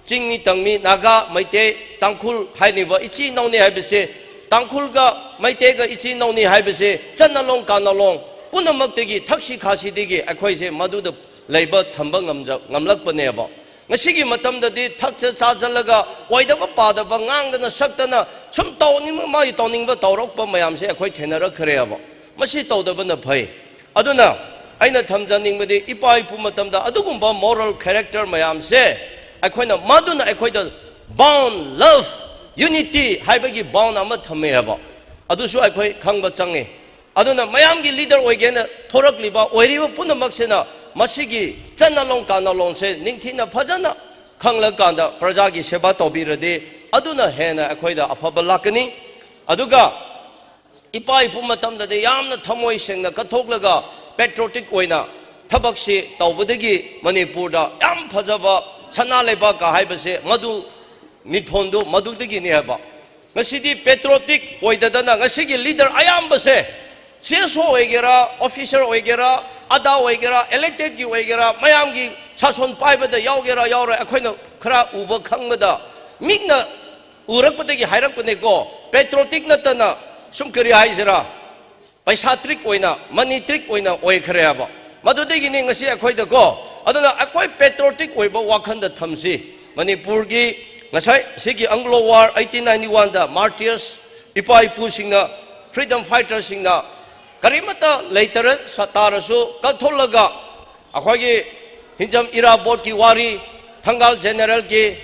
ꯆꯤꯡꯃꯤ, ꯇꯝꯃꯤ, ꯅꯥꯒꯥ, ꯃꯩꯇꯩ, ꯇꯥꯡꯈꯨꯜ ꯍꯥꯏꯔꯤꯕ ꯏꯆꯤꯜ ꯏꯅꯥꯎꯅꯤ ꯍꯥꯏꯕꯁꯦ, ꯇꯥꯡꯈꯨꯜꯒ ꯃꯩꯇꯩꯒ ꯏꯆꯤꯜ ꯏꯅꯥꯎꯅꯤ ꯍꯥꯏꯕꯁꯦ, ꯆꯠꯅꯂꯣꯡ ꯀꯥꯅꯂꯣꯡ ꯄꯨꯝꯅꯃꯛꯇꯒꯤ, ꯊꯛꯁꯤ ꯈꯥꯁꯤꯗꯒꯤ ꯑꯩꯈꯣꯏꯁꯦ ꯃꯗꯨꯗ ꯂꯩꯕ ꯊꯝꯕ ꯉꯝꯖ-, ꯉꯝꯂꯛꯄꯅꯦꯕ꯫ ꯉꯁꯤꯒꯤ ꯃꯇꯝꯗꯗꯤ ꯊꯛꯆ ꯆꯥꯁꯤꯜꯂꯒ ꯑꯣꯏꯗꯕ ꯄꯥꯗꯕ ꯉꯥꯡꯗꯅ ꯁꯛꯇꯅ ꯁꯨꯝ ꯇꯧꯅꯤꯡꯕ, ꯃꯥꯒꯤ ꯇꯧꯅꯤꯡꯕ ꯇꯧꯔꯛꯄ ꯃꯌꯥꯝꯁꯦ ꯑꯩꯈꯣꯏ ꯊꯦꯡꯅꯔꯛꯈ꯭ꯔꯦꯕ꯫ ꯃꯁꯤ ꯇꯧꯗꯕꯅ ꯐꯩ꯫ ꯑꯗꯨꯅ ꯑꯩꯅ ꯊꯝꯖꯅꯤꯡꯕꯗꯤ, ꯏꯄꯥ ꯏꯄꯨ ꯃꯇꯝꯗ ꯑꯗꯨꯒꯨꯝꯕ ꯃꯣꯔꯦꯜ ꯀꯦꯔꯦꯛꯇꯔ ꯃꯌꯥꯝꯁꯦ ꯑꯩꯈꯣꯏꯅ, ꯃꯗꯨꯅ ꯑꯩꯈꯣꯏꯗ ꯕꯥꯎꯟ, ꯂꯚ, ꯌꯨꯅꯤꯇꯤ ꯍꯥꯏꯕꯒꯤ ꯕꯥꯎꯟ ꯑꯃ ꯊꯝꯃꯦ ꯍꯥꯏꯕ꯫ ꯑꯗꯨꯁꯨ ꯑꯩꯈꯣꯏ ꯈꯪꯕ ꯆꯪꯉꯤ꯫ ꯑꯗꯨꯅ ꯃꯌꯥꯝꯒꯤ ꯂꯤꯗꯔ ꯑꯣꯏꯒꯦꯅ ꯊꯣꯔꯛꯂꯤꯕ, ꯑꯣꯏꯔꯤꯕ ꯄꯨꯝꯅꯃꯛꯁꯤꯅ ꯃꯁꯤꯒꯤ ꯆꯠꯅꯂꯣꯟ ꯀꯥꯅꯂꯣꯟꯁꯦ ꯅꯤꯡꯊꯤꯅ ꯐꯖꯅ ꯈꯪꯂꯀꯥꯟꯗ ꯄ꯭ꯔꯖꯥꯒꯤ ꯁꯦꯕꯥ ꯇꯧꯕꯤꯔꯗꯤ ꯑꯗꯨꯅ ꯍꯦꯟꯅ ꯑꯩꯈꯣꯏꯗ ꯑꯐꯕ ꯂꯥꯛꯀꯅꯤ꯫ ꯑꯗꯨꯒ ꯏꯄꯥ ꯏꯄꯨ ꯃꯇꯝꯗꯗꯤ ꯌꯥꯝꯅ ꯊꯃꯣꯏ ꯁꯦꯡꯅ ꯀꯠꯊꯣꯛꯂꯒ patriotic ꯑꯣꯏꯅ ꯊꯕꯛꯁꯤ ꯇꯧꯕꯗꯒꯤ ꯃꯅꯤꯄꯨꯔꯗ ꯌꯥꯝ ꯐꯖꯕ ꯁꯅꯥ ꯂꯩꯕꯥꯛꯀ ꯍꯥꯏꯕꯁꯦ ꯃꯗꯨ ꯃꯤꯊꯣꯟꯗꯨ ꯃꯗꯨꯗꯒꯤꯅꯤ ꯍꯥꯏꯕ꯫ ꯉꯁꯤꯗꯤ patriotic ꯑꯣꯏꯗꯗꯅ ꯉꯁꯤꯒꯤ ꯂꯤꯗꯔ ꯑꯌꯥꯝꯕꯁꯦ ꯁꯤ ꯑꯦꯁ ꯑꯣ ꯑꯣꯏꯒꯦꯔꯥ, ꯑꯣꯐꯤꯁꯔ ꯑꯣꯏꯒꯦꯔꯥ, ꯑꯗꯥ ꯑꯣꯏꯒꯦꯔꯥ, ꯏꯂꯦꯛꯇꯦꯗꯀꯤ ꯑꯣꯏꯒꯦꯔꯥ, ꯃꯌꯥꯝꯒꯤ ꯁꯥꯁꯣꯟ ꯄꯥꯏꯕꯗ ꯌꯥꯎꯒꯦꯔꯥ ꯌꯥꯎꯔꯣꯏ, ꯑꯩꯈꯣꯏꯅ ꯈꯔ ꯎꯕ ꯈꯪꯕꯗ ꯃꯤꯠꯅ ꯎꯔꯛꯄꯗꯒꯤ ꯍꯥꯏꯔꯛꯄꯅꯦꯀꯣ꯫ Patriotic ꯅꯠꯇꯅ ꯁꯨꯝ ꯀꯔꯤ ꯍꯥꯏꯁꯤꯔꯥ, ꯄꯩꯁꯥ ꯇ꯭ꯔꯤꯛ ꯑꯣꯏꯅ, ꯃꯅꯤ ꯇ꯭ꯔꯤꯛ ꯑꯣꯏꯅ ꯑꯣꯏꯈ꯭ꯔꯦꯕ꯫ ꯃꯗꯨꯗꯒꯤꯅꯤ ꯉꯁꯤ ꯑꯩꯈꯣꯏꯗꯀꯣ꯫ ꯑꯗꯨꯅ ꯑꯩꯈꯣꯏ patriotic ꯑꯣꯏꯕ ꯋꯥꯈꯜꯗ ꯊꯝꯁꯤ꯫ ꯃꯅꯤꯄꯨꯔꯒꯤ ꯉꯁꯥꯏ ꯁꯤꯒꯤ Anglo War eighteen ninety one ꯗ martyrs, ꯏꯄꯥ ꯏꯄꯨꯁꯤꯡꯅ, freedom fighterꯁꯤꯡꯅ ꯀꯔꯤꯃꯠꯇ ꯂꯩꯇꯔ ꯁ-, ꯇꯥꯔꯁꯨ ꯀꯛꯊꯣꯛꯂꯒ ꯑꯩꯈꯣꯏꯒꯤ ꯍꯤꯟꯖꯝ ꯏꯔꯥꯕꯣꯠꯀꯤ ꯋꯥꯔꯤ, ꯊꯪꯒꯥꯜ ꯖꯦꯅꯔꯦꯜꯒꯤ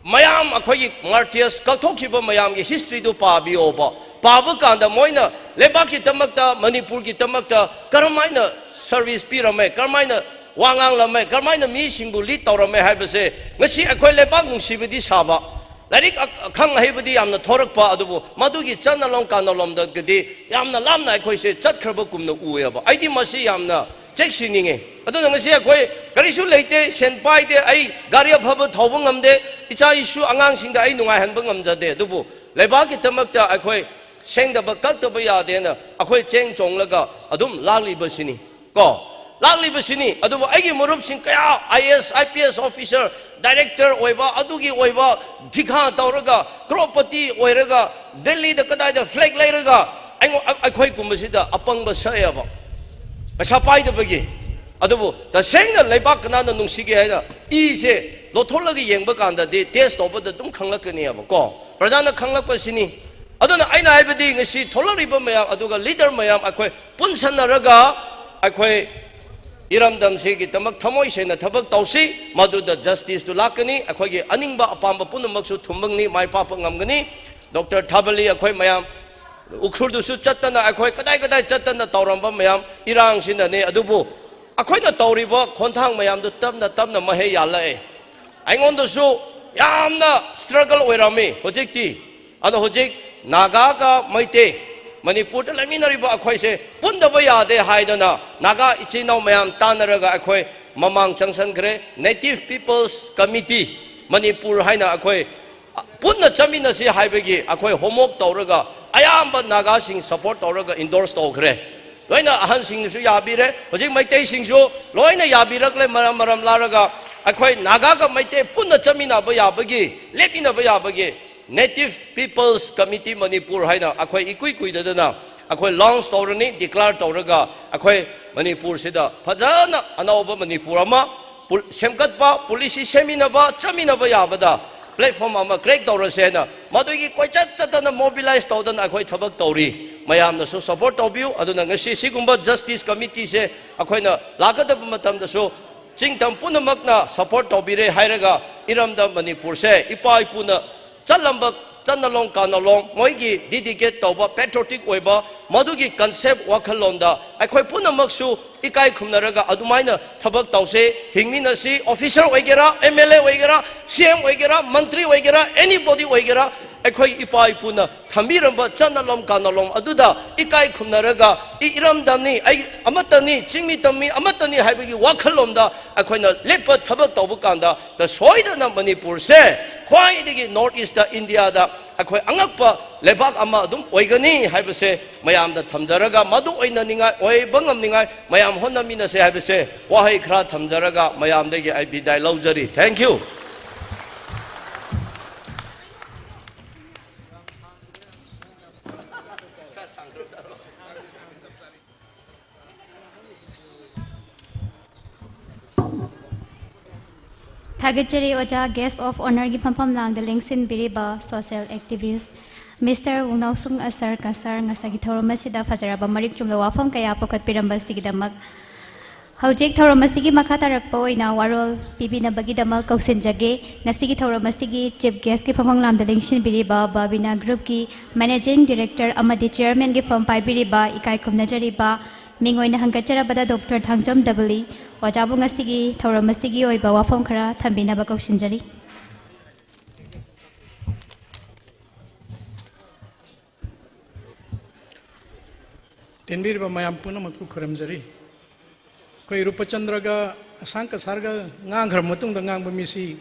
ꯃꯌꯥꯝ, ꯑꯩꯈꯣꯏꯒꯤ martyrs ꯀꯛꯊꯣꯛꯈꯤꯕ ꯃꯌꯥꯝꯒꯤ historyꯗꯨ ꯄꯥꯕꯤꯌꯣꯕ꯫ ꯄꯥꯕ ꯀꯥꯟꯗ ꯃꯣꯏꯅ ꯂꯩꯕꯥꯛꯀꯤꯗꯃꯛꯇ, ꯃꯅꯤꯄꯨꯔꯒꯤꯗꯃꯛꯇ ꯀꯔꯝꯍꯥꯏꯅ service ꯄꯤꯔꯝꯃꯦ, ꯀꯔꯝꯍꯥꯏꯅ ꯋꯥ ꯉꯥꯡꯂꯝꯃꯦ, ꯀꯔꯝꯍꯥꯏꯅ ꯃꯤꯁꯤꯡꯕꯨ lead ꯇꯧꯔꯝꯃꯦ ꯍꯥꯏꯕꯁꯦ ꯉꯁꯤ ꯑꯩꯈꯣꯏ ꯂꯩꯕꯥꯛ ꯅꯨꯡꯁꯤꯕꯗꯤ ꯁꯥꯕ, ꯂꯥꯏꯔꯤꯛ ꯑ-, ꯑꯈꯪ ꯑꯍꯩꯕꯗꯤ ꯌꯥꯝꯅ ꯊꯣꯔꯛꯄ, ꯑꯗꯨꯕꯨ ꯃꯗꯨꯒꯤ ꯆꯠꯅꯂꯣꯟ ꯀꯥꯅꯂꯣꯟꯗꯒꯗꯤ ꯌꯥꯝꯅ ꯂꯥꯞꯅ ꯑꯩꯈꯣꯏꯁꯦ ꯆꯠꯈ꯭ꯔꯕꯒꯨꯝꯅ ꯎꯑꯦꯕ꯫ ꯑꯩꯗꯤ ꯃꯁꯤ ꯌꯥꯝꯅ ꯆꯦꯛꯁꯤꯟꯅꯤꯡꯉꯤ꯫ ꯑꯗꯨꯅ ꯉꯁꯤ ꯑꯩꯈꯣꯏ ꯀꯔꯤꯁꯨ ꯂꯩꯇꯦ, ꯁꯦꯟ ꯄꯥꯏꯗꯦ, ꯑꯩ ꯒꯥꯔꯤ ꯑꯐꯕ ꯊꯧꯕ ꯉꯝꯗꯦ, ꯏꯆꯥ ꯏꯁꯨ ꯑꯉꯥꯡꯁꯤꯡꯗ ꯑꯩ ꯅꯨꯡꯉꯥꯏꯍꯟꯕ ꯉꯝꯖꯗꯦ, ꯑꯗꯨꯕꯨ ꯂꯩꯕꯥꯛꯀꯤꯗꯃꯛꯇ ꯑꯩꯈꯣꯏ ꯁꯦꯡꯗꯕ ꯀꯛꯇꯕ ꯌꯥꯗꯦꯅ ꯑꯩꯈꯣꯏ ꯆꯦꯡ ꯆꯣꯡꯂꯒ ꯑꯗꯨꯝ ꯂꯥꯛꯂꯤꯕꯁꯤꯅꯤ꯫ ꯀꯣ, ꯂꯥꯛꯂꯤꯕꯁꯤꯅꯤ꯫ ꯑꯗꯨꯕꯨ ꯑꯩꯒꯤ ꯃꯔꯨꯞꯁꯤꯡ ꯀꯌꯥ I A S, I P S officer, director ꯑꯣꯏꯕ, ꯑꯗꯨꯒꯤ ꯑꯣꯏꯕ ꯊꯤꯀꯥ ꯇꯧꯔꯒ, crorepati ꯑꯣꯏꯔꯒ, ꯗꯦꯜꯂꯤꯗ ꯀꯗꯥꯏꯗ flag ꯂꯩꯔꯒ ꯑꯩꯉꯣ-, ꯑ-, ꯑꯩꯈꯣꯏꯒꯨꯝꯕꯁꯤꯗ ꯑꯄꯪꯕ ꯁꯛꯑꯦꯕ, ꯄꯩꯁꯥ ꯄꯥꯏꯗꯕꯒꯤ꯫ ꯑꯗꯨꯕꯨ ꯇꯁꯦꯡꯅ ꯂꯩꯕꯥꯛ ꯀꯅꯥꯅ ꯅꯨꯡꯁꯤꯒꯦ ꯍꯥꯏꯅ ꯏꯁꯦ ꯂꯧꯊꯣꯛꯂꯒ ꯌꯦꯡꯕ ꯀꯥꯟꯗꯗꯤ test ꯇꯧꯕꯗ ꯑꯗꯨꯝ ꯈꯪꯂꯛꯀꯅꯤꯕ ꯀꯣ, ꯄ꯭ꯔꯖꯥꯅ ꯈꯪꯂꯛꯄꯁꯤꯅꯤ꯫ ꯑꯗꯨꯅ ꯑꯩꯅ ꯍꯥꯏꯕꯗꯤ ꯉꯁꯤ ꯊꯣꯛꯂꯛꯂꯤꯕ ꯃꯌꯥꯝ, ꯑꯗꯨꯒ leader ꯃꯌꯥꯝ ꯑꯩꯈꯣꯏ ꯄꯨꯟꯁꯟꯅꯔꯒ ꯑꯩꯈꯣꯏ ꯏꯔꯝꯗꯝꯁꯤꯒꯤꯗꯃꯛ ꯊꯃꯣꯏ ꯁꯦꯡꯅ ꯊꯕꯛ ꯇꯧꯁꯤ, ꯃꯗꯨꯗ justiceꯇꯨ ꯂꯥꯛꯀꯅꯤ, ꯑꯩꯈꯣꯏꯒꯤ ꯑꯅꯤꯡꯕ ꯑꯄꯥꯝꯕ ꯄꯨꯝꯅꯃꯛꯁꯨ ꯊꯨꯡꯕꯅꯤ, ꯃꯥꯏ ꯄꯥꯛꯄ ꯉꯝꯒꯅꯤ꯫ Doctor ꯊꯥꯕꯜꯂꯤ ꯑꯩꯈꯣꯏ ꯃꯌꯥꯝ ꯎꯈ꯭ꯔꯨꯜꯗꯨꯁꯨ ꯆꯠꯇꯅ, ꯑꯩꯈꯣꯏ ꯀꯗꯥꯏ ꯀꯗꯥꯏ ꯆꯠꯇꯅ ꯇꯧꯔꯝꯕ ꯃꯌꯥꯝ ꯏꯔꯥꯡꯁꯤꯅꯅꯦ꯫ ꯑꯗꯨꯕꯨ ꯑꯩꯈꯣꯏꯅ ꯇꯧꯔꯤꯕ ꯈꯣꯡꯊꯥꯡ ꯃꯌꯥꯝꯗꯨ ꯇꯞꯅ ꯇꯞꯅ ꯃꯍꯩ ꯌꯥꯜꯂꯛꯑꯦ꯫ ꯑꯩꯉꯣꯟꯗꯁꯨ ꯌꯥꯝꯅ struggle ꯑꯣꯏꯔꯝꯃꯤ꯫ ꯍꯧꯖꯤꯛꯇꯤ, ꯑꯗꯣ ꯍꯧꯖꯤꯛ ꯅꯥꯒꯥꯒ ꯃꯩꯇꯩ, ꯃꯅꯤꯄꯨꯔꯗ ꯂꯩꯃꯤꯟꯅꯔꯤꯕ ꯑꯩꯈꯣꯏꯁꯦ ꯄꯨꯟꯗꯕ ꯌꯥꯗꯦ ꯍꯥꯏꯗꯅ ꯅꯥꯒꯥ ꯏꯆꯤꯟ ꯏꯅꯥꯎ ꯃꯌꯥꯝ ꯇꯥꯟꯅꯔꯒ ꯑꯩꯈꯣꯏ ꯃꯃꯥꯡ ꯆꯪꯁꯟꯈ꯭ꯔꯦ꯫ Native People's Committee ꯃꯅꯤꯄꯨꯔ ꯍꯥꯏꯅ ꯑꯩꯈꯣꯏ ꯄꯨꯟꯅ ꯆꯠꯃꯤꯟꯅꯁꯤ ꯍꯥꯏꯕꯒꯤ ꯑꯩꯈꯣꯏ homework ꯇꯧꯔꯒ ꯑꯌꯥꯝꯕ ꯅꯥꯒꯥꯁꯤꯡ support ꯇꯧꯔꯒ endorse ꯇꯧꯈ꯭ꯔꯦ꯫ ꯂꯣꯏꯅ ꯑꯍꯟꯁꯤꯡꯅꯁꯨ ꯌꯥꯕꯤꯔꯦ꯫ ꯍꯧꯖꯤꯛ ꯃꯩꯇꯩꯁꯤꯡꯁꯨ ꯂꯣꯏꯅ ꯌꯥꯕꯤꯔꯛꯂꯦ꯫ ꯃꯔꯝ ꯃꯔꯝ ꯂꯥꯛꯂꯒ ꯑꯩꯈꯣꯏ ꯅꯥꯒꯥꯒ ꯃꯩꯇꯩ ꯄꯨꯟꯅ ꯆꯠꯃꯤꯟꯅꯕ ꯌꯥꯕꯒꯤ, ꯂꯦꯞꯃꯤꯟꯅꯕ ꯌꯥꯕꯒꯤ Native People's Committee ꯃꯅꯤꯄꯨꯔ ꯍꯥꯏꯅ ꯑꯩꯈꯣꯏ ꯏꯀꯨꯏ ꯀꯨꯏꯗꯗꯅ ꯑꯩꯈꯣꯏ launch ꯇꯧꯔꯅꯤ, declare ꯇꯧꯔꯒ ꯑꯩꯈꯣꯏ ꯃꯅꯤꯄꯨꯔꯁꯤꯗ ꯐꯖꯅ ꯑꯅꯧꯕ ꯃꯅꯤꯄꯨꯔ ꯑꯃ ꯄꯨ-, ꯁꯦꯝꯒꯠꯄ, policy ꯁꯦꯝꯃꯤꯟꯅꯕ, ꯆꯠꯃꯤꯟꯅꯕ ꯌꯥꯕꯗ platform ꯑꯃ create ꯇꯧꯔꯁꯦꯅ ꯃꯗꯨꯒꯤ ꯀꯣꯏꯆꯠ ꯆꯠꯇꯅ mobilize ꯇꯧꯗꯅ ꯑꯩꯈꯣꯏ ꯊꯕꯛ ꯇꯧꯔꯤ꯫ ꯃꯌꯥꯝꯅꯁꯨ support ꯇꯧꯕꯤꯌꯨ꯫ ꯑꯗꯨꯅ ꯉꯁꯤ ꯁꯤꯒꯨꯝꯕ Justice Committeeꯁꯦ ꯑꯩꯈꯣꯏꯅ ꯂꯥꯛꯀꯗꯕ ꯃꯇꯝꯗꯁꯨ ꯆꯤꯡꯇꯝ ꯄꯨꯝꯅꯃꯛꯅ support ꯇꯧꯕꯤꯔꯦ ꯍꯥꯏꯔꯒ ꯏꯔꯝꯗꯝ ꯃꯅꯤꯄꯨꯔꯁꯦ ꯏꯄꯥ ꯏꯄꯨꯅ ꯆꯠꯂꯝꯕ ꯆꯠꯅꯂꯣꯡ ꯀꯥꯅꯂꯣꯡ, ꯃꯣꯏꯒꯤ dedicate ꯇꯧꯕ patriotic ꯑꯣꯏꯕ ꯃꯗꯨꯒꯤ concept ꯋꯥꯈꯜꯂꯣꯟꯗ ꯑꯩꯈꯣꯏ ꯄꯨꯝꯅꯃꯛꯁꯨ ꯏꯀꯥꯏ ꯈꯨꯝꯅꯔꯒ ꯑꯗꯨꯃꯥꯏꯅ ꯊꯕꯛ ꯇꯧꯁꯦ, ꯍꯤꯡꯃꯤꯟꯅꯁꯤ꯫ Officer ꯑꯣꯏꯒꯦꯔꯥ, M L A ꯑꯣꯏꯒꯦꯔꯥ, C M ꯑꯣꯏꯒꯦꯔꯥ, ꯃꯟꯇ꯭ꯔꯤ ꯑꯣꯏꯒꯦꯔꯥ, anybody ꯑꯣꯏꯒꯦꯔꯥ, ꯑꯩꯈꯣꯏ ꯏꯄꯥ ꯏꯄꯨꯅ ꯊꯝꯕꯤꯔꯝꯕ ꯆꯠꯅꯂꯣꯟ ꯀꯥꯅꯂꯣꯟ ꯑꯗꯨꯗ ꯏꯀꯥꯏ ꯈꯨꯝꯅꯔꯒ, "ꯏ-, ꯏꯔꯝꯗꯝꯅꯤ, ꯑꯩ ꯑꯃꯠꯇꯅꯤ, ꯆꯤꯡꯃꯤ ꯇꯝꯃꯤ ꯑꯃꯠꯇꯅꯤ" ꯍꯥꯏꯕꯒꯤ ꯋꯥꯈꯜꯂꯣꯟꯗ ꯑꯩꯈꯣꯏꯅ ꯂꯦꯞꯄ ꯊꯕꯛ ꯇꯧꯕ ꯀꯥꯟꯗ, ꯗ ꯁꯣꯏꯗꯅ ꯃꯅꯤꯄꯨꯔꯁꯦ ꯈ꯭ꯋꯥꯏꯗꯒꯤ North Eastꯇ, ꯏꯟꯗꯤꯌꯥꯗ ꯑꯩꯈꯣꯏ ꯑꯉꯛꯄ ꯂꯩꯕꯥꯛ ꯑꯃ ꯑꯗꯨꯝ ꯑꯣꯏꯒꯅꯤ ꯍꯥꯏꯕꯁꯦ ꯃꯌꯥꯝꯗ ꯊꯝꯖꯔꯒ, ꯃꯗꯨ ꯑꯣꯏꯅꯅꯤꯡꯉꯥꯏ, ꯑꯣꯏꯕ ꯉꯝꯅꯤꯡꯉꯥꯏ ꯃꯌꯥꯝ ꯍꯣꯠꯅꯃꯤꯟꯅꯁꯦ ꯍꯥꯏꯕꯁꯦ ꯋꯥꯍꯩ ꯈꯔ ꯊꯝꯖꯔꯒ ꯃꯌꯥꯝꯗꯒꯤ ꯑꯩ ꯕꯤꯗꯥꯏ ꯂꯧꯖꯔꯤ꯫ Thank you꯫ ꯊꯥꯒꯠꯆꯔꯤ ꯑꯣꯖꯥ꯫ Guest of Honourꯒꯤ ꯐꯝꯐꯝ ꯂꯥꯡꯗ ꯂꯦꯡꯁꯤꯟꯕꯤꯔꯤꯕ social activist Mister ꯋꯨꯡꯅꯥꯎꯁꯨꯡ ꯑꯁꯔ ꯀꯁꯔ, ꯉꯁꯥꯏꯒꯤ ꯊꯧꯔꯝ ꯑꯁꯤꯗ ꯐꯖꯔꯕ ꯃꯔꯤꯛ ꯆꯨꯝꯕ ꯋꯥꯐꯝ ꯀꯌꯥ ꯄꯨꯈꯠꯄꯤꯔꯝꯕ ꯑꯁꯤꯒꯤꯗꯃꯛ꯫ ꯍꯧꯖꯤꯛ ꯊꯧꯔꯝ ꯑꯁꯤꯒꯤ ꯃꯈꯥ ꯇꯥꯔꯛꯄ ꯑꯣꯏꯅ ꯋꯥꯔꯣꯜ ꯄꯤꯕꯤꯅꯕꯒꯤꯗꯃꯛ ꯀꯧꯁꯤꯟꯖꯒꯦ꯫ ꯉꯁꯤꯒꯤ ꯊꯧꯔꯝ ꯑꯁꯤꯒꯤ Chief Guestꯀꯤ ꯐꯝꯐꯝ ꯂꯥꯝꯗ ꯂꯦꯡꯁꯤꯟꯕꯤꯔꯤꯕ ꯕꯥꯕꯤꯅꯥ Groupꯀꯤ Managing Director ꯑꯃꯗꯤ Chairmanꯒꯤ ꯐꯝ ꯄꯥꯏꯕꯤꯔꯤꯕ ꯏꯀꯥꯏ ꯈꯨꯝꯅꯖꯔꯤꯕ ꯃꯤꯡ ꯑꯣꯏꯅ ꯍꯪꯒꯠꯆꯔꯕꯗ ꯗꯣꯛꯇꯔ ꯊꯥꯡꯖꯝ ꯗꯕꯂꯤ ꯑꯣꯖꯥꯕꯨ ꯉꯁꯤꯒꯤ ꯊꯧꯔꯝ ꯑꯁꯤꯒꯤ ꯑꯣꯏꯕ ꯋꯥꯐꯝ ꯈꯔ ꯊꯝꯕꯤꯅꯕ ꯀꯧꯁꯤꯟꯖꯔꯤ꯫ ꯇꯦꯟꯕꯤꯔꯤꯕ ꯃꯌꯥꯝ ꯄꯨꯝꯅꯃꯛꯄꯨ ꯈꯨꯔꯨꯝꯖꯔꯤ꯫ ꯑꯩꯈꯣꯏ ꯔꯨꯄꯆꯟꯗ꯭ꯔꯒ ꯑꯁꯥꯡ ꯀꯁꯥꯔꯒ ꯉꯥꯡꯈ꯭ꯔꯕ ꯃꯇꯨꯡꯗ ꯉꯥꯡꯕ ꯃꯤꯁꯤ,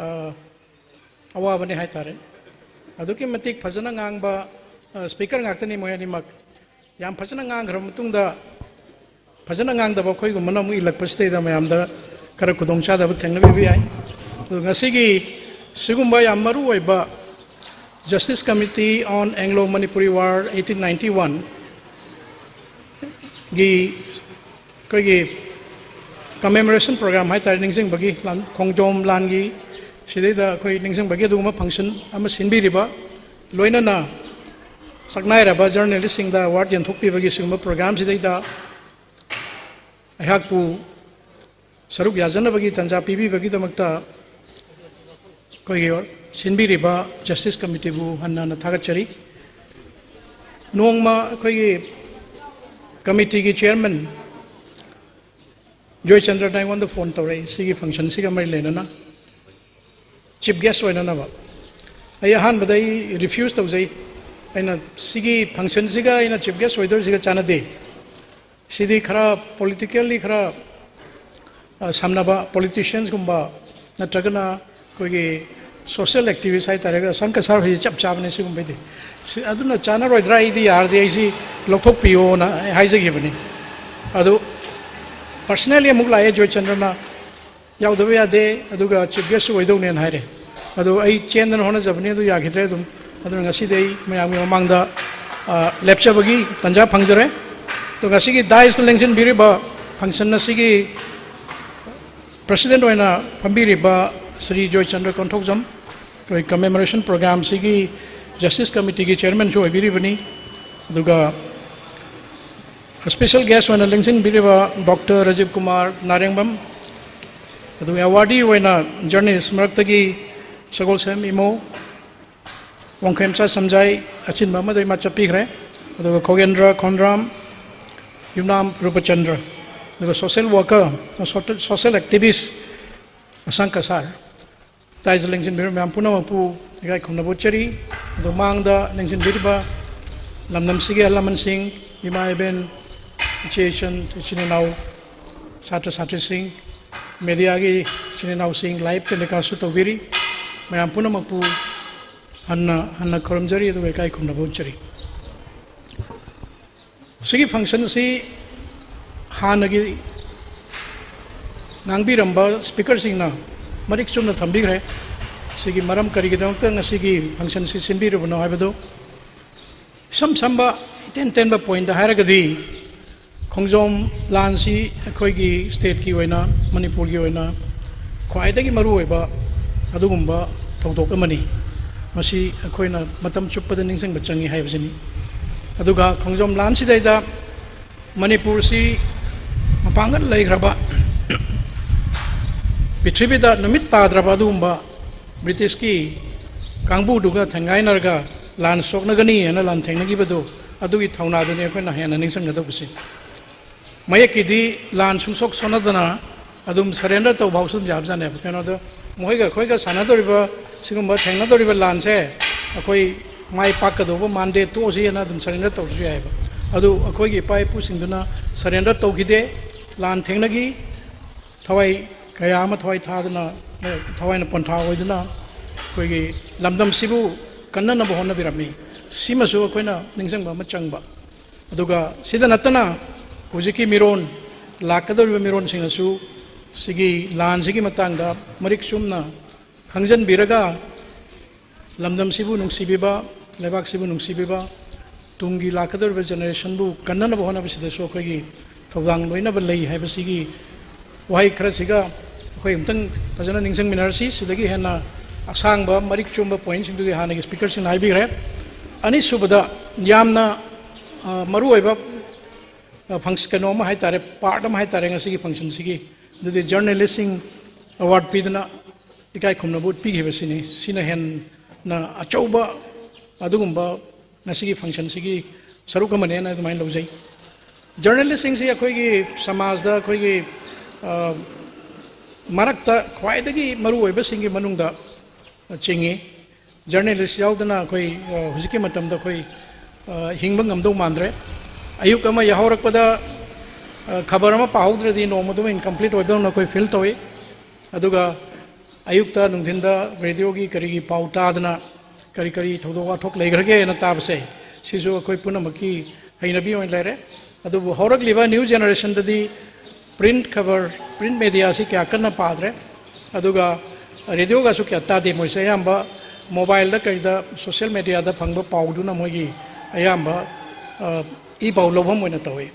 ꯑ, ꯑꯋꯥꯕꯅꯤ ꯍꯥꯏꯇꯥꯔꯦ꯫ ꯑꯗꯨꯛꯀꯤ ꯃꯇꯤꯛ ꯐꯖꯅ ꯉꯥꯡꯕ, ꯑ, speaker ꯉꯥꯛꯇꯅꯤ ꯃꯣꯏ ꯑꯅꯤꯃꯛ꯫ ꯌꯥꯝ ꯐꯖꯅ ꯉꯥꯡꯈ꯭ꯔꯕ ꯃꯇꯨꯡꯗ ꯐꯖꯅ ꯉꯥꯡꯗꯕ ꯑꯩꯈꯣꯏꯒꯨꯝꯕꯅ ꯑꯃꯨꯛ ꯏꯜꯂꯛꯄꯁꯤꯗꯩꯗ ꯃꯌꯥꯝꯗ ꯈꯔ ꯈꯨꯗꯣꯡꯆꯥꯗꯕ ꯊꯦꯡꯅꯕꯤꯕ ꯌꯥꯏ꯫ ꯑꯗꯨ ꯉꯁꯤꯒꯤ ꯁꯤꯒꯨꯝꯕ ꯌꯥꯝ ꯃꯔꯨ ꯑꯣꯏꯕ Justice Committee on Anglo Manipuri War eighteen ninety-one ꯒꯤ ꯑꯩꯈꯣꯏꯒꯤ commemoration program ꯍꯥꯏꯇꯥꯔꯦ, ꯅꯤꯡꯁꯤꯡꯕꯒꯤ ꯂꯥꯟ, ꯈꯣꯡꯖꯣꯝ ꯂꯥꯟꯒꯤ ꯁꯤꯗꯩꯗ ꯑꯩꯈꯣꯏ ꯅꯤꯡꯁꯤꯡꯕꯒꯤ ꯑꯗꯨꯒꯨꯝꯕ function ꯑꯃ ꯁꯤꯟꯕꯤꯔꯤꯕ, ꯂꯣꯏꯅꯅ ꯁꯛꯅꯥꯏꯔꯕ journalistꯁꯤꯡꯗ award ꯌꯦꯟꯊꯣꯛꯄꯤꯕꯒꯤ ꯁꯤꯒꯨꯝꯕ programꯁꯤꯗꯩꯗ ꯑꯩꯍꯥꯛꯄꯨ ꯁꯔꯨꯛ ꯌꯥꯖꯅꯕꯒꯤ ꯇꯥꯟꯖꯥ ꯄꯤꯕꯤꯕꯒꯤꯗꯃꯛꯇ ꯑꯩꯈꯣꯏꯒꯤ ꯁꯤꯟꯕꯤꯔꯤꯕ Justice Committeeꯕꯨ ꯍꯟꯅ ꯍꯟꯅ ꯊꯥꯒꯠꯆꯔꯤ꯫ ꯅꯣꯡꯃ ꯑꯩꯈꯣꯏꯒꯤ committeeꯒꯤ chairman ꯖꯣꯏꯆꯟꯗ꯭ꯔꯅ ꯑꯩꯉꯣꯟꯗ phone ꯇꯧꯔꯛꯏ, ꯁꯤꯒꯤ functionꯁꯤꯒ ꯃꯔꯤ ꯂꯩꯅꯅ chief guest ꯑꯣꯏꯅꯅꯕ꯫ ꯑꯩ ꯑꯍꯥꯟꯕꯗ ꯑꯩ refuse ꯇꯧꯖꯩ꯫ ꯑꯩꯅ ꯁꯤꯒꯤ functionꯁꯤꯒ ꯑꯩꯅ chief guest ꯑꯣꯏꯗꯧꯔꯤꯁꯤꯒ ꯆꯥꯟꯅꯗꯦ꯫ ꯁꯤꯗꯤ ꯈꯔ politically ꯈꯔ, ꯑ, ꯁꯝꯅꯕ politiciansꯀꯨꯝꯕ ꯅꯠꯇ꯭ꯔꯒꯅ ꯑꯩꯈꯣꯏꯒꯤ social activist ꯍꯥꯏꯇꯥꯔꯦ, ꯑꯁꯪ ꯀꯁꯥꯔ ꯍꯣꯏꯁꯦ ꯆꯞ ꯆꯥꯕꯅꯦ ꯁꯤꯒꯨꯝꯕꯩꯗꯤ꯫ ꯁꯤ, ꯑꯗꯨꯅ ꯆꯥꯟꯅꯔꯣꯏꯗ꯭ꯔꯥ? ꯑꯩꯗꯤ ꯌꯥꯔꯗꯤ ꯑꯩꯁꯤ ꯂꯧꯊꯣꯛꯄꯤꯌꯣꯅ ꯑꯩ ꯍꯥꯏꯖꯈꯤꯕꯅꯤ꯫ ꯑꯗꯨ personally ꯑꯃꯨꯛ ꯂꯥꯛꯑꯦ ꯖꯣꯏꯆꯟꯗ꯭ꯔꯅ, "ꯌꯥꯎꯗꯕ ꯌꯥꯗꯦ, ꯑꯗꯨꯒ chief guest ꯑꯣꯏꯗꯧꯅꯦꯅ" ꯍꯥꯏꯔꯦ꯫ ꯑꯗꯨ ꯑꯩ ꯆꯦꯟꯗꯅ ꯍꯣꯠꯅꯖꯕꯅꯤ, ꯑꯗꯨ ꯌꯥꯈꯤꯗ꯭ꯔꯦ ꯑꯗꯨꯝ꯫ ꯑꯗꯨꯅ ꯉꯁꯤꯗꯤ ꯑꯩ ꯃꯌꯥꯝꯒꯤ ꯃꯃꯥꯡꯗ, ꯑ, ꯂꯦꯞꯆꯕꯒꯤ ꯇꯥꯟꯖꯥ ꯐꯪꯖꯔꯦ꯫ ꯑꯗꯣ ꯉꯁꯤꯒꯤ daisꯇ ꯂꯦꯡꯁꯤꯟꯕꯤꯔꯤꯕ function ꯑꯁꯤꯒꯤ president ꯑꯣꯏꯅ ꯐꯝꯕꯤꯔꯤꯕ ꯁ꯭ꯔꯤ ꯖꯣꯏꯆꯟꯗ꯭ꯔ ꯀꯣꯟꯊꯧꯖꯝ, ꯑꯩꯈꯣꯏ commemoration programꯁꯤꯒꯤ Justice Committeeꯒꯤ chairmanꯁꯨ ꯑꯣꯏꯕꯤꯔꯤꯕꯅꯤ꯫ ꯑꯗꯨꯒ Special guest ꯑꯣꯏꯅ ꯂꯦꯡꯁꯤꯟꯕꯤꯔꯤꯕ ꯗꯣꯛꯇꯔ ꯔꯥꯖꯤꯕ ꯀꯨꯃꯥꯔ ꯅꯥꯔꯦꯡꯕꯝ, ꯑꯗꯨꯒ awardee ꯑꯣꯏꯅ journalist ꯃꯔꯛꯇꯒꯤ ꯁꯒꯣꯜꯁꯦꯝ ꯏꯃꯣ ꯋꯥꯡꯈꯩꯝꯆꯥ ꯁꯝꯖꯥꯏ, ꯑꯆꯤꯟꯕ ꯑꯃꯗ ꯏꯃꯥ ꯆꯠꯄꯤꯈ꯭ꯔꯦ꯫ ꯑꯗꯨꯒ ꯈꯣꯒꯦꯟꯗ꯭ꯔ ꯈꯣꯟꯗ꯭ꯔꯥꯝ, ꯌꯨꯝꯅꯥꯝ ꯔꯨꯄꯆꯟꯗ꯭ꯔ, ꯑꯗꯨꯒ social worker, social activist ꯑꯁꯥꯡ ꯀꯁꯥꯔ, ꯇꯥꯏꯁꯤꯗ ꯂꯦꯡꯁꯤꯟꯕꯤꯔꯤꯕ ꯃꯌꯥꯝ ꯄꯨꯝꯅꯃꯛꯄꯨ ꯏꯀꯥꯏ ꯈꯨꯝꯅꯕ ꯎꯠꯆꯔꯤ꯫ ꯑꯗꯨ ꯃꯥꯡꯗ ꯂꯦꯡꯁꯤꯟꯕꯤꯔꯤꯕ ꯂꯝꯗꯝꯁꯤꯒꯤ ꯑꯍꯜ ꯂꯃꯟꯁꯤꯡ, ꯏꯃꯥ ꯏꯕꯦꯟ, ꯏꯆꯦ ꯏꯆꯟ, ꯏꯆꯤꯟ ꯏꯅꯥꯎ, ꯁꯥꯇ꯭ꯔ ꯁꯥꯇ꯭ꯔꯤꯁꯤꯡ, mediaꯒꯤ ꯏꯆꯤꯟ ꯏꯅꯥꯎꯁꯤꯡ, live telecastꯁꯨ ꯇꯧꯕꯤꯔꯤ, ꯃꯌꯥꯝ ꯄꯨꯝꯅꯃꯛꯄꯨ ꯍꯟꯅ ꯍꯟꯅ ꯈꯨꯔꯨꯝꯖꯔꯤ, ꯑꯗꯨꯒ ꯏꯀꯥꯏ ꯈꯨꯝꯅꯕ ꯎꯠꯆꯔꯤ꯫ ꯁꯤꯒꯤ functionꯁꯤ ꯍꯥꯟꯅꯒꯤ ꯉꯥꯡꯕꯤꯔꯝꯕ speakerꯁꯤꯡꯅ ꯃꯔꯤꯛ ꯆꯨꯝꯅ ꯊꯝꯕꯤꯈ꯭ꯔꯦ꯫ ꯁꯤꯒꯤ ꯃꯔꯝ ꯀꯔꯤꯒꯤꯗꯃꯛꯇ ꯉꯁꯤꯒꯤ functionꯁꯤ ꯁꯤꯟꯕꯤꯔꯤꯕꯅꯣ ꯍꯥꯏꯕꯗꯨ ꯏꯁꯝ ꯁꯝꯕ ꯏꯇꯦꯟ ꯇꯦꯟꯕ pointꯇ ꯍꯥꯏꯔꯒꯗꯤ, ꯈꯣꯡꯖꯣꯝ ꯂꯥꯟꯁꯤ ꯑꯩꯈꯣꯏꯒꯤ stateꯀꯤ ꯑꯣꯏꯅ, ꯃꯅꯤꯄꯨꯔꯒꯤ ꯑꯣꯏꯅ ꯈ꯭ꯋꯥꯏꯗꯒꯤ ꯃꯔꯨꯑꯣꯏꯕ ꯑꯗꯨꯒꯨꯝꯕ ꯊꯧꯗꯣꯛ ꯑꯃꯅꯤ꯫ ꯃꯁꯤ ꯑꯩꯈꯣꯏꯅ ꯃꯇꯝ ꯆꯨꯞꯄꯗ ꯅꯤꯡꯁꯤꯡꯕ ꯆꯪꯏ ꯍꯥꯏꯕꯁꯤꯅꯤ꯫ ꯑꯗꯨꯒ ꯈꯣꯡꯖꯣꯝ ꯂꯥꯟꯁꯤꯗꯩꯗ ꯃꯅꯤꯄꯨꯔꯁꯤ ꯃꯄꯥꯡꯒꯜ ꯂꯩꯈ꯭ꯔꯕ ꯄ꯭ꯔꯤꯊꯤꯕꯤꯗ ꯅꯨꯃꯤꯠ ꯇꯥꯗ꯭ꯔꯕ ꯑꯗꯨꯒꯨꯝꯕ ꯕ꯭ꯔꯤꯇꯤꯁꯀꯤ ꯀꯥꯡꯕꯨꯗꯨꯒ ꯊꯦꯡꯒꯥꯏꯅꯔꯒ ꯂꯥꯟ ꯁꯣꯛꯅꯒꯅꯤ ꯍꯥꯏꯅ ꯂꯥꯟ ꯊꯦꯡꯅꯈꯤꯕꯗꯨ, ꯑꯗꯨꯒꯤ ꯊꯧꯅꯥꯗꯨꯅꯤ ꯑꯩꯈꯣꯏꯅ ꯍꯦꯟꯅ ꯅꯤꯡꯁꯤꯡꯒꯗꯧꯕꯁꯤ꯫ ꯃꯌꯦꯛꯀꯤꯗꯤ ꯂꯥꯟ ꯁꯨꯡꯁꯣꯛ ꯁꯣꯟꯅꯗꯅ ꯑꯗꯨꯝ surrender ꯇꯧꯕ ꯐꯥꯎꯁꯨ ꯑꯗꯨꯝ ꯌꯥꯕꯖꯥꯠꯅꯦꯕ꯫ ꯀꯩꯅꯣꯗ ꯃꯈꯣꯏꯒ ꯑꯩꯈꯣꯏꯒ ꯁꯥꯟꯅꯗꯧꯔꯤꯕ, ꯁꯤꯒꯨꯝꯕ ꯊꯦꯡꯅꯗꯧꯔꯤꯕ ꯂꯥꯟꯁꯦ ꯑꯩꯈꯣꯏ ꯃꯥꯏ ꯄꯥꯛꯀꯗꯧꯕ ꯃꯥꯟꯗꯦ, ꯇꯣꯛꯑꯁꯤ ꯍꯥꯏꯅ ꯑꯗꯨꯝ surrender ꯇꯧꯔꯁꯨ ꯌꯥꯏꯑꯕ꯫ ꯑꯗꯨ ꯑꯩꯈꯣꯏꯒꯤ ꯏꯄꯥ ꯏꯄꯨꯁꯤꯡꯗꯨꯅ surrender ꯇꯧꯈꯤꯗꯦ, ꯂꯥꯟ ꯊꯦꯡꯅꯈꯤ, ꯊꯋꯥꯏ ꯀꯌꯥ ꯑꯃ ꯊꯋꯥꯏ ꯊꯥꯗꯨꯅ, ꯊꯋꯥꯏꯅ ꯄꯣꯟꯊꯥ ꯑꯣꯏꯗꯨꯅ ꯑꯩꯈꯣꯏꯒꯤ ꯂꯝꯗꯝꯁꯤꯕꯨ ꯀꯟꯅꯅꯕ ꯍꯣꯠꯅꯕꯤꯔꯝꯃꯤ꯫ ꯁꯤꯃꯁꯨ ꯑꯩꯈꯣꯏꯅ ꯅꯤꯡꯁꯤꯡꯕ ꯑꯃ ꯆꯪꯕ꯫ ꯑꯗꯨꯒ ꯁꯤꯗ ꯅꯠꯇꯅ ꯍꯧꯖꯤꯛꯀꯤ ꯃꯤꯔꯣꯟ, ꯂꯥꯛꯀꯗꯧꯔꯤꯕ ꯃꯤꯔꯣꯟꯁꯤꯡꯅꯁꯨ ꯁꯤꯒꯤ ꯂꯥꯟꯁꯤꯒꯤ ꯃꯇꯥꯡꯗ ꯃꯔꯤꯛ ꯆꯨꯝꯅ ꯈꯪꯖꯤꯟꯕꯤꯔꯒ ꯂꯝꯗꯝꯁꯤꯕꯨ ꯅꯨꯡꯁꯤꯕꯤꯕ, ꯂꯩꯕꯥꯛꯁꯤꯕꯨ ꯅꯨꯡꯁꯤꯕꯤꯕ, ꯇꯨꯡꯒꯤ ꯂꯥꯛꯀꯗꯧꯔꯤꯕ generationꯕꯨ ꯀꯟꯅꯅꯕ ꯍꯣꯠꯅꯕꯁꯤꯗꯁꯨ ꯑꯩꯈꯣꯏꯒꯤ ꯊꯧꯗꯥꯡ ꯂꯣꯏꯅꯕ ꯂꯩ ꯍꯥꯏꯕꯁꯤꯒꯤ ꯋꯥꯍꯩ ꯈꯔꯁꯤꯒ ꯑꯩꯈꯣꯏ ꯑꯃꯨꯛꯇꯪ ꯐꯖꯅ ꯅꯤꯡꯁꯤꯡꯃꯤꯟꯅꯔꯁꯤ꯫ ꯁꯤꯗꯒꯤ ꯍꯦꯟꯅ ꯑꯁꯥꯡꯕ ꯃꯔꯤꯛ ꯆꯨꯝꯕ pointꯁꯤꯡꯗꯨꯗꯤ ꯍꯥꯟꯅꯒꯤ speakerꯁꯤꯡꯅ ꯍꯥꯏꯕꯤꯈ꯭ꯔꯦ꯫ ꯑꯅꯤꯁꯨꯕꯗ ꯌꯥꯝꯅ, ꯑ, ꯃꯔꯨꯑꯣꯏꯕ ꯐꯪꯁ ꯀꯩꯅꯣ ꯑꯃ ꯍꯥꯏꯇꯥꯔꯦ, ꯄꯥꯔꯠ ꯑꯃ ꯍꯥꯏꯇꯥꯔꯦ ꯉꯁꯤꯒꯤ ꯐꯪꯁꯟꯁꯤꯒꯤ꯫ ꯑꯗꯨꯗꯤ ꯖꯔꯅꯦꯂꯤꯁꯁꯤꯡ ꯑꯦꯋꯥꯔꯗ ꯄꯤꯗꯅ ꯏꯀꯥꯏ ꯈꯨꯝꯅꯕ ꯎꯠꯄꯤꯈꯤꯕꯁꯤꯅꯤ꯫ ꯁꯤꯅ ꯍꯦꯟꯅ ꯑꯆꯧꯕ ꯑꯗꯨꯒꯨꯝꯕ ꯉꯁꯤꯒꯤ ꯐꯪꯁꯟꯁꯤꯒꯤ ꯁꯔꯨꯛ ꯑꯃꯅꯦꯅ ꯑꯗꯨꯃꯥꯏꯅ ꯂꯧꯖꯩ꯫ ꯖꯔꯅꯦꯂꯤꯁꯁꯤꯡꯁꯤ ꯑꯩꯈꯣꯏꯒꯤ ꯁꯃꯥꯖꯗ ꯑꯩꯈꯣꯏꯒꯤ, ꯑ, ꯃꯔꯛꯇ ꯈ꯭ꯋꯥꯏꯗꯒꯤ ꯃꯔꯨꯑꯣꯏꯕꯁꯤꯡꯒꯤ ꯃꯅꯨꯡꯗ ꯆꯤꯡꯏ꯫ ꯖꯔꯅꯦꯂꯤꯁ ꯌꯥꯎꯗꯅ ꯑꯩꯈꯣꯏ, ꯑ, ꯍꯧꯖꯤꯛꯀꯤ ꯃꯇꯝꯗ ꯑꯩꯈꯣꯏ, ꯑ, ꯍꯤꯡꯕ ꯉꯝꯗꯧ ꯃꯥꯟꯗ꯭ꯔꯦ꯫ ꯑꯌꯨꯛ ꯑꯃ ꯌꯥꯍꯧꯔꯛꯄꯗ, ꯑ, ꯈꯕꯔ ꯑꯃ ꯄꯥꯍꯧꯗ꯭ꯔꯗꯤ ꯅꯣꯡꯃꯗꯨꯃ ꯏꯟꯀꯝꯄ꯭ꯂꯤꯠ ꯑꯣꯏꯕꯗꯧꯅ ꯑꯩꯈꯣꯏ ꯐꯤꯜ ꯇꯧꯏ꯫ ꯑꯗꯨꯒ ꯑꯌꯨꯛꯇ ꯅꯨꯡꯊꯤꯟꯗ ꯔꯦꯗꯤꯑꯣꯒꯤ ꯀꯔꯤꯒꯤ ꯄꯥꯎ ꯇꯥꯗꯅ ꯀꯔꯤ ꯀꯔꯤ ꯊꯧꯗꯣꯛ ꯋꯥꯊꯣꯛ ꯂꯩꯈ꯭ꯔꯒꯦꯅ ꯇꯥꯕꯁꯦ, ꯁꯤꯁꯨ ꯑꯩꯈꯣꯏ ꯄꯨꯝꯅꯃꯛꯀꯤ ꯍꯩꯅꯕꯤ ꯑꯣꯏꯅ ꯂꯩꯔꯦ꯫ ꯑꯗꯨꯕꯨ ꯍꯧꯔꯛꯂꯤꯕ ꯅ꯭ꯌꯨ ꯖꯦꯅꯦꯔꯦꯁꯟꯗꯗꯤ ꯄ꯭ꯔꯤꯟꯠ ꯈꯕꯔ, ꯄ꯭ꯔꯤꯟꯠ ꯃꯦꯗꯤꯌꯥꯁꯤ ꯀꯌꯥ ꯀꯟꯅ ꯄꯥꯗ꯭ꯔꯦ꯫ ꯑꯗꯨꯒ ꯔꯦꯗꯤꯑꯣꯒꯁꯨ ꯀꯌꯥ ꯇꯥꯗꯦ꯫ ꯃꯣꯏꯁꯦ ꯑꯌꯥꯝꯕ ꯃꯣꯕꯥꯏꯜꯗ ꯀꯩꯗ ꯁꯣꯁꯤꯌꯦꯜ ꯃꯦꯗꯤꯌꯥꯗ ꯐꯪꯕ ꯄꯥꯎꯗꯨꯅ ꯃꯣꯏꯒꯤ ꯑꯌꯥꯝꯕ, ꯑ, ꯏ ꯄꯥꯎ ꯂꯧꯐꯝ ꯑꯣꯏꯅ ꯇꯧꯏ꯫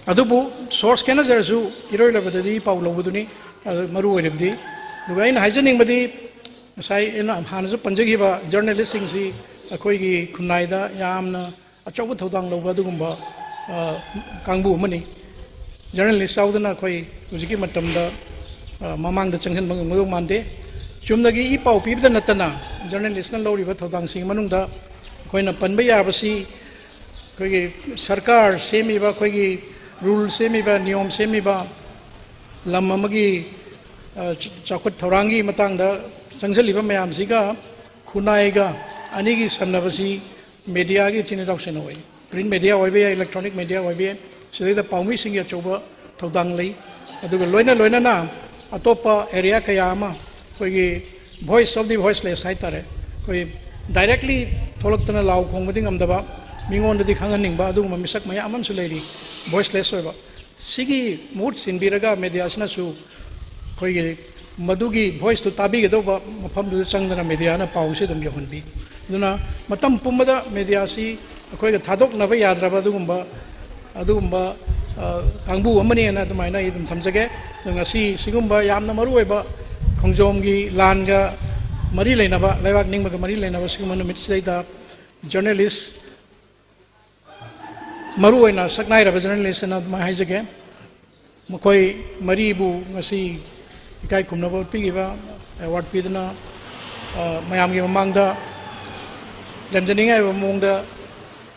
ꯑꯗꯨꯕꯨ ꯁꯣꯔꯁ ꯈꯦꯠꯅꯖꯔꯁꯨ ꯏꯔꯣꯏ ꯂꯣꯏꯕꯗꯗꯤ ꯏ ꯄꯥꯎ ꯂꯧꯕꯗꯨꯅꯤ, ꯑ, ꯃꯔꯨ ꯑꯣꯏꯔꯤꯕꯗꯤ꯫ ꯑꯗꯨꯒ ꯑꯩꯅ ꯍꯥꯏꯖꯅꯤꯡꯕꯗꯤ ꯉꯁꯥꯏ ꯑꯩꯅ ꯍꯥꯟꯅꯁꯨ ꯄꯟꯖꯈꯤꯕ ꯖꯔꯅꯦꯂꯤꯁꯁꯤꯡꯁꯤ ꯑꯩꯈꯣꯏꯒꯤ ꯈꯨꯟꯅꯥꯏꯗ ꯌꯥꯝꯅ ꯑꯆꯧꯕ ꯊꯧꯗꯥꯡ ꯂꯧꯕ ꯑꯗꯨꯒꯨꯝꯕ, ꯑ, ꯀꯥꯡꯕꯨ ꯑꯃꯅꯤ꯫ ꯖꯔꯅꯦꯂꯤꯁ ꯌꯥꯎꯗꯅ ꯑꯩꯈꯣꯏ ꯍꯧꯖꯤꯛꯀꯤ ꯃꯇꯝꯗ, ꯑ, ꯃꯃꯥꯡꯗ ꯆꯪꯁꯤꯟꯕ ꯉꯝꯒꯗꯧ ꯃꯥꯟꯗꯦ꯫ ꯆꯨꯝꯅꯒꯤ ꯏ ꯄꯥꯎ ꯄꯤꯕꯗ ꯅꯠꯇꯅ ꯖꯔꯅꯦꯂꯤꯁꯅ ꯂꯧꯔꯤꯕ ꯊꯧꯗꯥꯡꯁꯤꯡ ꯃꯅꯨꯡꯗ ꯑꯩꯈꯣꯏꯅ ꯄꯟꯕ ꯌꯥꯕꯁꯤ ꯑꯩꯈꯣꯏꯒꯤ ꯁꯔꯀꯥꯔ ꯁꯦꯝꯃꯤꯕ, ꯑꯩꯈꯣꯏꯒꯤ ꯔꯨꯜ ꯁꯦꯝꯃꯤꯕ, ꯅꯤꯌꯣꯝ ꯁꯦꯝꯃꯤꯕ, ꯂꯝ ꯑꯃꯒꯤ, ꯑ, ꯆ-, ꯆꯥꯎꯈꯠ ꯊꯧꯔꯥꯡꯒꯤ ꯃꯇꯥꯡꯗ ꯆꯪꯁꯤꯜꯂꯤꯕ ꯃꯌꯥꯝꯁꯤꯒ ꯈꯨꯟꯅꯥꯏꯒ ꯑꯅꯤꯒꯤ ꯁꯝꯅꯕꯁꯤ ꯃꯦꯗꯤꯌꯥꯒꯤ ꯏꯆꯤꯟ ꯏꯅꯥꯎꯁꯤꯡꯅ ꯑꯣꯏ꯫ ꯄ꯭ꯔꯤꯟꯠ ꯃꯦꯗꯤꯌꯥ ꯑꯣꯏꯕ ꯌꯥꯏ, ꯏꯂꯦꯛꯇ꯭ꯔꯣꯅꯤꯛ ꯃꯦꯗꯤꯌꯥ ꯑꯣꯏꯕ ꯌꯥꯏ, ꯁꯤꯗꯩꯗ ꯄꯥꯎꯃꯤꯁꯤꯡꯒꯤ ꯑꯆꯧꯕ ꯊꯧꯗꯥꯡ ꯂꯩ꯫ ꯑꯗꯨꯒ ꯂꯣꯏꯅ ꯂꯣꯏꯅꯅ ꯑꯇꯣꯞꯄ ꯑꯦꯔꯤꯌꯥ ꯀꯌꯥ ꯑꯃ, ꯑꯩꯈꯣꯏꯒꯤ voice of the voiceless ꯍꯥꯏꯇꯥꯔꯦ, ꯑꯩꯈꯣꯏ ꯗꯥꯏꯔꯦꯛꯂꯤ ꯊꯣꯛꯂꯛꯇꯅ ꯂꯥꯎ ꯈꯣꯡꯕꯗꯤ ꯉꯝꯗꯕ, ꯃꯤꯉꯣꯟꯗꯗꯤ ꯈꯪꯍꯟꯅꯤꯡꯕ ꯑꯗꯨꯒꯨꯝꯕ ꯃꯤꯁꯛ ꯃꯌꯥꯝ ꯑꯃꯁꯨ ꯂꯩꯔꯤ ꯚꯣꯏꯁꯂꯦꯁ ꯑꯣꯏꯕ꯫ ꯁꯤꯒꯤ ꯃꯍꯨꯠ ꯁꯤꯟꯕꯤꯔꯒ ꯃꯦꯗꯤꯌꯥꯁꯤꯅꯁꯨ ꯑꯩꯈꯣꯏꯒꯤ ꯃꯗꯨꯒꯤ ꯚꯣꯏꯁꯇꯨ ꯇꯥꯕꯤꯒꯗꯧꯕ ꯃꯐꯝꯗꯨꯗ ꯆꯪꯗꯅ ꯃꯦꯗꯤꯌꯥꯅ ꯄꯥꯎꯁꯤ ꯑꯗꯨꯝ ꯌꯧꯍꯟꯕꯤ꯫ ꯑꯗꯨꯅ ꯃꯇꯝ ꯄꯨꯝꯕꯗ ꯃꯦꯗꯤꯌꯥꯁꯤ ꯑꯩꯈꯣꯏꯒ ꯊꯥꯗꯣꯛꯅꯕ ꯌꯥꯗ꯭ꯔꯕ ꯑꯗꯨꯒꯨꯝꯕ, ꯑꯗꯨꯒꯨꯝꯕ, ꯑ, ꯀꯥꯡꯕꯨ ꯑꯃꯅꯦꯅ ꯑꯗꯨꯃꯥꯏꯅ ꯑꯩ ꯑꯗꯨꯝ ꯊꯝꯖꯒꯦ꯫ ꯑꯗꯣ ꯉꯁꯤ ꯁꯤꯒꯨꯝꯕ ꯌꯥꯝꯅ ꯃꯔꯨꯑꯣꯏꯕ ꯈꯣꯡꯖꯣꯝꯒꯤ ꯂꯥꯟꯒ ꯃꯔꯤ ꯂꯩꯅꯕ, ꯂꯩꯕꯥꯛ ꯅꯤꯡꯕꯒ ꯃꯔꯤ ꯂꯩꯅꯕ ꯁꯤꯒꯨꯝꯕ ꯅꯨꯃꯤꯠꯁꯤꯗꯩꯗ ꯖꯔꯅꯦꯂꯤꯁ ꯃꯔꯨꯑꯣꯏꯅ ꯁꯛꯅꯥꯏꯔꯕ ꯖꯔꯅꯦꯂꯤꯁ ꯑꯅ ꯑꯗꯨꯃꯥꯏꯅ ꯍꯥꯏꯖꯒꯦ꯫ ꯃꯈꯣꯏ ꯃꯔꯤꯕꯨ ꯉꯁꯤ ꯏꯀꯥꯏ ꯈꯨꯝꯅꯕ ꯎꯠꯄꯤꯈꯤꯕ, ꯑꯦꯋꯥꯔꯗ ꯄꯤꯗꯨꯅ, ꯑ, ꯃꯌꯥꯝꯒꯤ ꯃꯃꯥꯡꯗ ꯂꯦꯝꯖꯅꯤꯡꯉꯥꯏ ꯑꯣꯏꯕ ꯃꯑꯣꯡꯗ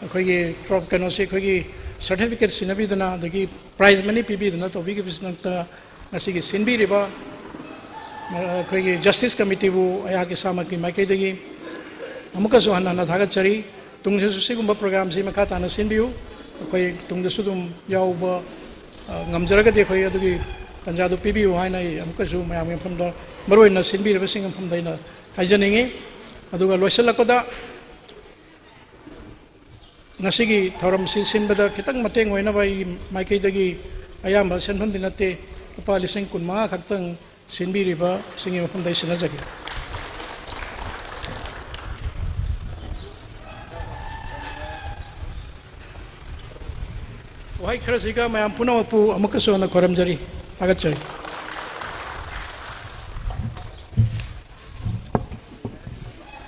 ꯑꯩꯈꯣꯏꯒꯤ ꯇ꯭ꯔꯣ-, ꯀꯩꯅꯣꯁꯤ, ꯑꯩꯈꯣꯏꯒꯤ ꯁꯥꯔꯇꯤꯐꯤꯀꯦꯠ ꯁꯤꯟꯅꯕꯤꯗꯨꯅ, ꯑꯗꯒꯤ ꯄ꯭ꯔꯥꯏꯖ ꯃꯅꯤ ꯄꯤꯕꯤꯗꯨꯅ ꯇꯧꯕꯤꯈꯤꯕꯁꯤꯗꯃꯛꯇ ꯉꯁꯤꯒꯤ ꯁꯤꯟꯕꯤꯔꯤꯕ, ꯑ, ꯑꯩꯈꯣꯏꯒꯤ ꯖꯁꯇꯤꯁ ꯀꯃꯤꯇꯤꯕꯨ ꯑꯩꯍꯥꯛ ꯏꯁꯥꯃꯛꯀꯤ ꯃꯥꯏꯀꯩꯗꯒꯤ ꯑꯃꯨꯛꯀꯁꯨ ꯍꯟꯅ ꯍꯟꯅ ꯊꯥꯒꯠꯆꯔꯤ꯫ ꯇꯨꯡꯗꯁꯨ ꯁꯤꯒꯨꯝꯕ ꯄ꯭ꯔꯣꯒ꯭ꯔꯥꯝꯁꯤ ꯃꯈꯥ ꯇꯥꯅ ꯁꯤꯟꯕꯤꯌꯨ꯫ ꯑꯩꯈꯣꯏ ꯇꯨꯡꯗꯁꯨ ꯑꯗꯨꯝ ꯌꯥꯎꯕ, ꯑ, ꯉꯝꯖꯔꯒꯗꯤ ꯑꯩꯈꯣꯏ ꯑꯗꯨꯒꯤ ꯇꯥꯟꯖꯥꯗꯨ ꯄꯤꯕꯤꯌꯨ ꯍꯥꯏꯅ ꯑꯩ ꯑꯃꯨꯛꯀꯁꯨ ꯃꯌꯥꯝꯒꯤ ꯃꯐꯝꯗ, ꯃꯔꯨꯑꯣꯏꯅ ꯁꯤꯟꯕꯤꯔꯤꯕꯁꯤꯡꯒꯤ ꯃꯐꯝꯗ ꯑꯩꯅ ꯍꯥꯏꯖꯅꯤꯡꯉꯤ꯫ ꯑꯗꯨꯒ ꯂꯣꯏꯁꯤꯜꯂꯛꯄꯗ, ꯉꯁꯤꯒꯤ ꯊꯧꯔꯝꯁꯤ ꯁꯤꯟꯕꯗ ꯈꯤꯇꯪ ꯃꯇꯦꯡ ꯑꯣꯏꯅꯕ ꯑꯩꯒꯤ ꯃꯥꯏꯀꯩꯗꯒꯤ, ꯑꯌꯥꯝꯕ ꯁꯦꯟꯐꯝꯗꯤ ꯅꯠꯇꯦ, ꯂꯨꯄꯥ ꯂꯤꯁꯤꯡ ꯀꯨꯟꯃꯉꯥ ꯈꯛꯇꯪ ꯁꯤꯟꯕꯤꯔꯤꯕꯁꯤꯡꯒꯤ ꯃꯐꯝꯗ ꯑꯩ ꯁꯤꯟꯅꯖꯒꯦ꯫ ꯋꯥꯍꯩ ꯈꯔꯁꯤꯒ ꯃꯌꯥꯝ ꯄꯨꯝꯅꯃꯛꯄꯨ ꯑꯃꯨꯛꯀꯁꯨ ꯍꯟꯅ ꯈꯣꯏꯔꯝꯖꯔꯤ, ꯊꯥꯒꯠꯆꯔꯤ꯫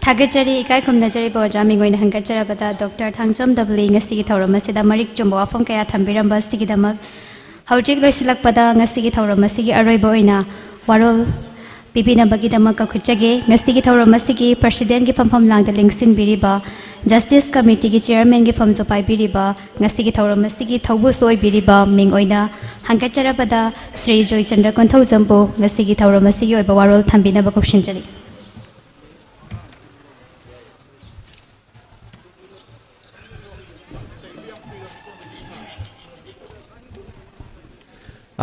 ꯊꯥꯒꯠꯆꯔꯤ, ꯏꯀꯥꯏ ꯈꯨꯝꯅꯖꯔꯤꯕ ꯑꯣꯖꯥ ꯃꯤꯡ ꯑꯣꯏꯅ ꯍꯪꯒꯠꯆꯔꯕꯗ ꯗꯣꯛꯇꯔ ꯊꯥꯡꯖꯝ ꯗꯕꯂꯤ ꯉꯁꯤꯒꯤ ꯊꯧꯔꯝ ꯑꯁꯤꯗ ꯃꯔꯤꯛ ꯆꯨꯝꯕ ꯋꯥꯐꯝ ꯀꯌꯥ ꯊꯝꯕꯤꯔꯝꯕ ꯑꯁꯤꯒꯤꯗꯃꯛ꯫ ꯍꯧꯖꯤꯛ ꯂꯣꯏꯁꯤꯜꯂꯛꯄꯗ ꯉꯁꯤꯒꯤ ꯊꯧꯔꯝ ꯑꯁꯤꯒꯤ ꯑꯔꯣꯏꯕ ꯑꯣꯏꯅ ꯋꯥꯔꯣꯜ ꯄꯤꯕꯤꯅꯕꯒꯤꯗꯃꯛ ꯀꯧꯈꯠꯆꯒꯦ꯫ ꯉꯁꯤꯒꯤ ꯊꯧꯔꯝ ꯑꯁꯤꯒꯤ ꯄ꯭ꯔꯁꯤꯗꯦꯟꯒꯤ ꯐꯝꯐꯝ ꯂꯥꯡꯗ ꯂꯦꯡꯁꯤꯟꯕꯤꯔꯤꯕ, ꯖꯁꯇꯤꯁ ꯀꯃꯤꯇꯤꯒꯤ ꯆꯤꯌꯔꯃꯦꯟꯒꯤ ꯐꯝꯁꯨ ꯄꯥꯏꯕꯤꯔꯤꯕ, ꯉꯁꯤꯒꯤ ꯊꯧꯔꯝ ꯑꯁꯤꯒꯤ ꯊꯧꯕꯨꯁꯨ ꯑꯣꯏꯕꯤꯔꯤꯕ ꯃꯤꯡ ꯑꯣꯏꯅ ꯍꯪꯒꯠꯆꯔꯕꯗ ꯁ꯭ꯔꯤ ꯖꯣꯏꯆꯟꯗ꯭ꯔ ꯀꯣꯟꯊꯧꯖꯝꯕꯨ ꯉꯁꯤꯒꯤ ꯊꯧꯔꯝ ꯑꯁꯤꯒꯤ ꯑꯣꯏꯕ ꯋꯥꯔꯣꯜ ꯊꯝꯕꯤꯅꯕ ꯀꯧꯁꯤꯟꯖꯔꯤ꯫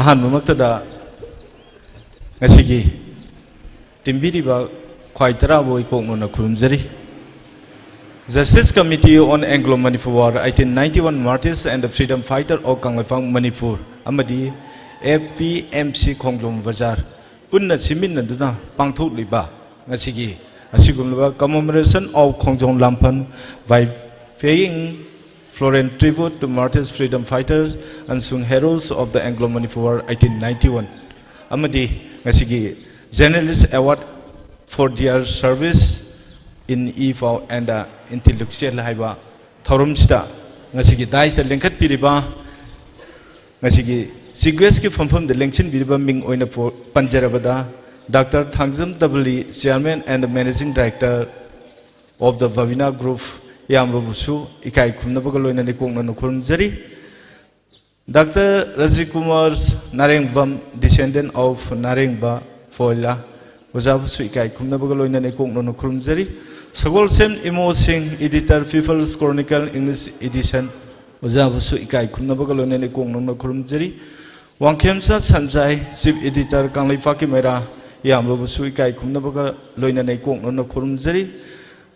ꯑꯍꯥꯟꯕꯃꯛꯇꯗ ꯉꯁꯤꯒꯤ ꯇꯤꯟꯕꯤꯔꯤꯕ ꯈ꯭ꯋꯥꯏ ꯇꯔꯥꯕꯨ ꯏꯀꯣꯛꯅꯅ ꯈꯨꯔꯨꯝꯖꯔꯤ꯫ Justice Committee on Anglo-Manipur War, eighteen ninety-one Martyrs and the Freedom Fighter of Kangleipak Manipur ꯑꯃꯗꯤ F P M C ꯈꯣꯡꯖꯣꯝ ꯕꯖꯥꯔ ꯄꯨꯟꯅ ꯁꯤꯟꯃꯤꯟꯅꯗꯨꯅ ꯄꯥꯡꯊꯣꯛꯂꯤꯕ ꯉꯁꯤꯒꯤ ꯑꯁꯤꯒꯨꯝꯂꯕ Commemoration of Khongjom Lamphan by paying fervent tribute to martyrs, freedom fighters, unsung heroes of the Anglo-Manipur War eighteen ninety-one ꯑꯃꯗꯤ ꯉꯁꯤꯒꯤ Journalist Award for their service in e-pao and the intellectual ꯍꯥꯏꯕ ꯊꯧꯔꯝꯁꯤꯗ ꯉꯁꯤꯒꯤ ꯗꯥꯏꯁꯇ ꯂꯦꯡꯈꯠꯄꯤꯔꯤꯕ, ꯉꯁꯤꯒꯤ chief ꯒꯦꯁꯀꯤ ꯐꯝꯐꯝꯗ ꯂꯦꯡꯁꯤꯟꯕꯤꯔꯤꯕ ꯃꯤꯡ ꯑꯣꯏꯅ ꯄꯣ-, ꯄꯟꯖꯔꯕꯗ, doctor Thangjam Dhabali, Chairman and Managing Director of the Bhavina Group, ꯏꯌꯥꯝꯕꯕꯨꯁꯨ ꯏꯀꯥꯏ ꯈꯨꯝꯅꯕꯒ ꯂꯣꯏꯅꯅ ꯏꯀꯣꯛꯅꯅ ꯈꯨꯔꯨꯝꯖꯔꯤ꯫ Doctor Rajkumar Narengbam, Descendant of ꯅꯥꯔꯦꯡꯕ ꯐꯣꯏꯂꯥ, ꯑꯣꯖꯥꯕꯨꯁꯨ ꯏꯀꯥꯏ ꯈꯨꯝꯅꯕꯒ ꯂꯣꯏꯅꯅ ꯏꯀꯣꯛꯅꯅ ꯈꯨꯔꯨꯝꯖꯔꯤ꯫ ꯁꯒꯣꯜꯁꯦꯝ ꯏꯃꯣ ꯁꯤꯡ, Editor, People's Chronicle English Edition, ꯑꯣꯖꯥꯕꯨꯁꯨ ꯏꯀꯥꯏ ꯈꯨꯝꯅꯕꯒ ꯂꯣꯏꯅꯅ ꯏꯀꯣꯛꯅꯅ ꯈꯨꯔꯨꯝꯖꯔꯤ꯫ ꯋꯥꯡꯈꯦꯝꯆꯥ ꯁꯟꯖꯥꯏ, Chief Editor, ꯀꯪꯂꯩꯄꯥꯛꯀꯤ ꯃꯩꯔꯥ, ꯏꯌꯥꯝꯕꯕꯨꯁꯨ ꯏꯀꯥꯏ ꯈꯨꯝꯅꯕꯒ ꯂꯣꯏꯅꯅ ꯏꯀꯣꯛꯅꯅ ꯈꯨꯔꯨꯝꯖꯔꯤ꯫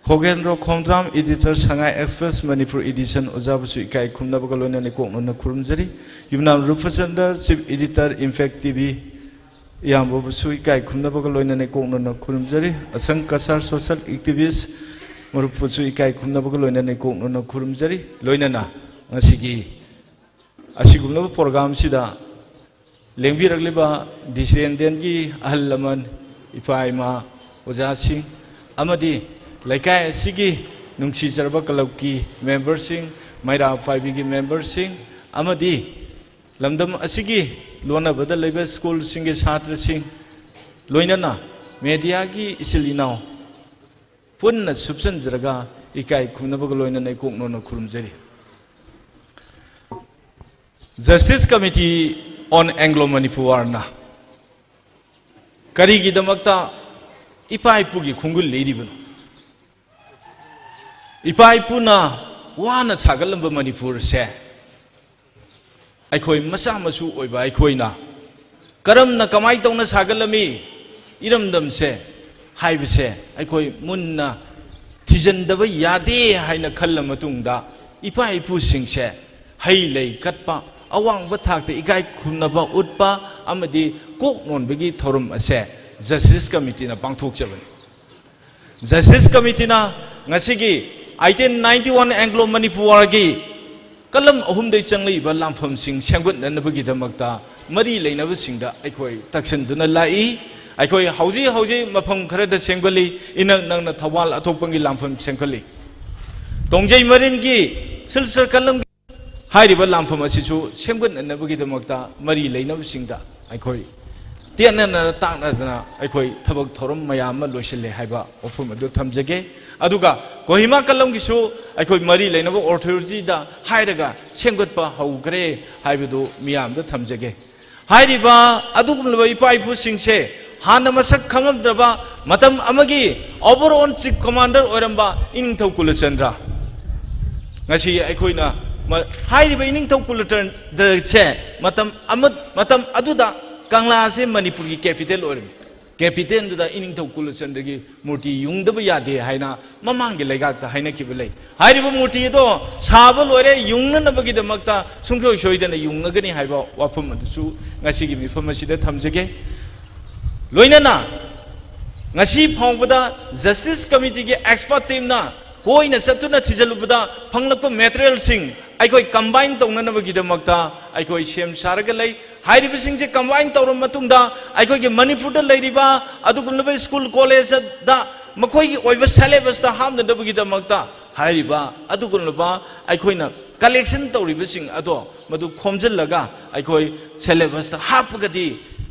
ꯈꯣꯒꯦꯟꯗ꯭ꯔꯣ ꯈꯣꯡꯗ꯭ꯔꯥꯝ, Editor, Sangai Express Manipur Edition, ꯑꯣꯖꯥꯕꯨꯁꯨ ꯏꯀꯥꯏ ꯈꯨꯝꯅꯕꯒ ꯂꯣꯏꯅꯅ ꯏꯀꯣꯛꯅꯅ ꯈꯨꯔꯨꯝꯖꯔꯤ꯫ ꯌꯨꯝꯅꯥꯝ ꯔꯨꯄꯆꯟꯗ꯭ꯔ, Chief Editor, Impact T V, ꯏꯌꯥꯝꯕꯕꯨꯁꯨ ꯏꯀꯥꯏ ꯈꯨꯝꯅꯕꯒ ꯂꯣꯏꯅꯅ ꯏꯀꯣꯛꯅꯅ ꯈꯨꯔꯨꯝꯖꯔꯤ꯫ ꯑꯁꯪ ꯀꯁꯥꯔ, Social Activist, ꯃꯔꯨꯞꯄꯨꯁꯨ ꯏꯀꯥꯏ ꯈꯨꯝꯅꯕꯒ ꯂꯣꯏꯅꯅ ꯏꯀꯣꯛꯅꯅ ꯈꯨꯔꯨꯝꯖꯔꯤ꯫ ꯂꯣꯏꯅꯅ ꯉꯁꯤꯒꯤ ꯑꯁꯤꯒꯨꯝꯂꯕ ꯄ꯭ꯔꯣꯒ꯭ꯔꯥꯝꯁꯤꯗ ꯂꯦꯡꯕꯤꯔꯛꯂꯤꯕ Descendantꯀꯤ ꯑꯍꯜ ꯂꯃꯟ, ꯏꯄꯥ ꯏꯃꯥ, ꯑꯣꯖꯥꯁꯤꯡ ꯑꯃꯗꯤ ꯂꯩꯀꯥꯏ ꯑꯁꯤꯒꯤ ꯅꯨꯡꯁꯤꯖꯔꯕ ꯀ꯭ꯂꯕꯀꯤ ꯃꯦꯝꯕꯔꯁꯤꯡ, ꯃꯩꯔꯥ ꯄꯥꯏꯕꯤꯒꯤ ꯃꯦꯝꯕꯔꯁꯤꯡ ꯑꯃꯗꯤ ꯂꯝꯗꯝ ꯑꯁꯤꯒꯤ ꯂꯣꯟꯅꯕꯗ ꯂꯩꯕ ꯁ꯭ꯀꯨꯜꯁꯤꯡꯒꯤ ꯁꯥꯇ꯭ꯔꯁꯤꯡ, ꯂꯣꯏꯅꯅ ꯃꯦꯗꯤꯌꯥꯒꯤ ꯏꯆꯤꯜ ꯏꯅꯥꯎ ꯄꯨꯟꯅ ꯁꯨꯞꯆꯟꯖꯔꯒ ꯏꯀꯥꯏ ꯈꯨꯝꯅꯕꯒ ꯂꯣꯏꯅꯅ ꯏꯀꯣꯛꯅꯅ ꯈꯨꯔꯨꯝꯖꯔꯤ꯫ Justice Committee on Anglo-Manipur Warna ꯀꯔꯤꯒꯤꯗꯃꯛꯇ ꯏꯄꯥ ꯏꯄꯨꯒꯤ ꯈꯣꯡꯒꯨꯜ ꯂꯤꯔꯤꯕꯅꯣ? ꯏꯄꯥ ꯏꯄꯨꯅ ꯋꯥꯅ ꯁꯥꯒꯠꯂꯝꯕ ꯃꯅꯤꯄꯨꯔꯁꯦ ꯑꯩꯈꯣꯏ ꯃꯆꯥ ꯃꯁꯨ ꯑꯣꯏꯕ ꯑꯩꯈꯣꯏꯅ ꯀꯔꯝꯅ, ꯀꯃꯥꯏ ꯇꯧꯅ ꯁꯥꯒꯠꯂꯝꯃꯤ ꯏꯔꯝꯗꯝꯁꯦ ꯍꯥꯏꯕꯁꯦ ꯑꯩꯈꯣꯏ ꯃꯨꯟꯅ ꯊꯤꯖꯤꯟꯗꯕ ꯌꯥꯗꯦ ꯍꯥꯏꯅ ꯈꯜꯂ ꯃꯇꯨꯡꯗ, ꯏꯄꯥ ꯏꯄꯨꯁꯤꯡꯁꯦ ꯍꯩ ꯂꯩ ꯀꯠꯄ, ꯑꯋꯥꯡꯕ ꯊꯥꯛꯇ ꯏꯀꯥꯏ ꯈꯨꯝꯅꯕ ꯎꯠꯄ ꯑꯃꯗꯤ ꯀꯣꯛ ꯅꯣꯟꯕꯒꯤ ꯊꯧꯔꯝ ꯑꯁꯦ Justice Committeeꯅ ꯄꯥꯡꯊꯣꯛꯆꯕꯅꯤ꯫ Justice Committeeꯅ ꯉꯁꯤꯒꯤ eighteen ninety one Anglo-Manipur Warꯒꯤ ꯀꯂꯝ ꯑꯍꯨꯝꯗꯒꯤ ꯆꯪꯂꯛꯏꯕ ꯂꯥꯟꯐꯝꯁꯤꯡ ꯁꯦꯝꯒꯠꯅꯅꯕꯒꯤꯗꯃꯛꯇ ꯃꯔꯤ ꯂꯩꯅꯕꯁꯤꯡꯗ ꯑꯩꯈꯣꯏ ꯇꯛꯁꯤꯟꯗꯨꯅ ꯂꯥꯛꯏ꯫ ꯑꯩꯈꯣꯏ ꯍꯧꯖꯤꯛ ꯍꯧꯖꯤꯛ ꯃꯐꯝ ꯈꯔꯗ ꯁꯦꯝꯒꯠꯂꯤ, ꯏꯅꯛ ꯅꯛꯅ ꯊꯧꯕꯥꯜ ꯑꯊꯣꯛꯄꯝꯒꯤ ꯂꯥꯟꯐꯝ ꯁꯦꯝꯒꯠꯂꯤ꯫ ꯇꯣꯡꯖꯩ ꯃꯔꯤꯟꯒꯤ ꯁꯤꯜꯆꯔ ꯀꯂꯝꯒꯤ ꯍꯥꯏꯔꯤꯕ ꯂꯥꯟꯐꯝ ꯑꯁꯤꯁꯨ ꯁꯦꯝꯒꯠꯅꯅꯕꯒꯤꯗꯃꯛꯇ ꯃꯔꯤ ꯂꯩꯅꯕꯁꯤꯡꯗ ꯑꯩꯈꯣꯏ ꯇꯦꯠꯅꯅ ꯇꯥꯛꯅꯗꯅ ꯑꯩꯈꯣꯏ ꯊꯕꯛ ꯊꯧꯔꯝ ꯃꯌꯥꯝ ꯑꯃ ꯂꯣꯏꯁꯤꯜꯂꯦ ꯍꯥꯏꯕ ꯋꯥꯐꯝ ꯑꯗꯨ ꯊꯝꯖꯒꯦ꯫ ꯑꯗꯨꯒ ꯀꯣꯍꯤꯃꯥ ꯀꯂꯝꯒꯤꯁꯨ ꯑꯩꯈꯣꯏ ꯃꯔꯤ ꯂꯩꯅꯕ ꯑꯣꯊꯣꯔꯤꯇꯤꯗ ꯍꯥꯏꯔꯒ ꯁꯦꯝꯒꯠꯄ ꯍꯧꯈ꯭ꯔꯦ ꯍꯥꯏꯕꯗꯨ ꯃꯤꯌꯥꯝꯗ ꯊꯝꯖꯒꯦ꯫ ꯍꯥꯏꯔꯤꯕ ꯑꯗꯨꯒꯨꯝꯂꯕ ꯏꯄꯥ ꯏꯄꯨꯁꯤꯡꯁꯦ ꯍꯥꯟꯅ ꯃꯁꯛ ꯈꯪꯉꯝꯗ꯭ꯔꯕ ꯃꯇꯝ ꯑꯃꯒꯤ overall chief commander ꯑꯣꯏꯔꯝꯕ ꯏꯅꯤꯡꯊꯧ ꯀꯨꯂꯆꯟꯗ꯭ꯔ, ꯉꯁꯤ ꯑꯩꯈꯣꯏꯅ ꯃ-, ꯍꯥꯏꯔꯤꯕ ꯏꯅꯤꯡꯊꯧ ꯀꯨꯂꯆꯟꯗ꯭ꯔꯁꯦ ꯃꯇꯝ ꯑꯃ, ꯃꯇꯝ ꯑꯗꯨꯗ ꯀꯪꯂꯥꯁꯦ ꯃꯅꯤꯄꯨꯔꯒꯤ capital ꯑꯣꯏꯔꯝꯃꯤ꯫ Capitalꯗꯨꯗ ꯏꯅꯤꯡꯊꯧ ꯀꯨꯂꯆꯟꯗ꯭ꯔꯒꯤ ꯃꯨꯔꯇꯤ ꯌꯨꯡꯗꯕ ꯌꯥꯗꯦ ꯍꯥꯏꯅ ꯃꯃꯥꯡꯒꯤ ꯂꯩꯉꯥꯛꯇ ꯍꯥꯏꯅꯈꯤꯕ ꯂꯩ꯫ ꯍꯥꯏꯔꯤꯕ ꯃꯨꯔꯇꯤ ꯑꯗꯣ ꯁꯥꯕ ꯂꯣꯏꯔꯦ, ꯌꯨꯡꯅꯅꯕꯒꯤꯗꯃꯛꯇ ꯁꯨꯡꯁꯣꯏ ꯁꯣꯏꯗꯅ ꯌꯨꯡꯉꯒꯅꯤ ꯍꯥꯏꯕ ꯋꯥꯐꯝ ꯑꯗꯨꯁꯨ ꯉꯁꯤꯒꯤ ꯃꯤꯐꯝ ꯑꯁꯤꯗ ꯊꯝꯖꯒꯦ꯫ ꯂꯣꯏꯅꯅ ꯉꯁꯤ ꯐꯥꯎꯕꯗ Justice Committeeꯒꯤ expert teamꯅ ꯀꯣꯏꯅ ꯆꯠꯇꯨꯅ ꯊꯤꯖꯤꯜꯂꯨꯕꯗ ꯐꯪꯂꯛꯄ materialꯁꯤꯡ ꯑꯩꯈꯣꯏ combine ꯇꯧꯅꯅꯕꯒꯤꯗꯃꯛꯇ ꯑꯩꯈꯣꯏ ꯁꯦꯝ ꯁꯥꯔꯒ ꯂꯩ꯫ ꯍꯥꯏꯔꯤꯕꯁꯤꯡꯁꯦ combine ꯇꯧꯔꯕ ꯃꯇꯨꯡꯗ ꯑꯩꯈꯣꯏꯒꯤ ꯃꯅꯤꯄꯨꯔꯗ ꯂꯩꯔꯤꯕ ꯑꯗꯨꯒꯨꯝꯂꯕ school collegeꯗ ꯃꯈꯣꯏꯒꯤ ꯑꯣꯏꯕ syllabusꯇ ꯍꯥꯞꯅꯅꯕꯒꯤꯗꯃꯛꯇ ꯍꯥꯏꯔꯤꯕ ꯑꯗꯨꯒꯨꯝꯂꯕ ꯑꯩꯈꯣꯏꯅ collection ꯇꯧꯔꯤꯕꯁꯤꯡ ꯑꯗꯣ ꯃꯗꯨ ꯈꯣꯝꯖꯤꯜꯂꯒ ꯑꯩꯈꯣꯏ syllabusꯇ ꯍꯥꯞꯄꯒꯗꯤ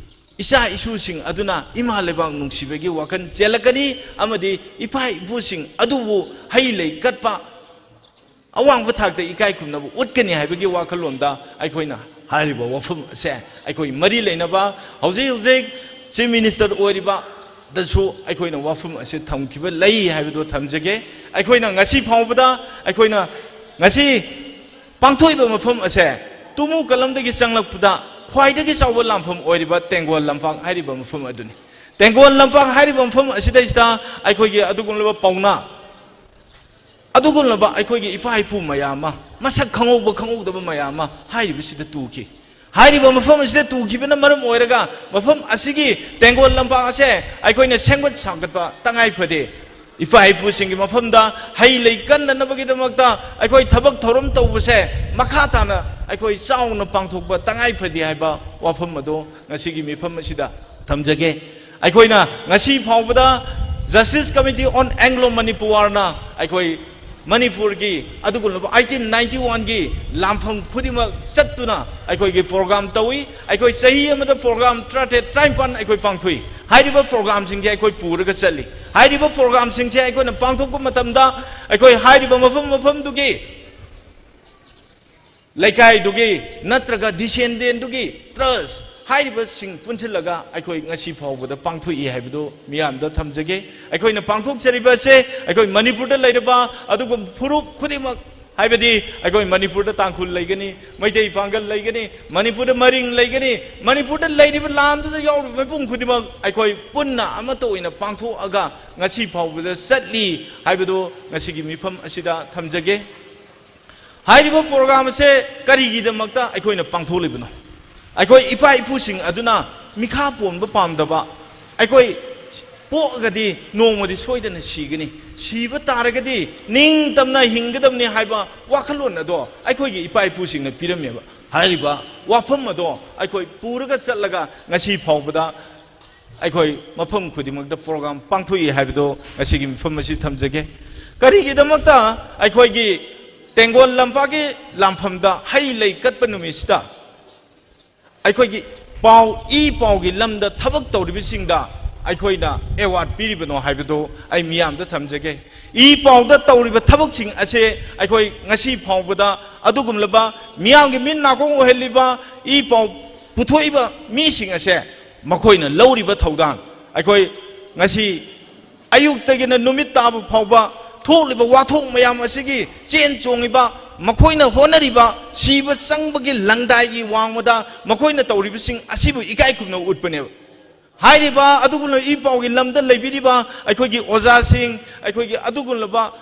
ꯏꯆꯥ ꯏꯁꯨꯁꯤꯡ ꯑꯗꯨꯅ ꯏꯃꯥ ꯂꯩꯕꯥꯛ ꯅꯨꯡꯁꯤꯕꯒꯤ ꯋꯥꯈꯜ ꯆꯦꯜꯂꯛꯀꯅꯤ ꯑꯃꯗꯤ ꯏꯄꯥ ꯏꯄꯨꯁꯤꯡ ꯑꯗꯨꯕꯨ ꯍꯩ ꯂꯩ ꯀꯠꯄ, ꯑꯋꯥꯡꯕ ꯊꯥꯛꯇ ꯏꯀꯥꯏ ꯈꯨꯝꯅꯕ ꯎꯠꯀꯅꯤ ꯍꯥꯏꯕꯒꯤ ꯋꯥꯈꯜꯂꯣꯟꯗ ꯑꯩꯈꯣꯏꯅ ꯍꯥꯏꯔꯤꯕ ꯋꯥꯐꯝ ꯑꯁꯦ ꯑꯩꯈꯣꯏ ꯃꯔꯤ ꯂꯩꯅꯕ ꯍꯧꯖꯤꯛ ꯍꯧꯖꯤꯛ Chief Minister ꯑꯣꯏꯔꯤꯕꯗꯁꯨ ꯑꯩꯈꯣꯏꯅ ꯋꯥꯐꯝ ꯑꯁꯤ ꯊꯝꯈꯤꯕ ꯂꯩ ꯍꯥꯏꯕꯗꯨ ꯊꯝꯖꯒꯦ꯫ ꯑꯩꯈꯣꯏꯅ ꯉꯁꯤ ꯐꯥꯎꯕꯗ ꯑꯩꯈꯣꯏꯅ ꯉꯁꯤ ꯄꯥꯡꯊꯣꯛꯏꯕ ꯃꯐꯝ ꯑꯁꯦ ꯇꯨꯃꯨ ꯀꯂꯝꯗꯒꯤ ꯆꯪꯂꯛꯄꯗ ꯈ꯭ꯋꯥꯏꯗꯒꯤ ꯆꯥꯎꯕ ꯂꯥꯟꯐꯝ ꯑꯣꯏꯔꯤꯕ ꯇꯦꯡꯒꯣꯜ ꯂꯝꯄꯥꯛ ꯍꯥꯏꯔꯤꯕ ꯃꯐꯝ ꯑꯗꯨꯅꯤ꯫ ꯇꯦꯡꯒꯣꯜ ꯂꯝꯄꯥꯛ ꯍꯥꯏꯔꯤꯕ ꯃꯐꯝ ꯑꯁꯤꯗꯩꯁꯤꯗ ꯑꯩꯈꯣꯏꯒꯤ ꯑꯗꯨꯒꯨꯝꯂꯕ ꯄꯥꯎꯅꯥ, ꯑꯗꯨꯒꯨꯝꯂꯕ ꯑꯩꯈꯣꯏꯒꯤ ꯏꯄꯥ ꯏꯄꯨ ꯃꯌꯥꯝ ꯑꯃ, ꯃꯁꯛ ꯈꯪꯍꯧꯕ ꯈꯪꯍꯧꯗꯕ ꯃꯌꯥꯝ ꯑꯃ ꯍꯥꯏꯔꯤꯕꯁꯤꯗ ꯇꯨꯈꯤ꯫ ꯍꯥꯏꯔꯤꯕ ꯃꯐꯝ ꯑꯁꯤꯗ ꯇꯨꯈꯤꯕꯅ ꯃꯔꯝ ꯑꯣꯏꯔꯒ ꯃꯐꯝ ꯑꯁꯤꯒꯤ ꯇꯦꯡꯒꯣꯜ ꯂꯝꯄꯥꯛ ꯑꯁꯦ ꯑꯩꯈꯣꯏꯅ ꯁꯦꯝꯒꯠ ꯁꯥꯒꯠꯄ ꯇꯉꯥꯏ ꯐꯗꯦ꯫ ꯏꯄꯥ ꯏꯄꯨꯁꯤꯡꯒꯤ ꯃꯐꯝꯗ ꯍꯩ ꯂꯩ ꯀꯟꯅꯅꯕꯒꯤꯗꯃꯛꯇ ꯑꯩꯈꯣꯏ ꯊꯕꯛ ꯊꯧꯔꯝ ꯇꯧꯕꯁꯦ ꯃꯈꯥ ꯇꯥꯅ ꯑꯩꯈꯣꯏ ꯆꯥꯎꯅ ꯄꯥꯡꯊꯣꯛꯄ ꯇꯉꯥꯏ ꯐꯗꯦ ꯍꯥꯏꯕ ꯋꯥꯐꯝ ꯑꯗꯨ ꯉꯁꯤꯒꯤ ꯃꯤꯐꯝ ꯑꯁꯤꯗ ꯊꯝꯖꯒꯦ꯫ ꯑꯩꯈꯣꯏꯅ ꯉꯁꯤ ꯐꯥꯎꯕꯗ Justice Committee on Anglo Manipuarꯅ ꯑꯩꯈꯣꯏ ꯃꯅꯤꯄꯨꯔꯒꯤ ꯑꯗꯨꯒꯨꯝꯂꯕ ꯑꯩꯠꯇꯤꯟ ꯅꯥꯏꯟꯇꯤ ꯋꯥꯟꯒꯤ ꯂꯥꯟꯐꯝ ꯈꯨꯗꯤꯡꯃꯛ ꯆꯠꯇꯨꯅ ꯑꯩꯈꯣꯏꯒꯤ ꯄ꯭ꯔꯣꯒ꯭ꯔꯥꯝ ꯇꯧꯏ꯫ ꯑꯩꯈꯣꯏ ꯆꯍꯤ ꯑꯃꯗ ꯄ꯭ꯔꯣꯒ꯭ꯔꯥꯝ ꯇꯔꯥꯇꯔꯦꯠ, ꯇꯔꯥꯅꯤꯄꯥꯟ ꯑꯩꯈꯣꯏ ꯄꯥꯡꯊꯣꯛꯏ꯫ ꯍꯥꯏꯔꯤꯕ ꯄ꯭ꯔꯣꯒ꯭ꯔꯥꯝꯁꯤꯡꯁꯦ ꯑꯩꯈꯣꯏ ꯄꯨꯔꯒ ꯆꯠꯂꯤ꯫ ꯍꯥꯏꯔꯤꯕ ꯄ꯭ꯔꯣꯒ꯭ꯔꯥꯝꯁꯤꯡꯁꯦ ꯑꯩꯈꯣꯏꯅ ꯄꯥꯡꯊꯣꯛꯄ ꯃꯇꯝꯗ ꯑꯩꯈꯣꯏ ꯍꯥꯏꯔꯤꯕ ꯃꯐꯝ ꯃꯐꯝꯗꯨꯒꯤ ꯂꯩꯀꯥꯏꯗꯨꯒꯤ ꯅꯠꯇ꯭ꯔꯒ ꯗꯤꯁꯦꯟꯗꯦꯟꯗꯨꯒꯤ ꯇ꯭ꯔꯁ ꯍꯥꯏꯔꯤꯕꯁꯤꯡ ꯄꯨꯟꯁꯤꯜꯂꯒ ꯑꯩꯈꯣꯏ ꯉꯁꯤ ꯐꯥꯎꯕꯗ ꯄꯥꯡꯊꯣꯛꯏ ꯍꯥꯏꯕꯗꯨ ꯃꯤꯌꯥꯝꯗ ꯊꯝꯖꯒꯦ꯫ ꯑꯩꯈꯣꯏꯅ ꯄꯥꯡꯊꯣꯛꯆꯔꯤꯕ ꯑꯁꯦ ꯑꯩꯈꯣꯏ ꯃꯅꯤꯄꯨꯔꯗ ꯂꯩꯔꯕ ꯑꯗꯨꯒꯨꯝꯕ ꯐꯨꯔꯨꯞ ꯈꯨꯗꯤꯡꯃꯛ, ꯍꯥꯏꯕꯗꯤ ꯑꯩꯈꯣꯏ ꯃꯅꯤꯄꯨꯔꯗ ꯇꯥꯡꯈꯨꯜ ꯂꯩꯒꯅꯤ, ꯃꯩꯇꯩ ꯄꯥꯡꯒꯜ ꯂꯩꯒꯅꯤ, ꯃꯅꯤꯄꯨꯔꯗ ꯃꯔꯤꯡ ꯂꯩꯒꯅꯤ, ꯃꯅꯤꯄꯨꯔꯗ ꯂꯩꯔꯤꯕ ꯂꯥꯟꯗꯨꯗ ꯌꯥꯎꯔꯤꯕ ꯃꯤꯄꯨꯝ ꯈꯨꯗꯤꯡꯃꯛ ꯑꯩꯈꯣꯏ ꯄꯨꯟꯅ ꯑꯃꯠꯇ ꯑꯣꯏꯅ ꯄꯥꯡꯊꯣꯛꯑꯒ ꯉꯁꯤ ꯐꯥꯎꯕꯗ ꯆꯠꯂꯤ ꯍꯥꯏꯕꯗꯨ ꯉꯁꯤꯒꯤ ꯃꯤꯐꯝ ꯑꯁꯤꯗ ꯊꯝꯖꯒꯦ꯫ ꯍꯥꯏꯔꯤꯕ ꯄ꯭ꯔꯣꯒ꯭ꯔꯥꯝ ꯑꯁꯦ ꯀꯔꯤꯒꯤꯗꯃꯛꯇ ꯑꯩꯈꯣꯏꯅ ꯄꯥꯡꯊꯣꯛꯂꯤꯕꯅꯣ? ꯑꯩꯈꯣꯏ ꯏꯄꯥ ꯏꯄꯨꯁꯤꯡ ꯑꯗꯨꯅ ꯃꯤꯈꯥ ꯄꯣꯟꯕ ꯄꯥꯝꯗꯕ, ꯑꯩꯈꯣꯏ ꯄꯣꯛꯑꯒꯗꯤ ꯅꯣꯡꯃꯗꯤ ꯁꯣꯏꯗꯅ ꯁꯤꯒꯅꯤ, ꯁꯤꯕ ꯇꯥꯔꯒꯗꯤ ꯅꯤꯡꯇꯝꯅ ꯍꯤꯡꯒꯗꯕꯅꯤ ꯍꯥꯏꯕ ꯋꯥꯈꯜꯂꯣꯟ ꯑꯗꯣ ꯑꯩꯈꯣꯏꯒꯤ ꯏꯄꯥ ꯏꯄꯨꯁꯤꯡꯅ ꯄꯤꯔꯝꯃꯦꯕ꯫ ꯍꯥꯏꯔꯤꯕ ꯋꯥꯐꯝ ꯑꯗꯣ ꯑꯩꯈꯣꯏ ꯄꯨꯔꯒ ꯆꯠꯂꯒ ꯉꯁꯤ ꯐꯥꯎꯕꯗ ꯑꯩꯈꯣꯏ ꯃꯐꯝ ꯈꯨꯗꯤꯡꯃꯛꯇ ꯄ꯭ꯔꯣꯒ꯭ꯔꯥꯝ ꯄꯥꯡꯊꯣꯛꯏ ꯍꯥꯏꯕꯗꯨ ꯉꯁꯤꯒꯤ ꯃꯤꯐꯝ ꯑꯁꯤ ꯊꯝꯖꯒꯦ꯫ ꯀꯔꯤꯒꯤꯗꯃꯛꯇ ꯑꯩꯈꯣꯏꯒꯤ ꯇꯦꯡꯒꯣꯜ ꯂꯝꯄꯥꯛꯀꯤ ꯂꯥꯟꯐꯝꯗ ꯍꯩ ꯂꯩ ꯀꯠꯄ ꯅꯨꯃꯤꯠꯁꯤꯗ ꯑꯩꯈꯣꯏꯒꯤ ꯄꯥꯎ, ꯏ ꯄꯥꯎꯒꯤ ꯂꯝꯗ ꯊꯕꯛ ꯇꯧꯔꯤꯕꯁꯤꯡꯗ ꯑꯩꯈꯣꯏꯅ ꯑꯦꯋꯥꯔꯗ ꯄꯤꯔꯤꯕꯅꯣ ꯍꯥꯏꯕꯗꯨ ꯑꯩ ꯃꯤꯌꯥꯝꯗ ꯊꯝꯖꯒꯦ꯫ ꯏ ꯄꯥꯎꯗ ꯇꯧꯔꯤꯕ ꯊꯕꯛꯁꯤꯡ ꯑꯁꯦ ꯑꯩꯈꯣꯏ ꯉꯁꯤ ꯐꯥꯎꯕꯗ ꯑꯗꯨꯒꯨꯝꯂꯕ ꯃꯤꯌꯥꯝꯒꯤ ꯃꯤꯠ ꯅꯥꯀꯣꯡ ꯑꯣꯏꯍꯜꯂꯤꯕ, ꯏ ꯄꯥꯎ ꯄꯨꯊꯣꯛꯏꯕ ꯃꯤꯁꯤꯡ ꯑꯁꯦ ꯃꯈꯣꯏꯅ ꯂꯧꯔꯤꯕ ꯊꯧꯗꯥꯡ, ꯑꯩꯈꯣꯏ ꯉꯁꯤ ꯑꯌꯨꯛꯇꯒꯤꯅ ꯅꯨꯃꯤꯠ ꯇꯥꯕ ꯐꯥꯎꯕ ꯊꯣꯛꯂꯤꯕ ꯋꯥꯊꯣꯛ ꯃꯌꯥꯝ ꯑꯁꯤꯒꯤ ꯆꯦꯟ ꯆꯣꯡꯉꯤꯕ, ꯃꯈꯣꯏꯅ ꯍꯣꯠꯅꯔꯤꯕ, ꯁꯤꯕ ꯆꯪꯕꯒꯤ ꯂꯪꯗꯥꯏꯒꯤ ꯋꯥꯡꯃꯗ ꯃꯈꯣꯏꯅ ꯇꯧꯔꯤꯕꯁꯤꯡ ꯑꯁꯤꯕꯨ ꯏꯀꯥꯏ ꯈꯨꯝꯅꯕ ꯎꯠꯄꯅꯦꯕ꯫ ꯍꯥꯏꯔꯤꯕ ꯑꯗꯨꯒꯨꯝꯂꯕ ꯏ ꯄꯥꯎꯒꯤ ꯂꯝꯗ ꯂꯩꯕꯤꯔꯤꯕ ꯑꯩꯈꯣꯏꯒꯤ ꯑꯣꯖꯥꯁꯤꯡ, ꯑꯩꯈꯣꯏꯒꯤ ꯑꯗꯨꯒꯨꯝꯂꯕ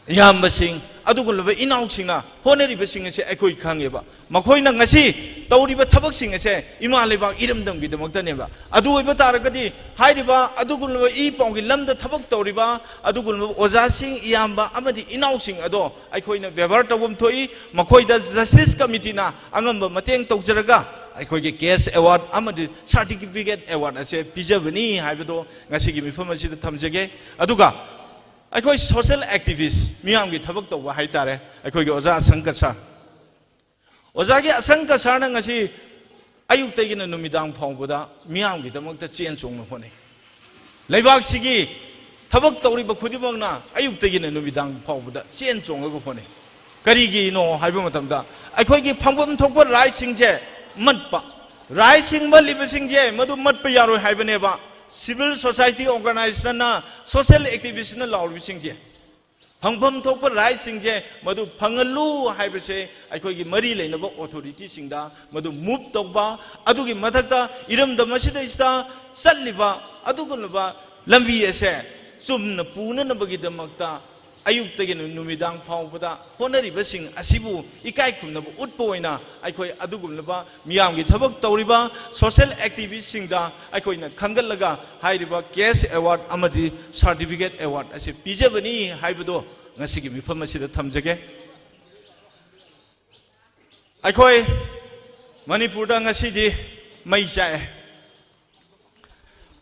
ꯏꯌꯥꯝꯕꯁꯤꯡ, ꯑꯗꯨꯒꯨꯝꯂꯕ ꯏꯅꯥꯎꯁꯤꯡꯅ ꯍꯣꯠꯅꯔꯤꯕꯁꯤꯡ ꯑꯁꯦ ꯑꯩꯈꯣꯏ ꯈꯪꯉꯦꯕ꯫ ꯃꯈꯣꯏꯅ ꯉꯁꯤ ꯇꯧꯔꯤꯕ ꯊꯕꯛꯁꯤꯡ ꯑꯁꯦ ꯏꯃꯥ ꯂꯩꯕꯥꯛ ꯏꯔꯝꯗꯝꯒꯤꯗꯃꯛꯇꯅꯦꯕ꯫ ꯑꯗꯨ ꯑꯣꯏꯕ ꯇꯥꯔꯒꯗꯤ ꯍꯥꯏꯔꯤꯕ ꯑꯗꯨꯒꯨꯝꯂꯕ ꯏ ꯄꯥꯎꯒꯤ ꯂꯝꯗ ꯊꯕꯛ ꯇꯧꯔꯤꯕ ꯑꯗꯨꯒꯨꯝꯂꯕ ꯑꯣꯖꯥꯁꯤꯡ, ꯏꯌꯥꯝꯕ ꯑꯃꯗꯤ ꯏꯅꯥꯎꯁꯤꯡ ꯑꯗꯣ ꯑꯩꯈꯣꯏꯅ ꯕꯦꯕꯥꯔ ꯇꯧꯐꯝ ꯊꯣꯛꯏ꯫ ꯃꯈꯣꯏꯗ ꯖꯁꯇꯤꯁ ꯀꯃꯤꯇꯤꯅ ꯑꯉꯝꯕ ꯃꯇꯦꯡ ꯇꯧꯖꯔꯒ ꯑꯩꯈꯣꯏꯒꯤ ꯀꯦꯁ ꯑꯦꯋꯥꯔꯗ ꯑꯃꯗꯤ ꯁꯥꯔꯇꯤꯐꯤꯀꯦꯠ ꯑꯦꯋꯥꯔꯗ ꯑꯁꯦ ꯄꯤꯖꯕꯅꯤ ꯍꯥꯏꯕꯗꯣ ꯉꯁꯤꯒꯤ ꯃꯤꯐꯝ ꯑꯁꯤꯗ ꯊꯝꯖꯒꯦ꯫ ꯑꯗꯨꯒ ꯑꯩꯈꯣꯏ ꯁꯣꯁꯦꯜ ꯑꯦꯛꯇꯤꯚꯤꯁ, ꯃꯤꯌꯥꯝꯒꯤ ꯊꯕꯛ ꯇꯧꯕ ꯍꯥꯏꯇꯥꯔꯦ, ꯑꯩꯈꯣꯏꯒꯤ ꯑꯣꯖꯥ ꯑꯁꯪꯀ ꯁꯥꯔ꯫ ꯑꯣꯖꯥꯒꯤ ꯑꯁꯪꯀ ꯁꯥꯔꯅ ꯉꯁꯤ ꯑꯌꯨꯛꯇꯒꯤꯅ ꯅꯨꯃꯤꯗꯥꯡ ꯐꯥꯎꯕꯗ ꯃꯤꯌꯥꯝꯒꯤꯗꯃꯛꯇ ꯆꯦꯟ ꯆꯣꯡꯅ ꯍꯣꯠꯅꯩ꯫ ꯂꯩꯕꯥꯛꯁꯤꯒꯤ ꯊꯕꯛ ꯇꯧꯔꯤꯕ ꯈꯨꯗꯤꯡꯃꯛꯅ ꯑꯌꯨꯛꯇꯒꯤꯅ ꯅꯨꯃꯤꯗꯥꯡ ꯐꯥꯎꯕꯗ ꯆꯦꯟ ꯆꯣꯡꯉꯒ ꯍꯣꯠꯅꯩ꯫ ꯀꯔꯤꯒꯤꯅꯣ ꯍꯥꯏꯕ ꯃꯇꯝꯗ, ꯑꯩꯈꯣꯏꯒꯤ ꯐꯪꯐꯝ ꯊꯣꯛꯄ ꯔꯥꯏꯠꯁꯤꯡꯁꯦ ꯃꯠꯄ, ꯔꯥꯏꯠꯁꯤꯡ ꯃꯠꯂꯤꯕꯁꯤꯡꯁꯦ ꯃꯗꯨ ꯃꯠꯄ ꯌꯥꯔꯣꯏ ꯍꯥꯏꯕꯅꯦꯕ꯫ ꯁꯤꯚꯤꯜ ꯁꯣꯁꯥꯏꯇꯤ ꯑꯣꯔꯒꯅꯥꯏꯖꯦꯁꯟꯅ, ꯁꯣꯁꯦꯜ ꯑꯦꯛꯇꯤꯚꯤꯁꯅ ꯂꯥꯎꯔꯤꯕꯁꯤꯡꯁꯦ, ꯐꯪꯐꯝ ꯊꯣꯛꯄ ꯔꯥꯏꯠꯁꯤꯡꯁꯦ ꯃꯗꯨ ꯐꯪꯍꯜꯂꯨ ꯍꯥꯏꯕꯁꯦ ꯑꯩꯈꯣꯏꯒꯤ ꯃꯔꯤ ꯂꯩꯅꯕ ꯑꯣꯊꯣꯔꯤꯇꯤꯁꯤꯡꯗ ꯃꯗꯨ ꯃꯨꯚ ꯇꯧꯕ, ꯑꯗꯨꯒꯤ ꯃꯊꯛꯇ ꯏꯔꯝꯗꯝ ꯑꯁꯤꯗꯩꯁꯤꯗ ꯆꯠꯂꯤꯕ ꯑꯗꯨꯒꯨꯝꯂꯕ ꯂꯝꯕꯤ ꯑꯁꯦ ꯆꯨꯝꯅ ꯄꯨꯅꯅꯕꯒꯤꯗꯃꯛꯇ ꯑꯌꯨꯛꯇꯒꯤꯅ ꯅꯨꯃꯤꯗꯥꯡ ꯐꯥꯎꯕꯗ ꯍꯣꯠꯅꯔꯤꯕꯁꯤꯡ ꯑꯁꯤꯕꯨ ꯏꯀꯥꯏ ꯈꯨꯝꯅꯕ ꯎꯠꯄ ꯑꯣꯏꯅ ꯑꯩꯈꯣꯏ ꯑꯗꯨꯒꯨꯝꯂꯕ ꯃꯤꯌꯥꯝꯒꯤ ꯊꯕꯛ ꯇꯧꯔꯤꯕ ꯁꯣꯁꯦꯜ ꯑꯦꯛꯇꯤꯚꯤꯁꯁꯤꯡꯗ ꯑꯩꯈꯣꯏꯅ ꯈꯪꯒꯠꯂꯒ ꯍꯥꯏꯔꯤꯕ ꯀꯦꯁ ꯑꯦꯋꯥꯔꯗ ꯑꯃꯗꯤ ꯁꯥꯔꯇꯤꯐꯤꯀꯦꯠ ꯑꯦꯋꯥꯔꯗ ꯑꯁꯤ ꯄꯤꯖꯕꯅꯤ ꯍꯥꯏꯕꯗꯣ ꯉꯁꯤꯒꯤ ꯃꯤꯐꯝ ꯑꯁꯤꯗ ꯊꯝꯖꯒꯦ꯫ ꯑꯩꯈꯣꯏ ꯃꯅꯤꯄꯨꯔꯗ ꯉꯁꯤꯗꯤ ꯃꯩ ꯆꯥꯛꯑꯦ꯫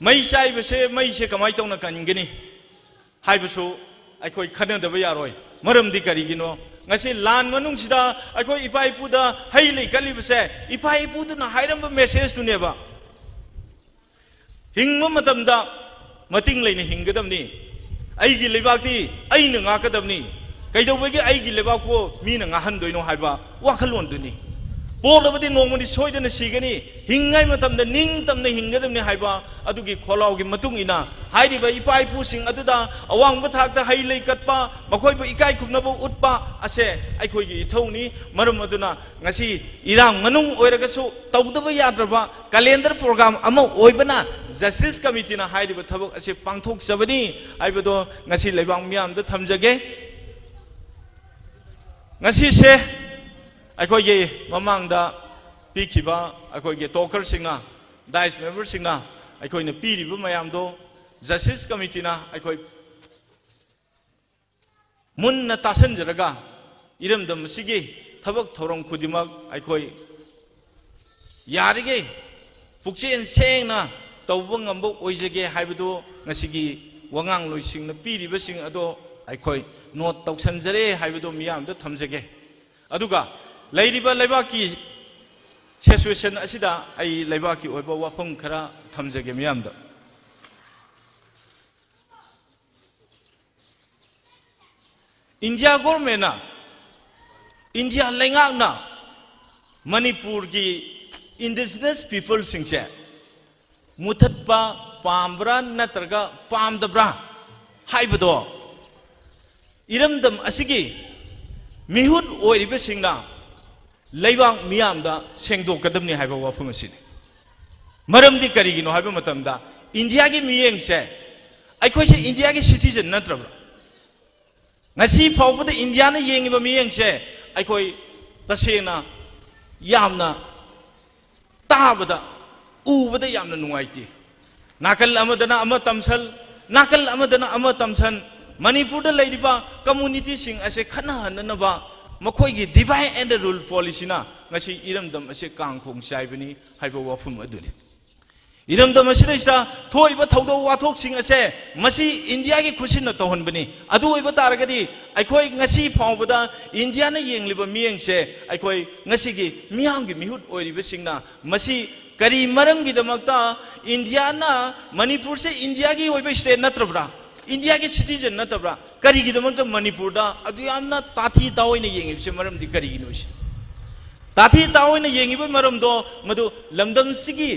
ꯃꯩ ꯆꯥꯏꯕꯁꯦ, ꯃꯩꯁꯦ ꯀꯃꯥꯏꯅ ꯇꯧꯅ ꯀꯟꯒꯅꯤ ꯍꯥꯏꯕꯁꯨ ꯑꯩꯈꯣꯏ ꯈꯟꯅꯗꯕ ꯌꯥꯔꯣꯏ꯫ ꯃꯔꯝꯗꯤ ꯀꯔꯤꯒꯤꯅꯣ? ꯉꯁꯤ ꯂꯥꯟ ꯃꯅꯨꯡꯁꯤꯗ ꯑꯩꯈꯣꯏ ꯏꯄꯥ ꯏꯄꯨꯗ ꯍꯩ ꯂꯩ ꯀꯠꯂꯤꯕꯁꯦ, ꯏꯄꯥ ꯏꯄꯨꯗꯨꯅ ꯍꯥꯏꯔꯝꯕ ꯃꯦꯁꯦꯖꯇꯨꯅꯦꯕ꯫ ꯍꯤꯡꯕ ꯃꯇꯝꯗ ꯃꯇꯤꯡ ꯂꯩꯅ ꯍꯤꯡꯒꯗꯕꯅꯤ꯫ ꯑꯩꯒꯤ ꯂꯩꯕꯥꯛꯇꯤ ꯑꯩꯅ ꯉꯥꯛꯀꯗꯕꯅꯤ꯫ ꯀꯩꯗꯧꯕꯒꯤ ꯑꯩꯒꯤ ꯂꯩꯕꯥꯛꯄꯨ ꯃꯤꯅ ꯉꯥꯛꯍꯟꯗꯣꯏꯅꯣ ꯍꯥꯏꯕ ꯋꯥꯈꯜꯂꯣꯟꯗꯨꯅꯤ꯫ ꯄꯣꯛꯂꯕꯗꯤ ꯅꯣꯡꯃꯗꯤ ꯁꯣꯏꯗꯅ ꯁꯤꯒꯅꯤ꯫ ꯍꯤꯡꯉꯥꯏ ꯃꯇꯝꯗ ꯅꯤꯡꯇꯝꯅ ꯍꯤꯡꯒꯗꯕꯅꯤ ꯍꯥꯏꯕ ꯑꯗꯨꯒꯤ ꯈꯣꯜꯂꯥꯎꯒꯤ ꯃꯇꯨꯡ ꯏꯟꯅ, ꯍꯥꯏꯔꯤꯕ ꯏꯄꯥ ꯏꯄꯨꯁꯤꯡ ꯑꯗꯨꯗ ꯑꯋꯥꯡꯕ ꯊꯥꯛꯇ ꯍꯩ ꯂꯩ ꯀꯠꯄ, ꯃꯈꯣꯏꯕꯨ ꯏꯀꯥꯏ ꯈꯨꯝꯅꯕ ꯎꯠꯄ ꯑꯁꯦ ꯑꯩꯈꯣꯏꯒꯤ ꯏꯊꯧꯅꯤ꯫ ꯃꯔꯝ ꯑꯗꯨꯅ ꯉꯁꯤ ꯏꯔꯥꯡ ꯃꯅꯨꯡ ꯑꯣꯏꯔꯒꯁꯨ ꯇꯧꯗꯕ ꯌꯥꯗ꯭ꯔꯕ ꯀꯦꯂꯦꯟꯗꯔ ꯄ꯭ꯔꯣꯒ꯭ꯔꯥꯝ ꯑꯃ ꯑꯣꯏꯕꯅ ꯖꯁꯇꯤꯁ ꯀꯃꯤꯇꯤꯅ ꯍꯥꯏꯔꯤꯕ ꯊꯕꯛ ꯑꯁꯤ ꯄꯥꯡꯊꯣꯛꯆꯕꯅꯤ ꯍꯥꯏꯕꯗꯣ ꯉꯁꯤ ꯂꯩꯕꯥꯛ ꯃꯤꯌꯥꯝꯗ ꯊꯝꯖꯒꯦ꯫ ꯉꯁꯤꯁꯦ ꯑꯩꯈꯣꯏꯒꯤ ꯃꯃꯥꯡꯗ ꯄꯤꯈꯤꯕ ꯑꯩꯈꯣꯏꯒꯤ ꯇꯣꯀꯔꯁꯤꯡꯅ, ꯗꯥꯏꯁ ꯃꯦꯝꯕꯔꯁꯤꯡꯅ ꯑꯩꯈꯣꯏꯅ ꯄꯤꯔꯤꯕ ꯃꯌꯥꯝꯗꯣ ꯖꯁꯇꯤꯁ ꯀꯃꯤꯇꯤꯅ ꯑꯩꯈꯣꯏ ꯃꯨꯟꯅ ꯇꯥꯁꯟꯖꯔꯒ ꯏꯔꯝꯗꯝ ꯑꯁꯤꯒꯤ ꯊꯕꯛ ꯊꯧꯔꯝ ꯈꯨꯗꯤꯡꯃꯛ ꯑꯩꯈꯣꯏ ꯌꯥꯔꯤꯈꯩ ꯄꯨꯛꯆꯦꯜ ꯁꯦꯡꯅ ꯇꯧꯕ ꯉꯝꯕ ꯑꯣꯏꯖꯒꯦ ꯍꯥꯏꯕꯗꯨ ꯉꯁꯤꯒꯤ ꯋꯥꯉꯥꯡꯂꯣꯏꯁꯤꯡꯅ ꯄꯤꯔꯤꯕꯁꯤꯡ ꯑꯗꯣ ꯑꯩꯈꯣꯏ ꯅꯣꯠ ꯇꯧꯁꯟꯖꯔꯦ ꯍꯥꯏꯕꯗꯣ ꯃꯤꯌꯥꯝꯗ ꯊꯝꯖꯒꯦ꯫ ꯑꯗꯨꯒ ꯂꯩꯔꯤꯕ ꯂꯩꯕꯥꯛꯀꯤ ꯁꯤꯆꯨꯋꯦꯁꯟ ꯑꯁꯤꯗ ꯑꯩ ꯂꯩꯕꯥꯛꯀꯤ ꯑꯣꯏꯕ ꯋꯥꯐꯝ ꯈꯔ ꯊꯝꯖꯒꯦ ꯃꯤꯌꯥꯝꯗ꯫ ꯏꯟꯗꯤꯌꯥ ꯒꯣꯔꯃꯦꯟꯅ, ꯏꯟꯗꯤꯌꯥ ꯂꯩꯉꯥꯛꯅ ꯃꯅꯤꯄꯨꯔꯒꯤ ꯏꯟꯗꯤꯖꯤꯅꯁ ꯄꯤꯄꯜꯁꯤꯡꯁꯦ ꯃꯨꯊꯠꯄ ꯄꯥꯝꯕ꯭ꯔꯥ ꯅꯠꯇ꯭ꯔꯒ ꯄꯥꯝꯗꯕ꯭ꯔꯥ ꯍꯥꯏꯕꯗꯣ ꯏꯔꯝꯗꯝ ꯑꯁꯤꯒꯤ ꯃꯤꯍꯨꯠ ꯑꯣꯏꯔꯤꯕꯁꯤꯡꯅ ꯂꯩꯕꯥꯛ ꯃꯤꯌꯥꯝꯗ ꯁꯦꯡꯗꯣꯛꯀꯗꯕꯅꯤ ꯍꯥꯏꯕ ꯋꯥꯐꯝ ꯑꯁꯤꯅꯤ꯫ ꯃꯔꯝꯗꯤ ꯀꯔꯤꯒꯤꯅꯣ ꯍꯥꯏꯕ ꯃꯇꯝꯗ, ꯏꯟꯗꯤꯌꯥꯒꯤ ꯃꯤꯠꯌꯦꯡꯁꯦ, ꯑꯩꯈꯣꯏꯁꯦ ꯏꯟꯗꯤꯌꯥꯒꯤ ꯁꯤꯇꯤꯖꯟ ꯅꯠꯇ꯭ꯔꯕ꯭ꯔꯥ? ꯉꯁꯤ ꯐꯥꯎꯕꯗ ꯏꯟꯗꯤꯌꯥꯅ ꯌꯦꯡꯉꯤꯕ ꯃꯤꯠꯌꯦꯡꯁꯦ ꯑꯩꯈꯣꯏ ꯇꯁꯦꯡꯅ ꯌꯥꯝꯅ ꯇꯥꯕꯗ, ꯎꯕꯗ ꯌꯥꯝꯅ ꯅꯨꯡꯉꯥꯏꯇꯦ꯫ ꯅꯥꯀꯜ ꯑꯃꯗꯅ ꯑꯃ ꯇꯝꯁꯜ, ꯅꯥꯀꯜ ꯑꯃꯗꯅ ꯑꯃ ꯇꯝꯁꯟ, ꯃꯅꯤꯄꯨꯔꯗ ꯂꯩꯔꯤꯕ ꯀꯝꯃꯨꯅꯤꯇꯤꯁꯤꯡ ꯑꯁꯦ ꯈꯠꯅꯍꯟꯅꯅꯕ ꯃꯈꯣꯏꯒꯤ divide and rule policyꯅ ꯉꯁꯤ ꯏꯔꯝꯗꯝ ꯑꯁꯦ ꯀꯥꯡꯈꯣꯡ ꯆꯥꯏꯕꯅꯤ ꯍꯥꯏꯕ ꯋꯥꯐꯝ ꯑꯗꯨꯅꯤ꯫ ꯏꯔꯝꯗꯝ ꯑꯁꯤꯗꯩꯁꯤꯗ ꯊꯣꯛꯏꯕ ꯊꯧꯗꯣꯛ ꯋꯥꯊꯣꯛꯁꯤꯡ ꯑꯁꯦ ꯃꯁꯤ ꯏꯟꯗꯤꯌꯥꯒꯤ ꯈꯨꯠꯁꯤꯟꯅ ꯇꯧꯍꯟꯕꯅꯤ꯫ ꯑꯗꯨ ꯑꯣꯏꯕ ꯇꯥꯔꯒꯗꯤ ꯑꯩꯈꯣꯏ ꯉꯁꯤ ꯐꯥꯎꯕꯗ ꯏꯟꯗꯤꯌꯥꯅ ꯌꯦꯡꯂꯤꯕ ꯃꯤꯠꯌꯦꯡꯁꯦ ꯑꯩꯈꯣꯏ ꯉꯁꯤꯒꯤ ꯃꯤꯌꯥꯝꯒꯤ ꯃꯤꯍꯨꯠ ꯑꯣꯏꯔꯤꯕꯁꯤꯡꯅ ꯃꯁꯤ ꯀꯔꯤ ꯃꯔꯝꯒꯤꯗꯃꯛꯇ ꯏꯟꯗꯤꯌꯥꯅ, ꯃꯅꯤꯄꯨꯔꯁꯦ ꯏꯟꯗꯤꯌꯥꯒꯤ ꯑꯣꯏꯕ ꯁ꯭ꯇꯦꯠ ꯅꯠꯇ꯭ꯔꯕ꯭ꯔꯥ? ꯏꯟꯗꯤꯌꯥꯒꯤ ꯁꯤꯇꯤꯖꯟ ꯅꯠꯇꯕ꯭ꯔꯥ? ꯀꯔꯤꯒꯤꯗꯃꯛꯇ ꯃꯅꯤꯄꯨꯔꯗ ꯑꯗꯨ ꯌꯥꯝꯅ ꯇꯥꯊꯤ ꯇꯥꯑꯣꯏꯅ ꯌꯦꯡꯉꯤꯕꯁꯦ ꯃꯔꯝꯗꯤ ꯀꯔꯤꯒꯤꯅꯣ ꯁꯤꯗ? ꯇꯥꯊꯤ ꯇꯥꯑꯣꯏꯅ ꯌꯦꯡꯉꯤꯕ ꯃꯔꯝꯗꯣ ꯃꯗꯨ ꯂꯝꯗꯝꯁꯤꯒꯤ,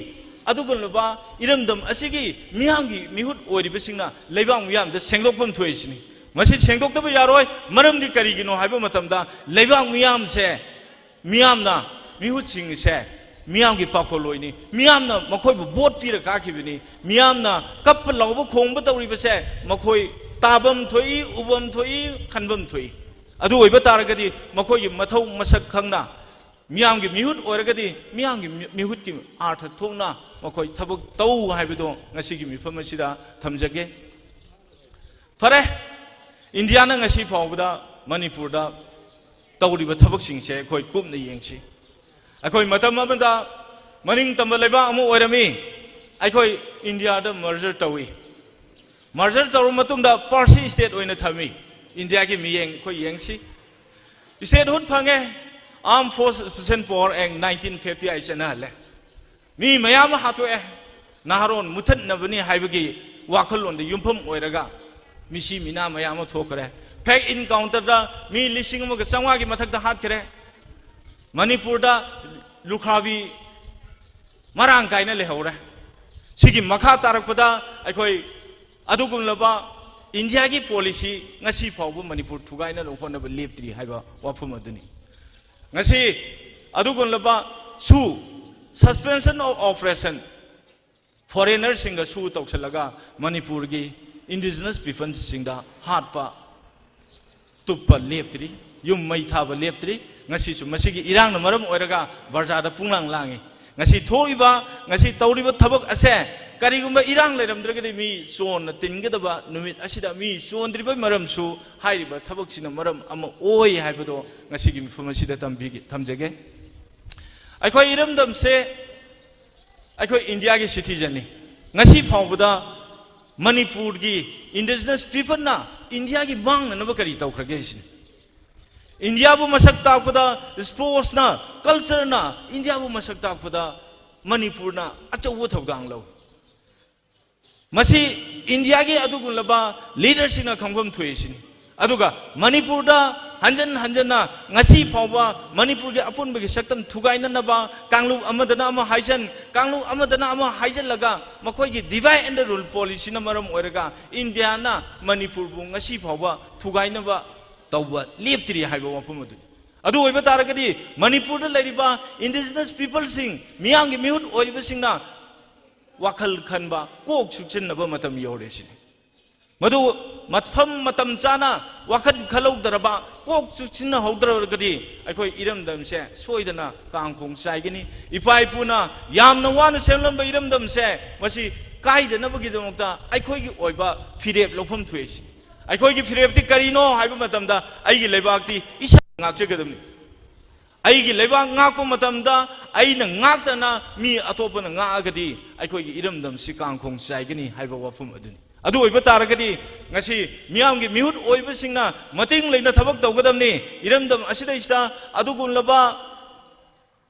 ꯑꯗꯨꯒꯨꯝꯂꯕ ꯏꯔꯝꯗꯝ ꯑꯁꯤꯒꯤ ꯃꯤꯌꯥꯝꯒꯤ ꯃꯤꯍꯨꯠ ꯑꯣꯏꯔꯤꯕꯁꯤꯡꯅ ꯂꯩꯕꯥꯛ ꯃꯤꯌꯥꯝꯗ ꯁꯦꯡꯗꯣꯛꯐꯝ ꯊꯣꯛꯏꯁꯤꯅꯤ꯫ ꯃꯁꯤ ꯁꯦꯡꯗꯣꯛꯇꯕ ꯌꯥꯔꯣꯏ꯫ ꯃꯔꯝꯗꯤ ꯀꯔꯤꯒꯤꯅꯣ ꯍꯥꯏꯕ ꯃꯇꯝꯗ, ꯂꯩꯕꯥꯛ ꯃꯤꯌꯥꯝꯁꯦ, ꯃꯤꯌꯥꯝꯅ, ꯃꯤꯍꯨꯠꯁꯤꯡꯁꯦ ꯃꯤꯌꯥꯝꯒꯤ ꯄꯥꯈꯣꯜꯂꯣꯏꯅꯤ꯫ ꯃꯤꯌꯥꯝꯅ ꯃꯈꯣꯏꯕꯨ ꯚꯣꯠ ꯄꯤꯔ ꯀꯥꯈꯤꯕꯅꯤ꯫ ꯃꯤꯌꯥꯝꯅ ꯀꯞꯄ ꯂꯥꯎꯕ ꯈꯣꯡꯕ ꯇꯧꯔꯤꯕꯁꯦ ꯃꯈꯣꯏ ꯇꯥꯐꯝ ꯊꯣꯛꯏ, ꯎꯐꯝ ꯊꯣꯛꯏ, ꯈꯟꯐꯝ ꯊꯣꯛꯏ꯫ ꯑꯗꯨ ꯑꯣꯏꯕ ꯇꯥꯔꯒꯗꯤ ꯃꯈꯣꯏꯒꯤ ꯃꯊꯧ ꯃꯁꯛ ꯈꯪꯅ ꯃꯤꯌꯥꯝꯒꯤ ꯃꯤꯍꯨꯠ ꯑꯣꯏꯔꯒꯗꯤ ꯃꯤꯌꯥꯝꯒꯤ ꯃꯤ-, ꯃꯤꯍꯨꯠꯀꯤ ꯑꯥꯔꯊ ꯊꯣꯛꯅ ꯃꯈꯣꯏ ꯊꯕꯛ ꯇꯧ ꯍꯥꯏꯕꯗꯣ ꯉꯁꯤꯒꯤ ꯃꯤꯐꯝ ꯑꯁꯤꯗ ꯊꯝꯖꯒꯦ꯫ ꯐꯔꯦ, ꯏꯟꯗꯤꯌꯥꯅ ꯉꯁꯤ ꯐꯥꯎꯕꯗ ꯃꯅꯤꯄꯨꯔꯗ ꯇꯧꯔꯤꯕ ꯊꯕꯛꯁꯤꯡꯁꯦ ꯑꯩꯈꯣꯏ ꯀꯨꯞꯅ ꯌꯦꯡꯁꯤ꯫ ꯑꯩꯈꯣꯏ ꯃꯇꯝ ꯑꯃꯗ ꯃꯅꯤꯡ ꯇꯝꯕ ꯂꯩꯕꯥꯛ ꯑꯃ ꯑꯣꯏꯔꯝꯃꯤ꯫ ꯑꯩꯈꯣꯏ ꯏꯟꯗꯤꯌꯥꯗ ꯃꯔꯖꯔ ꯇꯧꯏ꯫ Merger ꯇꯧꯔꯕ ꯃꯇꯨꯡꯗ first state ꯑꯣꯏꯅ ꯊꯝꯃꯤ꯫ ꯏꯟꯗꯤꯌꯥꯒꯤ ꯃꯤꯠꯌꯦꯡ ꯑꯩꯈꯣꯏ ꯌꯦꯡꯁꯤ꯫ Statehood ꯐꯪꯉꯦ꯫ Armed Force Special Power Act nineteen fifty ꯑꯩ ꯆꯠꯅꯍꯜꯂꯦ꯫ ꯃꯤ ꯃꯌꯥꯝ ꯑꯃ ꯍꯥꯠꯇꯣꯛꯑꯦ꯫ ꯅꯍꯥꯔꯣꯟ ꯃꯨꯊꯠꯅꯕꯅꯤ ꯍꯥꯏꯕꯒꯤ ꯋꯥꯈꯜꯂꯣꯟꯗ ꯌꯨꯝꯐꯝ ꯑꯣꯏꯔꯒ ꯃꯤꯁꯤ ꯃꯤꯅꯥ ꯃꯌꯥꯝ ꯑꯃ ꯊꯣꯛꯈ꯭ꯔꯦ꯫ Phek encounterꯗ ꯃꯤ ꯂꯤꯁꯤꯡ ꯑꯃꯒ ꯆꯥꯝꯃꯉꯥꯒꯤ ꯃꯊꯛꯇ ꯍꯥꯠꯈ꯭ꯔꯦ꯫ ꯃꯅꯤꯄꯨꯔꯗ ꯂꯨꯈ꯭ꯔꯥꯕꯤ ꯃꯔꯥꯡ ꯀꯥꯏꯅ ꯂꯩꯍꯧꯔꯦ꯫ ꯁꯤꯒꯤ ꯃꯈꯥ ꯇꯥꯔꯛꯄꯗ ꯑꯩꯈꯣꯏ ꯑꯗꯨꯒꯨꯝꯂꯕ ꯏꯟꯗꯤꯌꯥꯒꯤ policy ꯉꯁꯤ ꯐꯥꯎꯕ ꯃꯅꯤꯄꯨꯔ ꯊꯨꯒꯥꯏꯅꯕ ꯍꯣꯠꯅꯕ ꯂꯦꯞꯇ꯭ꯔꯤ ꯍꯥꯏꯕ ꯋꯥꯐꯝ ꯑꯗꯨꯅꯤ꯫ ꯉꯁꯤ ꯑꯗꯨꯒꯨꯝꯂꯕ ꯁꯨ, suspension of operation, foreignerꯁꯤꯡꯒ ꯁꯨ ꯇꯧꯁꯤꯜꯂꯒ ꯃꯅꯤꯄꯨꯔꯒꯤ indigenous peopleꯁꯤꯡꯗ ꯍꯥꯠꯄ ꯇꯨꯞꯄ ꯂꯦꯞꯇ꯭ꯔꯤ, ꯌꯨꯝ ꯃꯩ ꯊꯥꯕ ꯂꯦꯞꯇ꯭ꯔꯤ꯫ ꯉꯁꯤꯁꯨ ꯃꯁꯤꯒꯤ ꯏꯔꯥꯡꯅ ꯃꯔꯝ ꯑꯣꯏꯔꯒ ꯕꯖꯥꯔꯗ ꯄꯨꯡꯂꯥꯡ ꯂꯥꯡꯉꯤ꯫ ꯉꯁꯤ ꯊꯣꯛꯏꯕ, ꯉꯁꯤ ꯇꯧꯔꯤꯕ ꯊꯕꯛ ꯑꯁꯦ ꯀꯔꯤꯒꯨꯝꯕ ꯏꯔꯥꯡ ꯂꯩꯔꯝꯗ꯭ꯔꯒꯗꯤ ꯃꯤ ꯆꯣꯟꯅ ꯇꯤꯟꯒꯗꯕ ꯅꯨꯃꯤꯠ ꯑꯁꯤꯗ ꯃꯤ ꯆꯣꯟꯗ꯭ꯔꯤꯕꯒꯤ ꯃꯔꯝꯁꯨ ꯍꯥꯏꯔꯤꯕ ꯊꯕꯛꯁꯤꯅ ꯃꯔꯝ ꯑꯃ ꯑꯣꯏ ꯍꯥꯏꯕꯗꯣ ꯉꯁꯤꯒꯤ ꯃꯤꯐꯝ ꯑꯁꯤꯗ ꯇꯝꯕꯤꯒꯦ-, ꯊꯝꯖꯒꯦ꯫ ꯑꯩꯈꯣꯏ ꯏꯔꯝꯗꯝꯁꯦ ꯑꯩꯈꯣꯏ ꯏꯟꯗꯤꯌꯥꯒꯤ citizenꯅꯤ꯫ ꯉꯁꯤ ꯐꯥꯎꯕꯗ ꯃꯅꯤꯄꯨꯔꯒꯤ indigenous peopleꯅ ꯏꯟꯗꯤꯌꯥꯒꯤ ꯃꯥꯡꯅꯅꯕ ꯀꯔꯤ ꯇꯧꯈ꯭ꯔꯒꯦ ꯁꯤꯅꯤ꯫ ꯏꯟꯗꯤꯌꯥꯕꯨ ꯃꯁꯛ ꯇꯥꯛꯄꯗ sportsꯅ, cultureꯅ ꯏꯟꯗꯤꯌꯥꯕꯨ ꯃꯁꯛ ꯇꯥꯛꯄꯗ ꯃꯅꯤꯄꯨꯔꯅ ꯑꯆꯧꯕ ꯊꯧꯗꯥꯡ ꯂꯧꯏ꯫ ꯃꯁꯤ ꯏꯟꯗꯤꯌꯥꯒꯤ ꯑꯗꯨꯒꯨꯝꯂꯕ leaderꯁꯤꯡꯅ ꯈꯪꯐꯝ ꯊꯣꯛꯏ ꯁꯤꯅꯤ꯫ ꯑꯗꯨꯒ ꯃꯅꯤꯄꯨꯔꯗ ꯍꯟꯖꯟ ꯍꯟꯖꯟꯅ ꯉꯁꯤ ꯐꯥꯎꯕ ꯃꯅꯤꯄꯨꯔꯒꯤ ꯑꯄꯨꯟꯕꯒꯤ ꯁꯛꯇꯝ ꯊꯨꯒꯥꯏꯅꯅꯕ ꯀꯥꯡꯂꯨꯞ ꯑꯃꯗꯅ ꯑꯃ ꯍꯥꯏꯖꯟ, ꯀꯥꯡꯂꯨꯞ ꯑꯃꯗꯅ ꯑꯃ ꯍꯥꯏꯖꯜꯂꯒ ꯃꯈꯣꯏꯒꯤ divide and rule policyꯅ ꯃꯔꯝ ꯑꯣꯏꯔꯒ ꯏꯟꯗꯤꯌꯥꯅ ꯃꯅꯤꯄꯨꯔꯕꯨ ꯉꯁꯤ ꯐꯥꯎꯕ ꯊꯨꯒꯥꯏꯅꯕ ꯇꯧꯕ ꯂꯦꯞꯇ꯭ꯔꯤ ꯍꯥꯏꯕ ꯋꯥꯐꯝ ꯑꯗꯨꯅꯤ꯫ ꯑꯗꯨ ꯑꯣꯏꯕ ꯇꯥꯔꯒꯗꯤ ꯃꯅꯤꯄꯨꯔꯗ ꯂꯩꯔꯤꯕ indigenous peopleꯁꯤꯡ, ꯃꯤꯌꯥꯝꯒꯤ ꯃꯤꯍꯨꯠ ꯑꯣꯏꯔꯤꯕꯁꯤꯡꯅ ꯋꯥꯈꯜ ꯈꯟꯕ, ꯀꯣꯛ ꯆꯨꯞꯁꯤꯟꯅꯕ ꯃꯇꯝ ꯌꯧꯔꯦ ꯁꯤꯅꯤ꯫ ꯃꯗꯨ ꯃꯐꯝ ꯃꯇꯝ ꯆꯥꯅ ꯋꯥꯈꯜ ꯈꯜꯍꯧꯗ꯭ꯔꯕ, ꯀꯣꯛ ꯆꯨꯞꯁꯤꯟꯅꯍꯧꯗ꯭ꯔꯒꯗꯤ ꯑꯩꯈꯣꯏ ꯏꯔꯝꯗꯝꯁꯦ ꯁꯣꯏꯗꯅ ꯀꯥꯡꯈꯣꯡ ꯆꯥꯏꯒꯅꯤ꯫ ꯏꯄꯥ ꯏꯄꯨꯅ ꯌꯥꯝꯅ ꯋꯥꯅ ꯁꯦꯝꯂꯝꯕ ꯏꯔꯝꯗꯝꯁꯦ ꯃꯁꯤ ꯀꯥꯏꯗꯅꯕꯒꯤꯗꯃꯛꯇ ꯑꯩꯈꯣꯏꯒꯤ ꯑꯣꯏꯕ ꯐꯤꯔꯦꯞ ꯂꯧꯐꯝ ꯊꯣꯛꯏ ꯁꯤꯅꯤ꯫ ꯑꯩꯈꯣꯏꯒꯤ ꯐꯤꯔꯦꯞꯇꯤ ꯀꯔꯤꯅꯣ ꯍꯥꯏꯕ ꯃꯇꯝꯗ ꯑꯩꯒꯤ ꯂꯩꯕꯥꯛꯇꯤ ꯏꯁꯥꯅ ꯉꯥꯛꯆꯒꯗꯕꯅꯤ꯫ ꯑꯩꯒꯤ ꯂꯩꯕꯥꯛ ꯉꯥꯛꯄ ꯃꯇꯝꯗ ꯑꯩꯅ ꯉꯥꯛꯇꯅ ꯃꯤ ꯑꯇꯣꯞꯄꯅ ꯉꯥꯛꯑꯒꯗꯤ ꯑꯩꯈꯣꯏꯒꯤ ꯏꯔꯝꯗꯝꯁꯤ ꯀꯥꯡꯈꯣꯡ ꯆꯥꯏꯒꯅꯤ ꯍꯥꯏꯕ ꯋꯥꯐꯝ ꯑꯗꯨꯅꯤ꯫ ꯑꯗꯨ ꯑꯣꯏꯕ ꯇꯥꯔꯒꯗꯤ ꯉꯁꯤ ꯃꯤꯌꯥꯝꯒꯤ ꯃꯤꯍꯨꯠ ꯑꯣꯏꯕꯁꯤꯡꯅ ꯃꯇꯤꯡ ꯂꯩꯅ ꯊꯕꯛ ꯇꯧꯒꯗꯕꯅꯤ꯫ ꯏꯔꯝꯗꯝ ꯑꯁꯤꯗꯩꯁꯤꯗ ꯑꯗꯨꯒꯨꯝꯂꯕ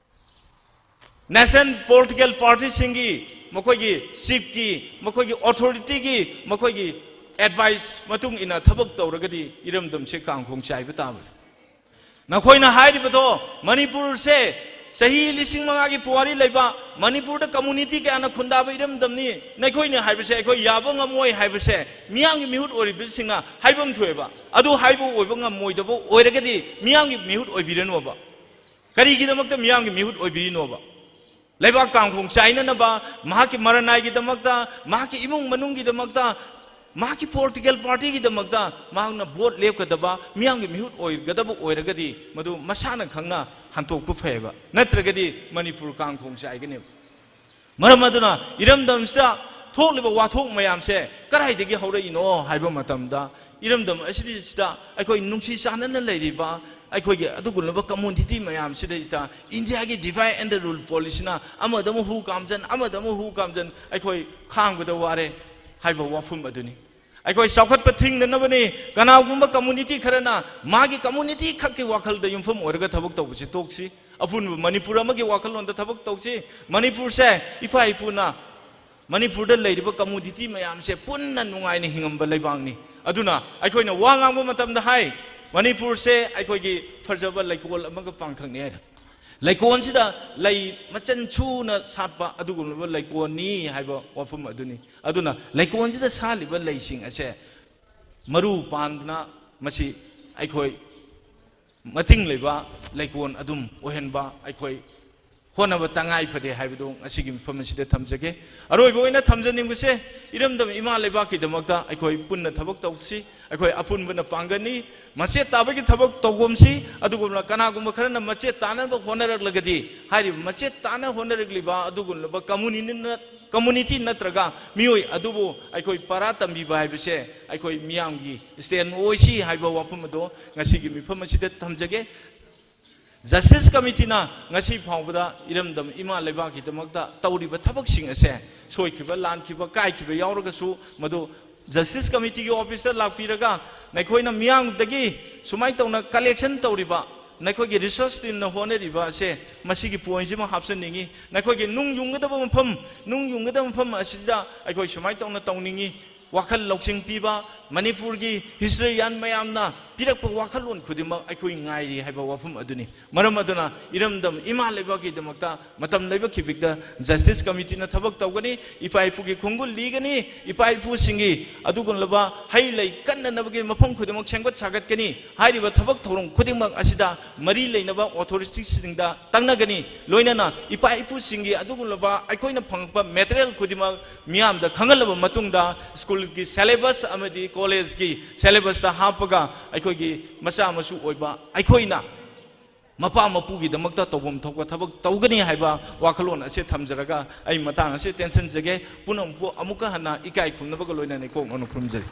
ꯅꯦꯁꯅꯦꯜ ꯄꯣꯂꯤꯇꯤꯀꯦꯜ ꯄꯥꯔꯇꯤꯁꯤꯡꯒꯤ, ꯃꯈꯣꯏꯒꯤ ꯆꯤꯐꯀꯤ, ꯃꯈꯣꯏꯒꯤ ꯑꯣꯊꯣꯔꯤꯇꯤꯒꯤ, ꯃꯈꯣꯏꯒꯤ ꯑꯦꯗꯚꯥꯏꯁ ꯃꯇꯨꯡ ꯏꯟꯅ ꯊꯕꯛ ꯇꯧꯔꯒꯗꯤ ꯏꯔꯝꯗꯝꯁꯦ ꯀꯥꯡꯈꯣꯡ ꯆꯥꯏꯕ ꯇꯥꯕꯅꯤ꯫ ꯅꯈꯣꯏꯅ ꯍꯥꯏꯔꯤꯕꯗꯣ, ꯃꯅꯤꯄꯨꯔꯁꯦ ꯆꯍꯤ ꯂꯤꯁꯤꯡ ꯃꯉꯥꯒꯤ ꯄꯨꯋꯥꯔꯤ ꯂꯩꯕ, ꯃꯅꯤꯄꯨꯔꯗ ꯀꯝꯃꯨꯅꯤꯇꯤ ꯀꯌꯥꯅ ꯈꯨꯟꯗꯥꯕ ꯏꯔꯝꯗꯝꯅꯤ, ꯅꯈꯣꯏꯅ ꯍꯥꯏꯕꯁꯦ ꯑꯩꯈꯣꯏ ꯌꯥꯕ ꯉꯝꯃꯣꯏ ꯍꯥꯏꯕꯁꯦ ꯃꯤꯌꯥꯝꯒꯤ ꯃꯤꯍꯨꯠ ꯑꯣꯏꯔꯤꯕꯁꯤꯡꯅ ꯍꯥꯏꯐꯝ ꯊꯣꯛꯑꯦꯕ꯫ ꯑꯗꯨ ꯍꯥꯏꯕ ꯑꯣꯏꯕ ꯉꯝꯃꯣꯏꯗꯕ ꯑꯣꯏꯔꯒꯗꯤ ꯃꯤꯌꯥꯝꯒꯤ ꯃꯤꯍꯨꯠ ꯑꯣꯏꯕꯤꯔꯅꯣꯕ꯫ ꯀꯔꯤꯒꯤꯗꯃꯛꯇ ꯃꯤꯌꯥꯝꯒꯤ ꯃꯤꯍꯨꯠ ꯑꯣꯏꯕꯤꯔꯤꯅꯣꯕ? ꯂꯩꯕꯥꯛ ꯀꯥꯡꯈꯣꯡ ꯆꯥꯏꯅꯅꯕ, ꯃꯍꯥꯛꯀꯤ ꯃꯔꯅꯥꯏꯒꯤꯗꯃꯛꯇ, ꯃꯍꯥꯛꯀꯤ ꯏꯃꯨꯡ ꯃꯅꯨꯡꯒꯤꯗꯃꯛꯇ, ꯃꯍꯥꯛꯀꯤ ꯄꯣꯂꯤꯇꯤꯀꯦꯜ ꯄꯥꯔꯇꯤꯒꯤꯗꯃꯛꯇ ꯃꯍꯥꯛꯅ ꯚꯣꯠ ꯂꯦꯞꯀꯗꯕ, ꯃꯤꯌꯥꯝꯒꯤ ꯃꯤꯍꯨꯠ ꯑꯣꯏꯒꯗꯕ ꯑꯣꯏꯔꯒꯗꯤ ꯃꯗꯨ ꯃꯁꯥꯅ ꯈꯪꯅ ꯍꯟꯇꯣꯛꯄ ꯐꯩꯌꯦꯕ, ꯅꯠꯇ꯭ꯔꯒꯗꯤ ꯃꯅꯤꯄꯨꯔ ꯀꯥꯡꯈꯣꯡ ꯆꯥꯏꯒꯅꯦꯕ꯫ ꯃꯔꯝ ꯑꯗꯨꯅ ꯏꯔꯝꯗꯝꯁꯤꯗ ꯊꯣꯛꯂꯤꯕ ꯋꯥꯊꯣꯛ ꯃꯌꯥꯝꯁꯦ ꯀꯗꯥꯏꯗꯒꯤ ꯍꯧꯔꯛꯏꯅꯣ ꯍꯥꯏꯕ ꯃꯇꯝꯗ, ꯏꯔꯝꯗꯝ ꯑꯁꯤꯗꯩꯁꯤꯗ ꯑꯩꯈꯣꯏ ꯅꯨꯡꯁꯤ ꯆꯥꯟꯅꯅ ꯂꯩꯔꯤꯕ ꯑꯩꯈꯣꯏꯒꯤ ꯑꯗꯨꯒꯨꯝꯂꯕ ꯀꯝꯃꯨꯅꯤꯇꯤ ꯃꯌꯥꯝꯁꯤꯗꯩꯁꯤꯗ ꯏꯟꯗꯤꯌꯥꯒꯤ divide and rule policyꯅ ꯑꯃꯗ ꯑꯃꯨꯛ ꯍꯨ ꯀꯥꯝꯖꯟ, ꯑꯃꯗ ꯑꯃꯨꯛ ꯍꯨ ꯀꯥꯝꯖꯟ, ꯑꯩꯈꯣꯏ ꯈꯥꯡꯕꯗ ꯋꯥꯔꯦ ꯍꯥꯏꯕ ꯋꯥꯐꯝ ꯑꯗꯨꯅꯤ꯫ ꯑꯩꯈꯣꯏ ꯆꯥꯎꯈꯠꯄ ꯊꯤꯡꯅꯅꯕꯅꯤ꯫ ꯀꯅꯥꯒꯨꯝꯕ ꯀꯝꯃꯨꯅꯤꯇꯤ ꯈꯔꯅ ꯃꯥꯒꯤ ꯀꯝꯃꯨꯅꯤꯇꯤ ꯈꯛꯀꯤ ꯋꯥꯈꯜꯗ ꯌꯨꯝꯐꯝ ꯑꯣꯏꯔꯒ ꯊꯕꯛ ꯇꯧꯕꯁꯤ ꯇꯣꯛꯁꯤ꯫ ꯑꯄꯨꯟꯕ ꯃꯅꯤꯄꯨꯔ ꯑꯃꯒꯤ ꯋꯥꯈꯜꯂꯣꯟꯗ ꯊꯕꯛ ꯇꯧꯁꯤ꯫ ꯃꯅꯤꯄꯨꯔꯁꯦ ꯏꯄꯥ ꯏꯄꯨꯅ ꯃꯅꯤꯄꯨꯔꯗ ꯂꯩꯔꯤꯕ ꯀꯝꯃꯨꯅꯤꯇꯤ ꯃꯌꯥꯝꯁꯦ ꯄꯨꯟꯅ ꯅꯨꯡꯉꯥꯏꯅ ꯍꯤꯡꯉꯝꯕ ꯂꯩꯕꯥꯛꯅꯤ꯫ ꯑꯗꯨꯅ ꯑꯩꯈꯣꯏꯅ ꯋꯥ ꯉꯥꯡꯕ ꯃꯇꯝꯗ ꯍꯥꯏ, ꯃꯅꯤꯄꯨꯔꯁꯦ ꯑꯩꯈꯣꯏꯒꯤ ꯐꯖꯕ ꯂꯩꯀꯣꯜ ꯑꯃꯒ ꯄꯥꯡꯈꯛꯅꯤ ꯍꯥꯏꯅ꯫ ꯂꯩꯀꯣꯜꯁꯤꯗ ꯂꯩ ꯃꯆꯟ ꯁꯨꯅ ꯁꯥꯠꯄ ꯑꯗꯨꯒꯨꯝꯂꯕ ꯂꯩꯀꯣꯜꯅꯤ ꯍꯥꯏꯕ ꯋꯥꯐꯝ ꯑꯗꯨꯅꯤ꯫ ꯑꯗꯨꯅ ꯂꯩꯀꯣꯜꯁꯤꯗ ꯁꯥꯠꯂꯤꯕ ꯂꯩꯁꯤꯡ ꯑꯁꯦ ꯃꯔꯨ ꯄꯥꯟꯗꯨꯅ ꯃꯁꯤ ꯑꯩꯈꯣꯏ ꯃꯇꯤꯡ ꯂꯩꯕ ꯂꯩꯀꯣꯜ ꯑꯗꯨꯝ ꯑꯣꯏꯍꯟꯕ ꯑꯩꯈꯣꯏ ꯍꯣꯠꯅꯕ ꯇꯉꯥꯏ ꯐꯗꯦ ꯍꯥꯏꯕꯗꯨ ꯉꯁꯤꯒꯤ ꯃꯐꯝ ꯑꯁꯤꯗ ꯊꯝꯖꯒꯦ꯫ ꯑꯔꯣꯏꯕ ꯑꯣꯏꯅ ꯊꯝꯖꯅꯤꯡꯕꯁꯦ, ꯏꯔꯝꯗꯝ ꯏꯃꯥ ꯂꯩꯕꯥꯛꯀꯤꯗꯃꯛꯇ ꯑꯩꯈꯣꯏ ꯄꯨꯟꯅ ꯊꯕꯛ ꯇꯧꯁꯤ꯫ ꯑꯩꯈꯣꯏ ꯑꯄꯨꯟꯕꯅ ꯄꯥꯡꯒꯜꯅꯤ꯫ ꯃꯆꯦꯠ ꯇꯥꯕꯒꯤ ꯊꯕꯛ ꯇꯧꯒꯨꯝꯁꯤ꯫ ꯑꯗꯨꯒꯨꯝꯅ ꯀꯅꯥꯒꯨꯝꯕ ꯈꯔꯅ ꯃꯆꯦꯠ ꯇꯥꯅꯕ ꯍꯣꯠꯅꯔꯛꯂꯒꯗꯤ, ꯍꯥꯏꯔꯤꯕ ꯃꯆꯦꯠ ꯇꯥꯅ ꯍꯣꯠꯅꯔꯛꯂꯤꯕ ꯑꯗꯨꯒꯨꯝꯂꯕ ꯀꯝꯃꯨꯅꯤꯇꯤ ꯅꯠ-, ꯀꯝꯃꯨꯅꯤꯇꯤ ꯅꯠꯇ꯭ꯔꯒ ꯃꯤꯑꯣꯏ ꯑꯗꯨꯕꯨ ꯑꯩꯈꯣꯏ ꯄꯔꯥ ꯇꯝꯕꯤꯕ ꯍꯥꯏꯕꯁꯦ ꯑꯩꯈꯣꯏ ꯃꯤꯌꯥꯝꯒꯤ stand ꯑꯣꯏꯁꯤ ꯍꯥꯏꯕ ꯋꯥꯐꯝ ꯑꯗꯣ ꯉꯁꯤꯒꯤ ꯃꯤꯐꯝ ꯑꯁꯤꯗ ꯊꯝꯖꯒꯦ꯫ Justice Committeeꯅ ꯉꯁꯤ ꯐꯥꯎꯕꯗ ꯏꯔꯝꯗꯝ ꯏꯃꯥ ꯂꯩꯕꯥꯛꯀꯤꯗꯃꯛꯇ ꯇꯧꯔꯤꯕ ꯊꯕꯛꯁꯤꯡ ꯑꯁꯦ, ꯁꯣꯏꯈꯤꯕ, ꯂꯥꯟꯈꯤꯕ, ꯀꯥꯏꯈꯤꯕ ꯌꯥꯎꯔꯒꯁꯨ, ꯃꯗꯨ Justice Committeeꯒꯤ officeꯇ ꯂꯥꯛꯄꯤꯔꯒ ꯅꯈꯣꯏꯅ ꯃꯤꯌꯥꯝꯗꯒꯤ ꯁꯨꯃꯥꯏꯅ ꯇꯧꯅ collection ꯇꯧꯔꯤꯕ, ꯅꯈꯣꯏꯒꯤ research teamꯅ ꯍꯣꯠꯅꯔꯤꯕ ꯑꯁꯦ, ꯃꯁꯤꯒꯤ pointꯁꯤꯃ ꯍꯥꯞꯆꯟꯅꯤꯡꯉꯤ꯫ ꯅꯈꯣꯏꯒꯤ ꯅꯨꯡ ꯌꯨꯡꯒꯗꯕ ꯃꯐꯝ, ꯅꯨꯡ ꯌꯨꯡꯒꯗꯕ ꯃꯐꯝ ꯑꯁꯤꯗ ꯑꯩꯈꯣꯏ ꯁꯨꯃꯥꯏꯅ ꯇꯧꯅ ꯇꯧꯅꯤꯡꯉꯤ꯫ ꯋꯥꯈꯜ ꯂꯧꯁꯤꯡ ꯄꯤꯕ, ꯃꯅꯤꯄꯨꯔꯒꯤ historian ꯃꯌꯥꯝꯅ ꯄꯤꯔꯛꯄ ꯋꯥꯈꯜꯂꯣꯟ ꯈꯨꯗꯤꯡꯃꯛ ꯑꯩꯈꯣꯏ ꯉꯥꯏꯔꯤ ꯍꯥꯏꯕ ꯋꯥꯐꯝ ꯑꯗꯨꯅꯤ꯫ ꯃꯔꯝ ꯑꯗꯨꯅ ꯏꯔꯝꯗꯝ ꯏꯃꯥ ꯂꯩꯕꯥꯛꯀꯤꯗꯃꯛꯇ ꯃꯇꯝ ꯂꯩꯕ ꯈꯤꯕꯤꯛꯇ Justice Committeeꯅ ꯊꯕꯛ ꯇꯧꯒꯅꯤ, ꯏꯄꯥ ꯏꯄꯨꯒꯤ ꯈꯣꯡꯒꯨꯜ ꯂꯤꯒꯅꯤ, ꯏꯄꯥ ꯏꯄꯨꯁꯤꯡꯒꯤ ꯑꯗꯨꯒꯨꯝꯂꯕ ꯍꯩ ꯂꯩ ꯀꯟꯅꯅꯕꯒꯤ ꯃꯐꯝ ꯈꯨꯗꯤꯡꯃꯛ ꯁꯦꯝꯒꯠ ꯁꯥꯒꯠꯀꯅꯤ꯫ ꯍꯥꯏꯔꯤꯕ ꯊꯕꯛ ꯊꯧꯔꯝ ꯈꯨꯗꯤꯡꯃꯛ ꯑꯁꯤꯗ ꯃꯔꯤ ꯂꯩꯅꯕ authorityꯁꯤꯡꯗ ꯇꯛꯅꯒꯅꯤ꯫ ꯂꯣꯏꯅꯅ ꯏꯄꯥ ꯏꯄꯨꯁꯤꯡꯒꯤ ꯑꯗꯨꯒꯨꯝꯂꯕ ꯑꯩꯈꯣꯏꯅ ꯐꯪꯂꯛꯄ material ꯈꯨꯗꯤꯡꯃꯛ ꯃꯤꯌꯥꯝꯗ ꯈꯪꯍꯜꯂꯕ ꯃꯇꯨꯡꯗ, schoolꯒꯤ syllabus ꯑꯃꯗꯤ collegeꯀꯤ syllabusꯇ ꯍꯥꯞꯄꯒ, ꯑꯩꯈꯣꯏꯒꯤ ꯃꯆꯥ ꯃꯁꯨ ꯑꯣꯏꯕ ꯑꯩꯈꯣꯏꯅ ꯃꯄꯥ ꯃꯄꯨꯒꯤꯗꯃꯛꯇ ꯇꯧꯐꯝ ꯊꯣꯛꯄ ꯊꯕꯛ ꯇꯧꯒꯅꯤ ꯍꯥꯏꯕ ꯋꯥꯈꯜꯂꯣꯟ ꯑꯁꯤ ꯊꯝꯖꯔꯒ, ꯑꯩ ꯃꯇꯥꯡ ꯑꯁꯤ ꯇꯦꯟꯁꯤꯟꯖꯒꯦ꯫ ꯄꯨꯝꯅꯃꯛꯄꯨ ꯑꯃꯨꯛꯀ ꯍꯟꯅ ꯏꯀꯥꯏ ꯈꯨꯝꯅꯕꯒ ꯂꯣꯏꯅꯅ ꯏꯀꯣꯛ ꯃꯅꯨꯡ ꯈꯨꯔꯨꯝꯖꯔꯤ꯫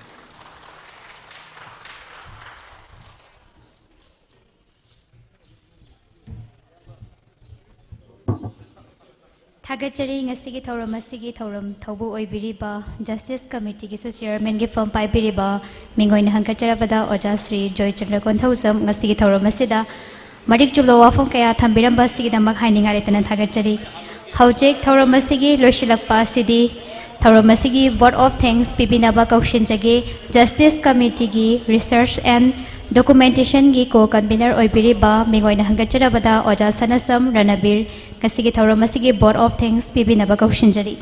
ꯊꯥꯒꯠꯆꯔꯤ꯫ ꯉꯁꯤꯒꯤ ꯊꯧꯔꯝ ꯑꯁꯤꯒꯤ ꯊꯧꯔꯝ ꯊꯧꯕꯨ ꯑꯣꯏꯕꯤꯔꯤꯕ, Justice Committeeꯒꯤꯁꯨ Chairmanꯒꯤ ꯐꯝ ꯄꯥꯏꯕꯤꯔꯤꯕ ꯃꯤꯡ ꯑꯣꯏꯅ ꯍꯪꯒꯠꯆꯔꯕꯗ ꯑꯣꯖꯥ ꯁ꯭ꯔꯤ ꯖꯣꯏꯆꯟꯗ꯭ꯔ ꯀꯣꯟꯊꯧꯖꯝ, ꯉꯁꯤꯒꯤ ꯊꯧꯔꯝ ꯑꯁꯤꯗ ꯃꯔꯤꯛ ꯆꯨꯝꯂꯕ ꯋꯥꯐꯝ ꯀꯌꯥ ꯊꯝꯕꯤꯔꯝꯕ ꯑꯁꯤꯒꯤꯗꯃꯛ ꯍꯥꯏꯅꯤꯡꯉꯥꯏ ꯂꯩꯇꯅ ꯊꯥꯒꯠꯆꯔꯤ꯫ ꯍꯧꯖꯤꯛ ꯊꯧꯔꯝ ꯑꯁꯤꯒꯤ ꯂꯣꯏꯁꯤꯜꯂꯛꯄ ꯑꯁꯤꯗꯤ, ꯊꯧꯔꯝ ꯑꯁꯤꯒꯤ vote of thanks ꯄꯤꯕꯤꯅꯕ ꯀꯧꯁꯤꯟꯖꯒꯦ꯫ Justice Committeeꯒꯤ Research and Documentationꯒꯤ co-convener ꯑꯣꯏꯕꯤꯔꯤꯕ ꯃꯤꯡ ꯑꯣꯏꯅ ꯍꯪꯒꯠꯆꯔꯕꯗ ꯑꯣꯖꯥ ꯁꯅꯁꯝ ꯔꯅꯕꯤꯔ, ꯉꯁꯤꯒꯤ ꯊꯧꯔꯝ ꯑꯁꯤꯒꯤ vote of thanks ꯄꯤꯕꯤꯅꯕ ꯀꯧꯁꯤꯟꯖꯔꯤ꯫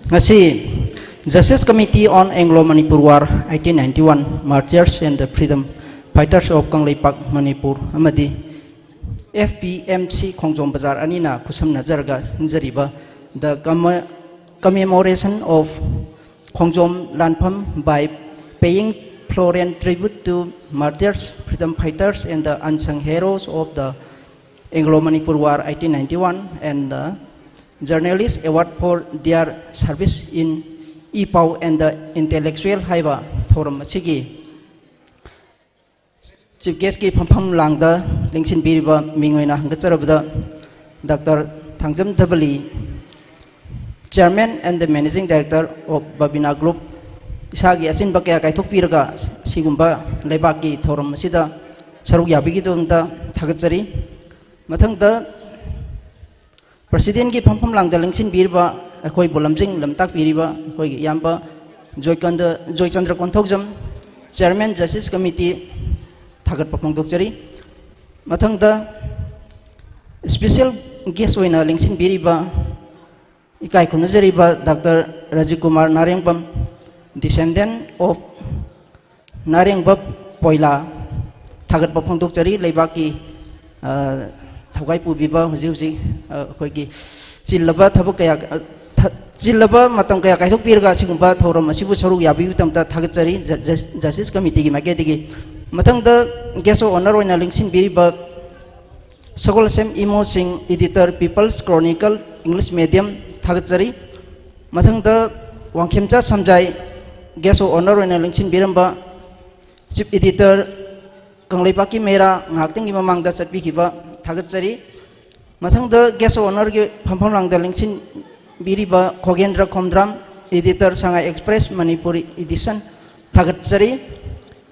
ꯉꯁꯤ Justice Committee on Anglo-Manipur War, eighteen ninety-one, Martyrs and the Freedom Fighters of Kangleipak, Manipur ꯑꯃꯗꯤ F P M C ꯈꯣꯡꯖꯣꯝ ꯕꯖꯥꯔ ꯑꯅꯤꯅ ꯈꯨꯠꯁꯝꯅꯖꯔꯒ ꯁꯤꯟꯖꯔꯤꯕ The Commo-, Commemoration of Khongjom Lanpham by Paying Floral Tribute to Martyrs, Freedom Fighters and the Unsung Heroes of the Anglo-Manipur War eighteen ninety-one and the Journalist Award for their service in e-pao and the intellectual ꯍꯥꯏꯕ ꯊꯧꯔꯝ ꯑꯁꯤꯒꯤ chief guestꯀꯤ ꯐꯝꯐꯝ ꯂꯥꯡꯗ ꯂꯦꯡꯁꯤꯟꯕꯤꯔꯤꯕ ꯃꯤꯡ ꯑꯣꯏꯅ ꯍꯪꯒꯠꯆꯔꯕꯗ Doctor Thangjam ꯙꯕꯂꯤ, Chairman and the Managing Director of Babina Group, ꯏꯁꯥꯒꯤ ꯑꯆꯤꯟꯕ ꯀꯌꯥ ꯀꯥꯏꯊꯣꯛꯄꯤꯔꯒ ꯑꯁꯤꯒꯨꯝꯕ ꯂꯩꯕꯥꯛꯀꯤ ꯊꯧꯔꯝ ꯑꯁꯤꯗ ꯁꯔꯨꯛ ꯌꯥꯕꯤꯒꯤꯗꯃꯛꯇ ꯊꯥꯒꯠꯆꯔꯤ꯫ ꯃꯊꯪꯗ Presidentꯀꯤ ꯐꯝꯐꯝ ꯂꯥꯡꯗ ꯂꯦꯡꯁꯤꯟꯕꯤꯔꯤꯕ ꯑꯩꯈꯣꯏꯕꯨ ꯂꯝꯖꯤꯡ ꯂꯝꯇꯥꯛꯄꯤꯔꯤꯕ ꯑꯩꯈꯣꯏꯒꯤ ꯏꯌꯥꯝꯕ ꯖꯣꯏꯀꯟꯗ-, Joychandra Konthoujam, Chairman Justice Committee, ꯊꯥꯒꯠꯄ ꯐꯣꯡꯗꯣꯛꯆꯔꯤ꯫ ꯃꯊꯪꯗ special guest ꯑꯣꯏꯅ ꯂꯦꯡꯁꯤꯟꯕꯤꯔꯤꯕ ꯏꯀꯥꯏ ꯈꯨꯝꯅꯖꯔꯤꯕ Doctor Rajiv Kumar Narengbam, descendant of ꯅꯥꯔꯦꯡꯕ ꯄꯣꯏꯂꯥ, ꯊꯥꯒꯠꯄ ꯐꯣꯡꯗꯣꯛꯆꯔꯤ꯫ ꯂꯩꯕꯥꯛꯀꯤ, ꯑ, ꯊꯧꯒꯥꯏ ꯄꯨꯕꯤꯕ ꯍꯧꯖꯤꯛ ꯍꯧꯖꯤꯛ, ꯑ, ꯑꯩꯈꯣꯏꯒꯤ ꯆꯤꯜꯂꯕ ꯊꯕꯛ ꯀꯌꯥ, ꯑ, ꯊ-, ꯆꯤꯜꯂꯕ ꯃꯇꯝ ꯀꯌꯥ ꯀꯥꯏꯊꯣꯛꯄꯤꯔꯒ ꯑꯁꯤꯒꯨꯝꯕ ꯊꯧꯔꯝ ꯑꯁꯤꯕꯨ ꯁꯔꯨꯛ ꯌꯥꯕꯤꯕꯒꯤꯗꯃꯛꯇ ꯊꯥꯒꯠꯆꯔꯤ꯫ ꯖ-, ꯖ-, Justice Committeeꯒꯤ ꯃꯥꯏꯀꯩꯗꯒꯤ꯫ ꯃꯊꯪꯗ guest of honour ꯑꯣꯏꯅ ꯂꯦꯡꯁꯤꯟꯕꯤꯔꯤꯕ ꯁꯒꯣꯜꯁꯦꯝ ꯏꯃꯣ ꯁꯤꯡ, editor, People's Chronicle, English medium, ꯊꯥꯒꯠꯆꯔꯤ꯫ ꯃꯊꯪꯗ ꯋꯥꯡꯈꯦꯝꯆꯥ ꯁꯝꯖꯥꯏ, guest of honour ꯑꯣꯏꯅ ꯂꯦꯡꯁꯤꯟꯕꯤꯔꯝꯕ chief editor, ꯀꯪꯂꯩꯄꯥꯛꯀꯤ ꯃꯦꯔꯥ ꯉꯥꯏꯍꯥꯛꯇꯪꯒꯤ ꯃꯃꯥꯡꯗ ꯆꯠꯄꯤꯈꯤꯕ, ꯊꯥꯒꯠꯆꯔꯤ꯫ ꯃꯊꯪꯗ guest of honourꯒꯤ ꯐꯝꯐꯝ ꯂꯥꯡꯗ ꯂꯦꯡꯁꯤꯟꯕꯤꯔꯤꯕ ꯈꯣꯒꯦꯟꯗ꯭ꯔ Khomdram, editor, Sangai Express Manipuri edition, ꯊꯥꯒꯠꯆꯔꯤ꯫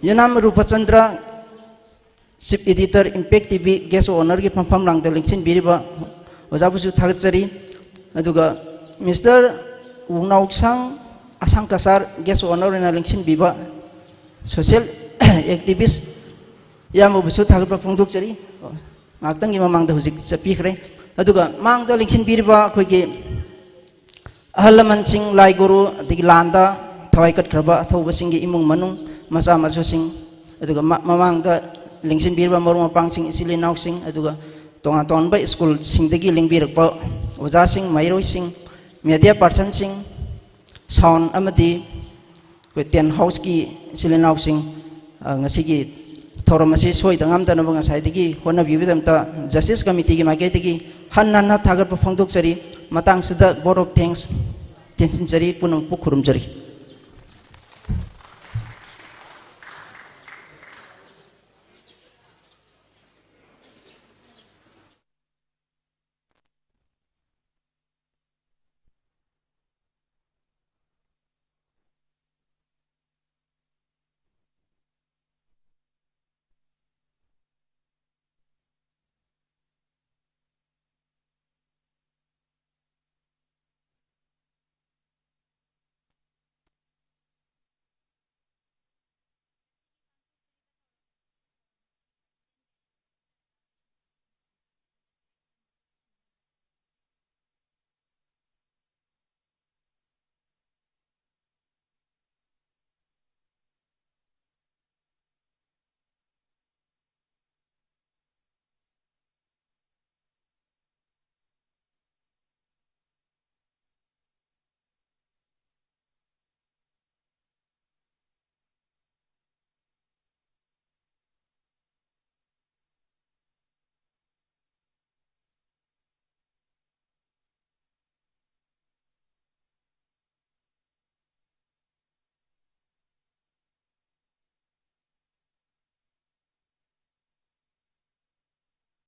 ꯌꯨꯅꯥꯝ ꯔꯨꯄꯆꯟꯗ꯭ꯔ, chief editor, Impact TV, guest of honourꯒꯤ ꯐꯝꯐꯝ ꯂꯥꯡꯗ ꯂꯦꯡꯁꯤꯟꯕꯤꯔꯤꯕ ꯑꯣꯖꯥꯕꯨꯁꯨ ꯊꯥꯒꯠꯆꯔꯤ꯫ ꯑꯗꯨꯒ Mister ꯋꯨꯡꯅꯥꯎꯁꯥꯡ ꯑꯁꯥꯡ ꯀꯁꯥꯔ, guest of honour ꯑꯣꯏꯅ ꯂꯦꯡꯁꯤꯟꯕꯤꯕ social activist ꯏꯌꯥꯝꯕꯕꯨꯁꯨ ꯊꯥꯒꯠꯄ ꯐꯣꯡꯗꯣꯛꯆꯔꯤ꯫ ꯉꯥꯏꯍꯥꯛꯇꯪꯒꯤ ꯃꯃꯥꯡꯗ ꯍꯧꯖꯤꯛ ꯆꯠꯄꯤꯈ꯭ꯔꯦ꯫ ꯑꯗꯨꯒ ꯃꯥꯡꯗ ꯂꯦꯡꯁꯤꯟꯕꯤꯔꯤꯕ ꯑꯩꯈꯣꯏꯒꯤ ꯑꯍꯜ ꯂꯃꯟꯁꯤꯡ, ꯂꯥꯏ ꯒꯨꯔꯨ, ꯑꯗꯒꯤ ꯂꯥꯟꯗ ꯊꯋꯥꯏ ꯀꯠꯈ꯭ꯔꯕ ꯑꯊꯧꯕꯁꯤꯡꯒꯤ ꯏꯃꯨꯡ ꯃꯅꯨꯡ, ꯃꯆꯥ ꯃꯁꯨꯁꯤꯡ, ꯑꯗꯨꯒ ꯃ-, ꯃꯃꯥꯡꯗ ꯂꯦꯡꯁꯤꯟꯕꯤꯔꯤꯕ ꯃꯔꯨꯞ ꯃꯄꯥꯡꯁꯤꯡ, ꯏꯆꯤꯜ ꯏꯅꯥꯎꯁꯤꯡ, ꯑꯗꯨꯒ ꯇꯣꯉꯥꯟ ꯇꯣꯉꯥꯟꯕ ꯁ꯭ꯀꯨꯜꯁꯤꯡꯗꯒꯤ ꯂꯦꯡꯕꯤꯔꯛꯄ ꯑꯣꯖꯥꯁꯤꯡ, ꯃꯍꯩꯔꯣꯏꯁꯤꯡ, media personꯁꯤꯡ, sound ꯑꯃꯗꯤ ꯑꯩꯈꯣꯏ tent houseꯀꯤ ꯏꯆꯤꯜ ꯏꯅꯥꯎꯁꯤꯡ, ꯑ, ꯉꯁꯤꯒꯤ ꯊꯧꯔꯝ ꯑꯁꯤ ꯁꯣꯏꯗ ꯉꯥꯝꯗꯅꯕ ꯉꯁꯥꯏꯗꯒꯤ ꯍꯣꯠꯅꯕꯤꯕꯒꯤꯗꯃꯛꯇ Justice Committeeꯒꯤ ꯃꯥꯏꯀꯩꯗꯒꯤ ꯍꯟꯅ ꯍꯟꯅ ꯊꯥꯒꯠꯄ ꯐꯣꯡꯗꯣꯛꯆꯔꯤ꯫ ꯃꯇꯥꯡꯁꯤꯗ vote of thanks ꯇꯦꯟꯁꯤꯟꯖꯔꯤ꯫ ꯄꯨꯝꯅꯃꯛꯄꯨ ꯈꯨꯔꯨꯝꯖꯔꯤ꯫